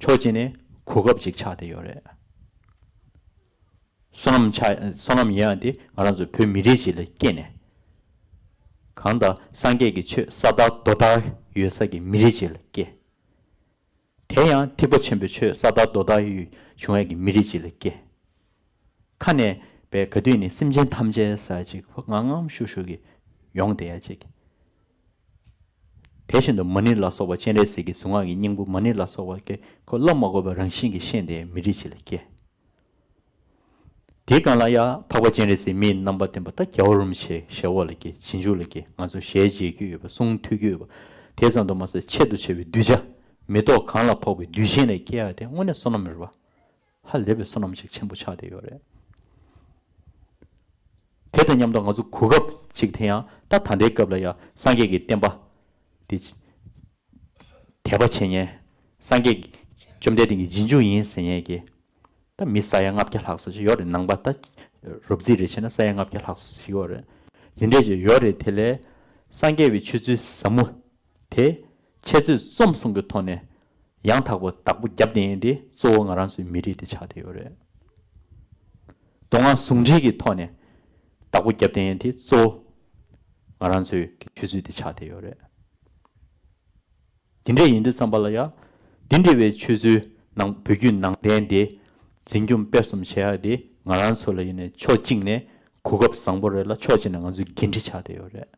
ཕྱོགས་གཅིག་ནས་གོ་སྐབས་ཅིག་ཆགས་བསྡད་ཡོད་རེད། བསོད་ནམས་ཆགས་བསོད་ནམས་ཡིན་ཡང་དེ་ང་རང་ཚོ་བོད་མི་རིགས་ཅིག་ལ་སྐྱེས་ནས། གང་ལྟར་སངས་རྒྱས་ཀྱི་ཆོས་ས་དར་རྡོ་དར་ཡོད་ས་ཀྱི་མི་རིགས་ཅིག་ལ་སྐྱེས། དེ་ཡང་ཐེག་པ་ཆེན་པོའི་ཆོས་ས་དར་རྡོ་དར་ཡོད་བྱུང་ཡ་གི་མི་རིགས་ཅིག་ལ་སྐྱེས། ཁ་ནས་པའི་ག་དུས་ནས་སེམས་ཅན་ཐམས་ཅད་ཟེར་ཅིག་ངང་ངམ་ཤུགས་ཤུགས་ཀྱིས་ཡོང་བསྡད་ཡ་ཅིག་དེ་བཞིན་དུ་མ་ཎི་ལ་སོགས་པ་སྤྱན་རས་གཟིགས་ཀྱི་གཟུངས་སྔགས་ཀྱི་སྙིང་པོ་མ་ཎི་ལ་སོགས་པ་ཀྱི་ཁོ་བསླབ་མ་དགོས་པའི་རང་བཞིན་གྱིས་ཤེས་བསྡད་མི་རིགས་ཅིག་ལ་སྐྱེས། དེའི་སྒང་ལ་ཡང་འཕགས་པ་སྤྱན་རས་གཟིགས་མིའི་རྣམ་པར་བསྟན་པ་ད་རྒྱལ་བ་རིན་པོ་ཆེ་ཞལ་འོག་ལ་སྐྱེས། རྗེས་འཇུག་ལ་སྐྱེས། ང་ཚོ་ཞལ་མཇལ་རྒྱུ་ཡོད་པ། གསུང་ཐོས་རྒྱུ་ཡོད་པ། དེ་ཙམ་དུ་མ་ཟད་ཁྱད་དུ་ཆེ་བའི་གདུལ་བྱ་མེ་ཏོག་གང་ལ་ཕོག་པའི་གདུལ་ཞིང་ལ་སྐྱེ་ཡ་དེ་དངོས་གནས་བསོད་ནམས་རེད་བ། ཧ་ལས་པའི་བསོད་ནམས་ཤིག་ཆེན་པོ་ཆགས་བསྡད་ཡོད་རེད། དེ་དང་མཉམ་དུ་ང་ཚོ་གོ་སྐབས་ཅིག་དེ་ཡང་ད་ད་ལྟའི་སྐབས་ལ་ཡང་སངས་རྒྱས་ཀྱི་བསྟན་པ་དེ་དད་པ་བྱེད་མཁན། སངས་རྒྱས་བཅོམ་ལྡན་འདས་ཀྱི་རྗེས་འཇུག་ཡིན་ཟེར་མཁན་གྱི་ད་མི་ས་ཡ་ལྔ་བརྒྱ་ལྷག་ཙམ་ཅིག་ཡོད་རེད། ནང་པ་ད་རོབ་རྩིས་རེ་བྱས་ན་ས་ཡ་ལྔ་བརྒྱ་ལྷག་ཙམ་ཅིག་ཡོད་རེད། དེ་འདྲས་ཅིག་ཡོད་རེད། དེ་ལས་སངས་རྒྱས་པའི་ཆོས་ཚུལ་ཟབ་མོ་དེ་འཆད་རྩོད་རྩོམ་གསུམ་གྱི་ཐོག་ནས་ཡང་དག་པ་བདག་པོ་བརྒྱབ་བསྡད་མཁན་དེ་གཙོ་བོ་ང་རང་ཚོའི་མི་རིགས་དེ་ཆགས་བསྡད་ཡོད་རེད། མདོ་སྔགས་ཟུང་འབྲེལ་གྱི་ཐོག་ནས་བདག་པོ་བརྒྱབ་བསྡད་མཁན་དེ་གཙོ་བོ་ང་རང་ཚོའི་ཆོས་ཚུལ་དེ་ཆགས་བསྡད་ཡོད་རེད། དེ་འདྲ་ཡིན་དུས་ཙམ་པ་ལ་ཡ། དེ་འདྲ་བའི་ཆོས་ཚུལ་ནང་བོད་བརྒྱུད་ནང་བསྟན་དེ་འཛིན་སྐྱོང་སྤེལ་གསུམ་བྱེད་ཡ་དེ་ང་རང་ཚོ་ལ་ཡིན་ནའི་ཕྱོགས་གཅིག་ནས་གོ་སྐབས་བཟང་པོ་རེད་ལ། ཕྱོགས་གཅིག་ནས་ང་ཚོའི་འགན་འཁྲི་ཆགས་བསྡད་ཡོད་རེད།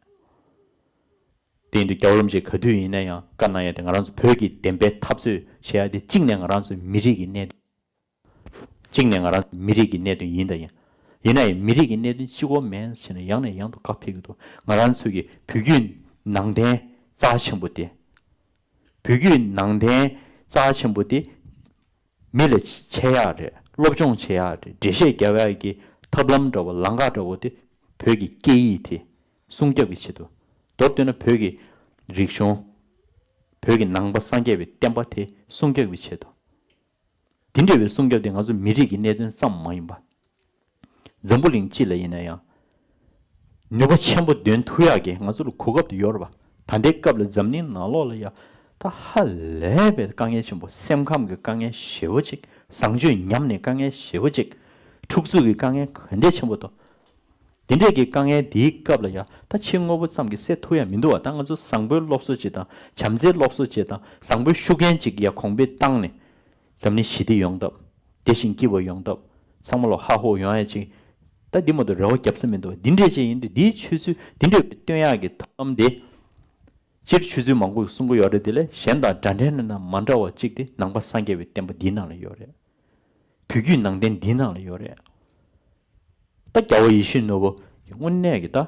དེ་ཡིན་དུས་རྒྱལ་བ་རིན་པོ་ཆེ་ག་དུས་ཡིན་ན་ཡང་བཀའ་གནང་ཡ་དེ་ང་རང་ཚོ་བོད་ཀྱི་བདེན་པའི་འཐབ་རྩོད་བྱེད་ཡ་དེ་གཅིག་ནས་ང་རང་ཚོའི་མི་རིགས་ཀྱི་གནད་དོན། གཅིག་ནས་ང་རང་མི་རིགས་ཀྱི་གནད་དོན་ཡིན་དང་ཡིན། ཡིན་ན་ཡང་མི་རིགས་ཀྱི་གནད་དོན་གཅིག་པོ་མིན་ཟེར་ནས་ཡང་ནས་ཡང་དུ་བཀའ་ཕེབས་ཀྱི་འདུག་ང་རང་ཚོ་གི་བོད་བརྒྱུད་ནང་བསྟན་རྩ་ཆེན་པོ་དེ། བོད་བརྒྱུད་ནང་བསྟན་རྩ་ཆེན་པོ་དེ་མི་ལ་འཆད་ཡག་རེད། སློབ་སྦྱོང་བྱེད་ཡག་རེད། འགྲེལ་བཤད་རྒྱབ་ཡག་གི་ཐབས་ལམ་འདྲ་བོ་ལམ་ཁ་འདྲ་བོ་དེ་བོད་ཀྱི་སྐད་ཡིག་དེ་སྲུང་སྐྱོབ་ཀྱི་ཆེད་དུ། མདོར་བསྡུས་ན་བོད་ཀྱི་རིག་གཞུང་། བོད་ཀྱི་ནང་པ་སངས་རྒྱས་པའི་བསྟན་པ་དེ་སྲུང་སྐྱོབ་ཀྱི་ཆེད་དུ། དེ་འདྲ་བའི་སྲུང་སྐྱོབ་དེ་ང་ཚོ་མི་རིགས་ཀྱི་གནད་དོན་ཙམ་མ་ཡིན་པ། འཛམ་བུ་གླིང་སྤྱི་ལ་ཡིན་ན་ཡང་། ནུས་པ་ཆེན་པོ་འདོན་ཐུབ་ཡག་གི་ང་ཚོ་ལ་གོ་སྐབས་དེ་ཡོད་རེད་པ། ད་ལྟའི་སྐབས་ལ་འཛམ་གླིང་ནང་ལོགས་ལ་ཡ། ད་ཧ་ལས་པའི་དཀའ་ངལ་ཆེན་པོ། སེམས་ཁམས་ཀྱི་དཀའ་ངལ་ཞེ་པོ་ཅིག་བཟང་སྤྱོད་ཉམས་ནས་དཀའ་ངལ་ཞེ་པོ་ཅིག་འཁྲུག་རྩོད་ཀྱི་དཀའ་ངལ་ག་འདྲས་ཆེན་པོ་འདུག་དེ་འདྲས་ཀྱི་དཀའ་ངལ་དེའི་སྐབས་ལ་ཡ། ད་ཕྱི་དངོས་པོ་ཙམ་གྱིས་སེལ་ཐུབ་ཡག་མི་འདུག་པ། ད་ང་ཚོ་བཟང་པོའི་སློབ་གསོ་བྱེད་དང་། བྱམས་བརྩེའི་སློབ་གསོ་བྱེད་དང་། བཟང་པོའི་ཤུགས་རྐྱེན་ཅིག་ཡ་གོང་འཕེལ་བཏང་ནས། འཛམ་གླིང་ཞི་བདེ་ཡོང་ཐབས། བདེ་ཞིང་སྐྱིད་པ་ཡོང་ཐབས། ཚང་མ་ལ་ཧ་ཧོ་ཡོང་ཡ་ཅིག་ད་འདི་མ་གཏོགས་རེ་བ་རྒྱབ་ས་མི་འདུག་འདི་འདྲས་ཅིག་ཡིན་དུས་འདིའི་ཆུ་ཚོད་འདི་འདྲས་སྟོན་ཡག་གི་ཐབས་ལམ་དེ། སྤྱིར་ཆུ་ཚོད་མང་པོ་གསུང་གི་ཡོད་རེད། དེ་ལས་གཞན་དང་འདྲ་འདྲ་ན་ན་མ་འདྲ་བ་ཅིག་དེ་ནང་པ་སངས་རྒྱས་པའི་བསྟན་པ་འདིའི་ནང་ལ་ཡོད་རེད། བོད་བརྒྱུད་ནང་བསྟན་འདིའི་ནང་ལ་ཡོད་རེད། ད་རྒྱལ་བ་ཡིད་བཞིན་ནོར་བུ་དངོས་གནས་ཀྱི་ད།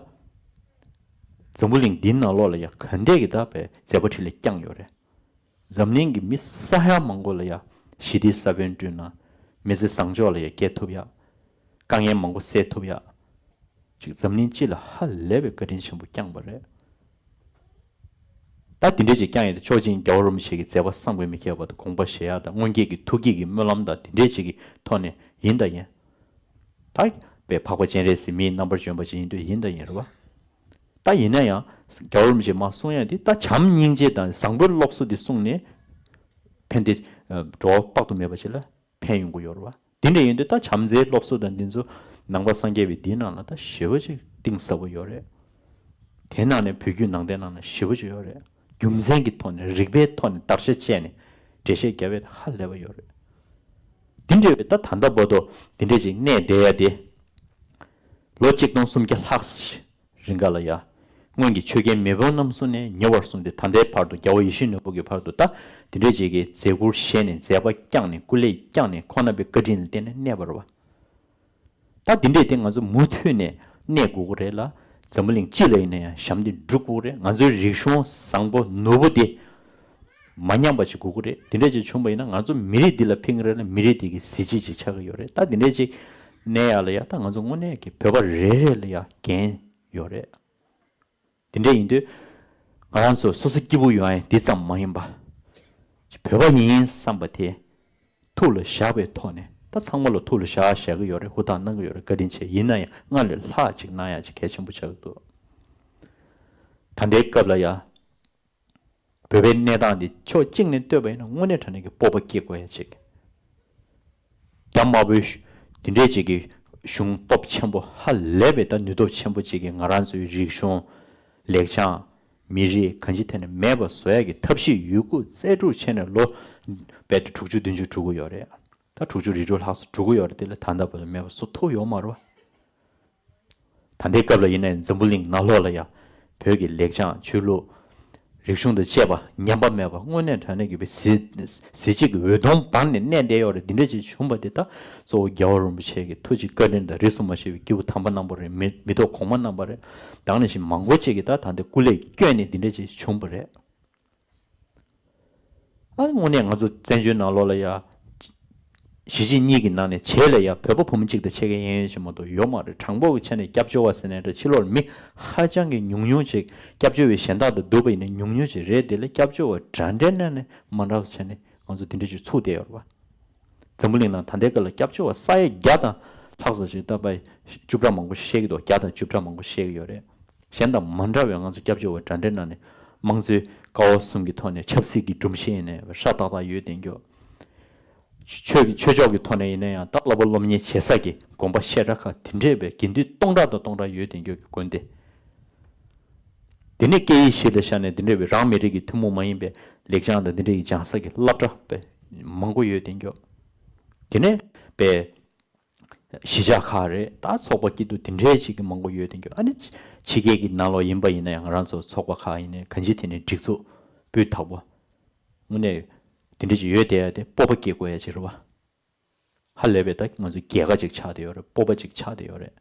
འཛམ་བུ་གླིང་འདིའི་ནང་ལོགས་ལ་ཡ་ག་འདྲས་ཀྱི་ད་པའི་མཛད་པ་འཕྲིན་ལས་བསྐྱངས་ཡོད་རེད། འཛམ་གླིང་གི་མི་ས་ཡ་མང་པོ་ལ་ཡ་ཞི་བདེའི་ས་བོན་བསྐྲུན་ན། མི་ཚེ་བཟང་ཕྱོགས་ལ་ཡ་བསྐྱལ་ཐུབ་ཡ། དཀའ་ངལ་མང་པོ་སེལ་ཐུབ་ཡ། ཅིག་འཛམ་གླིང་སྤྱི་ལ་ཧ་ལས་པའི་བཀའ་དྲིན་ཆེན་པོ་བསྐྱངས་པ་རེད། ད་དེ་འདྲས་ཅིག་བསྐྱངས་ཡོད་དུས་ཆོས་རྒྱལ་རྒྱལ་བ་རིན་པོ་ཆེ་གི་མཛད་པ་བསམ་གྱིས་མི་ཁྱབ་པ་དང་དགོངས་པ་བཞེས་ཡ་དང་། སྔོན་སྐྱེས་ཀྱི་ཐུགས་བསྐྱེད་ཀྱི་སྨོན་ལམ་དང་དེ་འདྲས་ཅིག་གི་ཐོག་ནས་ཡིན་དང་ཡིན། ད་པའི་འཕགས་པ་སྤྱན་རས་གཟིགས་མིའི་རྣམ་པར་བྱོན་པ་ཅིག་ཡིན་དུས་ཡིན་དང་ཡིན་རེད་བ། ད་ཡིན་ན་ཡང་རྒྱལ་བ་རིན་པོ་ཆེས་མར་གསུང་ཡ་དེ། ད་བྱམས་སྙིང་རྗེ་དང་བཟང་པོའི་སློབ་གསོ་དེ་གསུངས་ནས་ཕན་བདེ་འགྲོ་བ་དཔག་ཏུ་མེད་པ་ཞིག་ལ་ཕན་ཡོང་གི་ཡོད་རེད་བ། དེ་འདྲ་ཡིན་དུས་ད་བྱམས་བརྩེའི་སློབ་གསོ་དང་འདི་ཚོ་ནང་པ་སངས་རྒྱས་པའི་འདིའི་ནང་ལ་ད་ཞེ་པོ་ཅིག་གཏིང་ཟབ་པོ་ཡོད་རེད། དེ་ནང་ནས་བོད་བརྒྱུད་ནང་བསྟན་ནང་ལ་ཞེ་པོ་ཅིག་ཡོད་རེད། རྒྱུ་མཚན་གྱི་ཐོག་ནས་རིགས་པའི་ཐོག་ནས་བརྡར་ཤ་བཅད་ནས་འགྲེལ་བཤད་རྒྱབ་པའི་ཧ་ལས་པ་ཡོད་རེད། དེ་འདྲ་བའི་ད་ད་ལྟ་བར་དུ་དེ་འདྲ་ཅིག་གནས་བསྡད་ཡ་དེ། ལོ་གཅིག་སྟོང་སུམ་བརྒྱ་ལྷག་རིང་ག་ལ་ཡ། སྔོན་གྱི་ཆོས་རྒྱལ་མེས་དབོན་རྣམ་གསུམ་ནས་ཉེ་བར་བཟུང་སྟེ་ད་ལྟའི་བར་དུ་རྒྱལ་བ་ཡིད་བཞིན་ནོར་བུ་གི་བར་དུ་ད་དེ་འདྲས་ཅིག་གི་མཛད་ཁུར་བཞེས་ནས་མཛད་པ་བསྐྱངས་ནས་སྐུ་ལས་བསྐྱངས་ནས་ཁོང་རྣམ་པའི་བཀའ་དྲིན་ལ་བརྟེན་ནས་གནས་པ་རེད་བ། ད་དེ་འདྲས་དེ་ང་ཚོ་མུ་མཐུད་ནས་གནས་དགོས་ཀྱི་རེད་ལ། འཛམ་བུ་གླིང་སྤྱི་ལ་ཡིན་ན་ཡང་ཞབས་འདེགས་སྒྲུབ་དགོས་ཀྱི་རེད། ང་ཚོའི་རིག་གཞུང་བཟང་པོ་ནོར་བུ་དེ། མ་ཉམས་པ་ཅིག་དགོས་ཀྱི་རེད། དེ་འདྲ་ཅིག་བྱུང་བ་ཡིན་ན་ང་ཚོ་མི་རིགས་འདི་ལ་ཕན་གྱི་རེད་ལ། མི་རིགས་འདི་གི་གཟི་བརྗིད་ཅིག་ཆགས་ཀྱི་ཡོད་རེད། ད་དེ་འདྲ་ཅིག་གནས་ཡག་ལ་ཡ་ད་ང་ཚོ་དངོས་གནས་ཀྱི་བོད་པ་རེ་རེ་ལ་ཡ་འགན་ཡོད་རེད། དེ་འདྲ་ཡིན་དུས་ང་རང་ཚོ་སོ་སོ་སྐྱིད་པོ་ཡོང་ཡ་འདི་ཙམ་མ་ཡིན་པ། བོད་པ་ཡིན་བསམ་པ་དེ་ཐུགས་ལ་བཞག་པའི་ཐོག་ནས། ད་ཚང་མ་ལ་ཐུགས་ལ་བཞག་བཞག་གི་ཡོད་རེད། ཧུར་ཐག་གནང་གི་ཡོད་རེད། བཀའ་དྲིན་ཆེ། ཡིན་ན་ཡང་སྔར་ལས་ལྷག་ཅིག་གནང་ཡ་ཅིག་གལ་ཆེན་པོ་ཆགས་ཀྱི་འདུག་ད་ལྟའི་སྐབས་ལ་ཡ། བོད་པའི་གནས་སྟངས་འདི་ཕྱོགས་གཅིག་ནས་ལྟོས་པ་ཡིན་ན་དངོས་གནས་དྲང་གནས་ཀྱི་སྤོབས་པ་སྐྱེ་དགོས་ཡ་ཅིག་རྒྱ་དམར་པོའི་གཞུ་དེ་འདྲས་ཅིག་གི་གཞུང་སྟོབས་ཆེན་པོ་ཧ་ལས་པའི་ད་ནུས་སྟོབས་ཆེན་པོ་ཅིག་གིས་ང་རང་ཚོའི་རིག་གཞུང་། ལེགས་བྱང་། མི་རིགས་གང་ཅི་ཐད་ནས་མེད་པ་བཟོ་ཡ་གི་ཐབས་ཤེས་ཡོད་རྒུ་རྩལ་སྤྲུགས་བྱས་ནས་ལོ་རྦད་དེ་དྲུག་ཅུ་བདུན་ཅུ་འགྲོ་གི་ཡོད་རེད། ད་དྲུག་ཅུ་རེ་དྲུག་ལྷག་ཙམ་འགྲོ་གི་ཡོད་རེད། དེ་ལས་ད་ལྟ་བར་དུ་མེད་པ་བཟོ་ཐུབ་ཡོད་མ་རེད་བ། ད་ལྟའི་སྐབས་ལ་ཡིན་ནའི་འཛམ་བུ་གླིང་ནང་ལོགས་ལ་ཡང་བོད་ཀྱི་ལེགས་བྱང་ཆོས་ལུགས། རིག་གཞུང་དང་བཅས་པ་ཉམས་པ་མེད་པ་དངོས་གནས་དྲང་གནས་ཀྱི་བའི་གཟི་གཟི་བརྗིད་ཀྱི་འོད་སྟོང་འབར་ནས་གནས་བསྡད་ཡོད་རེད། འདི་འདྲ་ཅིག་བྱུང་བ་དེ་ད་གཙོ་བོ་རྒྱལ་བ་རིན་པོ་ཆེ་གི་ཐུགས་རྗེ་བཀའ་དྲིན་དང་རིས་སུ་མ་ཆད་པའི་སྐྱེས་བུ་དམ་པ་རྣམ་པ་རེད། མི་མི་ཐོག་གོང་མ་རྣམ་པ་རེད། དེ་ནང་བཞིན་མང་པོ་ཅིག་གིས་ད་ད་ལྟ་སྐུ་ལས་བསྐྱོན་ནས་འདི་འདྲ་ཅིག་བྱུང་བ་རེད། ཨ་དངོས་གནས་ང་ཚོ་བཙན་བྱོལ་ནང་ལོགས་ལ་ཡ། གཞིས་བྱེས་གཉིས་ཀྱི་ནང་ནས་བྱེས་ལ་ཡ་བོད་པ་བུ་མོ་གཅིག་དང་ཕྱེད་ཀ་གཡས་གཡོན་ཞིག་མ་གཏོགས་ཡོད་མ་རེད། གྲངས་འབོར་གྱི་ཆ་ནས་སྐྱབས་བཅོལ་བ་ཟེར་ནའི་འདྲ། ཕྱི་ལོགས་ལ་མི་ཧ་ཅང་གི་ཉུང་ཉུང་ཅིག་སྐྱབས་བཅོལ་བའི་གཞན་དག་དང་བསྡུར་བ་ཡིན་ན་ཉུང་ཉུང་ཅིག་རེད། དེ་ལས་སྐྱབས་བཅོལ་བ་འདྲ་འདྲའི་ནང་ནས་མ་འདྲ་བ་ཆ་ནས་ང་ཚོ་དེ་འདྲ་ཅིག་ཚུགས་བསྡད་ཡོད་རེད་བ། འཛམ་བུ་གླིང་ནང་ད་ལྟའི་སྐབས་ལ་སྐྱབས་བཅོལ་བ་ས་ཡ་བརྒྱ་དང་ལྷག་ཙམ་ཞིག་ད་བརྒྱད་ཅུ་གྲངས་མང་པོ་བཤད་ཀྱི་འདུག་བརྒྱ་དང་བཅུ་གྲངས་མང་པོ་བཤད་ཀྱི་ཡོད་རེད། གཞན་དང་མ་འདྲ་བའི་ང་ཚོ་སྐྱབས་བཅོལ་བ་འདྲ་འདྲའི་ནང་ནས་དམངས་གཙོའི་ཀ་བ་གསུམ་གྱི་ཐོག་ནས་ཆབ་སྲིད་ཀྱི་སྒྲོམ་གཞི་ཡིན་ནའི་ཧྲ་ཏག་ཏག་ཡོད་བསྡད་རྒྱུ། ཆོས་ཀྱི་ཆོས་ཕྱོགས་ཀྱི་ཐོག་ནས་ཡིན་ན་ཡང་ད་བསླབ་པ་སློབ་གཉེར་བྱེད་ས་ཀྱི་དགོན་པ་བཤད་གྲྭ་ཁག་དེ་འདྲའི་བའི་དགེ་འདུན་སྟོང་ཕྲག་དང་སྟོང་ཕྲག་ཡོད་བསྡད་རྒྱུ་གི་དགོན་སྡེ། དེ་ནས་སྐད་ཡིག་གཞི་ལ་བཞག་ནས་དེ་འདྲའི་བའི་རང་མི་རིགས་ཀྱི་ཐུན་མོང་མ་ཡིན་པའི་ལེགས་བྱང་དང་དེ་འདྲའི་ཡི་སྦྱང་ས་ཀྱི་སློབ་གྲྭ་བའི་མང་པོ་ཡོད་བསྡད་རྒྱུ། དེ་ནས་བའི་གཞིས་ཆགས་ཁག་རེད། ད་ཚོགས་པ་སྐྱིད་སྡུག་དེ་འདྲའི་ཅིག་གི་མང་པོ་ཡོད་དེ་འགྱོ། ཨ་ནི་ཕྱི་རྒྱལ་གྱི་ནང་ལོགས་ཡིན་པ་ཡིན་ན་ཡང་ང་རང་ཚོ་ཚོགས་པ་ཁག་ཡིན་ནའི་གང་ཅི་དེ་ནས་སྒྲིག་འཛུགས་སྤུས་དག་པོ་དངོས་གནས་དེ་འདྲ་ཅིག་ཡོད་བསྡད་ཡ་དེ་སྤོབས་པ་སྐྱེ་དགོས་ཡ་ཅིག་རེད་བ། ཧ་ལས་པའི་ད་ང་ཚོ་རྒྱལ་ཁ་ཅིག་ཆགས་བསྡད་ཡོད་རེད། སྤོབས་པ་ཅིག་ཆགས་བསྡད་ཡོད་རེད།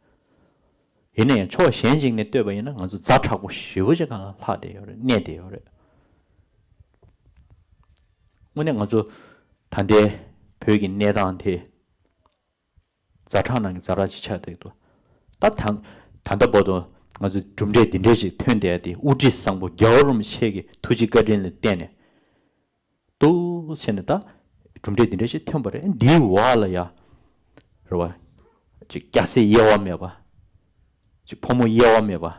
ཡིན་ན་ཡང་ཕྱོགས་གཞན་ཅིག་ནས་ལྟོས་པ་ཡིན་ན་ང་ཚོ་ཛ་དྲག་པོ་ཞེ་པོ་ཅིག་སྒང་ལ་ལྷག་བསྡད་ཡོད་རེད། གནས་བསྡད་ཡོད་རེད། དངོས་གནས་ང་ཚོ་ད་ལྟའི་བོད་ཀྱི་གནས་སྟངས་དེ་ཛ་དྲག་ནང་གི་ཛ་དྲག་ཅིག་ཆགས་བསྡད་འདུག་ད་ད་ད་ལྟ་བར་དུ་ང་ཚོ་གྲུབ་འབྲས་འདི་འདྲས་ཅིག་ཐོན་བསྡད་དེ། དབུ་ཁྲིད་བཟང་པོ་རྒྱལ་བ་རིན་པོ་ཆེ་གི་ཐུགས་རྗེ་བཀའ་དྲིན་ལ་བརྟེན་ནས་འདུག་བྱས་ནས་ད་གྲུབ་འབྲས་འདི་འདྲས་ཅིག་ཐོན་པ་རེད། འདིའི་འོག་ལ་ཡ་རེད་བ། ཅིག་སྐྱ་སེར་དབྱེ་བ་མེད་པ། ཅིག་ཕོ་མོ་དབྱེ་བ་མེད་པ།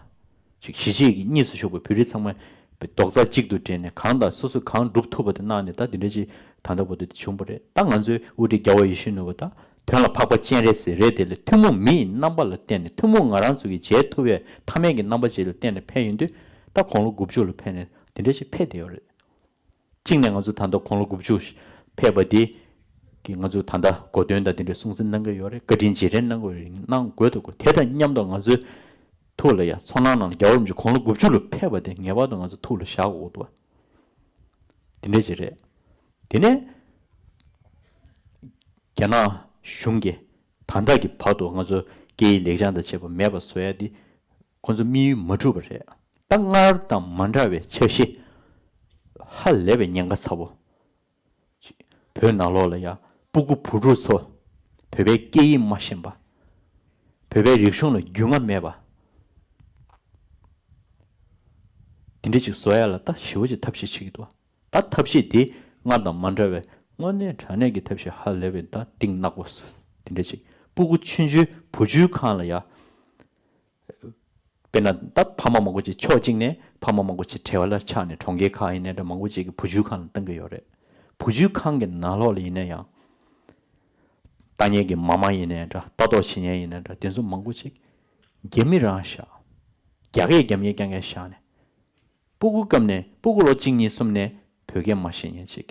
ཅིག་གཞིས་བྱེས་ཀྱི་གཉིས་སུ་ཕྱོགས་པའི་བོད་རིགས་ཚང་མ་རྡོག་རྩ་གཅིག་ཏུ་སྦྲེལ་ནས་གང་དང་སོ་སོས་གང་སྒྲུབ་ཐུབ་པ་དེ་གནང་ནས་ད་འདི་འདྲ་ཅིག་ད་ལྟ་བར་དུ་དེ་བྱུང་བ་རེད། ད་ང་ཚོའི་དབུ་ཁྲིད་རྒྱལ་བ་ཡིད་བཞིན་ནོར་བུ་ད་དོན་ལ་འཕགས་པ་སྤྱན་རས་གཟིགས་རེད། དེ་ལས་ཐུན་མོང་མི་ཡི་རྣམ་པ་ལ་བརྟེན་ནས་ཐུན་མོང་ང་རང་ཚོ་གིས་བྱེད་ཐུབ་པའི་ཐ་མལ་གྱི་རྣམ་པ་ཅིག་ལ་བརྟེན་ནས་ཕེབས་ཡོང་དུས། ད་དགུང་ལོ་དགུ་བཅུ་ལ་ཕེབས་ནས་འདི་འདྲ་ཞིག་ཕེབས་བསྡད་ཡོད་རེད། གཅིག་ནས་ང་ཚོ་ད་ལྟ་དགུང་ལོ་དགུ་བཅུ་ཕེབས་པ་འདི་གིས་ང་ཚོ་ད་ལྟ་གོ་སྟོན་དང་འདི་འདྲའི་སྲུང་བརྩི་གནང་གི་ཡོད་རེད། བཀའ་དྲིན་རྗེས་དྲན་གནང་དགོས་རེད། གནང་དགོས་འདུག་དེ་དང་མཉམ་དུ་ང་ཚོའི་ཐུགས་ལ་ཡ་ཚོར་སྣང་ནང་ལ་རྒྱལ་བ་རིན་པོ་ཆེ་དགུང་ལོ་དགུ་བཅུ་ལ་ཕེབས་པ་དེ་ངེས་པར་དུ་ང་ཚོ་ཐུགས་ལ་བཞག་དགོས་འདུག་དེ་འདྲ་ཅིག་རེད། དེ་ནས་རྒྱ་ནག་གཞུང་གིས་ད་ལྟ་གི་བར་དུ་ང་ཚོ་སྐད་ཡིག་ལེགས་བྱང་དང་བཅས་པ་མེད་པ་བཟོ་ཡ་དེ། ཁོ་ཚོ་དམིགས་ཡུལ་མ་འགྲུབ་པ་རེད། ད་སྔར་དང་མ་འདྲ་བའི་འཆར་གཞི། ཧ་ལས་པའི་ཉེན་ཁ་ཚ་པོ། བོད་ནང་ལོགས་ལ་ཡ་སྤུ་གུ་བུ་ཕྲུག་ཚོ་བོད་པའི་སྐད་ཡིག་མ་ཤེས་པ། བོད་པའི་རིག་གཞུང་ལ་རྒྱུས་མངའ་མེད་པ། དེ་འདྲ་ཅིག་བཟོ་ཡ་ལ་ད་ཞེ་པོ་ཅིག་ཐབས་ཤེས་བྱེད་ཀྱི་འདུག་ད་ཐབས་ཤེས་དེ་སྔར་དང་མ་འདྲ་བའི་དངོས་གནས་དྲང་གནས་ཀྱི་ཐབས་ཤེས་ཧ་ལས་པའི་ད་གཏིང་ནག་པོ་དེ་འདྲ་ཅིག་སྤུ་གུ་ཆུང་ཆུང་བུ་བཅོལ་ཁང་ལ་ཡ། དཔེར་ན་ད་ཕ་མ་མང་པོ་ཅིག་ཕྱོགས་གཅིག་ནས་ཕ་མ་མང་པོ་ཅིག་བྲེལ་བ་ལ་ཆགས་ནས་གྲོང་ཁྱེར་ཁག་ཡིན་ནའི་འདྲ་མང་པོ་ཅིག་གིས་བུ་བཅོལ་ཁང་ལ་བཏང་གི་ཡོད་རེད། བུ་བཅོལ་ཁང་གི་ནང་ལོགས་ལ་ཡིན་ན་ཡང་། ལྟ་མཁན་གྱི་མ་མ་ཡིན་ནའི་འདྲ། ལྟ་རྟོག་བྱེད་མཁན་ཡིན་ནའི་འདྲ། དེ་ཚོ་མང་པོ་ཅིག་རྒྱ་མི་རང་བཞག་རྒྱ་སྐད་རྒྱབ་མཁན་རྐྱང་རྐྱང་བཞག་ནས། སྤུ་གུ་སྐབས་ནས་སྤུ་གུ་ལོ་གཅིག་གཉིས་གསུམ་ནས་བོད་སྐད་མ་ཤེས་མཁན་ཅིག་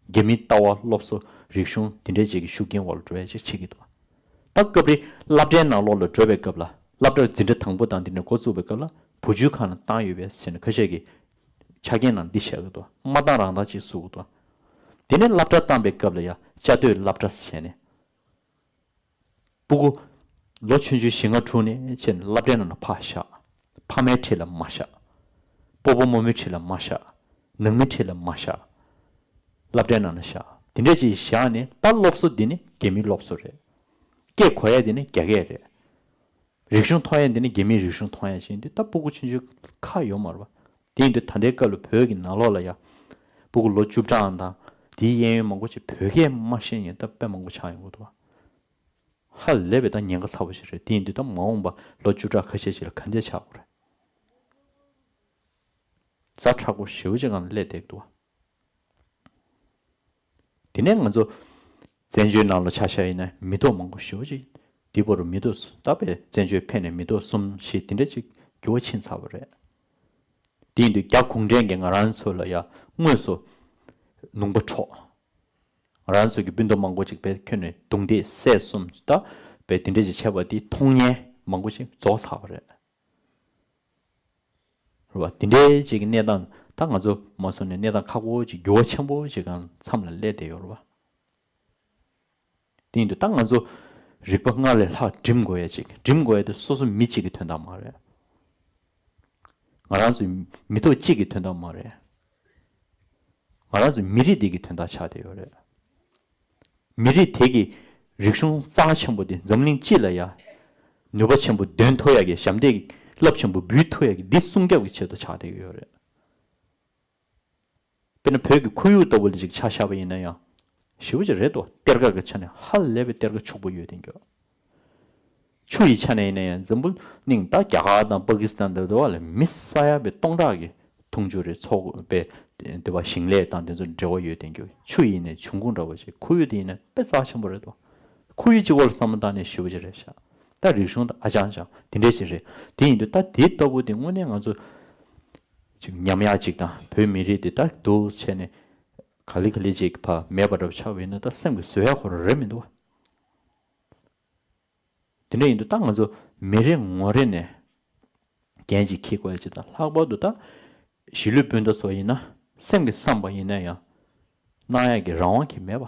རྒྱ་མིའི་ལྟ་བ་སློབ་གསོ་རིག་གཞུང་དེ་འདྲའི་ཅིག་གི་ཤུགས་རྐྱེན་འོག་ལ་འགྲོ་ཡ་ཅིག་བྱེད་ཀྱི་འདུག་ད་སྐབས་རེ་སློབ་གྲྭའི་ནང་ལོགས་ལ་འགྲོ་བའི་སྐབས་ལ་སློབ་གྲྭར་འཛིན་གྲྭ་དང་པོ་དང་དེ་འདྲ་འགོ་བཙུགས་པའི་སྐབས་ལ་བུ་བཅོལ་ཁང་ལ་བཏང་ཡོད་པས་ཟེར་ནས་ཁ་ཤས་ཀྱིས་ཆ་རྐྱེན་ནང་འདི་བཞག་གི་འདུག་མ་བཏང་རང་བཏང་ཅིག་བཟོ་གི་འདུག་དེ་ནས་སློབ་གྲྭ་བཏང་པའི་སྐབས་ལ་ཡ་བཅའ་སྡོད་སློབ་གྲྭ་ཟེར་ནས། སྤུ་གུ་ལོ་ཆུང་ཆུང་བཞི་ལྔ་དྲུག་ནས་བྱས་ནས་སློབ་གྲྭའི་ནང་ལ་ཕར་བཞག་ཕ་མའི་འཁྲིས་ལ་མ་བཞག་སྤོ་བོ་རྨོ་མོའི་འཁྲིས་ལ་མ་བཞག་ནང་མིའི་འཁྲིས་ལ་མ་བཞག་སློབ་གྲྭའི་ནང་ལ་བཞག་དེ་འདྲ་ཅིག་བཞག་ནས་ད་སློབ་གསོ་འདི་ནི་རྒྱ་མིའི་སློབ་གསོ་རེད། སྐད་གོ་ཡ་འདི་ནི་རྒྱ་སྐད་རེད། རིག་གཞུང་མཐོང་ཡ་འདི་ནི་རྒྱ་མིའི་རིག་གཞུང་མཐོང་ཡ་ཅིག་ཡིན་དུས་ད་སྤུ་གུ་ཆུང་ཆུང་ཁག་ཡོད་མ་རེད་པ། དེ་ཡིན་དུས་ད་ལྟའི་སྐབས་ལ་བོད་ཀྱི་ནང་ལོགས་ལ་ཡ། སྤུ་གུ་ལོ་བཅུ་ཕྲག་དང་དེའི་གཡས་གཡོན་མང་པོ་ཅིག་བོད་སྐད་མ་ཤེས་མཁན་ད་དཔེ་མང་པོ་ཆགས་ཡོང་གི་འདུག་པ། ཧ་ལས་པའི་ད་ཉེན་ཁ་ཚ་པོ་ཞིག་རེད། དེ་ཡིན་དུས་ད་མ་འོངས་པ་ལོ་བཅུ་ཕྲག་ཁ་ཤས་ཤིག་ལ་ག་འདྲ་ཆགས་དགོས་རེད། ཛ་དྲག་པོ་ཞེ་པོ་ཅིག་སྒང་ལ་སླེབས་བསྡད་འདུག་པ། དེ་ནས་ང་ཚོ་བཙན་བྱོལ་ནང་ལ་ཆ་བཞག་ཡིན་ན་མི་ཐོག་མང་པོ་ཞེ་པོ་ཅིག་འདི་བར་དུ་མི་ཐོག་ད་དཔེ་བཙན་བྱོལ་ཕེབས་ནས་མི་ཐོག་གསུམ་བཞི་དེ་འདྲ་ཅིག་འགྱུར་བ་ཕྱིན་ཚར་བ་རེད། དེ་ཡིན་དུས་རྒྱ་གུང་ཁྲན་གྱིས་ང་རང་ཚོ་ལ་ཡ་དངོས་སུ་ལུང་པ་འཕྲོག་ང་རང་ཚོ་གི་སྤུན་ཟླ་མང་པོ་ཅིག་དཔེ་ཁྱོན་ནས་རྡུང་རྡེག་བསད་གསུམ་ད་དཔེ་དེ་འདྲ་ཅིག་བྱས་པ་དེ་མཐོང་མྱོང་མང་པོ་ཅིག་རྫོགས་ཚར་བ་རེད། རེད་བ། དེ་འདྲའི་ཅིག་གི་གནས་སྟངས་ད་ང་ཚོ་མ་སོང་ནས་གནས་སྟངས་ཁག་པོ་ཅིག་འགྱུར་བ་ཆེན་པོ་ཅིག་གི་མཚམས་ལ་སླེབས་བསྡད་ཡོད་རེད་བ། དེ་ཡིན་དུས་ད་ང་ཚོ་རིག་པ་སྔར་ལས་ལྷག་སྒྲིམ་དགོས་ཡ་ཅིག་སྒྲིམ་དགོས་ཡ་དེ་སོ་སོ་མི་གཅིག་གི་དོན་དག་མ་རེད། ང་རང་ཚོའི་མི་ཐོག་གཅིག་གི་དོན་དག་མ་རེད། ང་རང་ཚོའི་མི་རིགས་འདི་གི་དོན་དག་ཆགས་བསྡད་ཡོད་རེད། མི་རིགས་དེ་གི་རིག་གཞུང་རྩ་ཆེན་པོ་དེ་འཛམ་གླིང་སྤྱི་ལ་ཡ་ནུས་པ་ཆེན་པོ་འདོན་ཐུབ་ཡ་གི་ཞབས་འདེགས་རླབས་ཆེན་པོ་འབུལ་ཐུབ་ཡ་གི་འདི་སྲུང་སྐྱོབ་ཀྱི་ཆེད་དུ་ཆགས་བསྡད་ཀྱི་ཡོད་རེད། དཔེར་ན་བོད་ཀྱི་ཁོར་ཡུག་ལྟ་བུ་ལ་ཅིག་ཆ་བཞག་པ་ཡིན་ན་ཡང་ཞེ་པོ་ཅིག་རེད་དོ། གཏེར་ཁ་གི་ཆ་ནས་ཧ་ལས་པའི་གཏེར་ཁ་ཕྱུག་པོ་ཡོད་དེ་འགྱོ། ཆུ་ཡི་ཆ་ནས་ཡིན་ན་ཡང་འཛམ་བུ་གླིང་ད་རྒྱ་གར་དང་པ་ཀི་སི་ཐན་དེ་ཚོ་ལ་མི་ས་ཡ་པའི་སྟོང་ཕྲག་གི་འཐུང་ཆུ་རེད་ཚོགས་པའི་དེ་བ་ཞིང་ལས་དང་དེ་ཚོ་འབྲེལ་བ་ཡོད་དེ་འགྱོ། ཆུ་ཡིན་ནའི་འབྱུང་ཁུངས་འདྲ་བོ་ཞིག་ཁོར་ཡུག་དེ་ཡིན་ན་དཔེ་རྩ་ཆེན་པོ་རེད་དོ། ཁོར་ཡུག་གཅིག་པོ་ལ་བསམ་བློ་བཏང་ནས་ཞེ་པོ་ཅིག་རེད་ཤག་ད་རིག་གཞུང་དང་ཨ་ཅང་ཅང་དེ་འདྲས་ཅིག་རེད། དེ་ཡིན་དུས་ད་དེ་ལྟ་བུ་དེ་དངོས་གནས་ང་ཚོ་ཅིག་ཉམས་ཡག་ཅིག་དང་བོད་མི་རིགས་དེ་ད་འདུག་བྱས་ནས་ག་ལེ་ག་ལེ་ཅིག་ཕ་མེད་པ་འདྲ་པོ་ཆགས་པ་ཡིན་ན་ད་སེམས་ཀྱི་བཟོད་ཡག་ཁོ་རང་རེད་མི་འདུག་བ། དེ་འདྲ་ཡིན་དུས་ད་ང་ཚོ་མི་རེ་ངོ་རེ་ནས་འགན་ཅིག་འཁྱེར་དགོས་ཡ་ཅིག་དང་། ལྷག་པར་དུ་ད་གཞིས་ལུས་སྤུན་ཟླ་ཚོ་ཡིན་ན་སེམས་ཀྱིས་བསམ་པ་ཡིན་ན་ཡང་གནང་ཡག་གི་རང་དབང་གི་མེད་པ།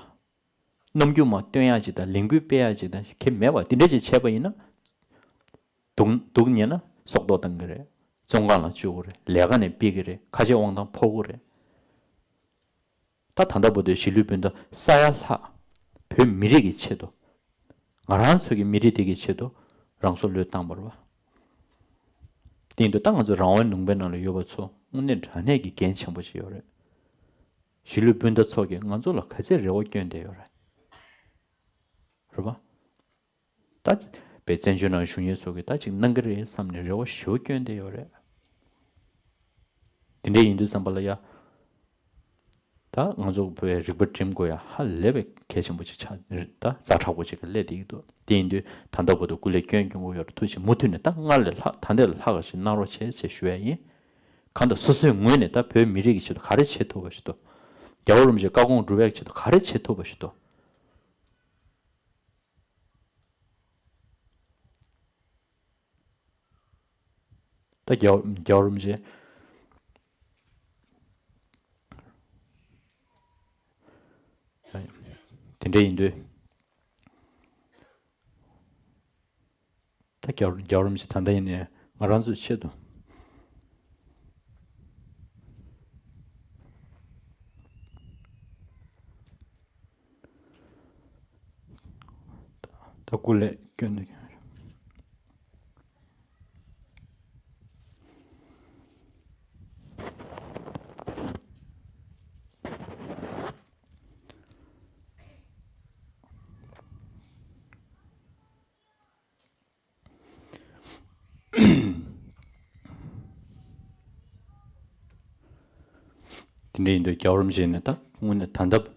རྣམ་འགྱུར་མ་སྟོན་ཡག་ཅིག་དང་ལས་འགུལ་སྤེལ་ཡག་ཅིག་དང་གལ་མེད་པ་དེ་འདྲ་ཅིག་བྱས་པ་ཡིན་ན། སྡུག་སྡུག་ཉེས་ན་སྲོག་ཐོག་བཏང་གི་རེད། བཙོན་ཁང་ལ་བཅུག་གི་རེད། ལས་ཀ་ནས་ཕུད་ཀྱི་རེད། ཁ་ཆེ་དབང་ཐང་ཕོག་གི་རེད། ད་ད་ལྟ་བར་དུ་གཞིས་ལུས་སྤུན་ཟླ་ས་ཡ་ལྷག་བོད་མི་རིགས་ཀྱི་ཆེད་དུ། ང་རང་ཚོ་གི་མི་རིགས་དེ་གི་ཆེད་དུ་རང་སྲོག་བློས་བཏང་བ་རེད་བ། དེ་ཡིན་དུས་ད་ང་ཚོ་རང་དབང་ལུང་པའི་ནང་ལ་ཡོད་པ་ཚོ་དངོས་གནས་དྲང་གནས་ཀྱི་འགན་ཆེན་པོ་ཞིག་ཡོད་རེད། གཞིས་ལུས་སྤུན་ཟླ་ཚོ་གིས་ང་ཚོ་ལ་ག་ཚད་རེ་བ་བསྐྱོན་བསྡད་ཡོད་རེད། རེད་བ། ད་བའི་བཙན་བྱོལ་ནང་བཞུགས་མཁན་ཚོ་གིས་ད་ཅིག་གནང་གི་རེད་བསམ་ནས་རེ་བ་ཞེ་པོ་བསྐྱོན་བསྡད་ཡོད་རེད། དེ་འདྲ་ཡིན་དུས་ཙམ་པ་ལ་ཡ། ད་ང་ཚོ་བོད་རིག་པ་སྒྲིམ་དགོས་ཡ་ཧ་ལས་པའི་གལ་ཆེན་པོ་ཅིག་ཆགས་ད་ཛ་དྲག་པོ་ཅིག་ག་སླེབས་བསྡད་ཀྱི་འདུག་དེ་ཡིན་དུས་ད་ལྟ་བར་དུ་སྐུ་ལས་བསྐྱོན་སྐྱོན་དགོས་ཡོད་རེད། ཐུགས་རྗེ་ཆེ། མུ་མཐུད་ནས་ད་སྔར་ལས་ལྷག་ད་ལྟ་ལས་ལྷག་ག་ཞིག་གནང་རོགས་བྱེད་ཅེས་ཞུ་ཡ་ཡིན། གང་ལྟར་སོ་སོའི་ངོས་ནས་ད་བོད་མི་རིགས་ཀྱི་ཆེད་དུ་ག་རེ་བྱེད་ཐུབ་པ་ཞིག་འདུག་རྒྱལ་བ་རིན་པོ་ཆེའི་བཀའ་དགོངས་སྒྲུབ་ཡག་ཆེད་དུ་ག་རེ་བྱེད་ཐུབ་པ་ཞིག་འདུག་ད་རྒྱལ་རྒྱལ་བ་རིན་པོ་ཆེ། དེ་འདྲ་ཡིན་དུས། ད་རྒྱལ་རྒྱལ་བ་རིན་པོ་ཆེ་ད་ལྟ་ཡིན་ནའི་ང་རང་ཚོའི་ཆེད་དུ། ད་སྐུ་ལས་སྐྱོན་ནས། དེ་འདྲ་ཡིན་དུས་རྒྱལ་བ་རིན་པོ་ཆེ་ནས་ད་དངོས་གནས་ད་ལྟ་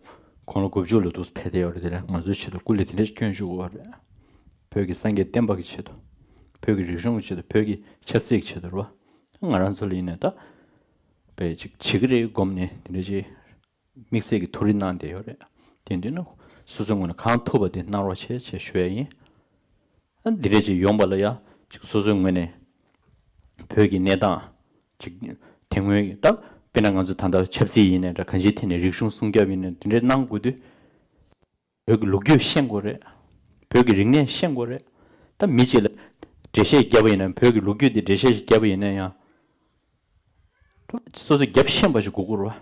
དགུང་ལོ་དགུ་བཅུ་ལ་འདུག་ཕེབས་བསྡད་ཡོད་རེད། དེ་ལས་ང་ཚོའི་ཆེད་དུ་སྐུ་ལས་དེ་འདྲ་སྐྱོན་བཞུགས་ཡོད་རེད། བོད་ཀྱི་སངས་རྒྱས་བསྟན་པ་གི་ཆེད་དུ། བོད་ཀྱི་རིག་གཞུང་གི་ཆེད་དུ། བོད་ཀྱི་ཆབ་སྲིད་ཀྱི་ཆེད་དུ་རེད་བ། ང་རང་ཚོ་ལ་ཡིན་ནའི་ད་བས་ཅིག་བྱེད་ཀྱི་རེད་སྒོམ་ནས་དེ་འདྲ་ཅིག་དམིགས་བསལ་གྱི་ཐུགས་རེ་གནང་བསྡད་ཡོད་རེད། དེ་འདུག་ན་སོ་སོའི་ངོས་ནས་གང་ཐུབ་པ་དེ་གནང་རོགས་བྱེད་ཅེས་ཞུ་ཡ་ཡིན། ཨ་འདི་འདྲ་ཅིག་ཡོང་པ་ལ་ཡ་ཅིག་སོ་སོའི་ངོས་ནས་བོད་ཀྱི་གནས་སྟངས་ཅིག་དེ་སྔོན་ད་དཔེར་ན་ང་ཚོ་ད་ལྟ་ཆབ་སྲིད་ཡིན་ནའི་འདྲ། གང་ཅིའི་ཐད་ནས་རིག་གཞུང་སྲུང་སྐྱོབ་ཡིན་ནའི་འདྲ། དེ་འདྲ་གནང་དགོས་དུས། བོད་ཀྱི་ལོ་རྒྱུས་ཤེས་དགོས་རེད། བོད་ཀྱི་རིག་གནས་ཤེས་དགོས་རེད། ད་མི་གཅིག་ལ་འགྲེལ་བཤད་བརྒྱབ་པ་ཡིན་ན། བོད་ཀྱི་ལོ་རྒྱུས་འདི་འགྲེལ་བཤད་ཞིག་བརྒྱབ་པ་ཡིན་ན་ཡང་། སོ་སོ་རྒྱབ་ཤེས་པ་ཞིག་དགོས་ཀྱི་རེད་བ།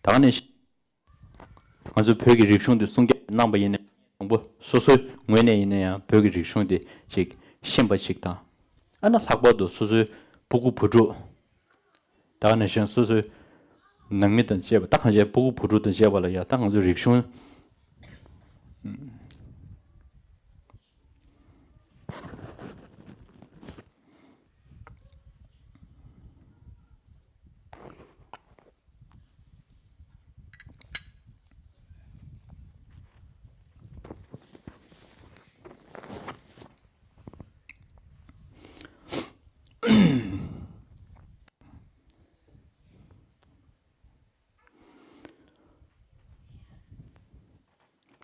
ད་ག་ནས་ཤེས། ང་ཚོས་བོད་ཀྱི་རིག་གཞུང་འདི་སྲུང་སྐྱོབ་གནང་པ་ཡིན་ན། དང་པོ་སོ་སོའི་ངོས་ནས་ཡིན་ན་ཡང་བོད་ཀྱི་རིག་གཞུང་འདི་ཅིག་ཤེས་པ་ཅིག་དང་། ཨ་ན་ལྷག་པར་དུ་སོ་སོའི་སྤུ་གུ་བུ་ཕྲུག་ད་ག་ནང་བཞིན་སོ་སོའི་ནང་མི་དང་བཅས་པ། ད་གང་བྱས་སྤུ་གུ་བུ་ཕྲུག་དང་བཅས་པ་ལ་ཡ་ད་ང་ཚོའི་རིག་གཞུང་།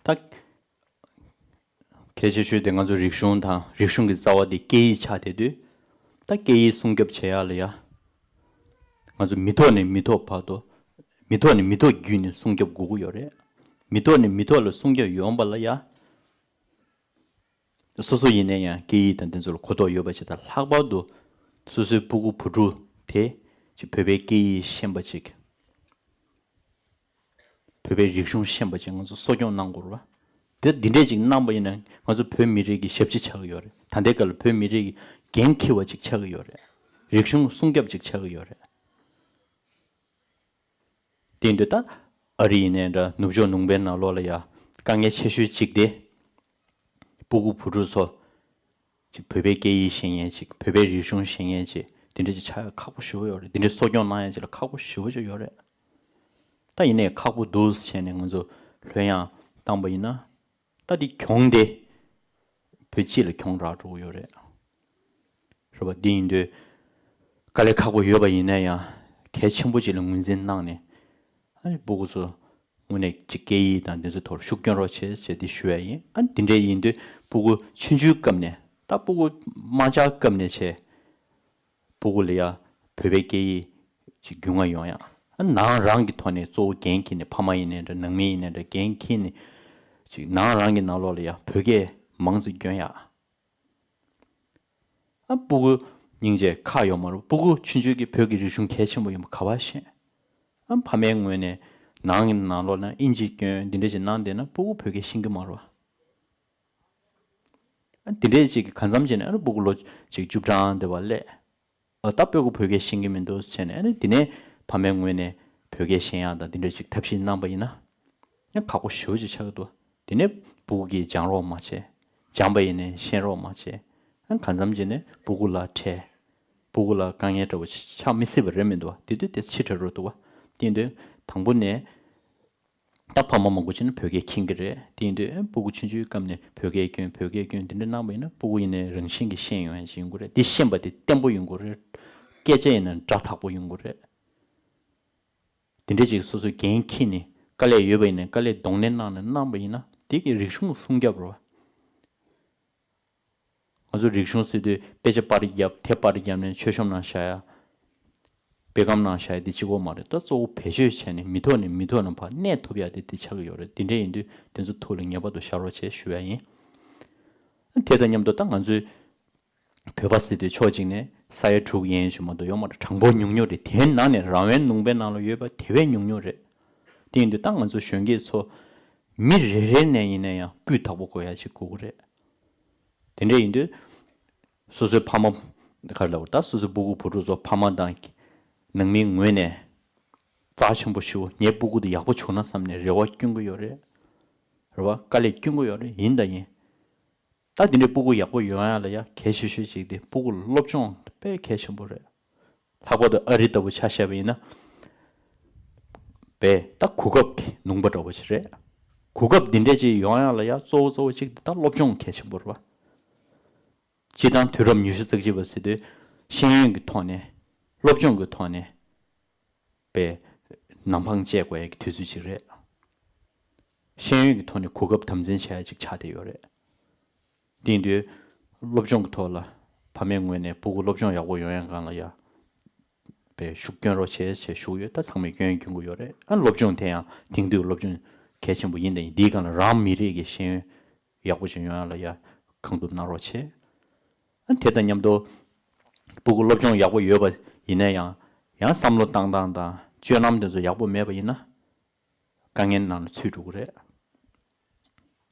ད་གལ་ཆེ་ཤོས་དེ་ང་ཚོ་རིག་གཞུང་དང་། རིག་གཞུང་གི་རྩ་བ་དེ་སྐད་ཡིག་ཆགས་བསྡད་དུས། ད་སྐད་ཡིག་སྲུང་སྐྱོབ་བྱེད་ཡག་ལ་ཡ། ང་ཚོ་མི་ཐོག་ནས་མི་ཐོག་བར་དུ། མི་ཐོག་ནས་མི་ཐོག་བརྒྱུད་ནས་སྲུང་སྐྱོབ་དགོས་ཀྱི་ཡོད་རེད། མི་ཐོག་ནས་མི་ཐོག་ལ་སྲུང་སྐྱོབ་ཡོང་པ་ལ་ཡ། སོ་སོ་ཡིན་ན་ཡང་སྐད་ཡིག་དང་དེ་ཚོ་ལ་གོ་རྟོགས་ཡོད་པ་ཞིག་དང་། ལྷག་པར་དུ་སོ་སོའི་སྤུ་གུ་བུ་ཕྲུག་དེ་ཅིག་བོད་པའི་སྐད་ཡིག་ཤེས་པ་ཅིག་བོད་པའི་རིག་གཞུང་ཤེས་པ་ཅིག་ང་ཚོ་གསོ་སྐྱོང་གནང་དགོས་རེད་བ། དེ་འདི་འདྲས་ཅིག་གནང་པ་ཡིན་ན་ང་ཚོ་བོད་མི་རིགས་ཀྱི་ཞབས་ཕྱི་ཆགས་ཀྱི་ཡོད་རེད། ད་ལྟའི་སྐབས་ལ་བོད་མི་རིགས་ཀྱི་འགན་འཁྱེར་བ་ཅིག་ཆགས་ཀྱི་ཡོད་རེད། རིག་གཞུང་སྲུང་སྐྱོབ་ཅིག་ཆགས་ཀྱི་ཡོད་རེད། དེ་ཡིན་དུས་ད་ཨ་རི་ཡིན་ནའི་འདྲ། ནུབ་ཕྱོགས་ལུང་པའི་ནང་ལོགས་ལ་ཡ་དཀའ་ངལ་ཆེ་ཤོས་གཅིག་དེ། སྤུ་གུ་བུ་ཕྲུག་ཚོ་ཅིག་བོད་པའི་སྐད་ཡིག་ཤེས་མཁན་ཅིག་བོད་པའི་རིག་གཞུང་ཤེས་མཁན་ཅིག་དེ་འདྲ་ཅིག་ཆགས་ཡ་ཁག་པོ་ཞེ་པོ་ཡོད་རེད། དེ་འདྲའི་གསོ་སྐྱོང་གནང་ཡ་ཅིག་ལ་ཁག་པོ་ཞེ་པོ་ཅིག་ཡོད་རེད། ད་ཡིན་ནའི་ཁག་པོ་འདུག་བྱས་ནས་ང་ཚོ་ལྷོད་ཡངས་བཏང་པ་ཡིན་ན། ད་འདི་གྱོང་དེ་བོད་སྤྱི་ལ་གྱོང་རག་འགྲོ་གི་ཡོད་རེད། རེད་པ། འདི་ཡིན་དུས་དཀའ་ལས་ཁག་པོ་ཡོད་པ་ཡིན་ན་ཡང་གལ་ཆེན་པོ་ཅིག་ལ་ངོས་འཛིན་གནང་ནས། ཨ་ནི་སྤུ་གུ་ཚོ་དངོས་གནས་ཅིག་སྐད་ཡིག་དང་དེ་ཚོའི་ཐོག་ཤུགས་སྐྱོན་རོགས་བྱེད་ཅེས་འདི་ཞུ་ཡ་ཡིན། ཨ་ནི་འདི་འདྲའི་ཡིན་དུས་སྤུ་གུ་ཆུང་ཆུང་སྐབས་ནས། ད་སྤུ་གུ་དམར་འབྱར་སྐབས་ནས་བྱས། སྤུ་གུ་ལ་ཡ་བོད་པའི་སྐད་ཡིག་ཅིག་རྒྱུས་མངའ་ཡོང་ཡ། ཨ་ནང་རང་གི་ཐོག་ནས་གཙོ་བོ་འགན་འཁྱེར་ནས། ཕ་མ་ཡིན་ནའི་འདྲ། ནང་མི་ཡིན་ནའི་འདྲ། འགན་འཁྱེར་ནས་ཅིག་ནང་རང་གི་ནང་ལོགས་ལ་ཡ་བོད་སྐད་མང་ཙམ་སྐྱོན་ཡ། ཨ་སྤུ་གུ་སྙིང་རྗེ་ཁག་ཡོད་མ་རེད། སྤུ་གུ་ཆུང་ཆུང་གིས་བོད་ཀྱི་རིག་གཞུང་གལ་ཆེན་པོ་ཡིན་པ་ག་པར་ཤེས། ཨ་ཕ་མའི་ངོས་ནས་ནང་གི་ནང་ལོགས་ན་ཨིན་ཇི་སྐྱོན་འདི་འདྲ་ཅིག་གནང་བསྡད་ན་སྤུ་གུ་བོད་སྐད་ཤེས་ཀྱི་མ་རེད་བ། ཨ་འདི་འདྲ་ཅིག་གི་གང་འཚམ་བྱས་ནས་ཨ་ནི་སྤུ་གུ་ལོ་ཅིག་བཅུ་གྲངས་འདི་བ་སླེབས། ཨ་ད་སྤུ་གུ་བོད་སྐད་ཤེས་ཀྱི་མི་འདུག་བྱས་ནས། ཨ་ནི་འདི་ནས་ཕ་མའི་ངོས་ནས་བོད་སྐད་ཤེས་ཡག་དང་འདི་འདྲ་ཅིག་ཐབས་ཤེས་གནང་པ་ཡིན་ན། ཡང་ཁག་པོ་ཞེ་པོ་ཅིག་ཆགས་ཀྱི་འདུག་དེ་ནས་སྤུ་གུ་གིས་སྦྱང་རོགས་མ་བྱས། སྦྱངས་པ་ཡིན་ནའི་ཤེས་རོགས་མ་བྱས། ཨ་གང་འཚམ་བྱས་ནས་སྤུ་གུ་ལ་ཁྲལ། སྤུ་གུ་ལ་དཀའ་ངལ་འདྲ་བོ་ཆགས་མི་སྲིད་པ་རེད་མི་འདུག་བ། དེ་དུས་དེ་ཕྱི་དྲགས་རོགས་འདུག་བ། དེ་ཡིན་དུས་དང་པོ་ནས་ད་ཕ་མ་མང་པོ་ཅིག་ནི་བོད་སྐད་མཁྱེན་གྱི་རེད། དེ་ཡིན་དུས་ཨ་སྤུ་གུ་ཆུང་ཆུང་སྐབས་ནས་བོད་སྐད་སྐྱོན་བོད་སྐད་སྐྱོན་འདི་འདྲ་གནང་བ་ཡིན་ན་སྤུ་གུ་ཡིན་ནའི་རང་བཞིན་གྱིས་ཤེས་ཡོང་ཡ་ཅིག་ཡོང་གི་རེད། འདི་ཤེས་པ་དེ་བརྟན་པོ་ཡོང་གི་རེད། སྐད་ཆ་ཡིན་ན་སྒྲ་དག་པོ་ཡོང་གི་རེད། དེ་འདྲ་ཅིག་སོ་སོས་འགན་འཁྱེར་ནས་དཀའ་ལས་ཡོད་པ་ཡིན་ན་དཀའ་ལས་གདོང་ལེན་གནང་ནས་གནང་པ་ཡིན་ན་དེ་གི་རིག་གཞུང་སྲུང་སྐྱོབ་རེད་བ། ང་ཚོ་རིག་གཞུང་ཟེར་དུས་དཔེ་ཆ་པར་བརྒྱབ་དེབ་པར་བརྒྱབ་ནས་མཆོད་གཤོམ་ནང་བཞག་ཡ། དཔེ་སྒམ་ནང་བཞག་ཡ་དེ་གཅིག་པོ་མ་རེད། ད་གཙོ་བོ་བེད་སྤྱོད་བྱས་ནས་མི་ཐོག་ནས་མི་ཐོག་ནང་ཕར་གནས་ཐུབ་ཡ་དེ་དེ་ཆགས་ཀྱི་ཡོད་རེད། དེ་འདྲ་ཡིན་དུས་དེ་ཚོ་ཐུགས་ལ་ངེས་པར་དུ་བཞག་རོགས་བྱེད་ཞུ་ཡ་ཡིན། དེ་དང་མཉམ་དུ་ད་ང་ཚོའི་བོད་པ་ཟེར་དུས་ཕྱོགས་གཅིག་ནས་ས་ཡ་དྲུག་ཡན་ཞིག་མ་གཏོགས་ཡོད་མ་རེད། གྲངས་འབོར་ཉུང་ཉུང་རེད། དེའི་ནང་ནས་རང་དབང་ལུང་པའི་ནང་ལ་ཡོད་པ་དེ་བས་ཉུང་ཉུང་རེད། དེ་ཡིན་དུས་ད་ང་ཚོ་གཞོན་སྐྱེས་ཚོ་མི་རེ་རེ་ནས་ཡིན་ན་ཡང་སྤུས་དག་པོ་དགོས་ཡ་ཅིག་དགོས་ཀྱི་རེད། དེ་འདྲ་ཡིན་དུས་སོ་སོའི་ཕ་མ་ག་རེ་ལབ་དགོས། ད་སོ་སོའི་སྤུ་གུ་བུ་ཕྲུག་ཚོ་ཕ་མ་དང་ནང་མིའི་ངོས་ནས་རྩ་ཆེན་པོ་ཞུ། ངའི་སྤུ་གུ་དེ་ཡག་པོ་བྱུང་ན་བསམ་ནས་རེ་བ་སྐྱོན་གྱི་ཡོད་རེད། རེད་བ། དཀའ་ལས་སྐྱོན་གྱི་ཡོད་རེད། ཡིན་དང་ཡིན། ད་དེ་འདྲའི་སྤུ་གུ་ཡག་པོ་ཡོང་ཡ་ལ་ཡ་གལ་ཆེ་ཤོས་ཅིག་དེ་སྤུ་གུ་ལ་སློབ་སྦྱོང་དཔེ་གལ་ཆེན་པོ་རེད། ལྷག་པར་དུ་ཨ་རི་ལྟ་བུ་ཆ་བཞག་པ་ཡིན་ན། བས་ད་གོ་སྐབས་ཀྱི་ལུང་པ་འདྲ་བོ་ཞིག་རེད། གོ་སྐབས་འདི་འདྲ་ཅིག་ཡོང་ཡ་ལ་ཡ་གཙོ་བོ་གཙོ་བོ་གཅིག་དེ་ད་སློབ་སྦྱོང་གལ་ཆེན་པོ་རེད་བ། སྤྱིར་བཏང་དུས་རབས་ཉི་ཤུ་རྩ་གཅིག་པ་ཟེར་དུས་ཤེས་ཡོན་གྱི་ཐོག་ནས་སློབ་སྦྱོང་གི་ཐོག་ནས་པའི་ནམ་འཕང་བཅད་དགོས་ཡ་གི་དུས་ཚོད་ཅིག་རེད། ཤེས་ཡོན་གྱི་ཐོག་ནས་གོ་སྐབས་དམ་འཛིན་བྱ་ཡ་ཅིག་ཆགས་བསྡད་ཡོད་རེད། དེ་ཡིན་དུས་སློབ་སྦྱོང་གི་ཐོག་ལ་ཕ་མའི་ངོས་ནས་སྤུ་གུ་སློབ་སྦྱོང་ཡག་པོ་ཡོང་ཡ་སྒང་ལ་ཡ་པའི་ཤུགས་སྐྱོན་རོགས་བྱེད་ཅེས་ཞུ་གི་ཡོད། ད་ཚང་མས་སྐྱོན་སྐྱོན་གི་ཡོད་རེད། ཨ་སློབ་སྦྱོང་དེ་ཡང་དེང་དུས་སློབ་སྦྱོང་གལ་ཆེན་པོ་ཡིན་དང་ཡིན། འདིའི་སྒང་ལ་རང་མི་རིགས་ཀྱི་ཤེས་ཡོན་ཡག་པོ་ཞིག་ཡོང་ཡ་ལ་ཡ་གང་ཐུབ་གནང་རོགས་བྱེད། ཨ་དེ་དང་མཉམ་དུ་སྤུ་གུ་སློབ་སྦྱོང་ཡག་པོ་ཡོད་པ་ཡིན་ན་ཡང་ཡང་བསམ་བློ་བཏང་སྟངས་དང་སྤྱོད་ལམ་དེ་ཚོ་ཡག་པོ་མེད་པ་ཡིན་ན། དཀའ་ངལ་ནང་ལ་ཚུད་འགྲོ་གི་རེད།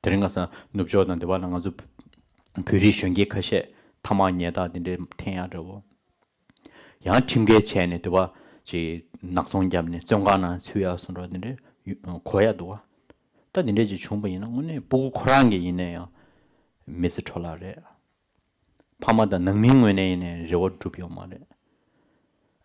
དེ་རིང་ཁ་སང་ནུབ་ཕྱོགས་དང་དེ་བ་ལ་ང་ཚོ་བོད་རིགས་གཞོན་སྐྱེས་ཁ་ཤས་ཐ་མག་ཉལ་ཐག་དེ་འདྲའི་འཐེན་ཡག་འདྲ་བོ། ཡང་ཁྲིམས་འགལ་བྱས་ནས་དེ་བ་ཅིག་ནག་ཚོང་བརྒྱབ་ནས་བཙོན་ཁང་ནང་ཚུད་ཡག་སོང་འགྲོ་དེ་འདྲའི་གོ་ཡག་འདུག་བ། ད་དེ་འདྲའི་ཅིག་བྱུང་པ་ཡིན་ན་དངོས་གནས་སྤུ་གུ་ཁོ་རང་གི་ཡིན་ན་ཡང་མི་ཚེ་འཕྲོ་བརླག་རེད། ཕ་མ་དང་ནང་མིའི་ངོས་ནས་ཡིན་ནའི་རེ་བ་འགྲུབ་ཡོད་མ་རེད།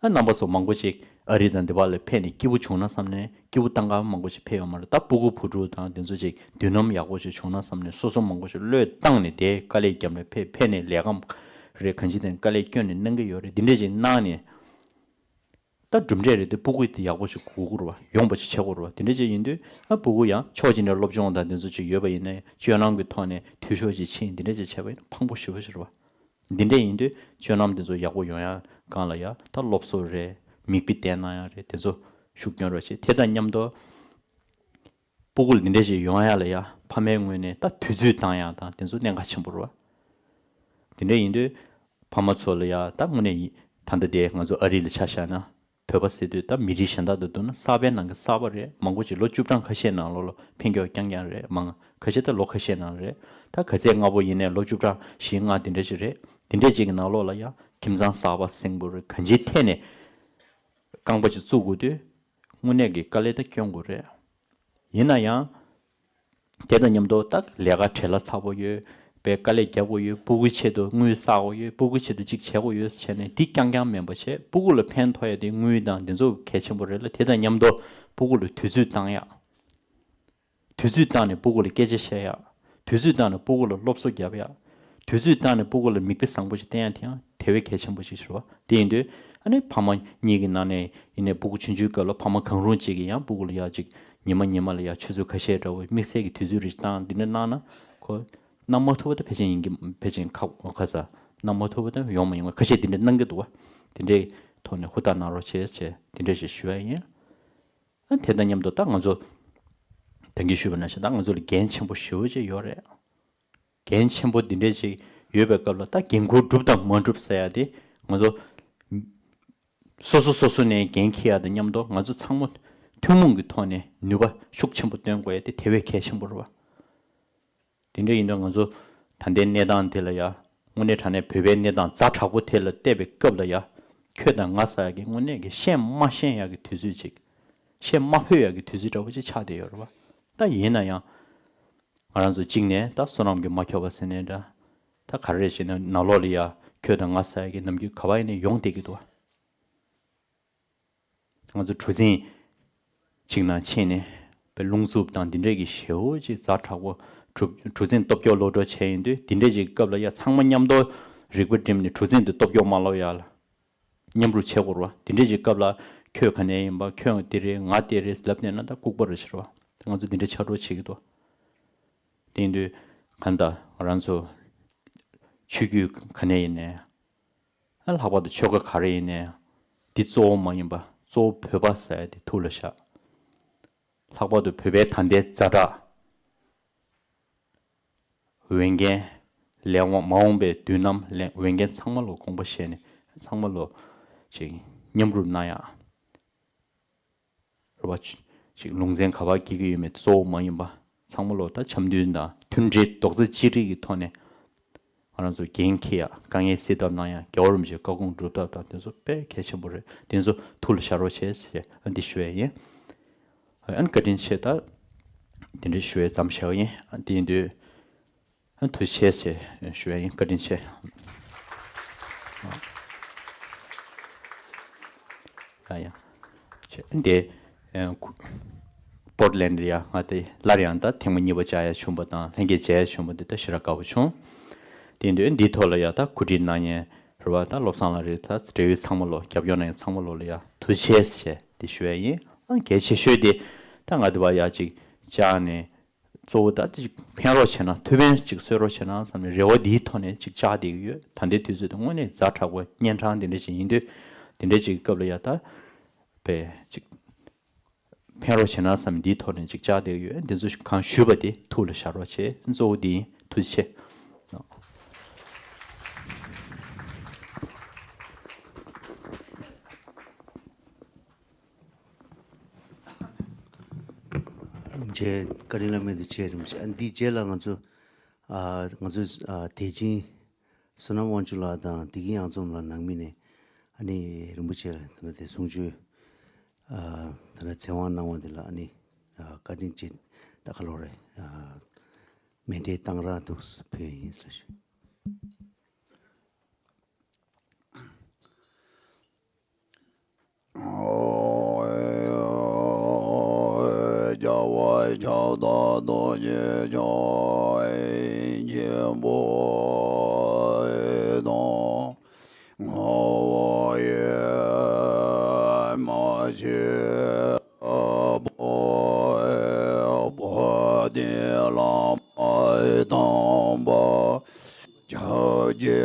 ཨ་རྣམ་པ་ཚོ་མང་པོ་ཅིག་ཨ་རི་དང་འདི་པ་ལ་ཕེབས་ནས་སྐྱིད་པོ་བྱུང་ན་བསམ་ནས་སྐྱིད་པོ་བཏང་ག་མང་པོ་ཅིག་ཕེབས་ཡོད་མ་རེད། ད་སྤུ་གུ་བུ་ཕྲུག་དང་དེ་ཚོ་ཅིག་མདུན་ལམ་ཡག་པོ་ཅིག་བྱུང་ན་བསམ་ནས་སོ་སོ་མང་པོ་ཅིག་བློས་བཏང་ནས་དེ་དཀའ་ལས་བརྒྱབ་ནས་ཕེབས་ཕེབས་ནས་ལས་ཀ་རེད་གང་ཅི་དང་དཀའ་ལས་བསྐྱོན་ནས་གནང་གི་ཡོད་རེད། འདི་འདྲས་ཅིག་གནང་ནས། ད་གྲུབ་འབྲས་རེད་དེ་སྤུ་གུ་དེ་ཡག་པོ་ཞིག་དགོས་ཀྱི་རེད་བ། ཡོང་པ་ཞིག་བྱེད་དགོས་རེད་བ། དེ་འདྲ་ཅིག་ཡིན་དུས་ཨ་སྤུ་གུ་ཡང་ཕྱོགས་གཅིག་ནས་སློབ་སྦྱོང་དང་དེ་ཚོ་ཅིག་ཡོད་པ་ཡིན་ན་སྤྱོད་ལམ་གྱི་ཐོག་ནས་འཐུས་ཤོར་ཅིག་ཕྱིན་དེ་འདྲ་ཅིག་བྱས་པ་ཡིན་ན་ཕངས་པོ་ཞེ་པོ་ཞིག་རེད་བ། འདི་འདྲ་ཡིན་དུས་སྤྱོད་ལམ་དེ་ཚོ་ཡག་པོ་ཡོང་ཡ་སྒང་ལ་ཡ་ད་སློབ་གསོ་རེད། མིག་དཔེ་བསྟན་གནང་ཡ་རེད། དེ་ཚོ་ཤུགས་སྐྱོན་རོགས་བྱེད། དེ་དང་མཉམ་དུ། སྤུ་གུ་ལ་འདི་འདྲ་ཞིག་ཡོང་ཡ་ལ་ཡ་ཕ་མའི་ངོས་ནས་ད་དུས་ཚོད་བཏང་ཡ་དང་དེ་ཚོ་གནད་འགག་ཆེན་པོ་རེད་བ། དེ་འདྲ་ཡིན་དུས་ཕ་མ་ཚོ་ལ་ཡ་ད་དངོས་གནས་ཡིན་ད་ལྟ་དེ་ང་ཚོ་ཨ་རི་ལ་ཆ་བཞག་ན་བོད་པ་ཟེར་དུས་ད་མི་རིགས་གཞན་དག་དང་བསྡུར་ན་གསར་པའི་ནང་གི་གསར་པ་རེད། མང་པོ་ཅིག་ལོ་བཅུ་གྲངས་ཁ་ཤས་ནང་ལོགས་ལ་ཕན་ཁྱོགས་རྐྱང་རྐྱང་རེད། མང་ཁ་ཤས་ད་ལོ་ཁ་ཤས་ནང་རེད། ད་ག་ཚད་སྔ་པོ་ཡིན་ནའི་ལོ་བཅུ་གྲངས་བཞི་ལྔ་དེ་འདྲ་ཞིག་རེད། དེ་འདྲ་ཅིག་གི་ནང་ལོགས་ལ་ཡ་ཁྱིམ་ཚང་གསར་པ་སེང་པོ་རེད། གང་ཅིའི་ཐད་ནས་རྐང་པ་ཅིག་བཙུགས་དགོས་དུས། དངོས་གནས་ཀྱི་དཀའ་ལས་ད་སྐྱོན་དགོས་རེད། ཡིན་ན་ཡང་། དེ་དང་མཉམ་དུ་ད་ལས་ཀ་བྲེལ་བ་ཚ་པོ་ཡོད། པའི་དཀའ་ལས་རྒྱག་དགོས་ཡོད། སྤུ་གུའི་ཆེད་དུ་དངུལ་བསགས་དགོས་ཡོད། སྤུ་གུའི་ཆེད་དུ་གཅིག་བྱེད་དགོས་ཡོད་བྱས་ནས་འདི་རྐྱང་རྐྱང་མིན་པ་བྱས་སྤུ་གུ་ལ་ཕན་ཐོགས་ཡ་དེ་དངུལ་དང་འདི་ཚོ་གལ་ཆེན་པོ་རེད་ལ། དེ་དང་མཉམ་དུ་སྤུ་གུ་ལ་དུས་ཚོད་བཏང་ཡ། དུས་ཚོད་བཏང་ནས་སྤུ་གུ་ལ་སྐད་ཆ་བཤད་ཡ། དུས་ཚོད་བཏང་ནས་སྤུ་གུ་ལ་སློབ་གསོ་རྒྱབ་ཡ། དུས་ཚོད་བཏང་ནས་སྤུ་གུ་ལ་མིག་དཔེ་བཟང་པོ་ཞིག་བསྟན་ཡ་དེ་ཡང་དེ་བས་གལ་ཆེན་པོ་ཞིག་རེད་བ། དེ་ཡིན་དུས་ཨ་ནི་ཕ་མ་གཉིས་ཀྱི་ནང་ནས་ཡིན་ནའི་སྤུ་གུ་ཆུང་ཆུང་སྐབས་ལ་ཕ་མ་གང་རུང་གཅིག་གིས་ཡང་སྤུ་གུ་ལ་ཡ་ཅིག་ཉི་མ་ཉི་མ་ལ་ཡ་ཆུ་ཚོད་ཁ་ཤས་འདྲ་བོ་དམིགས་བསལ་གྱི་དུས་ཚོད་རེ་བཏང་འདི་འདྲ་གནང་ན་ཁོ་གནང་མ་ཐུབ་པ་དང་ཕལ་ཆེར་ཡིན་གྱི་ཕལ་ཆེར་ཁག་ཁ་ས་གནང་མ་ཐུབ་པ་དང་ཡོང་མ་ཡོང་བ་ཁ་ཤས་འདི་འདྲ་གནང་གི་འདུག་བ། དེ་འདྲའི་ཐོག་ནས་ཧུར་ཐག་གནང་རོགས་བྱེད་ཅེས་དེ་འདྲ་ཞིག་ཞུ་ཡ་ཡིན། ཨ་དེ་དང་མཉམ་དུ་ད་ང་ཚོ་ད་གིན་ཞུས་པ་ནང་བཞིན་ད་ང་ཚོ་ལ་འགན་ཆེན་པོ་ཞེ་པོ་ཅིག་ཡོད་རེད། འགན་ཆེན་པོ་འདི་འདྲས་ཅིག་ཡོད་པའི་སྐབས་ལ་ད་འགན་ཁུར་སྒྲུབ་དང་མ་སྒྲུབ་ཟེར་ཡ་དེ་ང་ཚོ་སོ་སོ་སོ་སོ་ནས་འགན་འཁྱེར་ཡ་དང་མཉམ་དུ་ང་ཚོ་ཚང་མ་ཐུན་མོང་གི་ཐོག་ནས་ནུས་པ་ཤུགས་ཆེན་པོ་བཏོན་དགོས་ཡ་དེ་དེ་བས་གལ་ཆེན་པོ་རེད་བ། དེ་འདྲ་ཡིན་དུས་ང་ཚོ་ད་ལྟའི་གནས་སྟངས་དེ་ལ་ཡ་དངོས་གནས་དྲང་གནས་བོད་པའི་གནས་སྟངས་ཛ་དྲག་པོ་དེ་ལ་བལྟས་པའི་སྐབས་ལ་ཡ་ཁྱོད་དང་ང་ཟེར་ཡ་གི་དངོས་གནས་ཀྱི་བཤད་མ་ཤེས་ཡ་གི་དུས་ཚོད་ཅིག་བཤད་མ་ཕོད་ཡ་གི་དུས་ཚོད་འདྲ་པོ་ཅིག་ཆགས་བསྡད་ཡོད་རེད་བ། ད་ཡིན་ན་ཡང་ང་རང་ཚོ་གཅིག་ནས་ད་བསོད་ནམས་ཀྱིས་མ་ཁྱབ་པ་ཟེར་ནའི་འདྲ། ད་ག་རེ་བྱས་ན་ནང་ལོགས་ལ་ཡ་ཁྱོད་དང་ང་ཟེར་ཡ་གི་ནམ་རྒྱུན་ག་པར་ཡིན་ནའི་ཡོང་བསྡད་ཀྱི་འདུག་བ། ང་ཚོ་གྲུ་གཟིངས་གཅིག་ནང་ཕྱིན་ནས་པའི་རླུང་འཚུབ་དང་འདི་འདྲས་ཀྱི་ཞེ་པོ་ཅིག་ཛ་དྲག་པོ་གྲུ་གྲུ་གཟིངས་སྟོབས་སྐྱོར་ལོག་འགྲོ་བྱས་ཡིན་དུས་འདི་འདྲས་ཅིག་སྐབས་ལ་ཡ་ཚང་མ་མཉམ་དུ་རིག་པ་བསྒྲིམས་ནས་གྲུ་གཟིངས་དེ་སྟོབས་སྐྱོར་མ་ལོག་ཡ་ལ་མཉམ་རུབ་བྱེད་དགོས་རེད་བ། འདི་འདྲས་ཅིག་སྐབས་ལ་ཁྱོད་ག་ནས་ཡིན་པ། ཁྱོད་འདི་རེད། ང་འདི་རེད་ལབ་ནས་ན་ད་ལྐུགས་པ་རེད་ཟེར་བ། ང་ཚོ་འདི་འདྲས་ཆགས་འགྲོ་བྱེད་ཀྱི་འདུག་དེ་ཡིན་དུས་གང་ལྟར་ང་རང་ཚོ་ཆོས་བརྒྱུད་ག་ནས་ཡིན་ནའི་ཨ་ལྷག་པར་དུ་ཆོལ་ཁ་ག་རེ་ཡིན་ནའི་འདི་གཙོ་བོ་མ་ཡིན་པ་གཙོ་བོ་བོད་པ་ཟེར་ཡ་དེ་ཐུགས་ལ་བཞག་ལྷག་པར་དུ་བོད་པའི་ད་ལྟའི་ཛ་དྲག་འོས་འགན་ལས་དབང་མ་འོངས་པའི་མདུན་ལམ་ལས་འོས་འགན་ཚང་མ་ལོ་དགོངས་པ་བཞེས་ནས་ཚང་མ་ལོ་ཅིག་མཉམ་རུབ་གནང་ཡག་རེད་བ། ཅིག་ལུང་ཚན་ག་པར་སྐྱེལ་གྱི་ཡོད་མེད་གཙོ་བོ་མ་ཡིན་པ་ཚང་མ་ལོ་ད་འཆམ་མཐུན་དང་མཐུན་སྒྲིལ་རྡོག་རྩ་གཅིག་སྒྲིལ་གྱི་ཐོག་ནས་ང་རང་ཚོ་འགན་འཁྱེར་ཡག་དཀའ་ངལ་སེལ་ཐབས་གནང་ཡག་རྒྱལ་བ་རིན་པོ་ཆེའི་བཀའ་དགོངས་སྒྲུབ་ཐབས་དང་དེ་ཚོ་དཔེ་གལ་ཆེན་པོ་རེད། དེ་ཚོ་ཐུགས་ལ་བཞག་རོགས་བྱེད་ཟེར་ཨ་འདི་ཞུ་ཡ་ཡིན། ཨ་ནི་བཀའ་དྲིན་ཆེ། ད་དེ་འདྲ་ཞུ་བའི་མཚམས་བཞག་ཡིན། ཨ་དེ་ཡིན་དུས་ཨ་ཐུགས་རྗེ་ཆེ་ཞེས་ཞུ་བ་ཡིན། བཀའ་དྲིན་ཆེ། ཡ་ཡ། ཆེ་འདི་ཨ་ཁུ་པོར་ཊ་ལེན་ཌི་ཡ་ང་དེ་སླར་ཡང་ད་ཐེངས་མ་གཉིས་པ་བཅར་ཡ་བྱུང་བ་དང་ལྷན་རྒྱས་མཇལ་ཡ་བྱུང་བ་འདི་ད་ཞེ་དྲག་དགའ་པོ་བྱུང་། དེ་ཡིན་དུས་འདིའི་ཐོག་ལ་ཡ་ད་གོ་སྒྲིག་གནང་མཁན་རེད་བ། ད་བློ་བཟང་ལགས་རེད། ད་འབྲེལ་ཡོད་ཚང་མ་ལོ་རྒྱབ་སྐྱོར་གནང་མཁན་ཚང་མ་ལོ་ལ་ཡ་ཐུགས་རྗེ་ཆེ་ཞེས་འདི་ཞུ་བ་ཡིན། ཨ་གལ་ཆེ་ཤོས་དེ་ད་ང་འདི་བ་ཡ་ཅིག་བཅར་ནས། གཙོ་བོ་ད་ཅིག་ཕན་རོགས་བྱས་ན། ཐུགས་ཕན་ཅིག་གསོས་རོགས་བྱས་ན་བསམ་ནས་རེ་བ་འདིའི་ཐོག་ནས་ཅིག་བཅར་བསྡད་ཀྱི་ཡོད། ད་ལྟའི་དུས་ཚོད་དུ་དངོས་གནས་ཛ་དྲག་པོ་གཉན་འཕྲང་འདི་འདྲ་ཅིག་ཡིན་དུས། འདི་འདྲ་ཅིག་གི་སྐབས་ལ་ཡ་ད་པས་ཅིག་ཕན་རོགས་བྱས་ན་བསམ་འདིའི་ཐོག་ནས་ཅིག་བཅར་བསྡད་ཀྱི་ཡོད། འདི་ཚོ་གང་ཞུས་པ་དེ་ཐུགས་ལ་བཞག་རོགས་བྱེད། གཙོ་བོ་འདི་ཡིན། ཐུགས་རྗེ་ཆེ། རྗེ་བཀའ་དྲིན་བླ་མེད་དུ་ཆེ། རིན་པོ་ཆེ། ཨ་འདིའི་རྗེས་ལ་ང་ཚོ་ཨ་ང་ཚོ་ཨ་དད་ཅན་བསོད་ནམས་དབང་ཕྱུག་ལགས་དང་བདེ་སྐྱིད་གཡང་འཛོམས་ལགས་ནང་མི་ནས་ཨ་ནི་རིན་པོ་ཆེ་ལ་ད་ལྟ་དེ་གསུང་ཆོས་ཨ་ད་ལྟ་ཚེ་དབང་གནང་བ་འདི་ལ་ཨ་ནི་ཨ་བཀའ་དྲིན་ཆེ། ད་ག་ལོ་རེད། ཨ་མཎྜལ་གཏང་རག་འདུག་ཕུལ་ཡིན་ཟེར་ཞུ། རྒྱལ་བ་ཁྱབ་བདག་རྡོ་རྗེ་འཆང་ཆེན་པོ་དང་། ངག་དབང་ཡེ་མ་ཆེན་པོ་དཔལ་ལྡན་བླ་མ་དམ་པ། ཕྱག་རྒྱའི་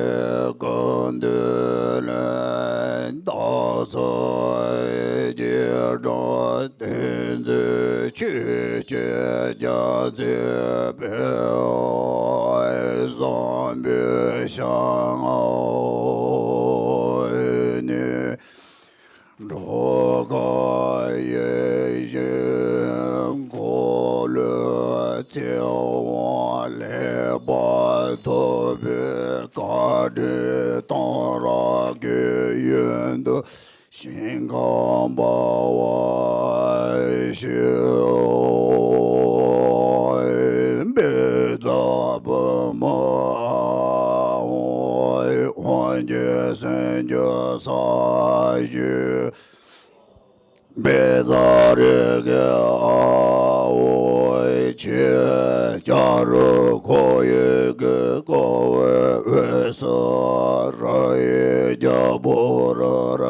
སྐུ་མདུན་ལས། བདག་སོགས་སྐྱེ་འགྲོ་དོན་མཛད་ཆོས་ཀྱི་རྒྱལ་མཚན་དཔལ་བཟང་པོའི་ཞལ་སྔ་ནས། འགྲོ་ཁམས་ཡེ་ཤེས་འཁོར་ལོའི་ཚེ་དབང་ལེགས་པར་ཐོབ་པའི་བཀའ་དྲིན་གཏང་རག་གི་ཡོན་དུ་ཞིང་ཁམས་འབར་བར་ཤོག། བཛྲ་བྷཱུ་མ་ཨཱཿཧཱུྃ། དབང་ཆེན་སེམས་ཀྱི་ས་གཞི་བཛྲ་རཀྵི་ཨཱཿཧཱུྃ། ཆོས་རྒྱལ་རུ་ཁོག་ཡི་གེ་ཀ་བའི་འོད་ཟེར་ར་ཡི་རྒྱལ་པོ་ར་ར།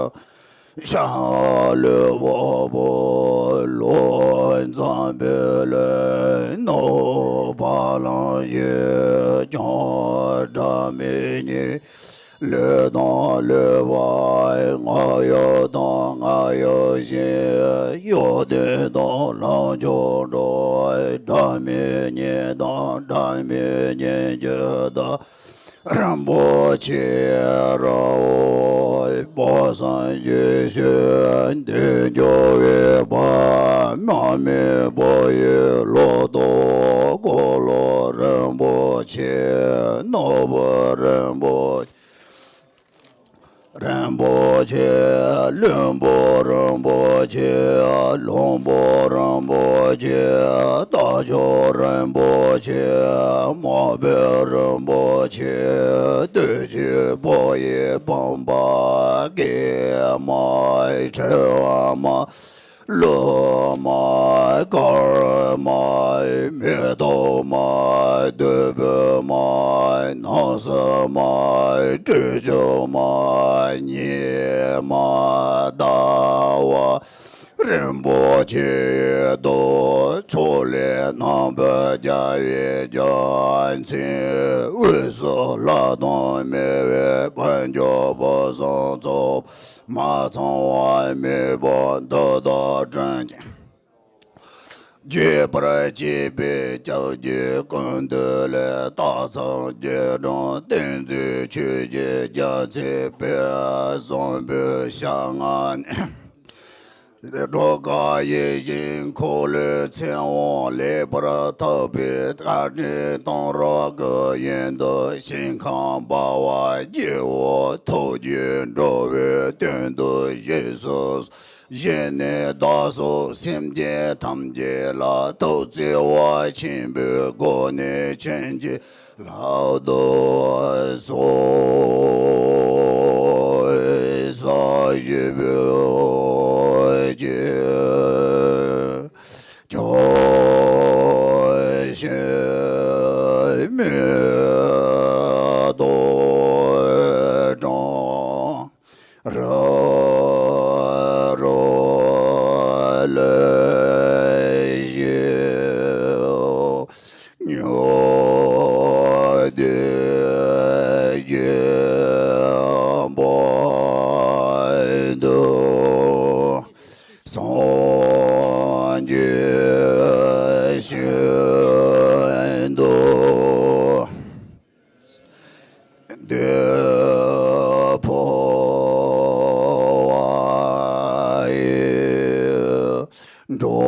ཤ་ལུ་བ་བུ་ལུ་འཛམ་བུ་ལུ་ནོ། བ་ལང་ཡེ་ཀྱང་སྒྲ་མི་སྙན། ལུས་དང་ལུས་པ་སྔར་ཡོད་དང་སྔར་ཡོད་བཞིན། ཡོན་ཏན་དང་ལམ་མཆོག་འགྲོ་བའི། སྒྲ་མེད་ཉིད་དང་སྒྲ་མེད་ཉིད་ཀྱི་བདག་རིན་པོ་ཆེ་རང་འོད་དཔག་བསམ་གྱི་ཞིང་དུ་འཇོ་བའི་བར། མ་རྨོས་བོད་ཡུལ་ལོ་ཏོག་འཁོར་ལོ་རིན་པོ་ཆེ། ནོར་བུ་རིན་པོ་རིན་པོ་ཆེ། བློན་པོ་རིན་པོ་ཆེ། ལྷུན་པོ་རིན་པོ་ཆེ། རྟ་མཆོག་རིན་པོ་ཆེ། མ་བུ་རིན་པོ་ཆེ། བདུད་ཀྱི་བུ་ཡི་བུམ་པ། ཀྱེ་མ་ཁྲོ་བ་མ། ཀླུ་མ། ཀརྨ། མེ་ཏོག་མ། བདུད་པོ་མ། ནགས་སུ་མ། སྤྲེའུ་ཆུང་མ། ཉི་མ། ཟླ་བ་རིན་པོ་ཆེ་ཡི་མདོག་ཕྱོགས་ལས་རྣམ་པར་རྒྱལ་བའི་རྒྱལ་མཚན། དབུས་སུ་ལྷ་དང་མི་འོད་འཕོ་འགྱུར་བུམ་གསུམ་ཚོགས། མ་ཚང་བ་མེད་པར་མདོག་དང་ལྡན་ཅིང་། བརྗོད་པར་བྱེད་པའི་སྐྱབས་ཀྱི་ཀུན་འདུས་ལས། སྟག་ཚང་རྒྱལ་འབྲོམ་བསྟན་འཛིན་ཆོས་ཀྱི་རྒྱལ་མཚན་དཔལ་བཟང་པོའི་ཞལ་སྔ་ནས། སྒྲོལ་དཀར་ཡིད་བཞིན་འཁོར་ལོའི་ཚེ་དབང་ལེགས་པར་ཐོབ་པའི་བཀའ་དྲིན་གཏོང་རབ་ཀྱི་ཡོན་དུ། ཞིང་ཁམས་འབར་བ་སྤྱི་བོར་ཐུགས་རྒྱུད་འགྲོ་བའི་དོན་དུ་བཞེས་སུ། བཞེས་ནས་བདག་སོགས་སེམས་ཅན་ཐམས་ཅད་ལ་ཐུགས་བརྩེ་བ་ཆེན་པོའི་སྒོ་ནས་བྱིན་གྱིས་བརླབ་ཏུ་གསོལ། ས་གཞི་བོད་ཀྱི་ཁྱོད་ཞིང་མེ་ཏོག་གྲང་རུ་རོལ་ཞིང་། ཉོན་དེ་རྒྱས་པར་འདུད། སངས་རྒྱས་ཞིང་དུ་འདོད་འཕོ་བ་ཡི། འགྲོ་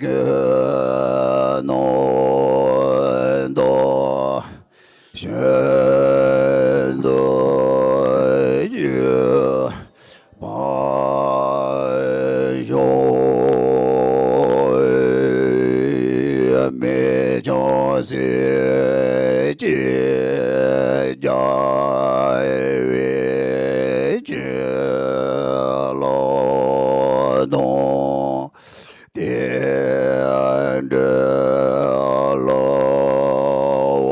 ཀུན་ནང་དུ་ཞིང་དུ་གྱུར་པར་ཤོག། མི་ཆུང་སྲིད་ཀྱི་རྒྱལ་བའི་བྱིན་རླབས་དང་། རྟེན་འབྲེལ་བ་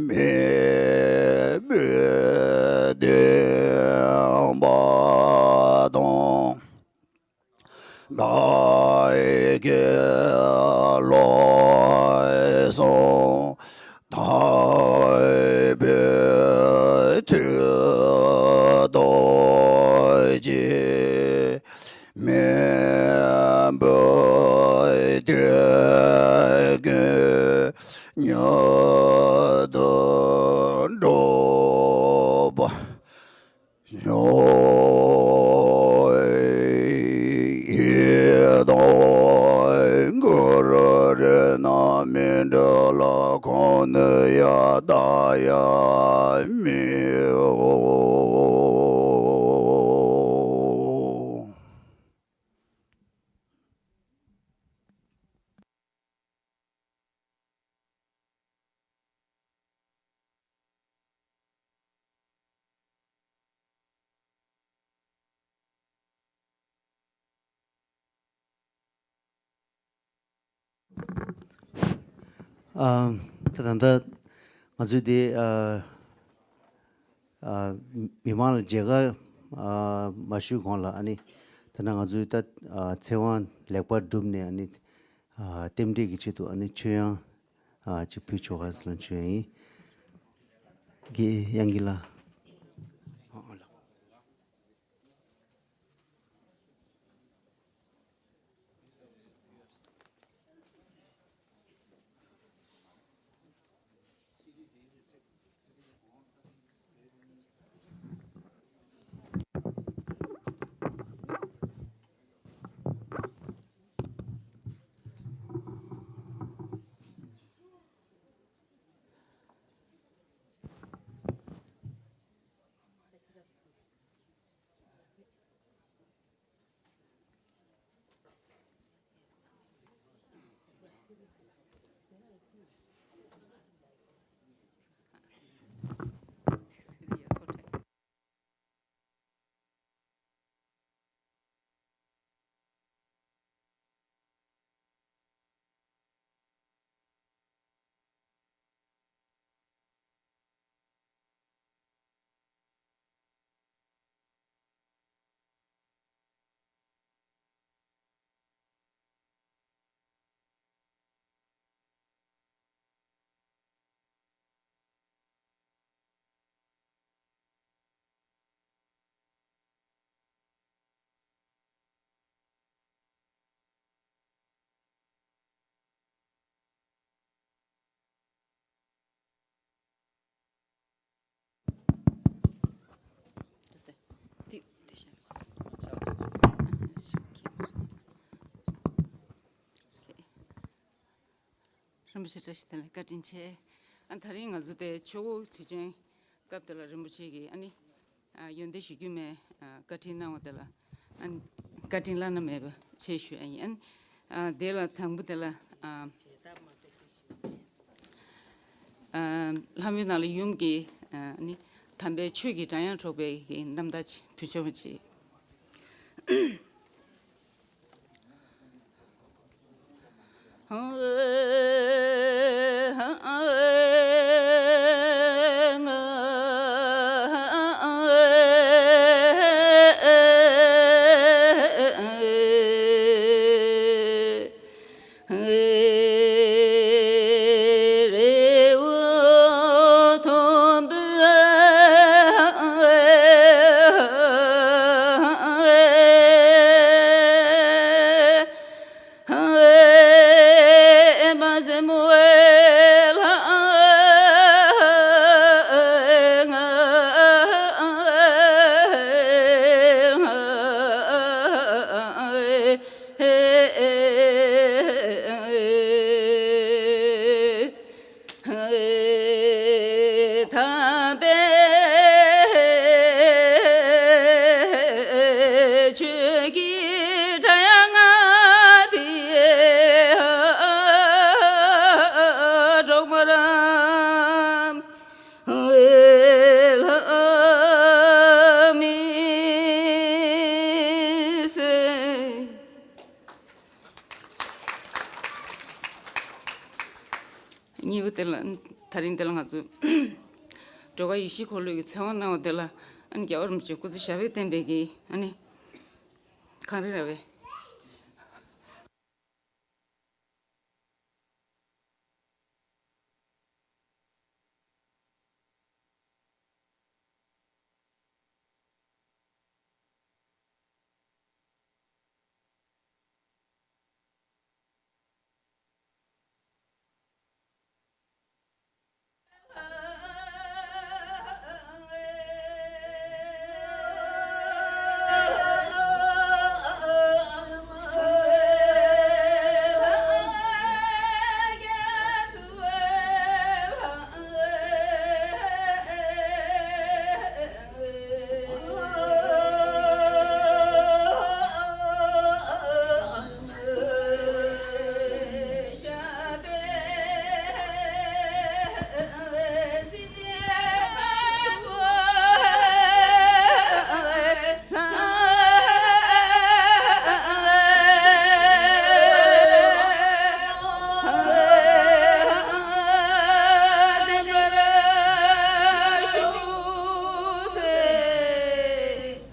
མེད་པའི་བདེན་པ་དང་། བདག་གི་བློ་བཟང་དམ་པའི་མཐུ་སྟོབས་ཀྱིས། མི་འབོར་དུས་ཀུན་མྱུར་དུ་འགྲུབ་པར་ཤོག། ཡི་དམ་གུ་རུ་རཏྣ་མཎྜལ་ཁོང་ནུ་ཡ་ད་ཡ་མི་འོ། ཨ། ད་ད་ལྟ་ང་ཚོས་དེ་ཨ། ཨ། མི་མང་ལ་མཇལ་ཁ་ཨ་མ་ཞུས་གོང་ལ་ཨ་ནི་ད་ནང་ང་ཚོས་ད་ཨ་ཚེ་དབང་ལེགས་པར་གྲུབ་ནས་ཨ་ནི་ཨ་རྟེན་འབྲེལ་གྱི་ཆེད་དུ་ཨ་ནི་མཆོད་ཡོན་ཨ་ཅིག་ཕུལ་ཆོག་ག་ཟེར་ལ་མཆོད་ཡོན་ཡིན། དགེ་དབྱངས་དགེ་ལགས། རིན་པོ་ཆེ་བཀྲ་ཤིས་བདེ་ལེགས། བཀའ་དྲིན་ཆེ། ཨ་ད་རིང་ང་ཚོ་དེ་ཆུ་བོ་དུས་ཆེན་སྐབས་དེ་ལ་རིན་པོ་ཆེ་གིས་ཨ་ནི་ཨ་ཡོན་ཏན་ཞུ་རྒྱུ་མེད། ཨ་བཀའ་དྲིན་གནང་བ་དེ་ལ་ཨ་ནི་བཀའ་དྲིན་བླ་ན་མེད་པ་ཆེ་ཞུ་ཨ་ཡིན། ཨ་ནི་ཨ་དེ་ལ་དང་པོ་དེ་ལ་ཨ་ཨ་ལྷ་མོའི་ནང་ལ་ཡུམ་གྱི་ཨ་ནི་དམ་པའི་ཆོས་ཀྱི་སྒྲ་དབྱངས་སྒྲོག་པའི་གི་རྣམ་ཐར་ཅིག་ཕུལ་ཆོག་པ་ཅིག་དམ་པའི་ཆོས་ཀྱི་སྒྲ་དབྱངས་དེ་སྒྲོག་པར་ལྷ་མིའི་སྲས། གཉིས་པ་དེ་ལ་ད་རིང་དེ་ལ་ང་ཚོ་འགྲོ་བ་ཡེ་ཤེས་འཁོར་ལོའི་གི་ཚེ་དབང་གནང་བ་དེ་ལ་ཨ་ནི་རྒྱལ་བ་རིན་པོ་ཆེ་སྐུ་ཚེ་ཞབས་པད་བརྟན་པའི་གི་ཨ་ནི་གངས་རི་ར་བས།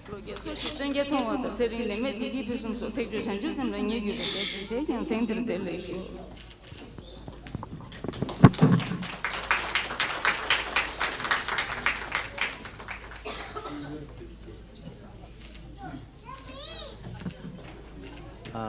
ལོ་བརྒྱད་ཚོ་ཞིག་བཙན་རྒྱལ་མཐོང་བ་དང་ཚེ་རིང་ནད་མེད་བདེ་སྐྱིད་ཕུན་སུམ་ཚོགས། ཐེག་མཆོག་བྱང་ཆུབ་སེམས་ལ་ངེས་གྱུར་ཅིག། དེས་ཀྱང་དེང་འདིར་བདེ་ལེགས་ཞུ།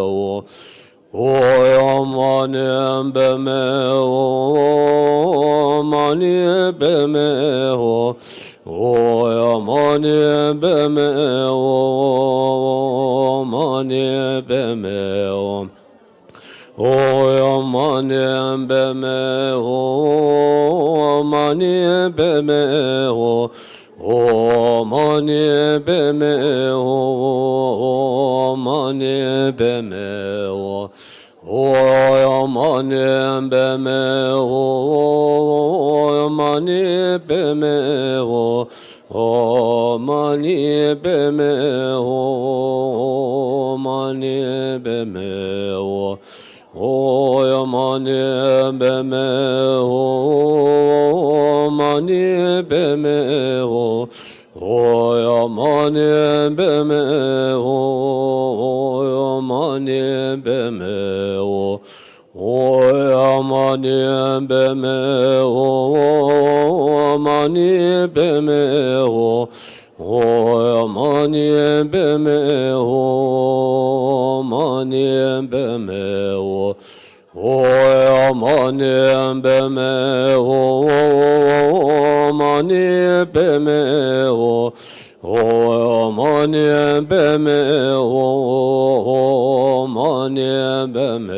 ཨོ། ཨོ་ཡ་མ་ཎི་པདྨེ་ཧཱུྃ། མ་ཎི་པདྨེ་ཧཱུྃ། ཨོ་ཡ་མ་ཎི་པདྨེ་ཧཱུྃ། མ་ཎི་པདྨེ་ཧཱུྃ། ཨོ་ཡ་མ་ཎི་པདྨེ་ཧཱུྃ། མ་ཎི་པདྨེ་ཧཱུྃ། ཨོ་མ་ཎི་པདྨེ་ཧཱུྃ། མ་ཎི་པདྨེ་ཧཱུྃ། ཨོ་ཡ་མ་ཎི་པདྨེ་ཧཱུྃ། མ་ཎི་པདྨེ་ཧཱུྃ། ཨོ་མ་ཎི་པདྨེ་ཧཱུྃ། མ་ཎི་པདྨེ་ཧཱུྃ། ཨོ་ཡ་མ་ཎི་པདྨེ་ཧཱུྃ། མ་ཎི་པདྨེ་ཧཱུྃ། ཨོ་ཡ་མ་ཎི་པདྨེ་ཧཱུྃ། ཨོ་ཡ་མ་ཎི་པདྨེ་ཧཱུྃ། ཨོ་ཡ་མ་ཎི་པདྨེ་ཧཱུྃ། མ་ཎི་པདྨེ་ཧཱུྃ། ཨོ་ཡ་མ་ཎི་པདྨེ་ཧཱུྃ། མ་ཎི་པདྨེ་ཧཱུྃ། ཨོ་ཡ་མ་ཎི་པདྨེ་ཧཱུྃ། མ་ཎི་པདྨེ་ཧཱུྃ། ཨོ་ཡ་མ་ཎི་པདྨེ་ཧཱུྃ། མ་ཎི་པདྨེ་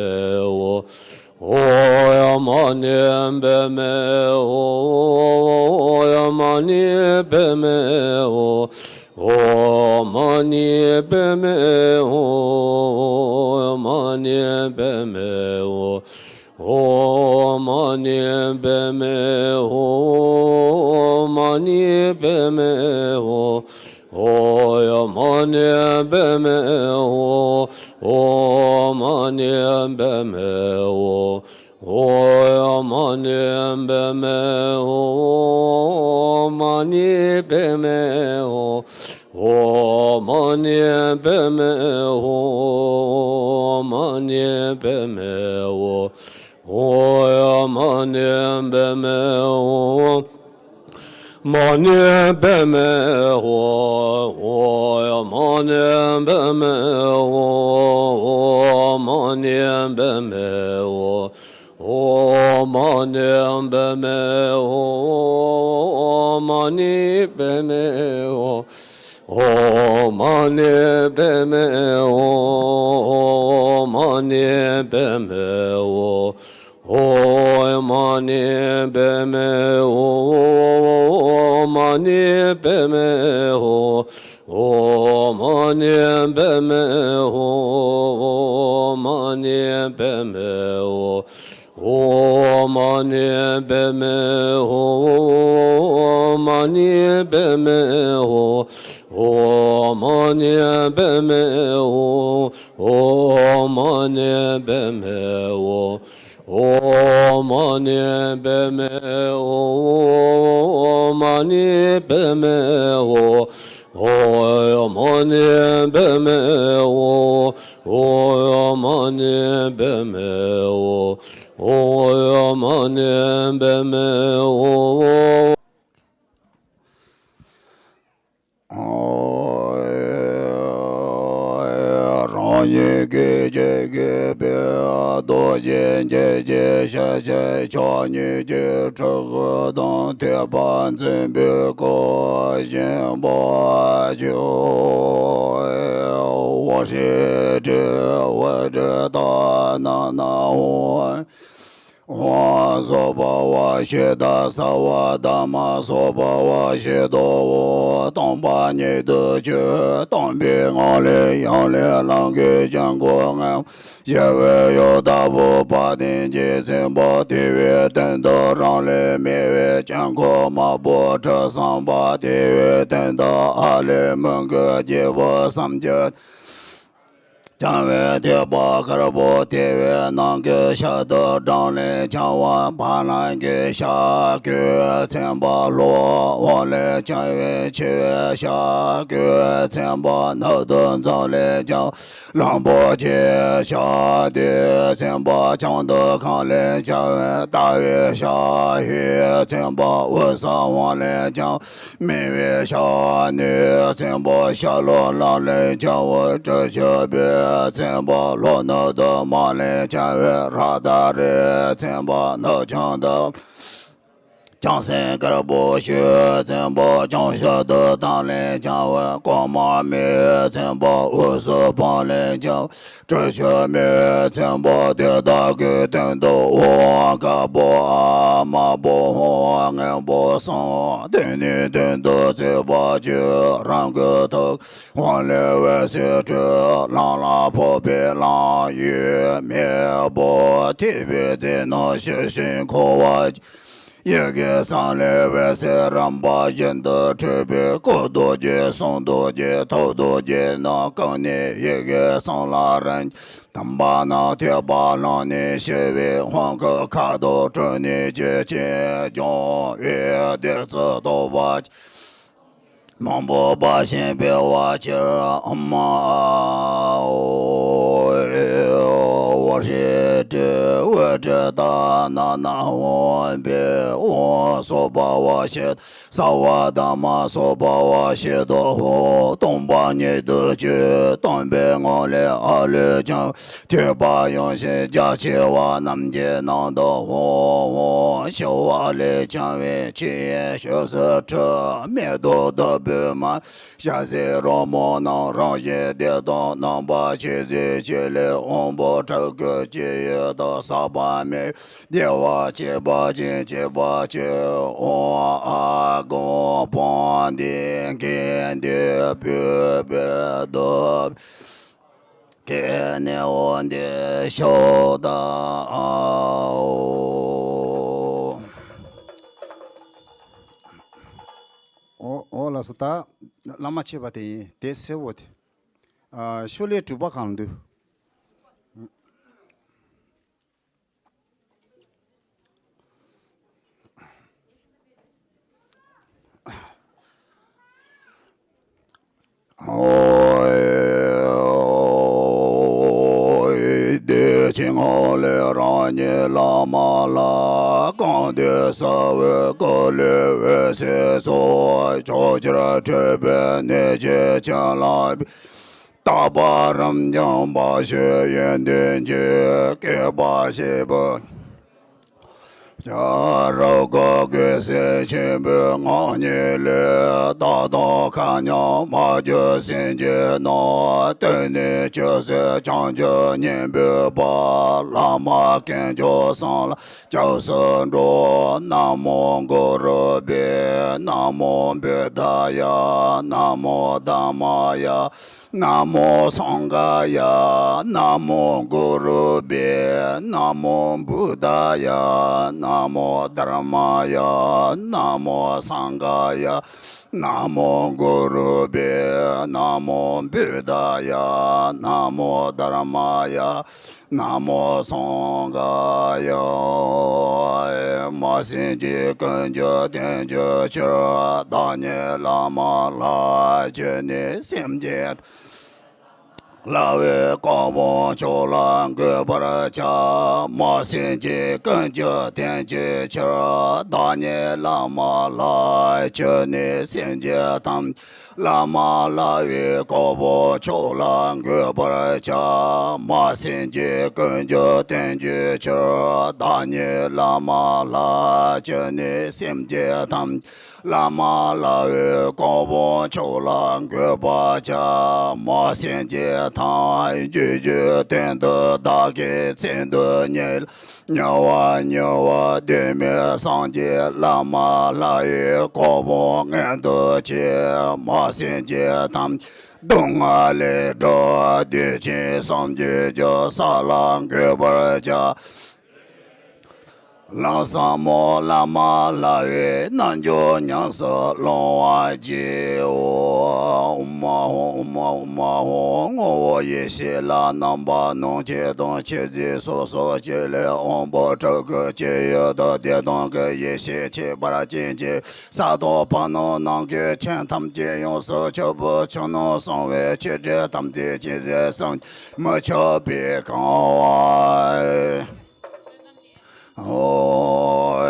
ཧཱུྃ། ཨོ་ཡ་མ་ཎི་པདྨེ་ཧཱུྃ། ཨོ་ཡ་མ་ཎི་པདྨེ་ཧཱུྃ། ཨོ་མ་ཎི་པདྨེ་ཧཱུྃ། མ་ཎི་པདྨེ་ཧཱུྃ། ཨོ་མ་ཎི་པདྨེ་ཧཱུྃ། མ་ཎི་པདྨེ་ཧཱུྃ། ཨོ་ཡ་མ་ཎི་པདྨེ་ཧཱུྃ། ཨོ་མ་ཎི་པདྨེ་ཧཱུྃ། ཨོ་ཡ་མ་ཎི་པདྨེ་ཧཱུྃ། མ་ཎི་པདྨེ་ཧཱུྃ། ཨོ་མ་ཎི་པདྨེ་ཧཱུྃ། མ་ཎི་པདྨེ་ཧཱུྃ། ཨོ་ཡ་མ་ཎི་པདྨེ་ཧཱུྃ། མ་ཎི་པདྨེ་ཧཱུྃ། ཨོ་ཡ་མ་ཎི་པདྨེ་ཧཱུྃ། མ་ཎི་པདྨེ་ཧཱུྃ། ཨོ་མ་ཎི་པདྨེ་ཧཱུྃ། མ་ཎི་པདྨེ་ཧཱུྃ། ཨོ་མ་ཎི་པདྨེ་ཧཱུྃ། མ་ཎི་པདྨེ་ཧཱུྃ། ཨོ་མ་ཎི་པདྨེ་ཧཱུྃ། མ་ཎི་པདྨེ་ཧཱུྃ། ཨོ་མ་ཎི་པདྨེ་ཧཱུྃ། མ་ཎི་པདྨེ་ཧཱུྃ། ཨོ་མ་ཎི་པདྨེ་ཧཱུྃ། མ་ཎི་པདྨེ་ཧཱུྃ། ཨོ་མ་ཎི་པདྨེ་ཧཱུྃ། ཨོ་མ་ཎི་པདྨེ་ཧཱུྃ། ཨོ་མ་ཎི་པདྨེ་ཧཱུྃ། མ་ཎི་པདྨེ་ཧཱུྃ། ཨོ་མ་ཎི་པདྨེ་ཧཱུྃ། ཨོ་མ་ཎི་པདྨེ་ཧཱུྃ། ཨོ་མ་ཎི་པདྨེ་ཧཱུྃ། རང་ཉིད་ཀྱི་རྗེས་ཀྱི་པའི་རྡོ་རྗེ་འཇིགས་བྱེད་ཤཱཀྱའི་ཕྱག་གཉིས་ཀྱི་ཕྲུ་གུ་དང་ཐེག་པ་འཛིན་པའི་སྐུ་བཞེངས་པར་གྱུར། ཝ་ཧྲི་ཏྲི་ཝ་ཏྲི་ཏཱ་ན་ན་ཧོ། ཨོཾ་སྭ་བྷཱ་ཝ་ཤུདྡྷ་སརྦ་དྷརྨ་སྭ་བྷཱ་ཝ་ཤུདྡྷོ་ཧོ། སྟོང་པ་ཉིད་དུ་གྱུར། སྟོང་པའི་ངང་ལས་ཡང་ལས་ལམ་གྱི་ལྗང་གུ་ལྔ་ཞི་བའི་ཡུལ་ལྟ་བུ་དཔལ་ལྡན་གྱི་སེམས་དཔའ་ཐེག་པའི་དོན་དུ་རང་ལས་མེད་པའི་ལྗང་གུ་དམར་པོ་ཁྲི་སྲོང་པ་ཐེག་པའི་དོན་དུ་ཨ་ལས་མོན་གྱི་རྒྱལ་པོ་སམ་བརྒྱད། རྐྱང་པའི་ཐེག་པ་དཀར་པོ་ཐེག་པའི་ནང་གི་ཤར་དུ་སྦྲང་ལས་འཆང་བ་བ་ལང་གི་ཤ་གོས་ཚན་པ་ལྷོ། འོག་ལས་འཆང་བའི་འཆི་བའི་ཤ་གོས་ཚན་པ། ནུབ་ཏུ་འཛམ་ལས་འཆང་ རིན་པོ་ཆེ་ཞབས་བརྟན་ཚེ་དཔག་བྱང་འདུལ་ཁང་ལས་བྱ་བའི་ལྟ་བའི་ཞབས་ཞུའི་ཚེ་དཔག་དབུས་གསང་བ་ལས་བྱ་མི་བའི་ཞབས་ནི་ཚེ་དཔག་ཤར་ལྷོ་ལམ་ལས་བྱ་བའི་སྤྲུལ་ཞབས་པའི་ཚེ་དཔག་ལྷོ་ནུབ་དུ་མ་ལས་བྱ་བའི་རཀྟ་རའི་ཚེ་དཔག་ནུབ་བྱང་དུ། བྱང་སེམས་དཀར་པོ་ཞུ་ཚེ་དཔག་བྱང་ཤར་དུ་དང་ལས་བྱ་བའི་ཀོ་མ་མི་ཚེ་དཔག་དབུས་སུ་འཕགས་ལས་བྱ་སྤྲུལ་ཞབས་མི་ཚེ་དཔག་དེ་དག་གི་དོན་དུ་ཨོཾ་དཀར་པོ་ཨ་དམར་པོ་ཧཱུྃ་སྔོན་པོ་གསུམ་དེ་ནི་དོན་དུ་ཚེ་དཔག་བཅུ་རང་གི་ཐུགས་དབང་ལས་འོད་ཟེར་འཕྲོས་ལམ་ལ་ཕོག་པས་ལམ་ཡུལ་མེ་བོ་ཐིགས་པས་ཚེ་ནང་ཤེར་ཕྱིན་འཁོར་བ་ཡི་གེ་གསུམ་ལས་འོད་ཟེར་རིམ་པ་བཞིན་དུ་འཕྲོས་པས་སྐུ་རྡོ་རྗེ་གསུང་རྡོ་རྗེ་ཐུགས་རྡོ་རྗེ་རྣམས་ཀུན་ནས་ཡི་གེ་གསུམ་ལ་རིམ་གྱིས་ཐིམ་པ་རྣམས་ཐེག་པ་ལམ་ནས་ཤེས་པའི་དབང་གི་ཁ་དོག་དྲི་ནས་ཇི་ཆེན་སྦྱང་བའི་བདུད་རྩི་ཐོབ་པ། མང་པོ་འབར་ཞིང་འཕེལ་བའི་ཕྱིར། ཨོཾ་ཨཱཿཧོ་ཧྲཱིཿ་ཏྲཱིཿ་ཧྲཱིཿ་ཏཱ། ན་ན་ཧོ་ཧོ་བྷཻ་ཧོ། སྭ་བྷཱ་ཝ་ཤེ་སྭ་བྷཱ་དྷརྨ། སྭ་བྷཱ་ཝ་ཤེ་ཏོ་ཧོ། སྟོང་པ་ཉིད་དུ་གྱུར། སྟོང་པའི་ངང་ལས་ཨ་ལུས་ཀྱང་། ཐོད་པ་ཡངས་ཤིང་རྒྱ་ཆེ་བ་རྣམས་ཀྱི་ནང་དུ་ཧཱུྃ་ཧཱུྃ། ཞི་བ་ལས་བྱུང་བའི་ཆུ་ཡི་ཆོས་སུ་འཁྲུལ། མེ་ཏོག་བདུག་སྤོས་མར་ཞལ་ཟས་རོལ་མོ་རྣམས། རང་བཞིན་བདེ་སྟོང་རྣམ་པར་ཤེས་བཞིན་གཤེགས་ལས་དབང་པོ་དྲུག་གི་སྤྱི་ཡུལ་དུ་ཟག་པ་མེད་བདེ་བ་སྐྱེད་པ་ཅན་སྐྱེད་པར་བྱེད། ཨོཾ་ཨཱཿཧཱུྃ་བུམ་དྷཱིཿ་གི་དུས་བུས་པས་བདུག་གི་གནས་འོ་འདི་ཤོག་དང་། འོ་འོ་ལགས་སོ། ད་བླ་མ་མཆོད་པ་དེ་ཡིན། དེ་སེར་པོ་དེ། ཨ། ཤོ་ལོ་ཀ་དྲུག་པ་གང་འདུག་དེ་ཕྱི་ནང་ལས་རང་ཉིད་བླ་མ་ལ་གང་འདུལ་གསལ་བའི་སྐུ་ལས་འོད་ཟེར་ཚོགས་ཕྱོགས་བཅུར་འཕྲོས་པས་གནོད་བྱེད་བྱིན་རླབས་དག་པ་རིམ་གྱིས་འབར་ཞིང་ཡོན་ཏན་གྱི་བསྐལ་པ་ཞིག་ཏུ། རབ་དཀར་གོས་ཟས་ཆེན་པོའི་ངང་ཉིད་ལས། རྟ་དང་མཁའ་མཉམ་མ་གྱུར་སེམས་ཅན་རྣམས། སྟོན་ནས་ཆོས་སྲིད་བྱང་ཆུབ་སྙིང་པོའི་བར། བླ་མ་དཀོན་མཆོག་གསུམ་ལ་སྐྱབས་སུ་འགྲོ། ན་མོ་གུ་རུ་བྷྱཿ། ན་མོ་བུདྡྷཱ་ཡ། ན་མོ་དྷརྨཱ་ཡ། ན་མོ་སངྒྷཱ་ཡ། ན་མོ་གུ་རུ་བྷྱཿ། ན་མོ་བུདྡྷཱ་ཡ། ན་མོ་དྷརྨཱ་ཡ། ན་མོ་སངྒྷཱ་ཡ། ན་མོ་གུ་རུ་བྷྱཿ། ན་མོ་བུདྡྷཱ་ཡ། ན་མོ་དྷརྨཱ་ཡ། ན་མོ་སངྒྷཱ་ཡ། མ་སེམས་ཅན་ཀུན་གྱི་དོན་གྱི་ཕྱིར། བདག་ཉིད་བླ་མ་ལྷ་ཁྱོད་ནི་སེམས་ཅན་བསླབ་པའི་སྐུ་དཔུང་མཆོག་ལ་འགོད་པར་བྱ། མ་སེམས་ཅན་ཀུན་གྱི་དོན་གྱི་ཕྱིར། བདག་ཉིད་བླ་མ་ལྷ་ཁྱོད་ནི་སེམས་ཅན་ཐམས་ཅད་བླ་མ་ལྷ་བའི་སྐུ་དཔུང་མཆོག་ལ་འགོད་པར་བྱ། མ་སེམས་ཅན་ཀུན་གྱི་དོན་གྱི་ཕྱིར། བདག་ཉིད་བླ་མ་ལྷ་ཁྱོད་ནི་སེམས་ཅན་ཐམས་བླ་མ་ལྷ་བའི་སྐུ་དཔུང་མཆོག་ལ་འགོད་པར་བྱ། མ་སེམས་ཅན་ཐམས་ཅད་རྒྱུ་རྒྱུའི་དོན་དུ་བདག་གི་མཚན་དུ་ཉེ་ལ་ཉེ་བར་ཉེ་བར་གདོད་མའི་སངས་རྒྱས་བླ་མ་ལྷ་ཡི་སྐུ་དཔུང་མངོན་དུ་བྱས། མ་སེམས་ཅན་ཐམས་ཅད་སྡུག་བསྔལ་ལས་སྒྲོལ་བ་བདེ་ཆེན་སངས་རྒྱས་ཀྱི་ས་ལ་འགོད་པར་བྱ། ལམ་ཟབ་མོ་ལམ་བསླབ་པའི་རྣལ་འབྱོར་ཉམས་སུ་བླང་བར་བགྱིའོ། ཨོཾ་ཨཱཿཧཱུྃ་ཨོཾ་ཨཱཿཧཱུྃ། ངོ་བོ་ཡེ་ཤེས་ལ་རྣམ་པར་སྣང་མཆེད་དང་མཆེད་དཔྱད་སོ་སོར་ཕྱེ་ལེ་དབང་པོ་དྲུག་གི་སྤྱི་ཡུལ་དུ་བདེ་སྟོང་གི་ཡེ་ཤེས་ཁྱད་པར་ཅན་གྱི་ས་དང་བར་སྣང་ནམ་མཁའི་མཚན་ཐམས་ཅད་ཡོངས་སུ་ཁྱབ་པའི་ཆོས་རྣམས་གསང་བའི་ཆོས་སྒྲ་ཐམས་ཅད་ཅན་ཟེར་བསམ་མི་ཁྱབ་པས་གང་བ། ཨོ།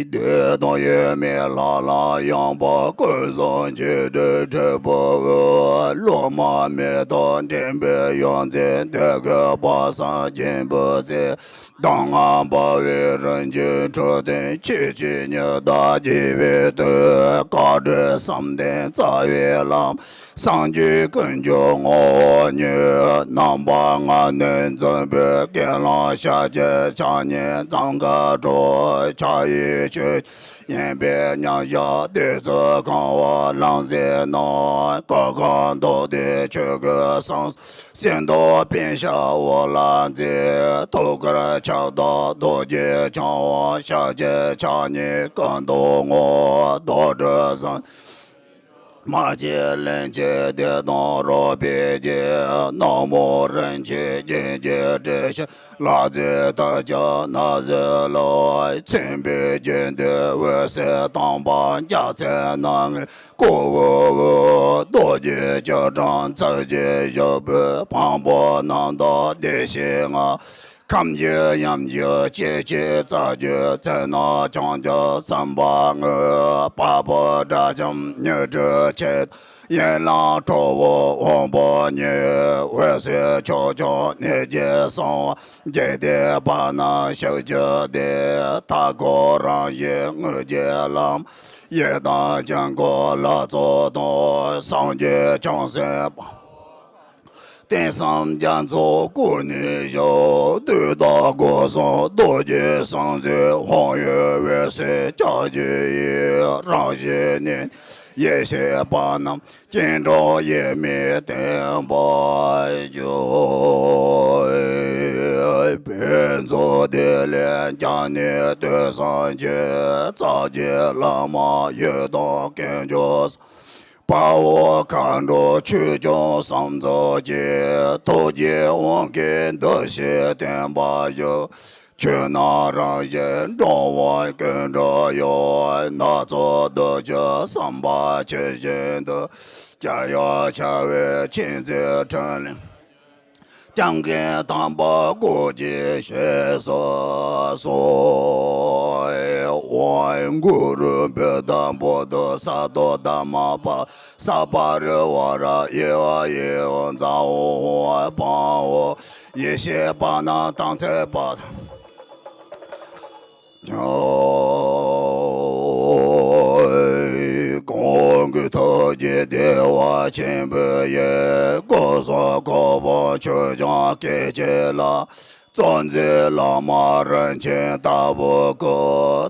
བདེ་སྟོང་ཡོད་མེད་ལྷ་ལ་ཡང་དག་ཀུན་བཟང་མཆོད་སྤྲིན་འཁྲིགས་པའི་འོད། སློབ་མ་མེ་ཏོག་འདྲེན་པའི་ཡོན་ཏན་འདོད་དགུའི་དཔག་བསམ་སྦྱིན་པའི་ཚེ། གདམས་ངག་འབར་བའི་རིན་ཆེན་འཕྲོ་ལྡན་ཆོས་ཀྱི་ཉི་ཟླ་རྒྱས་པའི་དུས། བཀའ་དྲིན་བསམ་གཏན་རྩ་བའི་བླ་མ་སངས་རྒྱས་ཀུན་གྱི་ངོ་བོ་ཉིད། རྣམ་པ་ལྔ་ནི་འཛིན་པའི་ཀུན་སློང་ཤཱཀྱའི་ཕྱག་གཉིས་ཙོང་ཁ་སྒྲོགས། ཕྱག་གཡས་ཆོས་ཡིན་པས་མཉམ་བཞག་བདུད་རྩི་གང་བ་ལམ་ཟེར་རྣམས། གོ་གང་མདོ་སྡེ་ཆོས་ཀུན་གསང་། གསེར་མདོག་པཎ་ཞྭ་འོད་ལ་མཛེས། ཐུགས་ཀར་ཁྱབ་བདག་རྡོ་རྗེ་འཆང་དབང་། ཤཱཀྱའི་ཕྱག་གཉིས་སྐུ་མདོག་སྔོ། རྡོར་དྲིལ་ཟངས་དམར་གྱི་ལན་ཆེ་བདེ་སྟོང་རོལ་པའི་རྗེས། ནག་མོ་རིན་ཆེན་རྒྱན་གྱིས་སྤྲས་ཤིང་ལག་རྩེ་ལྟར་གྱི་ན་བཟའ་ལ། མཚན་དཔེའི་རྒྱན་དུ་འོད་ཟེར་དང་པོ་རྒྱལ་མཚན་སྣ་ལྔའི་སྐུ་འོད། རྡོ་རྗེ་སྐྱིལ་ཀྲུང་ཚར་གྱི་བཞུགས་པའི་བམ་པོ་རྣམ་དག་བདེ་གཤེགས་ལྔ། ཁམས་ཀྱི་ཡུམ་གྱི་སྐྱེ་མཆེད་རྩ་བརྒྱད། ཚེ་ན་ཆུང་ཆུང་བསམ་པ་དངོས། དཔའ་བོ་དགྲ་བཅོམ་མྱུར་འགྲུབ་ཆེད། ཡན་ལག་ཁྲོ་བོ་དབང་པོ་ཉིད། འོད་ཟེར་ཆོས་སྐྱོང་སྣོད་ཀྱི་གསང་བ། འཇིག་རྟེན་པ་རྣམས་ཕྱག་བགྱིའོ་སྟེ། མཐའ་འཁོབ་རང་བཞིན་དངོས་ཀྱི་ལམ། ཡི་དམ་དཀྱིལ་འཁོར་ལྷ་ཚོགས་དང་། སངས་རྒྱས་བྱང་སེམས་དཔའ་བསྟན་བསམ་རྒྱ་མཚོ་བསྐོར་ནས་བཞུགས། བདུད་དང་སྒོ་གསུམ་རྡོ་རྗེ་སེམས་མཛད། དབང་ཡུལ་འོད་གསལ་ཕྱག་རྒྱའི་ཡུལ། རང་བཞིན་གནས་ཡེ་ཤེས་པ་རྣམས་སྐྱེ་འགྲོ་ཡེ་མེད་བརྟན་པར་གྱུར། ཕུན་ཚོགས་བདེ་ལེགས་རྒྱ་ནི་དུས་གསུམ་གྱི། རྩ་བརྒྱད་བླ་མ་ཡི་དམ་དཀོན་མཆོག་དཔའ་བོ་མཁའ་འགྲོ་ཆོས་སྐྱོང་སུམ་ཚོགས་ཀྱིས། ཐུགས་རྗེའི་དབང་གིས་འདུ་ཤེས་བརྟན་པར་བཞུགས། ཆོས་རྣམས་རང་བཞིན་འགྲོ་བ་ཀུན་འགྲོ་ཡང་། སྣ་ཚོགས་འདུ་བྱེད་བསམ་པ་ཇི་བཞིན་དུ། ཅིར་ཡང་བྱ་བའི་མཁྱེན་བརྩེ་འཕྲིན་ལས། སྐྱབས་མགོན་དམ་པ་སྐུ་མཁྱེན་ཞེས་སོགས་སོ། ཨོཾ་གུ་རུ་བོ་དྷ་བོ་དྷི་ས་ཏྭ་དྷརྨ་པཱ་ས་པ་རི་ཝཱ་ར་ཨེ་ཝ་ཡེ་ཝ་ཛཿཧོ་ཧོ་བྷཱ་ཧོ། ཡེ་ཤེས་པ་རྣམས་དམ་ཚིག་པ། གང་གི་ཐུགས་རྗེ་བདེ་བ་ཆེན་པོའི་ཡེ། སྐུ་གསུང་གོ་འཕང་ཆོས་འབྱུང་སྐད་ཅིག་ལ། གཙོ་མཛད་བླ་མ་རིན་ཆེན་ལྟ་བུའི་སྐུ།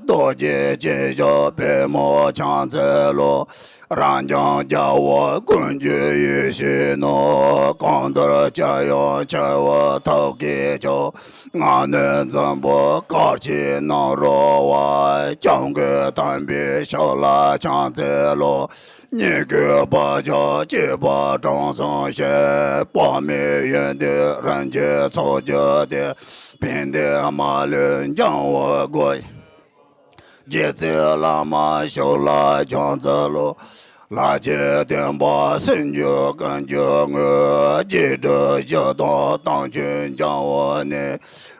རྡོ་རྗེ་སྐྱིད་ཤོད་པད་མོ་ཕྱག་འཚལ་ལོ། རབ་འབྱམས་རྒྱལ་བ་ཀུན་གྱི་ཡེ་ཤེས་རྣམས། གང་འདུལ་ཅིར་ཡང་འཆར་བའི་ཐབས་མཁས་ཀྱང་། ངག་ནི་འཛིན་པའི་སྐར་ཆེན་ནང་རོལ་བ། སྐྱབས་མགོན་དམ་པའི་ཞབས་ལ་ཕྱག་འཚལ་ལོ། སྙན་བརྒྱུད་བག་ཆགས་བཅས་པ་དྲང་སྲོང་ཞེས། དཔག་མེད་ཡོན་ཏན་རིན་ཆེན་ཚོགས་ཀྱི་གཏེར། ཕན་བདེ་མ་ལུས་འབྱུང་བའི་སྒོ། རྗེ་བཙུན་བླ་མ་ཞབས་ལ་ཕྱག་འཚལ་ལོ། ལྷ་ཆོས་སྟོན་པ་སེམས་རྒྱུད་ཀུན་གྱི་དངོས། རྗེ་དྲུང་ཞི་དང་དམ་ཆོས་འཆང་བའི་གནས།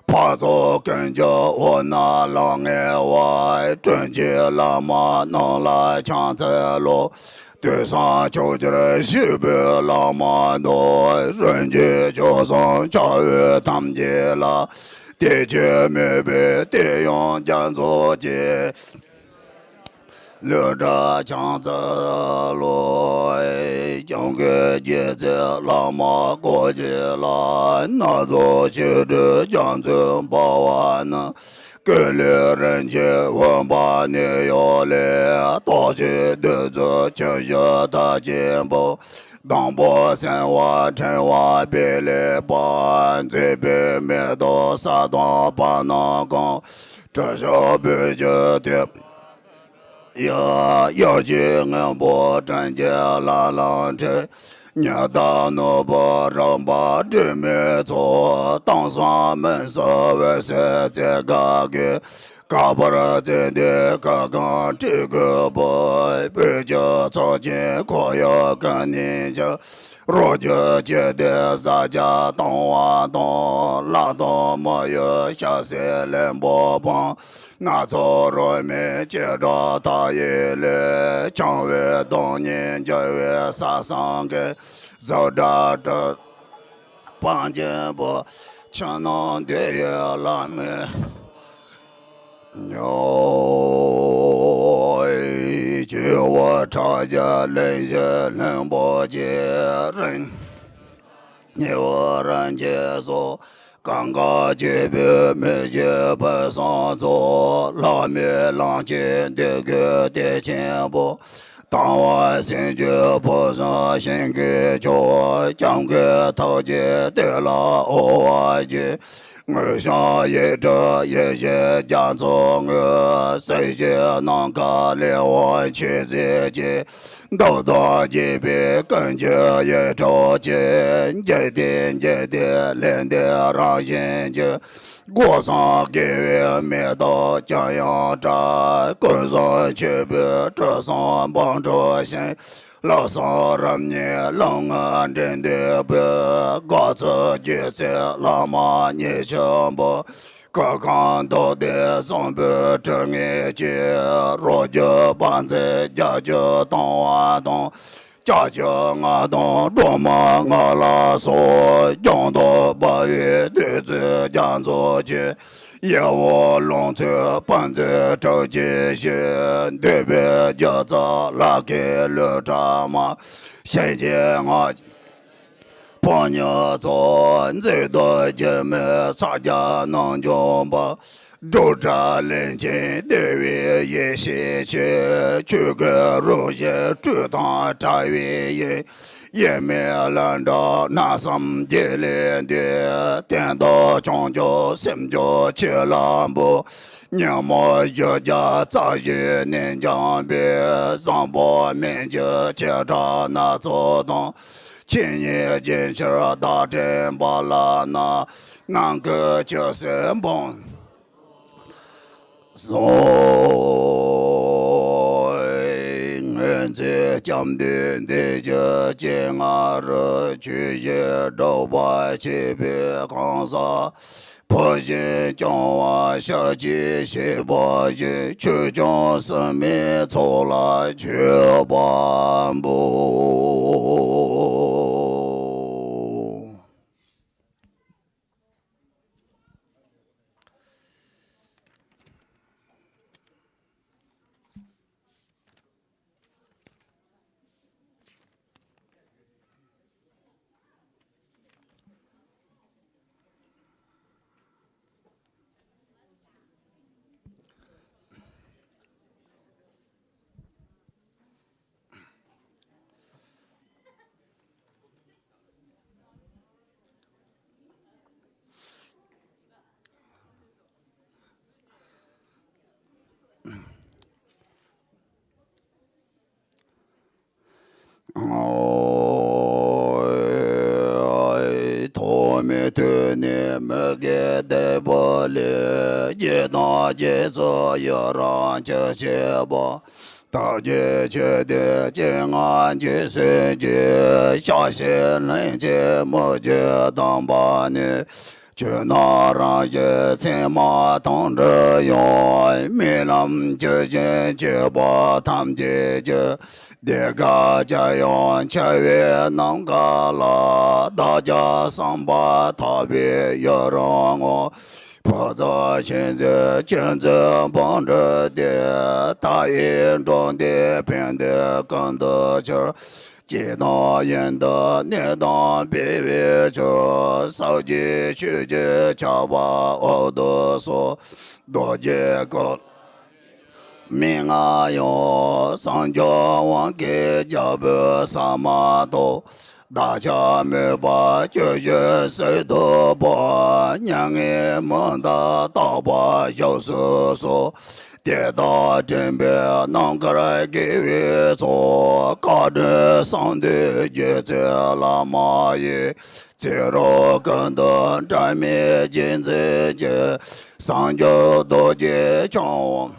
འཕགས་ཚོགས་ཀུན་གྱི་དབུས་ན་ལམ་ལྔའི་བར། དྲིན་ཅན་བླ་མ་རྣམས་ལ་ཕྱག་འཚལ་ལོ། དུས་གསུམ་ཕྱོགས་བཅུར་བཞུགས་པའི་བླ་མ་རྣམས། རིན་ཆེན་ཆོས་སམ་འཆར་བའི་ཐམས་ཅད་ལ། དད་ཅིང་མོས་པའི་དད་དབྱངས་རྒྱ་མཚོ་སྐྱེས། ལུས་དྲག་ཕྱག་འཚལ་ལོ། སྐྱབས་མགོན་རྗེ་བཙུན་བླ་མ་སྐུ་མཁྱེན་ལ། སྣ་ཚོགས་ཕྱག་འགྲོའི་རྒྱ་མཚོས་འབུལ་བ་ནི། སྐུ་ལུས་རིན་ཆེན་འོད་འབར་ནས་ཡོལ་ལེ། རྟག་ཆད་བདུད་རྩི་ཆུ་བཞི་ཐབས་ཆེན་པོ། སྡོང་པོ་སེར་བ་ཕྲེང་བ་སྤེལ་ལེགས་པ། མཛེས་པའི་མེ་ཏོག་ས་དང་བར་སྣང་གང་། དྲི་ཞིམ་སྤོས་ཀྱི་ཐིགས། ཡ། ཡར་གྱི་སྔོན་པོ་སྤྲིན་གྱི་ལ་ལ་འཁྲིགས། ཉི་ཟླ་ནོར་བུ་རིམ་པ་སྒྲོན་མེའི་ཚོགས། དྭངས་སང་མུན་སེལ་འོད་ཟེར་རྩེ་དགའ་གི། ཁ་འབར་ཙན་དན་སྐུ་གང་སྤྲུལ་སྐུ་པོ། སྤོས་ཀྱི་ཚོགས་ཀྱིས་ཁོར་ཡུག་ཀུན་ནས་ཁྱབ། རོ་བརྒྱའི་སྤྱི་དེ་ཟ་རྒྱ་གཏོང་བ་དང་། ལྷ་དང་མི་ཡི་ཞལ་ཟས་ལེན་པོ་སྤངས། སྣ་ཚོགས་རོལ་མོའི་བྱེ་བྲག་མཐའ་ཡས་ལས། འཆིང་བའི་གདོང་ནས་འགྱུར་བའི་ས་སངས་རྒྱས། གཟུགས་སྒྲ་དྲི་སྤང་སྙིང་པོ། ཕྱི་ནང་འདུལ་བའི་ལམ་མེ་ཉོ། སྤྱི་བོ་ཁྲག་གི་གླིང་བཞི་ལྷུན་པོ་ཆེ། རིམ་གཉིས་པོ་རིན་ཆེན་སོགས། གང་ག་སྤྱི་བོའི་མི་བསྐྱོད་ཕུན་སུམ་ཚོགས། ལྷ་མིའི་ལམ་གྱི་འདོད་དགུའི་གཏེར་ཆེན་པོ། དང་བ་སེམས་རྒྱུད་ཕུན་སུམ་ཤིང་གི་མཆོག། སྐྱབས་མགོན་ཐུགས་ཀྱི་བསྟོད་ལ་དབུ་བ་བརྒྱུད། དངོས་བྱུང་ཡིག་དྲུག་ཡིད་བཞིན་རྒྱ་མཚོའི་ངོས། སྲིད་ཞིའི་ནམ་མཁའ་ལས་འོངས་མཆོད་རྫས་ཀྱི། མདོག་དང་བཅས་པའི་ཀུན་ཁྱབ་ཡིག་དྲུག་ཅན། འཇིག་རྟེན་འཇིག་རྟེན་ལས་འདས་རང་བཞིན་གྱི། སྒོ་གསུམ་དགེ་བའི་མེ་ཏོག་ཀྱང་ཡང་བཀྲ། ཀུན་བཟང་མཆོད་པའི་དྲི་བསུང་བང་སྒྲོགས་ཤིང་། ལྷག་བསམ་རབ་བརྙེས་ལམ་ལྔ་འདྲེན་འདོད་པའི། དགའ་ཚོར་སྒྱུ་རྩལ་ལྷ་མ་ཉི་ཤུ་འབུམ། སྐུ་ཁམས་མདོ་སྡེ་བཟང་པོའི་དྲི་ངད་ཀྱིས། རོ་བརྒྱའི་བང་མཛོད་རྒྱ་ཆེར་གཏོང་བ་དང་། ལྕགས་ཀྱུ་ལྔ་དང་སྒྲོལ་མ་ལྔ་ལ་སོགས། སྐྱོང་བདག་འབར་བའི་བདུད་རྩིའི་རྒྱ་མཚོ་ཆེ། ཡིད་འོང་ལོངས་སྤྱོད་ཕུན་ཚོགས་དྲུག་ཅུའི་གཞི། འདོད་པའི་རྒྱུ་རྩ་ལྷ་སྐལ་ལུས་དྲ་མ། གཤིན་རྗེའི་སྔགས་ཕོ་ཉ་ཚོགས། མཛོད་དུ་སྒྱུ་མའི་ཕྱག་རྒྱ་རྣམ་འཇོམས་པ། འབྲུག་སྒྲ་ལན་ཆེན་བདེ་བའི་ཡེ་ཤེས་ཆོས། ཆོས་སྐུའི་རང་བཞིན་སྤྲོས་དང་བྲལ་བའི་དབྱིངས། དབྱེར་མེད་ལྷུན་གྲུབ་རྣམ་གསུམ་རྒྱུད་ལས་འདས། དོན་དམ་བྱང་ཆུབ་སེམས་མཆོག་ཆོས་ལ་འབུལ། ཉོན་མོངས་གཞི་རྒྱ་རྩ་བཞིན་ནས་འཇོམས་པའི། བཟང་པོ་སྨན་གྱི་བྱེ་བྲག་སྣ་ཚོགས་དང་། ཆོས་ཉིད་རྒྱུན་ཆེར་བདག་ཕྲེང་བ་ལ་གནང་། ནམ་མཁའི་ཆུ་སྲིན་འབུམ་སོགས། སྔོན་ཚེ་སྐྱབས་འདུས་འདི་ཕྱི་སྤྱན་སྔ་རུ། ཆོས་བཞིན་སྒྲུབ་པར་བྱེད་པའི་གང་ཟག་ཕུན་སུམ་སྐྱོང་བ་ཤཱཀྱའི་བྱེད་པ་བཞིན། ཆོས་སྐྱོང་སྲུང་མའི་ཚོགས་ལ་མཆོད་པ་འབུལ། ཐོག་མེད་དུས་ནས་མི་དགེ་སྡིག་པ་ལས། རྒྱལ་དང་རྒྱལ་ཚབ་ཡི་རང་ཅི་བྱེད་པ། ཐབས་ཀྱི་ཆོས་སྡེ་སྤྱན་སྔ་འཇིགས་སུ་བཅས། ཤ་ཞེན་ལྷན་སྐྱེས་མི་བསྐྱོད་དམ་པ་ནི། ཆོས་རྣམས་རང་བཞིན་མཚན་མ་དང་བྲལ་ཡང་། རྨི་ལམ་ཇི་བཞིན་བྱེད་པ་ཐམས་ཅད་ཀྱི། བདེ་དགའ་འཆར་ཡང་འཆར་བའི་ནམ་མཁའ་ལ། བདག་ཅག་བསམ་པ་ཐག་པས་ཡུན་རིང་ངུ། ཕུན་སུམ་ཚོགས་མཛོད་ཆོས་མཛོད་བང་སྒྲིགས་ཏེ། མཐའ་ཡས་འགྲོ་འདིའི་ཕན་བདེ་ཀུན་ཏུ་འཆར། སྐྱིད་དང་ཡོན་ཏན་ནད་དང་འབེལ་བའི་ཕྱིར། ཟབ་རྒྱས་ཆོས་ཀྱི་ཆར་པ་འོད་དུ་ཕྱུང་། རྡོ་རྗེ་སྐུ་མི་མངའ་ཡང་། སངས་རྒྱས་དབང་གི་རྒྱལ་པོའི་ཟ་མ་ཏོག་བདག་ཅག་མོས་པ་ཇི་བཞིན་གསོལ་དུ་འབུལ། མྱ་ངན་མི་འདའ་རྟག་པར་བཞག་སུ་གསོལ། དེ་དག་དྲན་པས་རྣམ་དཀར་དགེ་བའི་ཚོགས། བཀའ་དྲིན་གསུམ་ལྡན་རྗེ་བཙུན་བླ་མ་ཡི། ཚེ་རབས་ཀུན་ཏུ་འབྲལ་མེད་རྗེས་འཛིན་གྱི། སངས་རྒྱས་རྡོ་རྗེ་འཆང་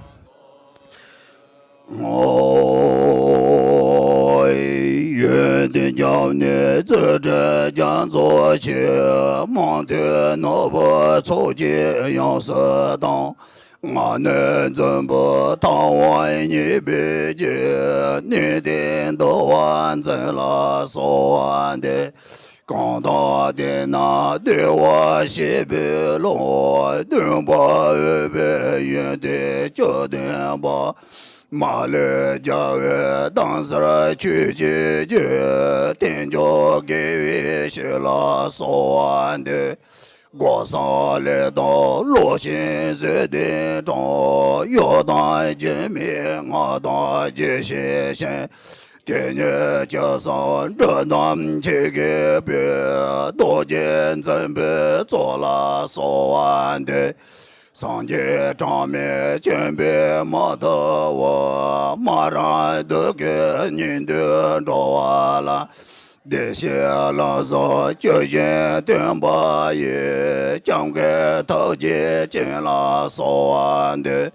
ཡོན་ཏན་རྒྱབ་ནས་རྩེ་གྲས་རྒྱ་མཚོ་ཆེ། རྨོངས་དད་ནོར་བུ་ཚོགས་ཀྱིས་ཡོངས་སུ་གཏམས། སྔ་ནས་འཛིན་པའི་ཐབས་དབང་ཉེས་པའི་རྒྱུ། ནུས་ལྡན་འདུལ་བ་འཛིན་ལ་གསོལ་བ་འདེབས། གང་དག་དེ་ན་བདེ་བར་གཤེགས་པའི་ལུགས། སྟོན་པ་འོད་དཔལ་ཡོན་ཏན་བཅུ་ལྡན་པ། མ་ལུས་རྒྱལ་བའི་གདན་སར་མཆོད་ཅིང་བརྗོད། བསྟན་མཆོག་དགེ་བའི་བཤེས་ལ་གསོལ་བ་འདེབས། སྒོ་གསུམ་ལས་དང་བློ་ཆེན་བཟོད་ལྡན་གྲགས། གཡོ་དང་སྒྱུ་མའི་སྔགས་དང་རྒྱུད་ཤེས་ཤིང་། དེ་ཉིད་ཇི་བཞིན་སྒྲུབ་དང་མཆོག་གི་དཔལ། རྡོ་རྗེ་འཛིན་པའི་ཚོགས་ལ་གསོལ་བ་འདེབས། སངས་རྒྱས་གྲངས་མེད་བྱོན་པས་མ་ཐུལ་བར། སྨྲ་བརྗོད་བདུད་ཀྱི་སྙིགས་དུས་འགྲོ་བ་ལ། བདེ་གཤེགས་ལམ་བཟང་བཅུ་བཞིའི་སྟོན་པ་ཡི། སྐྱབས་མགོན་ཐུགས་རྗེའི་སྤྱན་ལ་གསོལ་བ་འདེབས།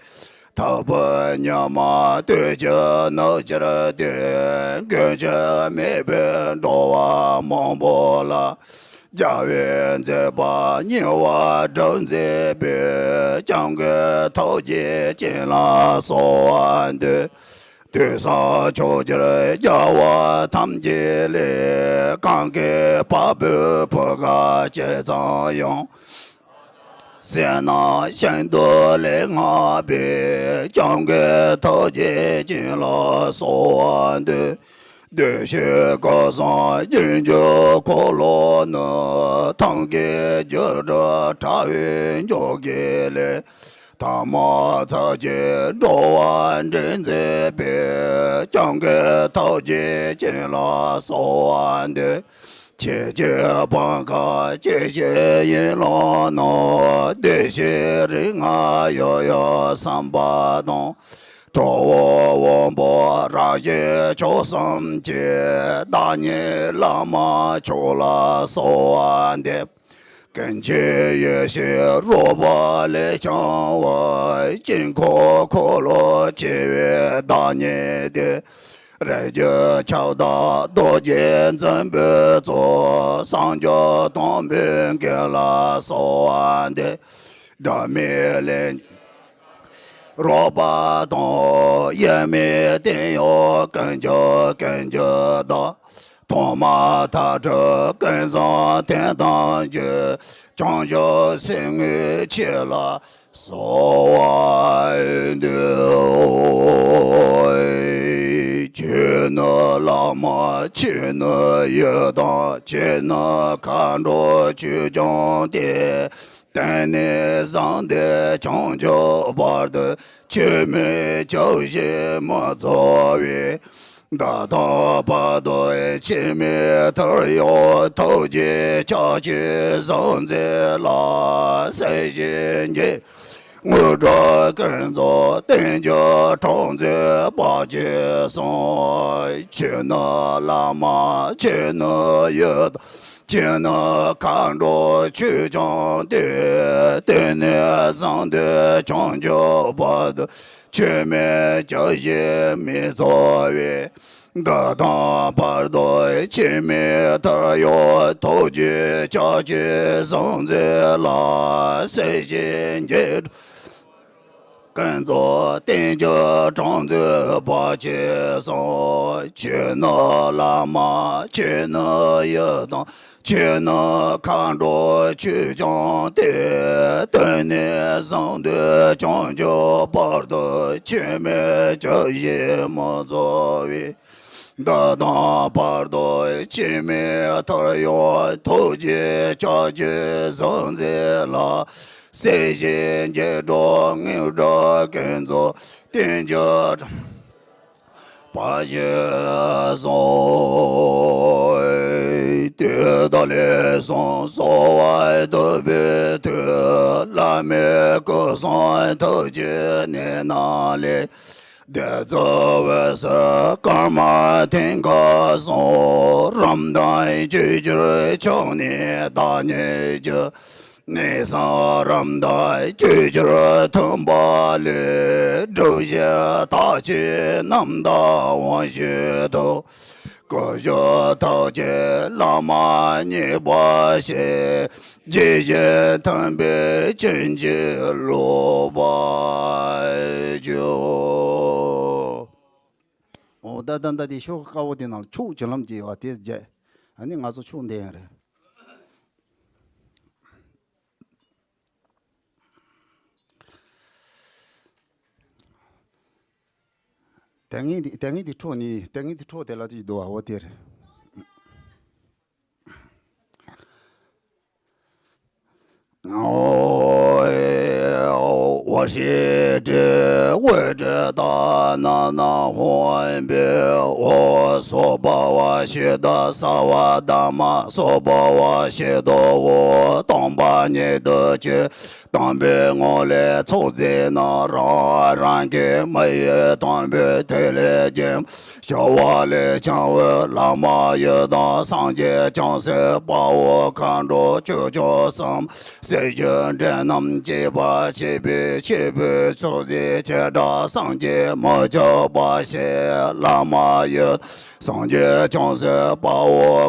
ཐུབ་པའི་ཉི་མ་བདུད་ཀྱི་ནུབ་ཕྱིར་ཐོན། མགོན་ཆེན་མེད་པའི་འགྲོ་བ་མང་པོ་ལ། རྒྱལ་བའི་མཛད་པ་ཉེ་བར་སྒྲུབ་མཛད་པའི། སྐྱབས་མགོན་ཐུགས་རྗེའི་སྤྱན་ལ་གསོལ་བ་འདེབས། དུས་གསུམ་ཕྱོགས་བཅུར་རྒྱལ་བ་ཐམས་ཅད་ལས། གང་གི་བ་སྤུའི་བུ་ག་ཇི་ཙམ་ཡོད། སེམས་རྣམས་ཤིན་ཏུ་ལེགས་བསྔགས་པའི། སྐྱབས་མགོན་ཐུགས་རྗེའི་སྤྱན་ལ་གསོལ་བ་འདེབས། བདུད་བཞི་སྐུ་གསུམ་རྒྱུན་གྱི་འཁོར་ལོ་ནི། ཐང་གི་རྒྱུ་སྒྲུབ་ཕྲ་བའི་འཇུག་གི་ལས། ཐ་མལ་ཚུལ་གྱིས་འགྲོ་བ་འདྲེན་མཛད་པའི། སྐྱབས་མགོན་ཐུགས་རྗེའི་སྤྱན་ལ་གསོལ་བ་འདེབས། ཆོས་ཀྱི་བང་ཁ་ཇི་བཞིན་ཡིན་ལུགས་ནི། བདེ་གཤེགས་རིགས་ལྔ་ཡོད་ཡོད་བསམ་པ་དང་། གྲོགས་པོ་དབང་པོ་རང་བཞིན་མཆོག་གསུམ་གྱི། བདག་ཉིད་བླ་མ་མཆོག་ལ་གསོལ་བ་འདེབས། ཀུན་མཁྱེན་ཡེ་ཤེས་རོལ་པ་ལས་བྱུང་བའི། དཀྱིལ་འཁོར་འཁོར་ལོ་ཆེ་བའི་བདག་ཉིད་དེ། རིགས་རྒྱུད་ཁྱབ་བདག་རྡོ་རྗེ་འཛིན་པའི་གཙོ། སངས་རྒྱས་དང་པོའི་མགོན་ལ་གསོལ་བ་འདེབས། སྒྲོན་མེ་ལས་རོལ་པ་དང་། དབྱེར་མེད་བརྟན་གཡོ་ཀུན་ཁྱབ་ཀུན་གྱི་བདག། ཐོག་མ་མཐའ་བྲལ་ཀུན་བཟང་དོན་དམ་རྒྱུད། བྱང་ཆུབ་སེམས་དངོས་ཆོས་ལ་གསོལ་བ་འདེབས། ཁྱེད་ནི་བླ་མ་ཁྱེད་ནི་ཡི་དམ། ཁྱེད་ནི་མཁའ་འགྲོ་ཆོས་སྐྱོང་སྟེ། དེང་ནས་གཟུང་སྟེ་བྱང་ཆུབ་བར་དུ། ཁྱེད་མེད་ཇི་བཞིན་མི་འཚོ་བའི། འདི་དང་བར་དུ་འཆི་མེད་མཐར་ཡོང་། ཐུགས་རྗེའི་ཕྱག་རྒྱའི་གཟུངས་མཛད་ལ། སྲིད་ཞིའི་འགྱེད་དངོས་གྲུབ་ཀུན་རྫོགས་བརྟན་གྱུར་གྲངས་མཛོད་དཔལ་གྱིས་གསུངས། ཁྱེད་ནི་བླ་མ་ཁྱེད་ནི་ཡི་དམ། ཁྱེད་ནི་མཁའ་འགྲོ་ཆོས་སྐྱོང་སྟེ། དེང་ནས་གཟུང་སྟེ་བྱང་ཆུབ་བར་དུ། ཁྱེད་མེད་ཇི་བཞིན་མི་འཚོ་བའི། འདི་དང་བར་དུ་འཆི་མེད་མཐར་ཡོང་། ཐུགས་རྗེའི་ཕྱག་རྒྱའི་གཟུངས་མཛད་ལ། སྲིད་ཞིའི་འགྱེད་ཀུན་རྫོགས་བརྟན་གྱུར་གྲངས་མཛོད་དཔལ་གྱིས་གསུངས། ཁྱེད་ནི་བླ་མ་ཁྱེད་ནི་ཡི་དམ། ཁྱེད་ནི་མཁའ་འགྲོ་ཆོས་སྐྱོང་སྟེ། དེང་ནས་གཟུང་སྟེ་བྱང་ཆུབ་བར་དུ། ཁྱེད་མེད་ཇི་བཞིན་མི་འཚོ་བའི། འདི་དང་བར་དུ་འཆི་མེད་མཐར་ཡོང་། ཐུགས་རྗེའི་ཕྱག་རྒྱའི་གཟུངས་མཛད་ལ། སྲིད་ཞིའི་འགྱེད་འགྲོ་དངོས་གྲུབ་ཀུན་རྫོགས་བརྟན་གྱུར་དཔལ་གྱིས་གསུངས། ཡུལ་དུ་ལེགས་གསུངས་གསོལ་བ་འདེབས་པའི་མཐུས། བླ་མའི་སྐུ་གསུང་ཐུགས་ཀྱི་གནས་རྣམས་ལས། བདུད་རྩི་འོད་ཟེར་དཀར་དམར་མཐིང་ག་གསུམ། རིམ་གྲོ་བཅུ་འགྱུར་ཕྱོགས་ནས་བདག་ཉིད་ཀྱི། གནས་གསུམ་རིམ་གྲོ་བཅུ་འགྱུར་མཐུན་པ་ལས། སྒྲུབ་བྱེད་རྟགས་བཅས་རྣམ་དག་དབང་བཞིའི་མཐུ། སྐུ་གཞོགས་ཐུགས་ཀྱི་བླ་མ་མཉེས་པ་ཞིག། དགྱེས་བཞིན་མཐུན་པའི་བྱིན་གྱིས་རློབ་པར་གྱུར། འོ་ད་ད་ད་དེ་ཤོག་དཀར་པོ་དེ་ནང་ལ་ཕྱོགས་བཅུ་ལམ་ཅེས་པ་དེ་བརྒྱབ། ཨ་ནི་ང་ཚོ་ཕྱོགས་འདི་ཡང་རེད། ལྟས་ངན་འདི་ལྟས་ངན་འདི་འཕྲོ་ནི་ལྟས་ངན་འདི་འཕྲོ་དེ་ལ་ཅིག་འདུག་བ། འོ་དེ་རེད། འོ་ཞེས་དྲི་འོད་དྲི་དག་རྣམས་ནང་ཧོན་པའི་འོ་སོ་པ་བ་ཞེས་དང་སྭ་བ་དྷརྨ་སོ་པ་བ་ཞེས་དང་འོ་སྟོང་པ་ཉིད་དུ་གྱུར། དམ་པའི་ངོ་ལས་ཚོགས་རྫས་རྣམས་རང་རང་གི་མི་ཡི་དང་པོའི་ཐིག་ལེ་རྒྱན་ཞི་བ་ལྷས་འཆང་བའི་བླ་མ་ཡི་དམ་སངས་རྒྱས་བྱང་སེམས་དཔའ་བོ་མཁའ་འགྲོ་ཆོས་སྐྱོང་གསུམ། སྲིད་ཞིའི་འདྲེ་རྣམས་སྐྱེད་པར་བྱེད་པའི་སྐྱེས་བུའི་ཚོགས་རྫས་བྱེ་བྲག་སངས་རྒྱས་མི་ཁྱབ་པ་ཞེས་བླ་མ་ཡི་སངས་རྒྱས་བྱང་སེམས་དཔའ་བོ་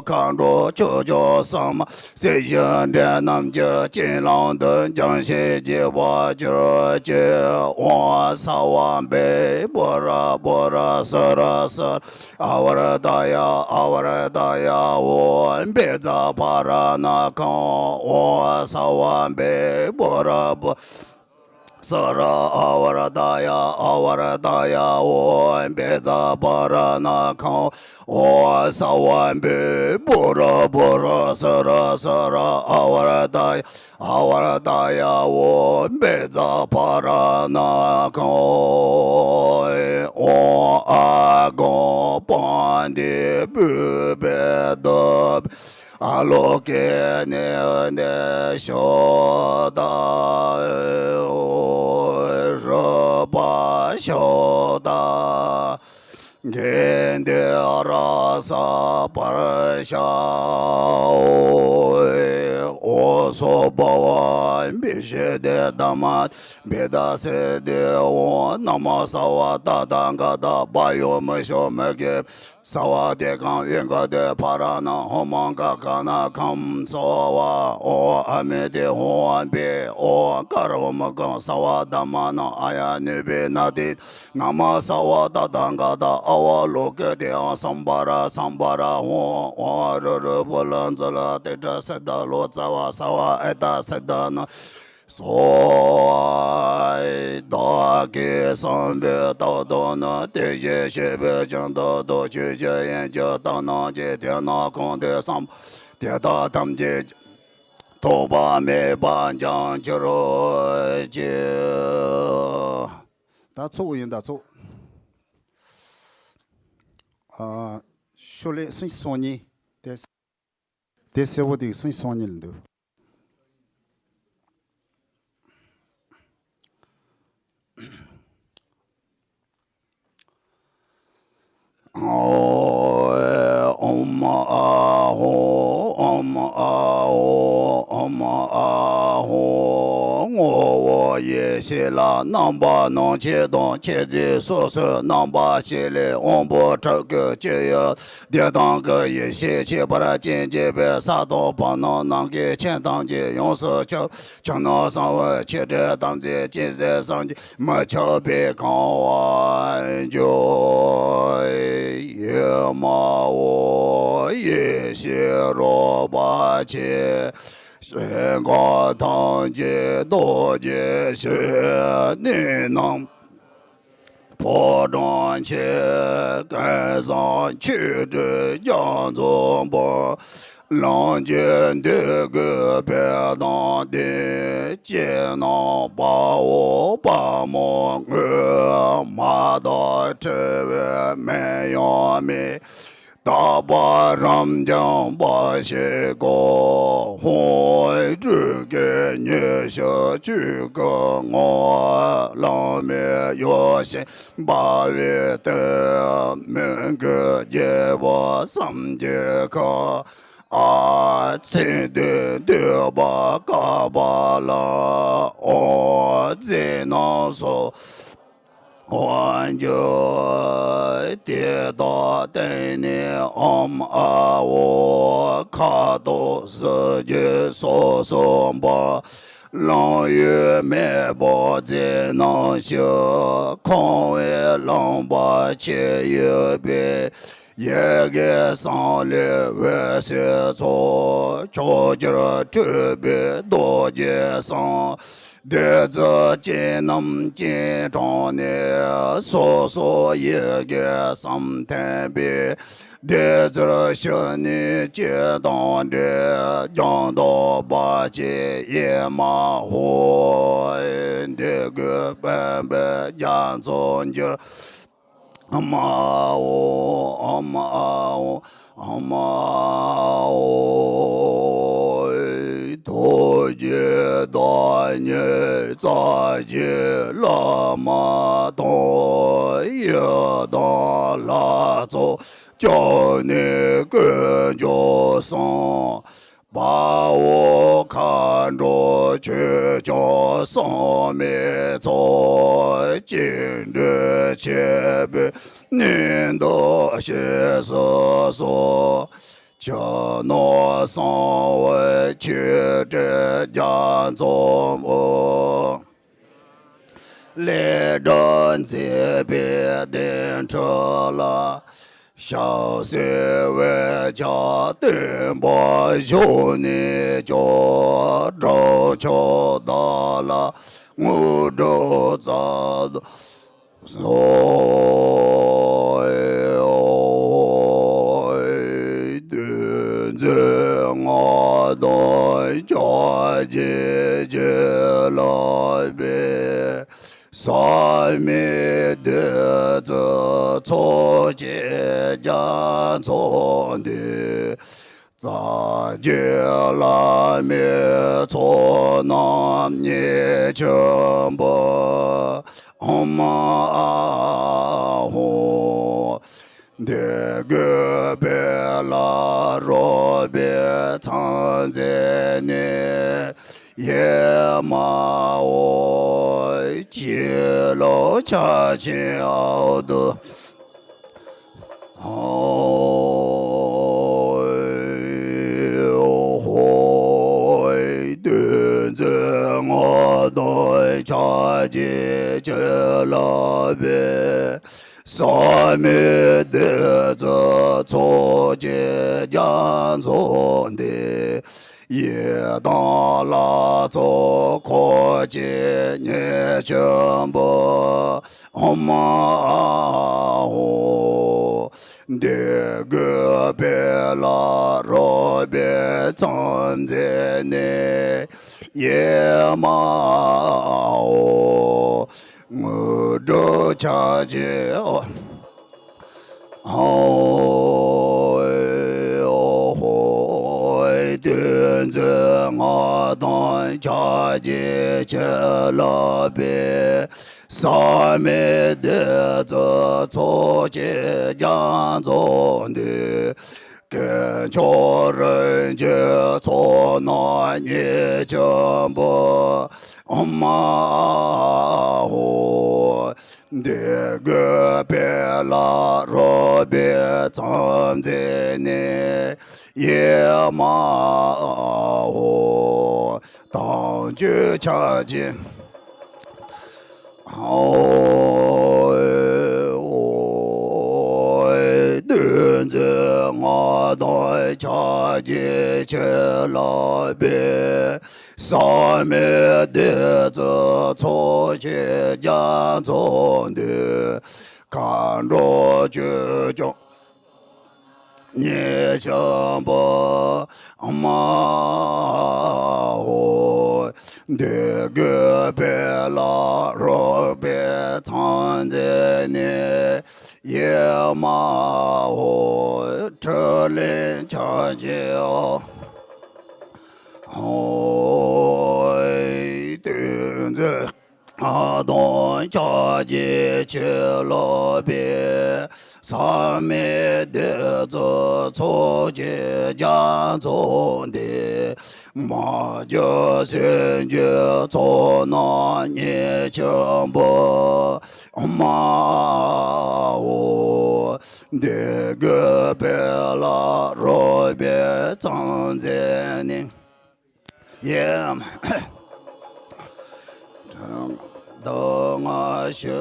མཁའ་འགྲོ་ཆོས་སྐྱོང་གསུམ། སྲིད་ཞིའི་འདྲེ་རྣམས་ཀྱི་རྐྱེན་ལམ་དུ་འབྱུང་ཞིང་སྐྱེ་བར་གྱུར་ཅིག། ཨོཾ་སྭ་བྷཱ་བེ་པུ་ར་པུ་ར་སུ་ར་སུ་ར་ཨ་ཝར་ཏ་ཡ་ཨ་ཝར་ཏ་ཡ། ཨོཾ་བཛྲ་བྷ་ར་ཎ་ཁཾ། ཨོཾ་སྭ་བྷཱ་བེ་པུ་ར་པུ་སུ་ར་ཨ་ཝར་ཏ་ཡ་ཨ་ཝར་ཏ་ཡ། ཨོཾ་བཛྲ་བྷ་ར་ཎ་ཁཾ། ཨོཾ་སྭ་བྷཱ་བེ་པུ་ར་པུ་ར་སུ་ར་སུ་ར་ཨ་ཝར་ཏ་ཡ་ཨ་ཝར་ཏ་ཡ། ཨོཾ་བཛྲ་བྷ་ར་ཎ་ཁཾ། ཨོཾ་ཨཱཿཧཱུྃ་པཱདྱེ་བུདྡྷཱུྃ། ཨ་ལོ་ཀེ་ནེ་ནེ་ཤོ་ཏ། རུ་པ་ཤོ་ཏ། གྷནྡྷེ་རཱ་ས་པར་ཤ། ཨོ་སྭ་བྷཱ་བ་བི་ཤུདྡྷ་དྷརྨ་བི་དཱ་སིདྡྷི། ཨོཾ་ན་མོ་སརྦ་ཏ་ཐཱ་ག་ཏ་བཱ་ཡོ་མི་ཤོ་མི་ཀེ། སརྦ་ཏེ་ཀཾ་ཡེ་ག་ཏེ་ཕ་ར་ཎ་ཧོ་མ་ག་གྷ་ན་ཁཾ་སྭཱ་ཧཱ། ཨོཾ་ཨ་མི་ཏེ་ཧོ་ཝ་པེ། ཨོཾ་ཀ་ར་ཝ་མུ་ཀཾ་སརྦ་དྷརྨ་ཎཱ་ཨཱརྱ་ནུ་པི་ནནྡི། ན་མོ་སརྦ་ཏ་ཐཱ་ག་ཏ་ཨ་ཝ་ལོ་ཀི་ཏེ་ཨཱཿ་སཾ་བྷ་ར་སཾ་བྷ་ར་ཧཱུྃ། ཨོཾ་རུ་རུ་བུ་ལ་ཛུ་ལ་ཏི་ཏྲ་སི་ཏ་ལོ་ཙཱ་བ་སརྦ་ཨེ་ཏ་སི་ཏ་ན། སྭཱ་ཧཱ། བདག་གིས་བསམ་པའི་རྟགས་དང་ནི། དེ་བཞིན་གཤེགས་པས་ཀྱང་དག་དང་། ཆོས་ཀྱི་དབྱིངས་ཀྱི་ལྟར་སྣང་གི། དེ་རྣམས་གང་དེ་བསམ་དེ་དག་ཐམས་ཅད་ཐོགས་པ་མེད་པར་འབྱུང་གྱུར་ཅིག། ད་ཚོགས་ཡིན་ད་ཚོགས། ཨ། ཤོ་ལོ་ཀ་སུམ་ཅུ་སོ་གཉིས་དེ། དེ་གསལ་པོ་དེ་སུམ་ཅུ་སོ་གཉིས་ལ་འདུག། ཨོཾ་ཨཱཿཧཱུྃ་ཨོཾ་ཨཱཿཧཱུྃ་ཨོཾ་ཨཱཿཧཱུྃ། ངོ་བོ་ཡེ་ཤེས་ལ་རྣམ་པ་སྣང་མཆེད་དང་མཆེད་རྫས་སོ་སོའི་རྣམ་པ་ཞིག་ལས་དབང་པོ་དྲུག་གི་སྤྱི་ཡི་བདེ་ཐང་གི་ཡེ་ཤེས་ཤེས་པར་བྱིན་གྱིས་འབེབས། ས་དང་བར་སྣང་ནམ་མཁའི་མཆེད་ཐམས་ཅད་ཡོངས་སུ་ཁྱབ། ཕྱི་ནང་གསང་བའི་ཆོ་འཕྲུལ་ཐམས་ཅད་ཅན་ཟེར་སངས་རྒྱས་མི་ཁྱབ་པས་གང་བར་གྱུར། ཡེ་མ་འོ་ཡེ་ཤེས་རོལ་པ་ཆེ། སེམས་ཁམས་ཐམས་ཅད་རྡོ་རྗེ་ཞིང་། གནས་རྣམས་ཕོ་བྲང་ཆེ། ཀུན་བཟང་ཆོས་སྒྲུབ་རྒྱ་མཚོ་འབོར། ལམ་གྱི་འདོད་དགུའི་ཕན་དང་ལྡན། ཕྱི་ནང་དཔའ་བོ་དཔའ་མོ་དངོས། མ་དག་འཁྲུལ་བའི་མིག་ཡང་མེད། དག་པ་རབ་འབྱམས་འབའ་ཞིག་གོ། ཧཱུྃ། སྤྲུལ་སྐུ་མཉེས་གཤེགས་ཆོས་སྐུ་ངོ་། བླ་མེད་ཡེ་ཤེས་འབར་བའི་སྟོབས། མོས་གུས་རྒྱལ་བ་སངས་རྒྱས་ཁ། ཨ། མཚན་དོན་བསྡུས་པ་བཀའ་བ་ལ། ཨོ། རྫས་རྣམས་སོ། དབང་བསྒྱུར། དེ་དག་བརྟེན་ནས་ཨོཾ་ཨཱཿཧཱུྃ། ཁ་དོག་གཟི་བརྗིད་སོ་སོར་འབར། རླུང་གཡོ་མེ་འབར་རྫས་རྣམས་ཞི། ཁམས་དབུས་རླངས་པ་ཆེ་ཡོད་པའི། ཡི་གེ་གསུམ་ལས་འོད་ཟེར་ཚོགས། ཕྱོགས་བཅུར་འཕྲོས་པའི་རྡོ་རྗེ་གསུམ། བདུད་རྩི་ཅན་རྣམས་སྐྱེ་དྲངས་ནས། སོ་སོར་ཡི་གེ་གསུམ་ཐིམ་པས། བདུད་རྩིར་ཞུ་ནས་ཅི་དང་འདྲེས། རྒྱང་མཐོང་འབར་བྱེད་ཨེ་མ་ཧོ། འདོད་དགུ་འབེན་པའི་རྒྱ་མཚོར་འགྱུར། ཨོཾ་ཨཱཿཧཱུྃ། ཨོཾ་ཨཱཿཧཱུྃ། ཨོཾ་ཨཱཿཧཱུྃ། ཐུགས་རྗེའི་བདག་ཉིད་རྩ་བརྒྱུད་བླ་མ་དང་། ཡི་དམ་ལྷ་ཚོགས་སྐྱབས་གནས་དཀོན་མཆོག་གསུམ། དཔའ་བོ་མཁའ་འགྲོ་ཆོས་སྐྱོང་སྲུང་མའི་ཚོགས། བཅིངས་འགྲོལ་ཆེན་པོའི་གནད་དུ་ཞེས་སུ་གསོལ། ཕྱི་ནང་གསང་བའི་མཆོད་སྤྲིན་རྒྱ་མཚོ་འབུམ། ལས་སྒྲ་འཛིན་པའི་གདན་ཁྲི་ལ། ཞབས་བསིལ་འོད་ཆགས་སྟོན་པ་བཞུགས་ནས་ཀྱང་། དགྲ་བཅོམ་བདག་ལ་དངོས་གྲུབ་སྩལ་དུ་གསོལ། བདུད་རྩི་ལྔ་དང་ཕྱག་རྒྱའི་ཆུ་ལ་ཕེབས། བསམ་མེད་བདུད་རྩི་ཚོགས་ཀྱི་རྒྱ་མཚོ་འདི། རྩ་བརྒྱུད་བླ་མའི་ཚོགས་རྣམས་ཉིད་ཆེན་པོ། ཨོཾ་ཨཱཿཧཱུྃ། འདོད་དགུ་འཕེལ་ལ་རོལ་པའི་མཚམས་འཛིན་ནས། ཨེ་མ་ཧོ། སྤྱི་ལོ་ཕྱག་ཆེན་ཨའོ་དུ། ཨོ། ཧོ། བདུད་རྩི་ལྔ་དང་ཕྱག་རྒྱའི་ཆུ་ལ་ཕེབས། བསམ་མེད་བདུད་རྩི་ཚོགས་ཀྱི་རྒྱ་མཚོ་འདི། ཡི་དམ་ལྷ་ཚོགས་འཁོར་བཅས་ཉིད་ཆེན་པོ། ཨོཾ་ཨཱཿཧཱུྃ། འདོད་དགུ་འཕེལ་ལ་རོལ་པའི་མཚམས་འཛིན་ནས། ཨེ་མ་ཧོ། དངོས་གྲུབ་ཕྱག་རྒྱའི། ཨོ། ཧོ། བདུད་རྩི་ལྔ་དང་ཕྱག་རྒྱའི་ཆུ་ལ་ཕེབས། བསམ་མེད་བདུད་རྩི་ཚོགས་ཀྱི་རྒྱ་མཚོ་འདི། དཀོན་མཆོག་རིན་ཆེན་ཚོགས་རྣམས་ཉིད་ཆེན་པོ། ཨོཾ་ཨཱཿཧཱུྃ། འདོད་དགུ་འཕེལ་ལ་རོལ་པའི་མཚམས་འཛིན་ནས། ཨེ་མ་ཧོ། དལ་འབྱོར་ཕྱག་རྒྱའི། ཨོ། བདུད་རྩི་ལྔ་དང་ཕྱག་རྒྱའི་ཆུ་ལ་ཕེབས། བསམ་མེད་བདུད་རྩི་ཚོགས་ཀྱི་རྒྱ་མཚོ་འདི། མཁའ་འགྲོ་ཆོས་སྐྱོང་ཉིད་ཆེན་པོ། ཨོཾ་ཨཱཿཧཱུྃ། འདོད་དགུ་འཕེལ་ལ་རོལ་པའི་མཚམས་འཛིན་ནས། ཡེ་མ་ཧོ། ཕྲིན་ལས་ཕྱག་རྒྱའི་ཧོ། བསྟན་འཛིན་སྔགས་དང་ཕྱག་རྒྱའི་ཆུ་ལོག་པའི། བསམ་མེད་བདུད་རྩི་ཚོགས་ཀྱི་རྒྱ་མཚོ་འདི། མ་གྱུར་སེམས་ཀྱི་ཚོགས་རྣམས་ཉེར་འཆིང་བུ། མ་འོ། འདོད་དགུ་བོད་ལ་རོལ་པའི་མཚམས་འཛིན་ནས། ཡེ། ད་ང་ཞུ་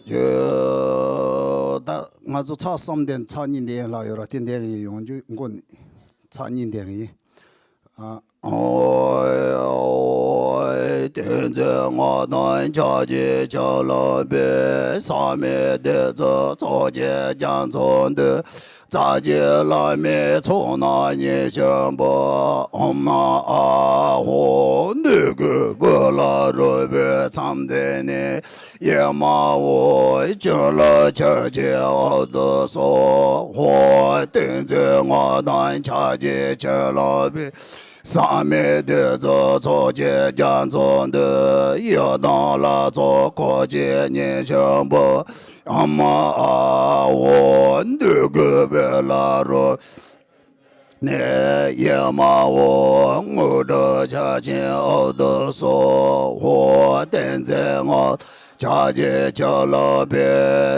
རྒྱུ། ད་ང་ཚོ་ཚར་གསུམ་འདི་ཚར་གཉིས་འདི་ལྷག་ཡོད་ར། དེ་འདི་ཡི་ཡོང་རྒྱུ་མགོ་ནས་ཚར་གཉིས་འདི་ཡི། ཨ། ཨོ། བསྟན་འཛིན་སྔགས་དང་ཕྱག་རྒྱའི་ཆུ་ལོག་པའི། བསམ་མེད་བདུད་རྩི་ཚོགས་ཀྱི་རྒྱ་མཚོ་འདི། རྩ་བརྒྱད་བླ་མེད་ཚོགས་རྣམས་ཉེར་འཆིང་བུ། ཨོཾ་མ་ཨཱཿཧཱུྃ། འདོད་དགུ་བོད་ལ་རོལ་པའི་མཚམས་འཛིན་ནས། ཡེ་མ་འོ། གཅིན་ལ་ཆར་གྱི་འོབས་དུ་སོགས། ཧོ། བསྟན་འཛིན་སྔགས་དང་ཕྱག་རྒྱའི་ཆུ་ལོག་པའི། བསམ་མེད་བདུད་རྩི་ཚོགས་ཀྱི་རྒྱ་མཚོ་འདི། ཡི་དམ་ལྷ་ཚོགས་འཁོར་བཅས་ཉེར་འཆིང་བུ། ཨོཾ་མ་ཨཱཿཧཱུྃ། འདོད་དགུ་བོད་ལ་རོལ་ནས། ཡེ་མ་འོ། དངོས་གྲུབ་ཆར་ཆེན་འོབས་དུ་སོགས། ཧོ། བསྟན་འཛིན་སྔགས་ཕྱག་རྒྱའི་ཆུ་ལོག་པའི།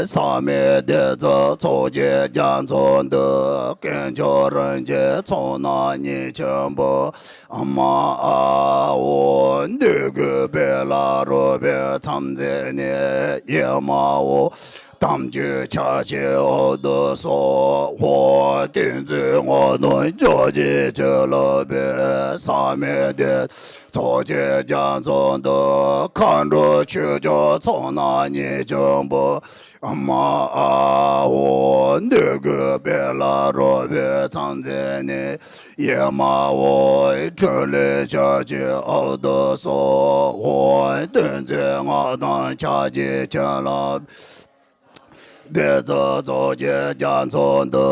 བསམ་མེད་བདུད་རྩི་ཚོགས་ཀྱི་རྒྱ་མཚོ་འདི། དཀོན་མཆོག་རིན་ཆེན་ཚོགས་རྣམས་ཉེར་འཆིང་བུ། ཨོཾ་མ་ཨཱཿཧཱུྃ། འདོད་དགུ་བོད་ལ་རོལ་པའི་མཚམས་འཛིན་ནས། ཡེ་མ་འོ། དམ་ཆོས་ཕྱག་ཆེན་འོབས་དུ་སོགས། ཧོ། བསྟན་འཛིན་སྔགས་དང་ཕྱག་རྒྱའི་ཆུ་ལོག་པའི། བསམ་མེད་བདུད་ཚོགས་ཀྱི་རྒྱ་མཚོ་འདི། མཁའ་འགྲོ་ཆོས་སྐྱོང་ཚོགས་རྣམས་ཉེར་འཆིང་བུ། ཨོཾ་མ་ཨཱཿཧཱུྃ། འདོད་དགུ་བོད་ལ་རོལ་པའི་མཚམས་འཛིན་ནས། ཡེ་མ་འོ། ཕྲིན་ལས་ཕྱག་རྒྱའི་འོབས་དུ་སོགས། ཧོ། བསྟན་འཛིན་སྔགས་དང་ཕྱག་རྒྱའི་ཆུ་ལོག་བདུད་རྩི་ཚོགས་ཀྱི་རྒྱ་མཚོ་འདི།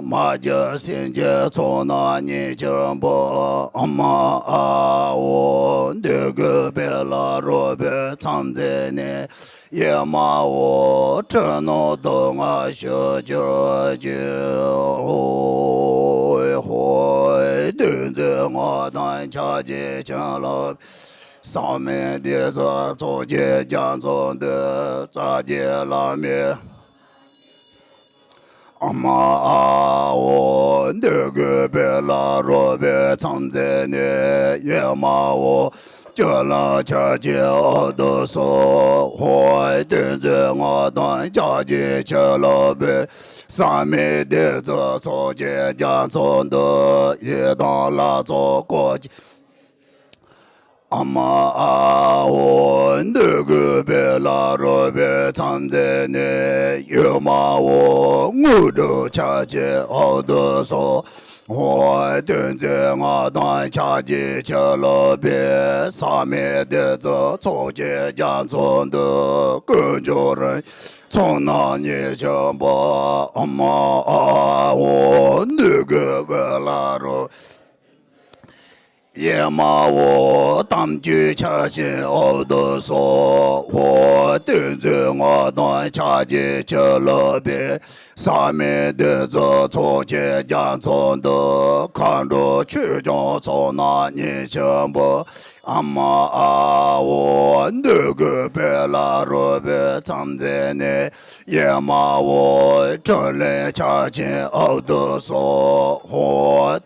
མ་གྱུར་སེམས་ཅན་ཚོགས་རྣམས་ཉེར་འཆིང་བུ། ཨོཾ་མ་ཨཱཿཧཱུྃ། འདོད་དགུ་བོད་ལ་རོལ་པའི་མཚམས་འཛིན་ནས། ཡེ་མ་འོ། འཁྲུལ་སྣང་སྡུག་བསྔལ་ཞི་གྱུར་ཅིག། ཧོ། ཧོ། བསྟན་འཛིན་སྔགས་དང་ཕྱག་རྒྱའི་ཆུ་ལོག་བསམ་མེད་བདུད་རྩི་ཚོགས་ཀྱི་རྒྱ་མཚོ་འདི། རྩ་བརྒྱད་བླ་མེད། ཨོཾ་མ་ཨཱཿཧཱུྃ། འདོད་དགུ་བོད་ལ་རོལ་པའི་མཚམས་འཛིན་ནས། ཡེ་མ་འོ། གཅིན་ལ་ཆར་གྱི་འོབས་དུ་སོགས། ཧོ། བསྟན་འཛིན་སྔགས་དང་ཕྱག་རྒྱའི་ཆུ་ལོག་པའི། བསམ་མེད་བདུད་རྩི་ཚོགས་ཀྱི་རྒྱ་མཚོ་འདི། ཡི་དམ་ལྷ་ཚོགས་འཁོར་བཅས། ཨོཾ་མ་ཨཱཿཧཱུྃ། འདོད་དགུ་བོད་ལ་རོལ་པའི་མཚམས་འཛིན་ནས། ཡེ་མ་འོ། དངོས་གྲུབ་ཆར་ཆེན་འོབས་དུ་སོགས། ཧོ། བསྟན་འཛིན་སྔགས་དང་ཕྱག་རྒྱའི་ཆུ་ལོག་པའི། བསམ་མེད་བདུད་རྩི་ཚོགས་ཀྱི་རྒྱ་མཚོ་འདི། དཀོན་མཆོག་རིན་ཚོགས་རྣམས་ཉེར་འཆིང་བུ། ཨོཾ་མ་ཨཱཿཧཱུྃ། འདོད་དགུ་བོད་ལ་རོལ། ཡེ་མ་འོ། དམ་ཆོས་ཕྱག་ཆེན་འོབས་དུ་སོགས། ཧོ། བསྟན་འཛིན་སྔགས་དང་ཕྱག་རྒྱའི་ཆུ་ལོག་པའི། བསམ་མེད་བདུད་རྩི་ཚོགས་ཀྱི་རྒྱ་མཚོ་འདི། མཁའ་འགྲོ་ཆོས་སྐྱོང་ཚོགས་རྣམས་ཉེར་འཆིང་བུ། ཨོཾ་མ་ཨཱཿཧཱུྃ། འདོད་དགུ་བོད་ལ་རོལ་པའི་མཚམས་འཛིན་ནས། ཡེ་མ་འོ། ཕྲིན་ལས་ཕྱག་ཆེན་འོབས་དུ་སོགས། ཧོ།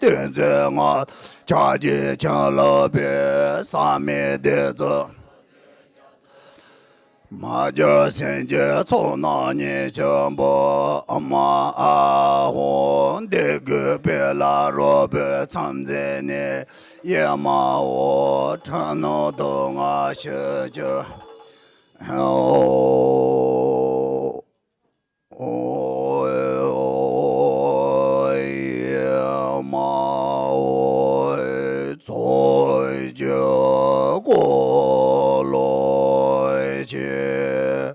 བསྟན་འཛིན་སྔགས་ཕྱག་རྒྱའི་ཆུ་ལོག་པའི། བསམ་མེད་བདུད་རྩི། མ་གྱུར་སེམས་ཅན་ཚོགས་རྣམས་ཉེར་འཆིང་བུ། ཨོཾ་མ་ཨཱཿཧཱུྃ། འདོད་དགུ་བོད་ལ་རོལ་པའི་མཚམས་འཛིན་ནས། ཡེ་མ་འོ། འཁྲུལ་སྣང་སྡུག་བསྔལ་ཞི་གྱུར། ཨོ། ཨོ། ཡེ་མ་འོ། ཚོགས་ཀྱི་འཁོར་ལོ་ཆེ།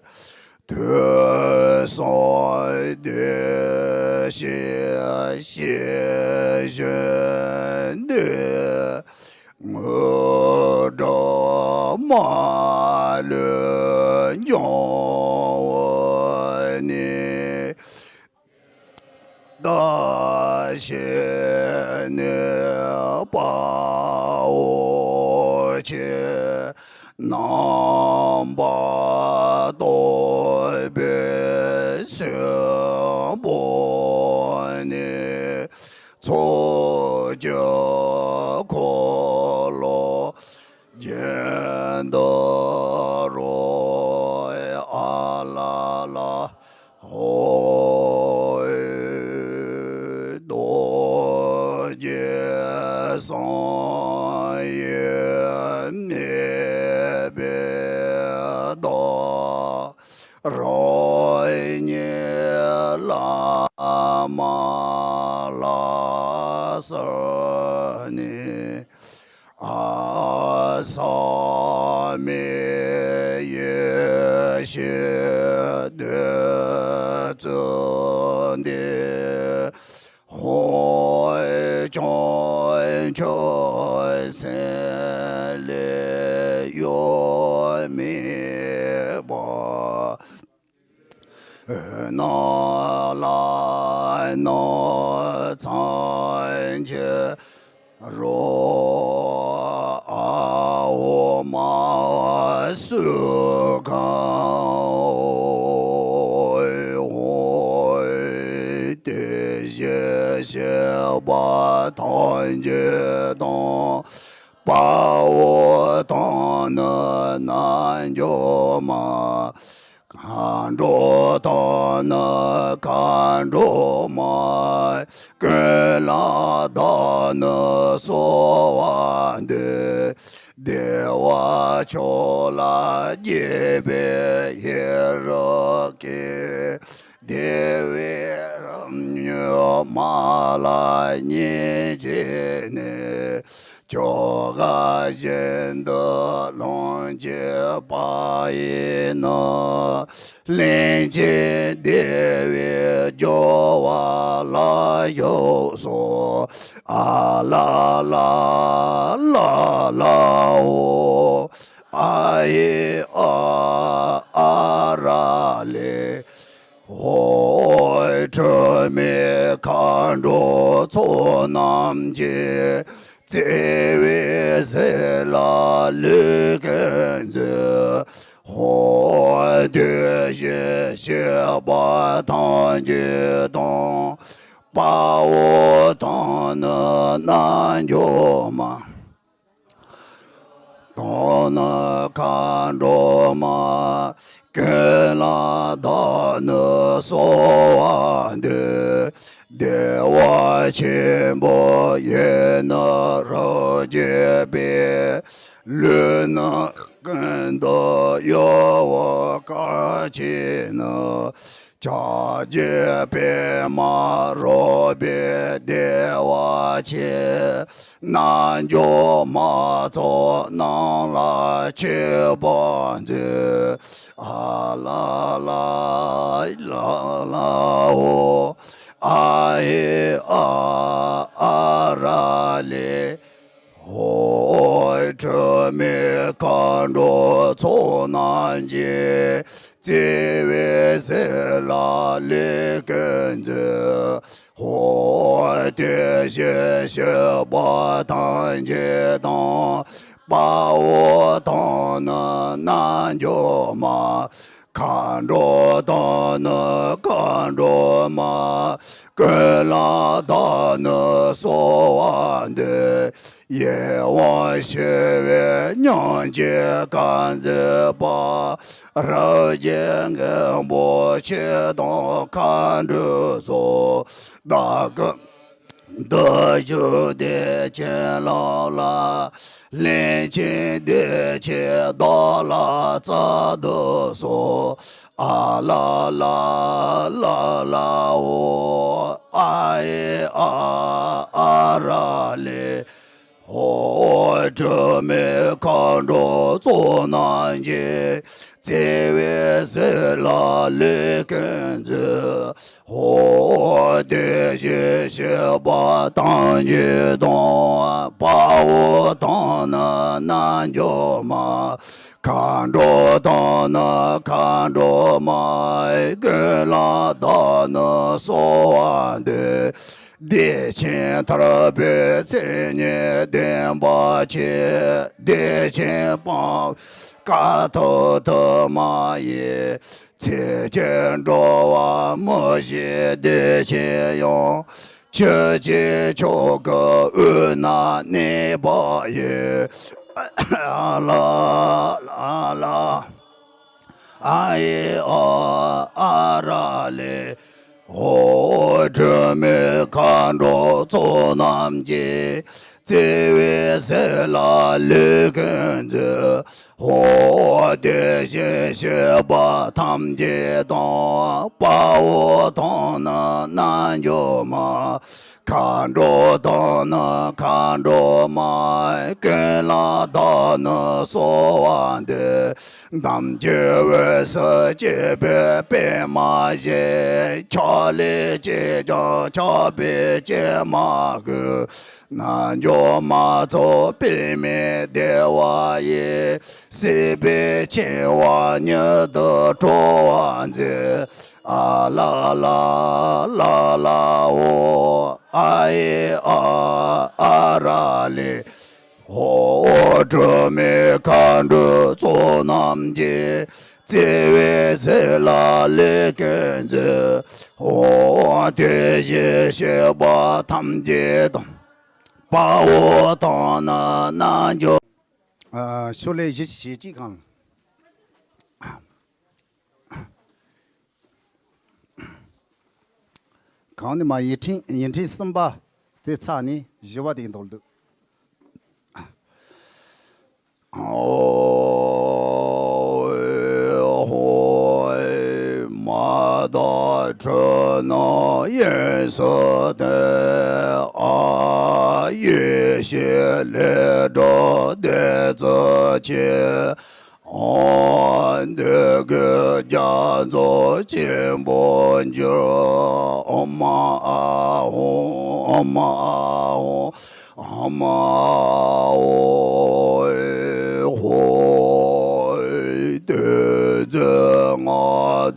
དུས་གསུམ་ འདོད་ཞེས་བཤད་བཞིན་དུ། དངོས་གྲུབ་མ་ལུས་འབྱུང་བ་ནི། བདག་གཞན་གནོད་པའོ་ཞེས། རྣམ་པར་རྟོག་པའི་སྲིན་པོ་ནི། ཚོགས་ཀྱི་འཁོར་ལོ་རྒྱན་དུ་རོལ། ཨ་ལ་ལ་ཧོ། རྡོ་རྗེ་གསང་བའི་མེ་འབར་དང་། རང་ཉིད་བླ་མ་ལ་སོགས་ནི། ཨ། ཟག་མེད་ཡེ་ཤེས་བདུད་རྩི་འདི། ཧོ། བྱང་ཆུབ་སེམས་ལས་གཡོ་མེད་པ། ནམ་ལ་ནི་མཚན་ཕྱི་རུ། ཨ་འོ་མ་སུ་གང་འོ། དེ་བཞིན་གཤེགས་པ་ཐམས་ཅད་དང་། དཔའ་བོ་དང་ནི་རྣལ་འབྱོར་མ། མཁའ་འགྲོ་དང་ནི་མཁའ་འགྲོ་མ། ཀུན་ལ་བདག་ནི་གསོལ་བ་འདེབས། བདེ་བ་མཆོག་ལ་དགྱེས་པའི་ཡིད་རབ་བསྐྱེད། བདེ་བའི་རབ་མྱོས་མ་ལ་སྙིང་རྗེ་ནས། ཆོ་ག་བཞིན་དུ་ལོངས་སྤྱོད་པ་ཡིས་ནི། ལྷན་ཅིག་བདེ་བའི་སྦྱོར་བ་ལ་ཞུགས་སོ། ཨ་ལ་ལ་ལ་ལ་འོ། ཨ་ཧེ་ཨ་ཨ་ར་ལེ། ཧོ། འཁྲུལ་མེད་མཁའ་འགྲོ་ཚོགས་རྣམས་ཀྱིས། བརྩེ་བའི་ཟེར་ལ་ལུས་ཀུན་མཛོད། ཧོ། དེ་བཞིན་གཤེགས་པ་ཐམས་ཅད་དང་། དཔའ་བོ་དང་ནི་རྣལ་འབྱོར་མ། དང་ནི་མཁའ་འགྲོ་མ། ཀུན་ལ་བདག་ནི་གསོལ་བ་འདེབས། བདེ་བ་ཆེན་པོ་ཡིས་ནི་རབ་བསྐྱེད་པའི། ལུས་ནི་ཀུན་ཏུ་གཡོ་བ་གང་བྱས་ནས། ཕྱག་རྒྱའི་པདྨ་རོལ་པའི་བདེ་བ་ཆེ། རྣལ་འབྱོར་མ་ཚོགས་རྣམས་ལ་མཆོད་པར་མཛོད། ཨ་ལ་ལ་ལ་ལ་འོ། ཨ་ཧེ་ཨ་ཨ་ར་ལེ། ཧོ། འཁྲུལ་མེད་མཁའ་འགྲོ་ཚོགས་རྣམས་ཀྱིས། བརྩེ་བའི་ཟེར་ལ་ལུས་ཀུན་མཛོད། ཧོ། དེ་བཞིན་གཤེགས་པ་ཐམས་ཅད་དང་། དཔའ་བོ་དང་ནི་རྣལ་འབྱོར་མ། མཁའ་འགྲོ་དང་ནི་མཁའ་འགྲོ་མ། ཀུན་ལ་བདག་ནི་གསོལ་བ་འདེབས། ཡིད་དབང་ཞི་བའི་སྙིང་རྗེ་གང་མཛད་པ། རབ་རྒྱས་མགོན་པོ་ཆེ་དང་མཁའ་འགྲོ་སོགས། བདག་ཀུན་ཏུ་བཞུགས་ཏེ་བྱིན་རླབས་ལ། ལན་ཅིག་བདེ་ཆེན་བདག་ལ་སྩལ་དུ་གསོལ། ཨ་ལ་ལ་ལ་ལ་འོ། ཨ་ཧེ་ཨ་ཨ་ར་ལེ། ཧོ། འཁྲུལ་མེད་མཁའ་འགྲོ་ཚོགས་རྣམས་ཀྱིས། བརྩེ་བའི་ཟེར་ལ་ལུས་ཀུན་མཛོད། ཧོ། བདེ་གཤེགས་སྤྱད་པ་ཐམས་ཅད་དང་། དཔའ་བོ་དང་ནི་རྣལ་འབྱོར་མ། མཁའ་འགྲོ་དང་ནི་མཁའ་འགྲོ་མ། ཀུན་ལ་བདག་ནི་གསོལ་བ་འདེབས། བདེ་ཆེན་ཐར་པའི་མཚན་ཉིད་བསྟན་པ་ཆེ། བདེ་ཆེན་སྤངས་དཀའ་ཐུབ་ཐུབ་མ་ཡིན། ཚེ་གཅིག་འགྲོ་བ་མི་ཤེས་བདེ་ཆེན་དབྱིངས། ཆོས་ཀྱི་མཆོག་གི་དབུས་ན་གནས་པ་ཡི། ཨ་ལ་ཨ་ལ། ཨ་ཡེ་ཨ་ཨ་ར་ལེ། ཧོ། སྒྲོལ་མའི་མཁའ་འགྲོ་ཚོགས་རྣམས་ཀྱིས། བརྩེ་བའི་ཟེར་ལ་ལུས་ཀུན་མཛོད། ཧོ། བདེ་གཤེགས་སྤྱད་པ་ཐམས་ཅད་དང་། དཔའ་བོ་དང་ནི་རྣལ་འབྱོར་མ། མཁའ་འགྲོ་དང་ནི་མཁའ་འགྲོ་མ། ཀུན་ལ་བདག་ནི་གསོལ་བ་འདེབས། ནམ་མཁའི་དབུས་སུ་སྐྱེས་པའི་པདྨ་བཞིན། ཕྱག་ལེན་བཅས་ཀྱང་ཕྱག་འབུལ་ཅིས་མ་གོས། རྣལ་འབྱོར་མ་ཚོགས་པདྨའི་བདེ་བ་ཡིས། སྲིད་པའི་འཆིང་བ་ཉིད་དུ་གྲོལ་བར་མཛད། ཨ་ལ་ལ་ལ་ལ་འོ། ཨ་ཡེ་ཨ་ཨ་ར་ལེ། ཧོ། སྒྲོལ་མའི་མཁའ་འགྲོ་ཚོགས་རྣམས་ཀྱིས། བརྩེ་བའི་ཟེར་ལ་ལུས་ཀུན་མཛོད། ཧོ། བདེ་གཤེགས་སྤྱད་པ་ཐམས་ཅད་དང་། དཔའ་བོ་དང་ནི་རྣལ་འབྱོར། ཨ། ཤོ་ལོ་ཀ་བཞི་བཞི་གཅིག་གང་། གང་ནས་མར་ཡིག་ཕྲེང་ཡིག་ཕྲེང་གསུམ་པ་དེ་ཚར་ནས་བཞི་པ་དེ་འདོར་འདུག་ཨོ། ཧོ། མ་དག་འཁྲུལ་སྣང་དབྱིངས་སུ་ཐིམ། ཨ། ཡེ་ཤེས་ལས་གྲུབ་བདེ་ཚུལ་ཆེ། ཨོ། འདོད་དགུའི་རྒྱ་མཚོ་ཆེན་པོར་གྱུར། ཨོཾ་ཨཱཿཧཱུྃ། ཨོཾ་ཨཱཿཧཱུྃ། ཨོཾ་ཨཱཿཧཱུྃ། ཧོ། བདུད་རྩི་ལྔ་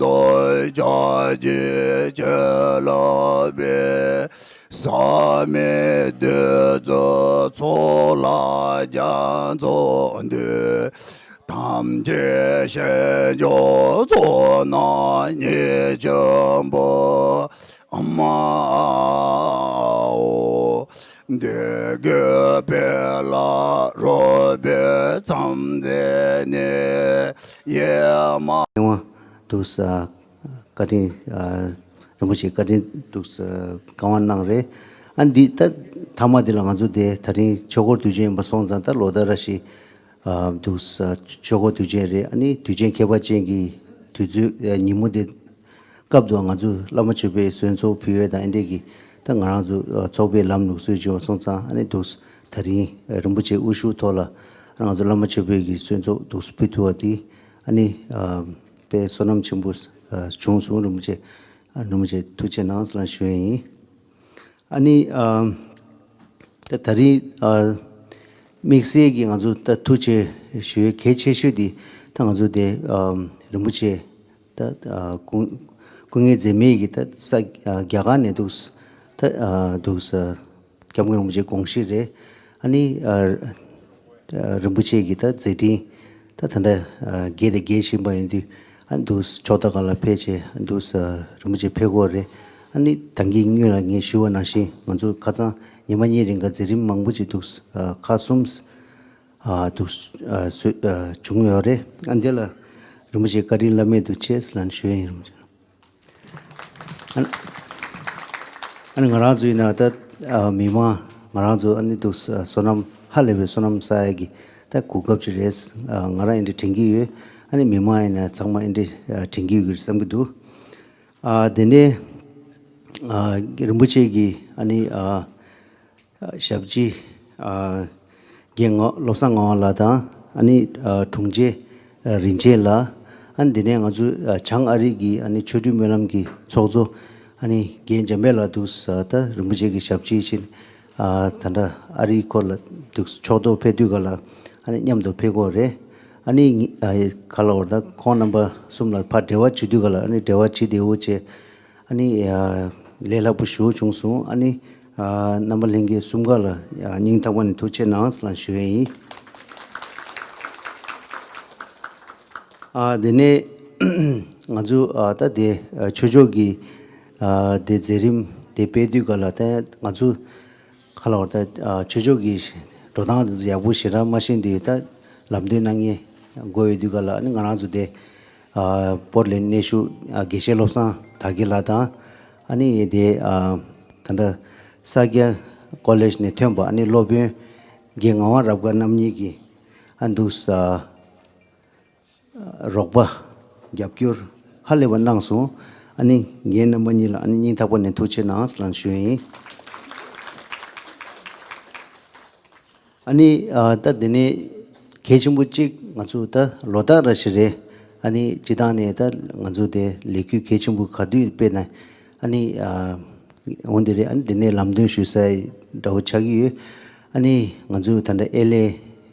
དང་ཕྱག་རྒྱའི་ཆུ་ལ་ཕན། ཟག་མེད་བདུད་རྩིའི་ཚོགས་ལ་རྒྱ་མཚོ་འདུས། ཐམས་ཅད་སྐྱེ་འཇིག་ཚོགས་རྣམས་ཉེར་ཞི་འབུལ། ཨོཾ་ཨཱཿཧཱུྃ། འདོད་དགུའི་དཔལ་ལ་རོལ་པའི་མཚམས་བཅད་ནས། ཡེ་མ། འདུག་ས། བཀའ་དྲིན། རིན་པོ་ཆེ་བཀའ་དྲིན་འདུག་ས། བཀའ་དབང་གནང་རེད། ཨ། འདི་ད་མཐའ་མ་འདི་ལ་ང་ཚོ་དེ་ད་རིང་ཆོས་འཁོར་དུས་ཆེན་ཡིན་པ་སོང་ཙང་། ད་ལོ་ལྟར་རེ་བཞིན་འདུག་ས། ཆོས་འཁོར་དུས་ཆེན་རེད། ཨ་ནི་དུས་ཆེན་ཁྱད་པར་ཅན་གྱི་དུས་ཚོད་ཉིན་མོ་དེ་སྐབས་དུ་ང་ཚོ་བླ་མ་མཆོད་པའི་གསོལ་ཚོགས་ཕུལ་ཡས་དང་། ཨ་འདྲས་ཀྱི་ད་ང་རང་ཚོ་ཚོགས་པའི་ལམ་ལུགས་སྲོལ་བྱུང་བ་སོང་ཙང་། ཨ་ནི་འདུག་ས། ད་རིང་རིན་པོ་ཆེ་དབུ་བཞུགས་ཐོག་ལ་ང་ཚོ་བླ་མ་མཆོད་པའི་གི་གསོལ་ཚོགས་འདུག་ས་ཕུལ་ཐུབ་པ་དེ། ཨ་ནི་དཔེ་བསོད་ནམས་ཆེན་པོ་བྱུང་སོང་། རིན་པོ་ཆེ། རིན་པོ་ཆེ་ཐུགས་རྗེ་གནང་ཟེར་ལབ་ཞུ་ཡས་ཡིན། ཨ་ནི་ཨ། ད་ད་རིང་ཨ། དམིགས་བསལ་གྱི་ང་ཚོ་ད་ཐུགས་རྗེ་ཞུ་ཡས་གལ་ཆེ་ཤོས་དེ། ད་ང་ཚོ་དེ་ཨ། རིན་པོ་ཆེ་ད་ཨ། སྐུ་སྐུ་ངལ་འཛེམས་མེད་ཀྱི་ད་ས་ཨ། རྒྱ་གར་ནས་འདུག་ས། ད་ཨ། འདུག་ས། སྐྱབས་མགོན་རིན་པོ་ཆེ་དགོངས་གཞི་རེད། ཨ་ནི་ཨ། རིན་པོ་ཆེ་གི་ད་མཛད་འཕྲིན་ད་ད་ལྟ་རྒྱས་དང་རྒྱས་བཞིན་པ་ཡིན་དུས། ཨ། འདུག་ས། ཕྱོགས་མཐའ་ཁག་ལ་ཕེབས་བྱས་འདུག་ས། རིན་པོ་ཆེ་ཕེབས་སྐོར་རེད། ཨ་ནི་ད་གིན་སྔོན་ལ་ངས་ཞུས་པ་ནང་བཞིན། ང་ཚོ་ཁ་སང་ཉི་མ་གཉིས་རིང་ག་མཛད་རིམ་མང་པོ་ཅིག་འདུག་ས། ཁག་གསུམ་ཨ། འདུག་ས། བྱུང་ཡོད་རེད། ཨ། འདི་ལ་རིན་པོ་ཆེ་བཀའ་དྲིན་བླ་མེད་དུ་ཆེ་ཟེར་ལབ་ཞུ་ཡས་ཡིན། རིན་པོ་ཆེ། ཨ་ནི་ང་རང་ཚོ་ཡིན་ན་ད་མི་མང་ང་རང་ཚོ་ཨ་ནི་འདུག་ས། བསོད་ནམས་ཧ་ལས་པའི་བསོད་ནམས་བསགས་ཡས་ཀྱི་ད་གོ་སྐབས་ཅིག་རེད། ང་རང་ཨེ་འདྲ་དྲན་གྱི་ཡོད། ཨ་ནི་མི་མང་ཡིན་ན་ཚང་མ་ཨེ་འདྲ་དྲན་གྱི་ཡོད་ཀྱི་རེད་བསམ་གྱི་འདུག། ཨ། དེ་ནས་ཨ། རིན་པོ་ཆེ་གི་ཨ་ནི་ཨ། ཞབས་ཕྱི་ཨ། རྒན་ངག་བློ་བཟང་ངག་དབང་ལགས་དང་། ཨ་ནི་ཨ། དྲུང་ཆེ་རིན་ཆེན་ལགས། ཨ་ནི་དེ་ནས་ང་ཚོ་ཨ་བྱང་ཨ་རི་གི་ཨ་ནི་ཆོ་འཕྲུལ་སྨོན་ལམ་གྱི་ཚོགས་གཙོ་ཨ་ནི་རྒན་འཇམ་དཔལ་ལགས་འདུག་ས། ད་རིན་པོ་ཆེ་གི་ཞབས་ཕྱི་བཞིན་ཨ་ད་ལྟ་ཨ་རིའི་སྐོར་ལ་འདུག་ཕྱོགས་གཏོགས་ཕེབས་དུས་ག་ལ་ཨ་ནི་མཉམ་དུ་ཕེབས་ཀྱི་ཡོད་རེད། ཨ་ནི་ངི་ཨ་ག་ལབ་དགོས་རེད། ད་ཁོང་རྣམ་པ་གསུམ་ལ་ཕར་འབྲེལ་བ་བྱེད་དུས་ག་ལ་ཨ་ནི་འབྲེལ་བ་བྱེད་བདེ་བོ་བྱས། ཨ་ནི་ཨ་ལས་སླ་པོ་ཞེ་པོ་བྱུང་སོང་། ཨ་ནི་ཨ་རྣམ་པ་ལྷན་རྒྱས་གསུམ་ཀ་ལ་ཨ་སྙིང་ཐག་པ་ནས་ཐུགས་རྗེ་གནང་ཟེར་ལབ་ཞུ་ཡས་ཡིན། ཨ་དེ་ནས་ང་ཚོ་ཨ་ད་དེ་ཨ་ཆོས་ཕྱོགས་ཀྱི་ཨ་དེ་མཛད་རིམ་དེ་སྤེལ་དུས་ག་ལ་ད་ང་ཚོ་ག་ལབ་དགོས་རེད། ད་ཨ་ཆོས་ཕྱོགས་ཀྱི་འགྲོ་སྟངས་དེ་ཚོ་ཡག་པོ་ཞེ་དྲག་མ་ཤེས་དུས། ད་ལམ་སྟོན་གནང་མཁན་དགོས་ཡོད་དུས་ག་ལ་ཨ་ནི་ང་རང་ཚོ་དེ་ཨ་པོར་ལེན་གནས་བཞུགས་ཨ་དགེ་བཤེས་བློ་བཟང་དར་རྒྱས་ལགས་དང་། ཨ་ནི་དེ་ཨ་ད་ལྟ་ས་སྐྱ་ཀོ་ལེཇ་ནས་ཐོན་པ་ཨ་ནི་སློབ་དཔོན་རྒན་ངག་དབང་རབ་དཀར་རྣམ་གཉིས་ཀྱིས་ཨ་འདུག་ས། རོགས་པ་རྒྱབ་སྐྱོར་ཧ་ལས་པ་གནང་སོང་། ཨ་ནི་རྒན་རྣམ་པ་གཉིས་ལ་ཨ་ནི་སྙིང་ཐག་པ་ནས་ཐུགས་རྗེ་གནང་ཟེར་ལབ་ཞུ་ཡས་ཡིན། ཨ་ནི་ཨ་ད་དེ་ནས་གལ་ཆེན་པོ་གཅིག་ང་ཚོ་ད་ལོ་ལྟར་ར་ཞིག་རེད། ཨ་ནི་སྤྱིར་བཏང་ནས་ད་ང་ཚོ་དེ་ལས་འགུལ་གལ་ཆེན་པོ་ག་དུས་སྤེལ་ན་ཨ་ནི་ཨ་འོང་དེ་རེད། ཨ་ནི་དེ་ནས་ལམ་སྟོན་ཞུ་ས་འདྲ་བོ་ཆགས་ཀྱི་ཡོད། ཨ་ནི་ང་ཚོ་ད་ལྟ་ཨེ་ལེ་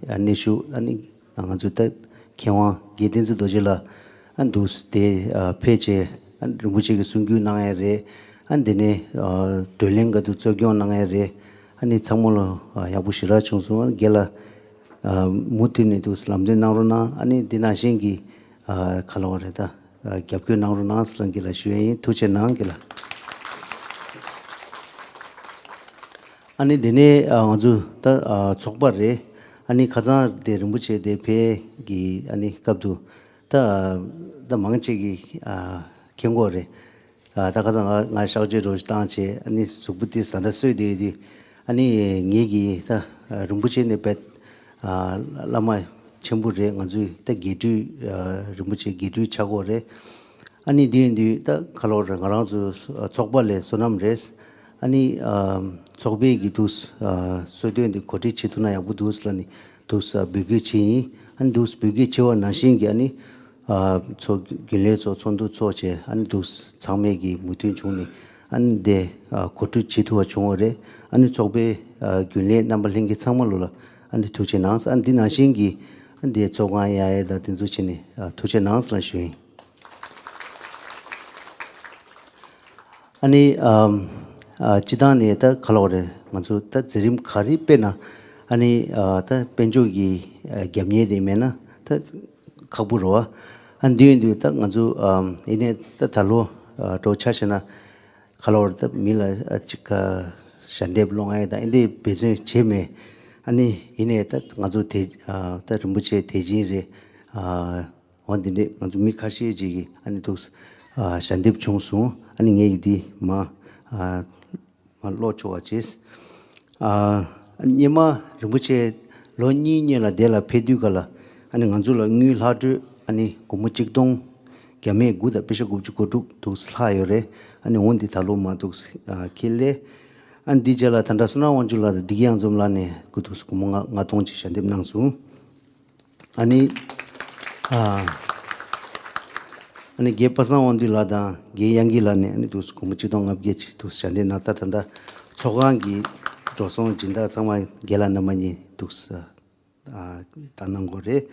ཨ་གནས་བཞུགས་ཨ་ནི། ང་ཚོ་ད་མཁས་དབང་དགེ་བསྟན་འཛིན་རྡོ་རྗེ་ལགས་ཨ་འདུག་སེ་དེ་ཨ་ཕེབས་བྱས་ཨ་རིན་པོ་ཆེ་གི་གསུང་བསྒྱུར་གནང་ཡས་རེད། ཨ་འདི་ནས་ཨ་བགྲོ་གླེང་ག་དུས་གཙོ་སྐྱོང་གནང་ཡས་རེད། ཨ་ནི་ཚང་མ་ལ་ཨ་ཡག་པོ་ཞེ་དྲག་བྱུང་སོང་། ཨ་རྒན་ལགས་ཨ་མུ་མཐུད་ནས་འདུག་སེ་ལམ་སྟོན་གནང་རོགས་གནང་། ཨ་ནི་འདི་ནང་བཞིན་གྱི་ཨ་ག་ལབ་དགོས་རེད། ད་ཨ་རྒྱབ་སྐྱོར་གནང་རོགས་གནང་ཟེར་རྒན་ལགས་ཞུ་ཡས་ཡིན། ཐུགས་རྗེ་གནང་རྒན་ལགས། ཨ་ནི་དེ་ནས་ཨ་ང་ཚོ་ད་ཨ་ཚོགས་པ་རེད། ཨ་ནི་ཁ་སང་དེ་རིན་པོ་ཆེ་དེ་ཕེབས་ཀྱི་ཨ་ནི་སྐབས་དུ་ད་ད་མང་ཆེ་གི་ཨ་མཁྱེན་གྱི་ཡོད་རེད། ཨ་ད་ཁ་སང་ང་ང་གཤག་བཅོས་འདྲ་བོ་ཞིག་བཏང་བྱས་ཨ་ནི་གཟུགས་པོ་དེ་ཟ་འདྲ་སོས་བསྡད་ཡོད་དུས། ཨ་ནི་ངེད་ཀྱིས་ད་རིན་པོ་ཆེ་ནི་རྦད་ཨ་བླ་མ་ཆེན་པོ་རེད། ང་ཚོའི་ད་དགེ་ཕྲུག་ཨ་རིན་པོ་ཆེ་དགེ་ཕྲུག་ཆགས་ཀྱི་ཡོད་རེད། ཨ་ནི་དེ་ཡིན་དུས་ད་ག་ལབ་དགོས་རེད། ང་རང་ཚོ་ཚོགས་པ་ལ་བསོད་ནམས་རེད། ཨ་ནི་ཨ་ཚོགས་པའི་གི་འདུག་སེ་ཨ་གསོལ་སྟོན་དེ་གོ་སྒྲིག་བྱེད་ཐུབ་ན་ཡག་པོ་འདུག་ཟེར་ལབ་ནས་འདུག་སེ་འབོད་སྐུལ་བྱས་ཡིན། ཨ་ནི་འདུག་སེ་འབོད་སྐུལ་བྱས་པ་ནང་བཞིན་གྱི་ཨ་ནི་ཨ་ཚོགས་རྒྱུན་ལས་ཚོགས་ཚོགས་འདུ་ཚོགས་བྱས་ཨ་ནི་འདུག་སེ་ཚང་མས་ཀྱི་མོས་མཐུན་བྱུང་ནས་ཨ་ནི་དེ་ཨ་གོ་སྒྲིག་བྱེད་ཐུབ་པ་བྱུང་བ་རེད། ཨ་ནི་ཚོགས་པའི་ཨ་རྒྱུན་ལས་རྣམ་པ་ལྷན་རྒྱས་ཚང་མ་ལོ་ལ་ཨ་ནི་ཐུགས་རྗེ་གནང་། ཨ་ནི་འདི་ནང་བཞིན་གྱི་ཨ་ནི་དེ་ཚོགས་ཁང་གཡར་ཡས་དང་དེ་ཚོ་བྱས་ནས་ཨ་ཐུགས་རྗེ་གནང་ཟེར་ལབ་ཞུ་ཡིན། ཨ་ནི་ཨམ་ཨ་སྤྱིར་བཏང་ནས་ད་ག་ལབ་དགོས་རེད། ང་ཚོ་ད་མཛད་རིམ་ག་རེ་སྤེལ་ན་ཨ་ནི་ཨ་ད་དཔལ་འབྱོར་གྱི་ཨ་རྒྱབ་གཉེར་དེ་མེད་ན་ད་ཁག་པོ་རེད་བ། ཨ་འདི་ཡིན་དུས་ད་ང་ཚོ་ཨམ་ཡིན་ནའི་ད་ད་ལོ་ཨ་འདྲ་བོ་ཆ་བཞག་ན་ག་ལབ་དགོས་རེད། ད་མི་ལ་ཨ་ཅིག་ག་ཞལ་འདེབས་སློང་ཡས་དང་ཨ་འདི་འབད་བརྩོན་བྱས་མེད། ཨ་ནི་ཡིན་ནའི་ད་ང་ཚོ་དད་ཨ་ད་རིན་པོ་ཆེ་དད་ཅན་རེད། ཨ་འོ་འདི་འདྲས་ང་ཚོ་མི་ཁ་ཤས་ཅིག་གིས་ཨ་ནི་འདུག་སེ་ཨ་ཞལ་འདེབས་བྱུང་སོང་། ཨ་ནི་ངས་ཀྱིས་འདི་མ་ཨ་མ་ཀློག་ཆོག་པ་བྱས། ཨ་སྔོན་མ་རིན་པོ་ཆེ་ལོ་གཉིས་སྔོན་ལ་དེ་ལ་ཕེབས་དུས་ག་ལ་ཨ་ནི་ང་ཚོ་ལ་དངུལ་ལྷག་འཕྲོས་ཨ་ནི་སྒོར་མོ་གཅིག་སྟོང་བརྒྱ་མེད་དགུ་དང་པེ་ཤ་དགུ་བཅུ་གོ་དྲུག་འདུག་སེ་ལྷག་ཡོད་རེད། ཨ་ནི་འོ་འདི་ད་ལོ་མ་འདུག་སེ་ཨ་ཁེལ་ལེ། ཨ་ནི་འདི་རྗེས་ལ་ད་ལྟ་བསོད་ནམས་དབང་ཕྱུག་ལགས་དང་བདེ་སྐྱིད་གཡང་འཛོམས་ལགས་ནས་ཀུ་འདུག་སེ་སྒོར་མོ་ལྔ་ལྔ་སྟོང་ཅིག་ཞལ་འདེབས་གནང་སོང་། ཨ་ནི་ཨ་ཨ་ནི་རྒན་པ་སངས་དབང་འདུས་ལགས་དང་རྒན་དབྱངས་སྐྱིད་ལགས་ནས་ཨ་ནི་འདུག་སེ་སྒོར་མོ་གཅིག་སྟོང་ལྔ་བརྒྱ་ཅིག་འདུག་སེ་ཞལ་འདེབས་གནང་། ད་ད་ལྟ་ཚོགས་ཁང་གི་འགྲོ་སོང་སྦྱིན་བདག་ཚང་མ་རྒན་ལགས་རྣམ་པ་གཉིས་འདུག་སེ་ཨ་ད་གནང་དགོས་རེད།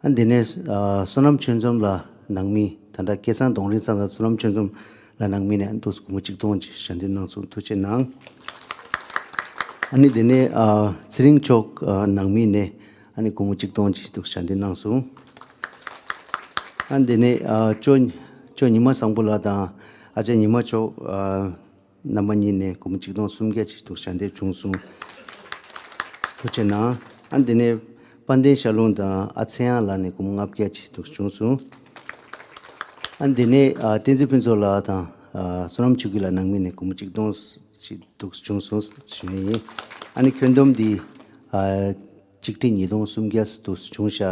ཨ་འདི་ནས་ཨ་བསོད་ནམས་ཆོས་འཛོམས་ལགས་ནང་མི་ད་ལྟ་སྐལ་བཟང་རྡོང་རིང་ཚང་དང་བསོད་ནམས་ཆོས་འཛོམས་ལགས་ནང་མི་ནས་ཨ་ནི་འདུག་སེ་སྒོར་མོ་གཅིག་སྟོང་ཅིག་ཞལ་འདེབས་གནང་སོང་། ཐུགས་རྗེ་གནང་། ཨ་ནི་དེ་ནས་ཨ་ཚེ་རིང་མཆོག་ཨ་ནང་མི་ནས་ཨ་ནི་སྒོར་མོ་གཅིག་སྟོང་ཅིག་འདུག་ཞལ་འདེབས་གནང་སོང་། ཨ་ནི་དེ་ནས་ཨ་ཅོ་ཅོ་ཉི་མ་བཟང་པོ་ལགས་དང་ཨ་ཅག་ཉི་མ་མཆོག་ཨ་རྣམ་པ་གཉིས་ནས་སྒོར་མོ་གཅིག་སྟོང་སུམ་བརྒྱ་ཅིག་འདུག་ཞལ་འདེབས་བྱུང་སོང་། ཐུགས་རྗེ་གནང་། ཨ་ནི་དེ་ནས་དཔལ་ལྡན་ཤར་ལུང་དང་ཨ་ཚེ་དབྱངས་ལགས་ནས་སྒོར་མོ་ལྔ་བརྒྱ་ཅིག་འདུག་བྱུང་སོང་། ཨ་ནི་དེ་ནས་ཨ་བསྟན་འཛིན་ཕུན་ཚོགས་ལགས་དང་ཨ་བསོད་ནམས་ཆོས་སྐྱིད་ལགས་ནང་མི་ནས་སྒོར་མོ་གཅིག་སྟོང་ཅིག་འདུག་བྱུང་སོང་ཞུ་ཡས་ཡིན། ཨ་ནི་ཁྱོན་བསྡོམས་འདི་ཨ་གཅིག་ཁྲི་ཉིས་སྟོང་སུམ་བརྒྱ་འདུག་བྱུང་ཤག་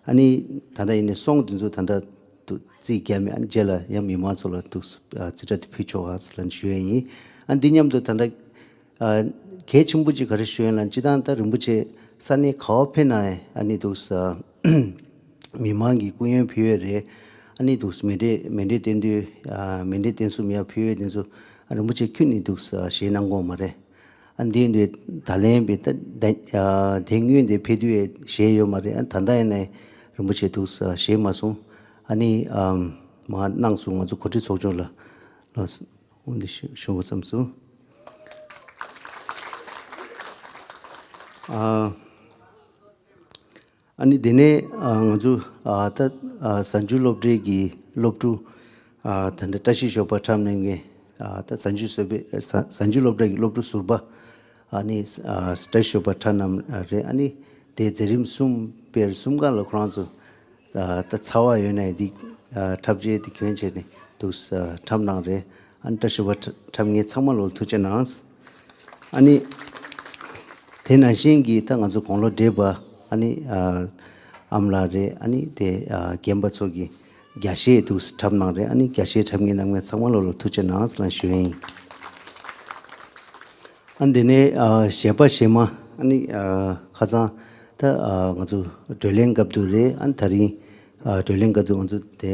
ཨ་ནི་ད་ལྟ་ཡིན་ནའི་སོང་དེ་ཚོ་ད་ལྟ་འདུག་རྩིས་བརྒྱབ་མེད། ཨ་ནི་རྗེས་ལ་ཡང་མི་མང་ཚོ་ལ་འདུག་ཨ་རྩིས་ཁྲ་དེ་ཕུལ་ཆོག་ག་ཟེར་ལབ་ཞུ་ཡས་ཡིན། ཨ་ནི་འདི་མཉམ་དུ་ད་ལྟ་ཨ་གལ་ཆེན་པོ་ཅིག་ག་རེ་ཞུ་ཡིན་ལབ་ན། སྤྱིར་བཏང་ད་རིན་པོ་ཆེ་ས་གནས་ག་བ་ཕེབས་ན་ཨ་ནི་འདུག་ས་མི་མང་གིས་སྐུ་ཡོན་ཕུལ་ཡས་རེད། ཨ་ནི་འདུག་མཎྜལ་མཎྜལ་བསྟན་དུས་མཎྜལ་བསྟན་གསུམ་ཡར་ཕུལ་ཡས་དེ་ཚོ་རིན་པོ་ཆེ་ཁྱོན་ནས་འདུག་བཞེས་གནང་གོ་མ་རེད། ཨ་འདི་འདི་ད་ལན་པའི་ད་དེ་སྔོན་དེ་ཕེབས་དུས་བཞེས་ཡོད་མ་རེད། ཨ་ད་ལྟ་ཡིན་ནའི་རིན་པོ་ཆེ་འདུག་བཞེས་མ་སོང་། ཨ་ནི་མ་གནང་སོང་། ང་ཚོ་གོ་སྒྲིག་ཚོགས་ཆུང་ལ་ལ་འོང་དེ་ཞུ་དགོས་བསམ་སོང་། ཨ་ཨ་ནི་དེ་ནས་ང་ཚོ་ད་གཟའ་མཇུག་སློབ་གྲྭའི་གི་སློབ་ཕྲུག་ད་ལྟ་བཀྲ་ཤིས་ཞོགས་པ་འཁྲབ་གནང་མཁན་ད་གཟའ་མཇུག་བཟོ་པའི་གཟའ་མཇུག་སློབ་གྲྭ་གི་སློབ་ཕྲུག་ཟུར་པ་ཨ་ནི་བཀྲ་ཤིས་ཞོགས་པ་འཁྲབ་གནང་རེད། ཨ་ནི་དེ་མཛད་རིམ་གསུམ་པའི་གསུམ་ཀ་ལ་ཁོ་རང་ཚོ་ད་ཚ་བ་ཡོད་ནའི་འདི་འཁྲབ་ཆས་དེ་གྱོན་བྱས་ནས་འདུག་འཁྲབ་གནང་རེད། ཨ་ནི་བཀྲ་ཤིས་པ་འཁྲབ་མཁན་ཚང་མ་ལོ་ཐུགས་རྗེ་གནང་། ཨ་ནི་དེ་ནང་བཞིན་གྱི་ད་ང་ཚོ་དགུང་ལོ་བགྲེས་པ་ཨ་ནི་ཨམ་ལགས་རེད། ཨ་ནི་དེ་རྒན་པ་ཚོ་གི་རྒྱ་ཆས་འདུག་འཁྲབ་གནང་རེད། ཨ་ནི་རྒྱ་ཆས་འཁྲབ་མཁན་རྣམ་ངེས་ཚང་མ་ལོ་ལོ་ཐུགས་རྗེ་གནང་ལ་ཞུ་ཡིན། ཨ་ནི་དེ་ནས་གཞས་པ་གཞས་མ་ཨ་ནི་ཁ་སང་ད་ང་ཚོ་བགྲོ་གླེང་སྐབས་དུ་རེད། ཨ་ནི་ད་རིང་བགྲོ་གླེང་སྐབས་དུ་ང་ཚོ་དེ་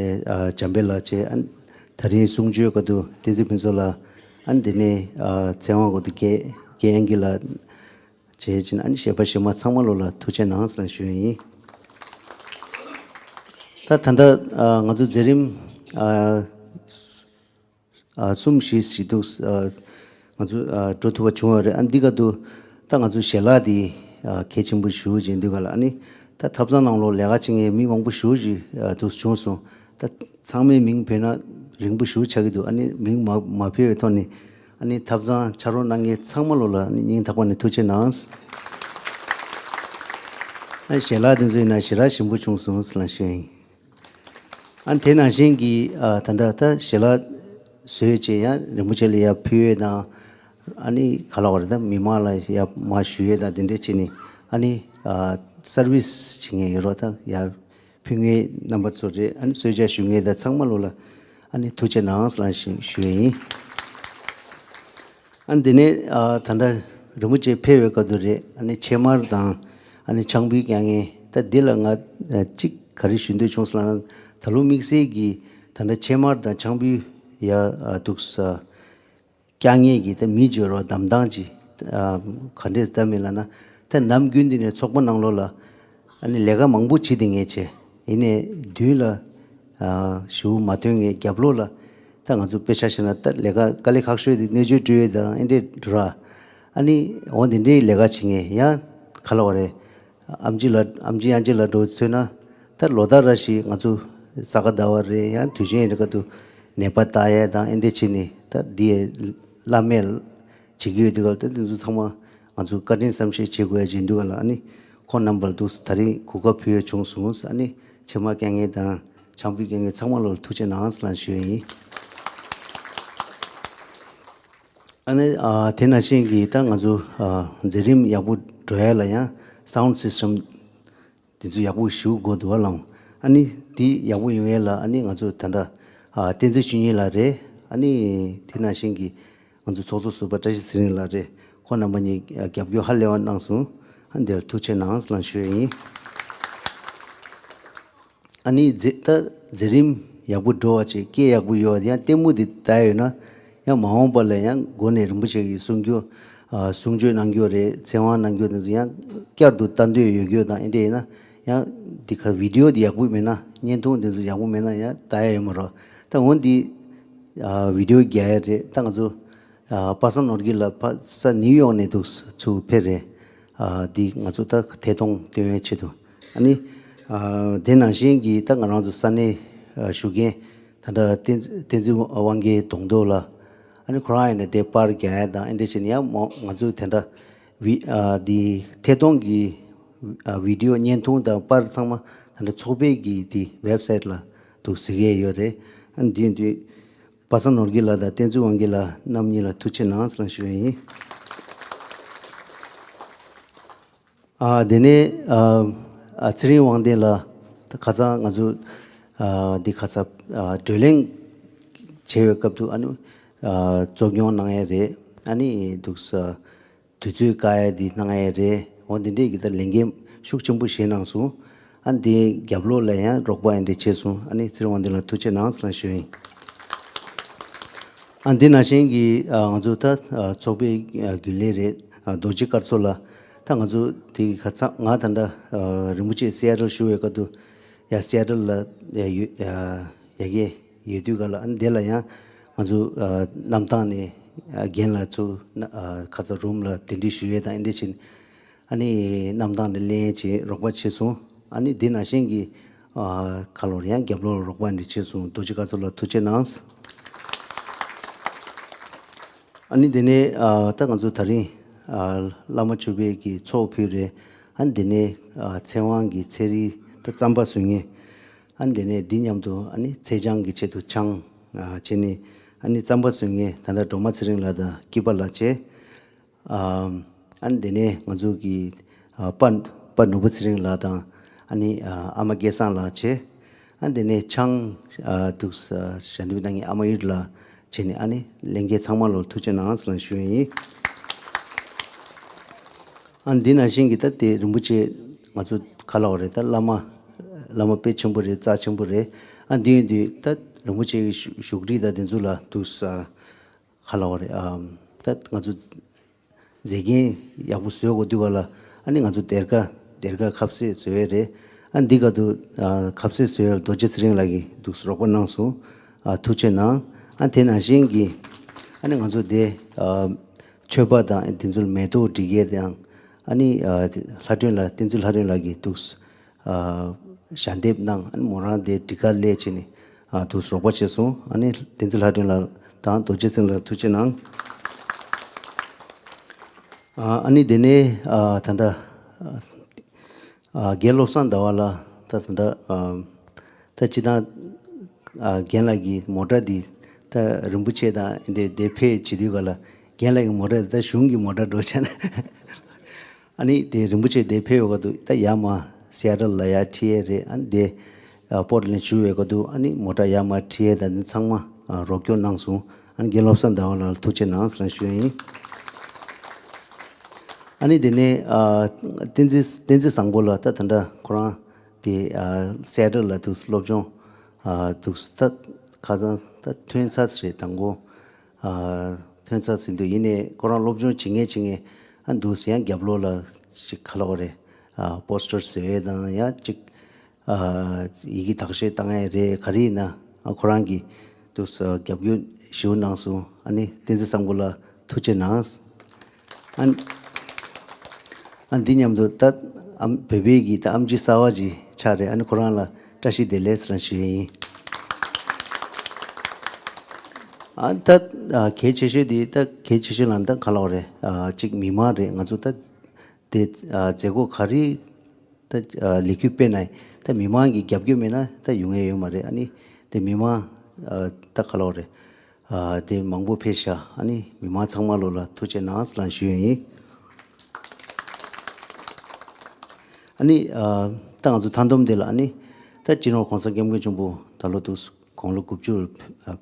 འཇམ་དཔལ་ལགས་བྱས། ཨ་ནི་ད་རིང་གསུང་ཆོས་སྐབས་དུ་བསྟན་འཛིན་ཕུན་ཚོགས་ལགས། ཨ་ནི་དེ་ནས་ཚེ་དབང་སྐབས་དུ་རྒན་རྒན་དབྱངས་སྐྱིད་ལགས་བྱས་ཕྱིན། ཨ་ནི་གཞས་པ་གཞས་མ་ཚང་མ་ལོ་ལ་ཐུགས་རྗེ་གནང་ལ་ཞུ་ཡིན། ད་ད་ལྟ་ང་ཚོ་མཛད་རིམ་གསུམ་བཞི་ཞིག་འདུག་ང་ཚོ་འགྲོ་ཐུབ་པ་བྱུང་བ་རེད། ཨ་འདི་ག་དུ་ད་ང་ཚོ་ཞལ་ལག་འདི་གལ་ཆེན་པོ་ཞུ་བྱེད་འདུག་ག་ལ། ཨ་ནི་ད་ཐབ་ཚང་ནང་ལོགས་ལས་ཀ་བྱེད་མཁན་མི་མང་པོ་ཞུ་ཞིག་འདུག་བྱུང་སོང་། ད་ཚང་མའི་མིང་བོས་ན་རིང་པོ་ཞུ་ཆགས་ཀྱི་འདུག་ཨ་ནི་མིང་མ་མ་བོས་པའི་ཐོག་ནས་ཨ་ནི་ཐབ་ཚང་ཕྱག་རོགས་གནང་མཁན་ཚང་མ་ལོ་ལ་ཨ་ནི་སྙིང་ཐག་པ་ནས་ཐུགས་རྗེ་གནང་། ཨ་ཞལ་ལག་འདི་ཚོ་ཡིན་ན་ཞེ་དྲག་ཞིམ་པོ་བྱུང་སོང་ལ་ཞུ་ཡིན། ཨ་ནི་དེ་ནང་བཞིན་གྱི་ཨ་ད་ལྟ་ད་ཞལ་ལག་བཟོས་བྱས་ཡང་རིན་པོ་ཆེ་ལ་ཡར་ཕུལ་ཡས་དང་། ཨ་ནི་ག་ལ་བར་ད་མི་མང་ལ་ཡར་མར་ཞུ་ཡས་དང་དེ་འདྲས་བྱས་ནས་ཨ་ནི་ཨ་སར་བིས་བྱེད་མཁན་ཡོད་རོགས་ད་ཡར་ཕུལ་མཁན་རྣམ་པ་ཚོ་རེད། ཨ་ནི་གསོལ་ཇ་ཞུ་མཁན་དང་ཚང་མ་ལོ་ལ་ཨ་ནི་ཐུགས་རྗེ་གནང་ལ་ཞུ་ཞུ་ཡས་ཡིན། ཨ་ནི་དེ་ནས་ཨ་ད་ལྟ་རིན་པོ་ཆེ་ཕེབས་པའི་སྐབས་དུ་རེད། ཨ་ནི་ཕྱེ་མར་དང་ཨ་ནི་ཆང་ཕུད་བཀལ་མཁན་ད་འདི་ལ་ང་ཨ་གཅིག་ག་རེ་ཞུ་འདོད་བྱུང་སོང་ལབ་ན། ད་ལོ་དམིགས་བསལ་གྱི་ད་ལྟ་ཕྱེ་མར་དང་ཆང་ཕུད་ཡ་ཨ་འདུག་ས་བཀལ་མཁན་གྱི་ད་མི་འབྱོར་བ་གདམ་སྟངས་ཀྱི་ཨ་ག་འདྲས་ལྟ་མིན་ལབ་ན། ད་ནམ་རྒྱུན་འདི་ནས་ཚོགས་པ་ནང་ལོགས་ལ་ཨ་ནི་ལས་ཀ་མང་པོ་བྱེད་བསྡད་མཁན་བྱས། ཡིན་ནའི་མདུན་ལ་ཨ་ཞུ་མ་ཐོན་མཁན་རྒྱབ་ལོགས་ལ་ད་ང་ཚོ་དཔེ་ཆ་བཞག་ན་ད་ལས་ཀ་དཀའ་ལས་ཁག་ཤོས་དེ་སྣོད་བཅུད་སྤྲོད་ཡས་དང་ཨེ་འདྲས་འགྲོ་ར། ཨ་ནི་འོ་འདི་འདྲའི་ལས་ཀ་བྱེད་མཁན་ཡང་ག་ལ་བ་རེད། ཨམ་ཆི་ལ་ཨམ་ཆི་ཨན་ཆི་ལ་འགྲོ་ཚོད་ན་ད་ལོ་ལྟར་ར་ཞིག་ང་ཚོ་ས་ག་ཟླ་བ་རེ་ཡང་དུས་ཆེན་རེ་ག་དུ་ནད་པ་ལྟ་ཡས་དང་ཨེ་འདྲས་བྱས་ནས་ད་འདི་བླ་མེད་བྱེད་ཀྱི་ཡོད་དུས་ག་ལ། ད་འདི་ཚོ་ཚང་མ་ང་ཚོ་བཀའ་དྲིན་བསམ་ཤེས་བྱེད་དགོས་ཡ་ཅིག་འདུག་ག་ལ། ཨ་ནི་ཁོང་རྣམ་པར་འདུག་ད་རིང་གོ་སྐབས་ཕུལ་ཡ་བྱུང་སོང་། ཨ་ནི་ཕྱེ་མར་བཀལ་མཁན་དང་ཆང་ཕུད་བཀལ་མཁན་ཚང་མ་ལ་ཐུགས་རྗེ་གནང་ལ་ཞུ་ཡ་ཡིན། ཨ་ནི་ཨ་དེ་ནང་བཞིན་གྱི་ད་ང་ཚོ་ཨ་མཛད་རིམ་ཡག་པོ་འགྲོ་ཡ་ལ་ཡང་སའུན་ཌི་སིས་ཊམ་དེ་ཚོ་ཡག་པོ་ཞིག་དགོས་འདུག་བ་ལང་། ཨ་ནི་དེ་ཡག་པོ་ཡོང་ཡ་ལ་ཨ་ནི་ང་ཚོ་ད་ལྟ་ཨ་བསྟན་འཛིན་ཆོས་ཉིད་ལགས་རེད། ཨ་ནི་དེ་ནང་བཞིན་གྱི་ང་ཚོ་ཚོགས་གཙོ་ཟུར་པ་བཀྲ་ཤིས་ཚེ་རིང་ལགས་རེད། ཁོང་རྣམ་པ་གཉིས་རྒྱབ་སྐྱོར་ཧ་ལས་པ་གནང་སོང་། ཨ་འདིར་ཐུགས་རྗེ་གནང་ལ་ཞུ་ཡ་ཡིན། ཨ་ནི་མཛད་ད་མཛད་རིམ་ཡག་པོ་འགྲོ་བ་བྱས། སྐད་ཡག་པོ་ཡོད་པ་དེ་ཡང་ལྟད་མོ་དེ་ལྟ་ཡོད་ན་ཡང་མ་འོངས་པ་ལ་ཡང་སྒོ་ནས་རིན་པོ་ཆེ་གི་གསུང་རྒྱུ་ཨ་གསུང་ཆོས་གནང་རྒྱུ་རེད། ཚེ་དབང་གནང་རྒྱུ་དེ་ཚོ་ཡང་བསྐྱར་དུ་ལྟ་འདོད་ཡོད་རྒྱུ་དང་ཨེ་འདྲས་ཡིན་ན་ཡང་འདི་ག་བི་ཌི་ཡོ་དེ་ཡག་པོ་མེད་ན་བརྙན་ཐུང་དེ་ཚོ་ཡག་པོ་མེད་ན་ཡང་ལྟ་ཡ་ཡོད་མ་རེད། ད་འོ་འདི་ཨ་བི་ཌི་ཡོ་རྒྱག་ཡ་རེད། ད་ང་ཚོ་ཨ་པ་སངས་ནོར་གྱི་ལགས་ཕ་ས་ནིའུ་ཡོག་ནས་འདུག་ཚུར་ཕེབས་རེད། ཨ་འདི་ང་ཚོ་ད་ཐད་གཏོང་སྟོན་ཡའི་ཆེད་དུ། ཨ་ནི་ཨ་དེ་ནང་བཞིན་གྱི་ད་ང་རང་ཚོ་ས་གནས་ཨ་བཞུགས་མཁན་ད་ལྟ་བསྟན་བསྟན་འཛིན་དབང་རྒྱལ་གདོང་ཐོག་ལགས། ཨ་ནི་ཁོ་རང་ཡིན་ན་དེ་པར་རྒྱག་ཡ་དང་ཨེ་འདྲ་བྱས་ནས་ཡང་མོ་ང་ཚོ་དེ་འདྲ་བི་ཨ་འདི་ཐད་གཏོང་གི་ཨ་བི་ཌི་ཡོ་བརྙན་ཐུང་དང་པར་ཚང་མ་ད་ལྟ་ཚོགས་པའི་གི་འདི་ཝེབ་སའིཊ་ལ་འདུག་གཟིགས་ཡས་ཡོད་རེད། ཨ་ནི་འདི་འདི། པ་སངས་ནོར་གྱི་ལགས་དང་བསྟན་འཛིན་དབང་རྒྱལ་ལགས་རྣམ་གཉིས་ལ་ཐུགས་རྗེ་གནང་ཟེར་ཞུ་ཡ་ཡིན། ཨ་དེ་ནས་ཨ་ཨ་ཚེ་རིང་དབང་ལྡན་ལགས་ད་ཁ་སང་ང་ཚོ་ཨ་འདི་ཁ་ས་ཨ་བགྲོ་གླེང་བྱེད་པའི་སྐབས་དུ་ཨ་ནི་ཨ་གཙོ་སྐྱོང་གནང་ཡས་རེད། ཨ་ནི་འདུག་ས་དུས་ཚོད་བཀག་ཡས་འདི་གནང་ཡས་རེད། འོ་འདི་འདྲས་ཀྱི་ད་ལས་འགན་ཤུགས་ཆེན་པོ་བཞེས་གནང་སོང་། ཨ་འདི་རྒྱབ་ལོགས་ལ་ཡང་རོགས་པ་ཡིན་དེ་བྱས་སོང་། ཨ་ནི་ཚེ་རིང་དབང་ལྡན་ལ་ཐུགས་རྗེ་གནང་ཟེར་ལ་ཞུ་ཡིན། ཨ་འདི་ནང་བཞིན་གྱི་ཨ་ང་ཚོ་ད་ཨ་ཚོགས་པའི་ཨ་རྒྱུན་ལས་རེད། ཨ་རྡོ་རྗེ་སྐར་ཚོགས་ལ། ད་ང་ཚོ་དེ་ག་ཚ་ང་ད་ལྟ་ཨ་རིན་པོ་ཆེ་སི་ཨེ་ཊལ་བཞུགས་པའི་སྐབས་དུ་ཡ་སི་ཨེ་ཊལ་ལ་ཡ་ཡོད་ཡ་ཡ་གི་ཡོད་དུས་ག་ལ། ཨ་ནི་དེ་ལ་ཡང་ང་ཚོ་ཨ་གནམ་ཐང་ནས་ཨ་རྒན་ལགས་ཚོ་ཨ་ཁ་ཚ་རུམ་ལ་གདན་འདྲེན་ཞུ་ཡས་དང་ཨེ་འདྲས་བྱས་ནས། ཨ་ནི་གནམ་ཐང་ནས་ལེན་བྱས་རོགས་པ་བྱས་སོང་། ཨ་ནི་འདི་ནང་བཞིན་གྱི་ཨ་ཁ་ལོར་ཡང་རྒྱབ་ལོགས་ལ་རོགས་པ་འདི་བྱས་སོང་། རྡོ་རྗེ་སྐར་ཚོགས་ལ་ཐུགས་རྗེ་གནང་། ཨ་ནི་དེ་ནས་ཨ་ད་ང་ཚོ་ད་རིང་ཨ་བླ་མ་མཆོད་པའི་གི་ཚོགས་ཕུལ་རེད། ཨ་ནི་དེ་ནས་ཨ་ཚེ་དབང་གི་ཚེ་རིལ་ད་རྩམ་པ་བཟོ་མཁན། ཨ་ནི་དེ་ནས་འདི་མཉམ་དུ་ཨ་ནི་ཚེས་བྱང་གི་ཆེད་དུ་ཆང་ཨ་བྱས་ནས། ཨ་ནི་རྩམ་པ་བཟོ་མཁན་ད་ལྟ་སྒྲོལ་མ་ཚེ་རིང་ལགས་དང་སྐྱིད་པ་ལགས་བྱས། ཨ་ཨ་ནི་དེ་ནས་ང་ཚོ་གི་ཨ་པ་པ་ནོར་བུ་ཚེ་རིང་ལགས་དང་། ཨ་ནི་ཨ་ཨ་མ་སྐལ་བཟང་ལགས་བྱས། ཨ་ནི་དེ་ནས་ཆང་ཨ་འདུག་ས་ཞལ་འདེབས་གནང་མཁན་ཨ་མ་གཡུ་ལགས་བྱས་ནས། ཨ་ནི་ལྷན་རྒྱས་ཚང་མ་ལ་ཐུགས་རྗེ་གནང་ཟེར་ལ་ཞུ་ཡ་ཡིན། ཨ་འདི་ནང་བཞིན་གྱི་ད་དེ་རིན་པོ་ཆེ་ང་ཚོ་ག་ལ་བ་རེད། ད་བླ་མ་བླ་མ་དཔེ་ཆེན་པོ་རེད། རྩ་ཆེན་པོ་རེད། ཨ་འདི་ཡིན་དུས་ད་རིན་པོ་ཆེ་གི་བཞུགས་བཞུགས་ཁྲི་ད་དེ་ཚོ་ལ་འདུག་ས་ག་ལ་བ་རེད། ཨ་ད་ང་ཚོ་མཛེས་རྒྱན་ཡག་པོ་བཟོས་དགོས་དུས་ག་ལ། ཨ་ནི་ང་ཚོ་སྡེར་ཁ་སྡེར་ཁ་ཁ་ཟས་བཟོས་ཡས་རེད། ཨ་འདི་ག་དུ་ཨ་ཁ་ཟས་བཟོས་ཡས་རྡོ་རྗེ་ཚེ་རིང་ལགས་ཀྱིས་འདུག་སེ་རོགས་པ་གནང་སོང་། ཨ་ཐུགས་རྗེ་གནང་། ཨ་དེ་ནང་བཞིན་གྱི་ཨ་ནི་ང་ཚོ་དེ་ཨ་མཆོད་པ་དང་དེ་ཚོ་ལ་མེ་ཏོག་སྒྲིག་ཡས་དང་། ཨ་ནི་ཨ་ལྷ་སྒྲོན་ལགས་བསྟན་འཛིན་ལྷ་སྒྲོན་ལགས་ཀྱིས་འདུག་སེ་ཨ་ཞལ་འདེབས་གནང་། ཨ་ནི་མོ་རང་དེ་སྒྲིག་ག་སླེབས་བྱས་ནས་ཨ་འདུག་སེ་རོགས་པ་བྱས་སོང་། ཨ་ནི་བསྟན་འཛིན་ལྷ་སྒྲོན་ལགས་དང་རྡོ་རྗེ་ཚེ་རིང་ལགས་ཐུགས་རྗེ་གནང་། ཨ་ཨ་ནི་དེ་ནས་ཨ་ད་ལྟ་ཨ་རྒན་བློ་བཟང་ཟླ་བ་ལགས་ད་ད་ལྟ་ཨ་ད་སྤྱིར་བཏང་ཨ་རྒན་ལགས་ཀྱི་མོ་ཊ་འདི་ད་རིན་པོ་ཆེ་དང་འདི་འདི་ཕེབས་བྱེད་དུས་ག་ལ། རྒན་ལགས་ཀྱི་མོ་ཊ་འདི་ད་གཞུང་གི་མོ་ཊ་འགྲོ་ཆ་ན། ཨ་ནི་དེ་རིན་པོ་ཆེ་དེ་ཕེབས་ཡོད་ག་འདུག་ད་ཡར་མར་སི་ཨེ་ཊལ་ལ་ཡར་ཁྲིད་ཡས་རེད། ཨ་ནི་དེ་ཨ་པོར་ཊ་ལེན་ཌ་བཞུགས་ཡོད་ག་འདུག་ཨ་ནི་མོ་ཊ་ཡར་མར་ཁྲིད་ཡས་དང་འདི་ཚང་མ་ཨ་རོགས་སྐྱོར་གནང་སོང་། ཨ་ནི་རྒན་བློ་བཟང་ཟླ་བ་ལགས་ལ་ཐུགས་རྗེ་གནང་ཟེར་ལ་ཞུ་ཡ་ཡིན། ཨ་ནི་དེ་ནས་ཨ་བསྟན་འཛིན་བསྟན་འཛིན་བཟང་པོ་ལགས་ད་ད་ལྟ་ཁོ་རང་དེ་ཨ་སི་ཨེ་ཊལ་ལ་འདུག་སློབ་སྦྱོང་ཨ་འདུག་ད་ཁ་སང་ད་ཐོན་ཚར་རེད། དང་པོ་ཨ་ཐོན་ཚར་ཟིན་དུས་ཡིན་ནའི་ཁོ་རང་སློབ་སྦྱོང་བྱེད་མཁན་བྱེད་མཁན་ཨ་འདུག་སེ་ཡང་རྒྱབ་ལོགས་ལ་ཅིག་ག་ལབ་དགོས་རེད། ཨ་པོ་སི་ཊར་བཟོ་ཡས་དང་ཡང་ཅིག་ཨ་ཡི་གེ་དག་བཤེར་བཏང་ཡས་རེད། ག་རེ་ཡིན་ན་ཨ་ཁོ་རང་གིས་འདུག་སེ་རྒྱབ་སྐྱོར་ཞེ་པོ་གནང་སོང་། ཨ་ནི་བསྟན་འཛིན་བཟང་པོ་ལགས་ཐུགས་རྗེ་གནང་། ཨ་ཨ་འདི་མཉམ་དུ་ད་ཨམ་བོད་པའི་གི་ད་ཨེམ་ཆི་གསར་པ་ཅིག་ཆགས་རེད། ཨ་ནི་ཁོ་རང་ལ་བཀྲ་ཤིས་བདེ་ལེགས་ཟེར་ཞུ་ཡས་ཡིན། ཨ་ད་ཨ་གལ་ཆེ་ཤོས་དེ་ད་གལ་ཆེ་ཤོས་ལ་ད་ག་ལབ་དགོས་རེད། ཨ་གཅིག་མི་མང་རེད། ང་ཚོ་ད་དེ་ཨ་མཛད་སྒོ་ག་རེ་ད་ཨ་ལས་འགུལ་སྤེལ་ན་ད་མི་མང་གི་རྒྱབ་སྐྱོར་མེད་ན་ད་ཡོང་ཡས་ཡོད་མ་རེད། ཨ་ནི་དེ་མི་མང་ཨ་ད་ག་ལབ་དགོས་རེད། ཨ་དེ་མང་པོ་ཕེབས་ཤག་ཨ་ནི་མི་མང་ཚང་མ་ལོ་ལ་ཐུགས་རྗེ་གནང་ཟེར་ལ་ཞུ་ཡས་ཡིན། ཨ་ནི་ཨ་ད་ང་ཚོ་མཐའ་སྡོམ་དེ་ལ་ཨ་ནི་ད་སྤྱི་ནོར་༸གོང་ས་༸སྐྱབས་མགོན་ཆེན་པོ་ད་ལོ་དུས་དགུང་ལོ་དགུ་བཅུ་ལ་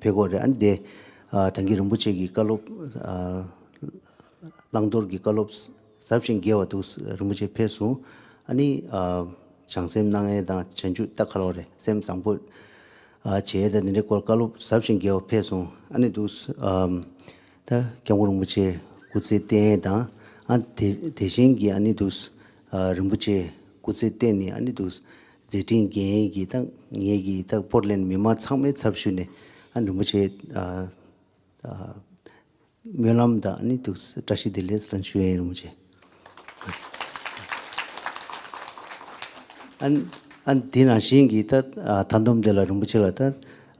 ཕེབས་ཀྱི་ཡོད་རེད། ཨ་ནི་དེ་ཨ་ད་གིན་རིན་པོ་ཆེ་གི་བཀའ་སློབ་ཨ་བླང་དོར་གྱི་བཀའ་སློབ་ཟབ་ཅིང་རྒྱས་པ་འདུག་རིན་པོ་ཆེ་ཕེབས་སོང་། ཨ་ནི་ཨ་བྱང་སེམས་གནང་ཡས་དང་བྱང་ཆུབ་ད་ག་ལབ་དགོས་རེད། སེམས་བཟང་པོ་ཨ་བྱེད་ཡས་དང་འདི་འདྲའི་སྐོར་བཀའ་སློབ་ཟབ་ཅིང་རྒྱས་པ་ཕེབས་སོང་། ཨ་ནི་འདུག་ཨ་ད་སྐྱབས་མགོན་རིན་པོ་ཆེ་སྐུ་ཚེ་བརྟན་ཡས་དང་། ཨ་དེ་དེ་བཞིན་གྱི་ཨ་ནི་འདུག་ཨ་རིན་པོ་ཆེ་སྐུ་ཚེ་བརྟན་ནས་ཨ་ནི་འདུག་མཛད་འཕྲིན་རྒྱས་ཡས་ཀྱི་ད་ངེད་ཀྱི་ད་པོར་ཊ་ལེན་ཌ་མི་མང་ཚང་མའི་ཚབ་ཞུས་ནས་ཨ་རིན་པོ་ཆེ་ཨ་ཨ་སྨོན་ལམ་དང་ཨ་ནི་འདུག་བཀྲ་ཤིས་བདེ་ལེགས་ལ་ཞུ་ཡས་ཡིན། རིན་པོ་ཆེ། ཨ་ཨ་འདི་ནང་བཞིན་གྱི་ད་ཨ་མཐའ་སྡོམ་དེ་ལ་རིན་པོ་ཆེ་ལ་ད་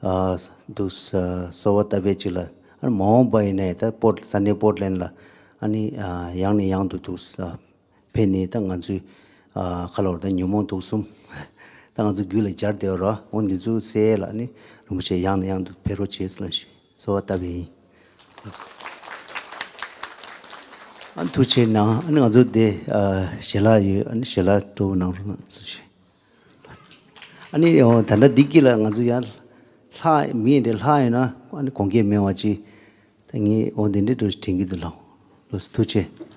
ཨ་འདུག་ཨ་གསོལ་བ་བཏབ་པའི་ཅིག་ལ། ཨ་མ་འོངས་པ་ཡིན་ནའི་ད་པོར་ཊ་ས་གནས་པོར་ཊ་ལེན་ཌ་ལ་ཨ་ནི་ཨ་ཡང་ནས་ཡང་དུ་འདུག་ཨ་ཕེབས་ནས་ད་ང་ཚོའི་ཨ་ག་ལབ་དགོས་རེད། ད་ཉོན་མོངས་དུག་གསུམ་ད་ང་ཚོ་རྒྱུད་ལ་སྦྱར་བསྡད་ཡོད་རེད་པ། འོ་འདི་ཚོ་སེལ་ཡས་ལ་ཨ་ནི་རིན་པོ་ཆེ་ཡང་ནས་ཡང་དུ་ཕེབས་རོགས་བྱེད་ཟེར་ལ་ཞུ། གསོལ་བ་བཏབ་པ་ཡིན། ཨ་ཐུགས་རྗེ་གནང་། ཨ་ནི་ང་ཚོ་དེ་ཨ་ཞལ་ལག་ཡོད། ཨ་ནི་ཞལ་ལག་སྤྲོ་པོ་གནང་རོགས་གནང་ཟེར་ཞུ། ཨ་ནི་འོ་ད་ལྟ་འདི་དཀྱིལ་ལ་ང་ཚོ་ཡང་ལྷག་མི་འདྲ་ལྷག་ཡོད་ན་ཨ་ནི་གོང་ཁེ་མེད་པ་ཅིག་ད་ངས་འོ་འདི་འདྲ་འགྲོ་དྲན་གྱི་འདུག་ལགས། ལགས་སོ་ཐུགས་རྗེ།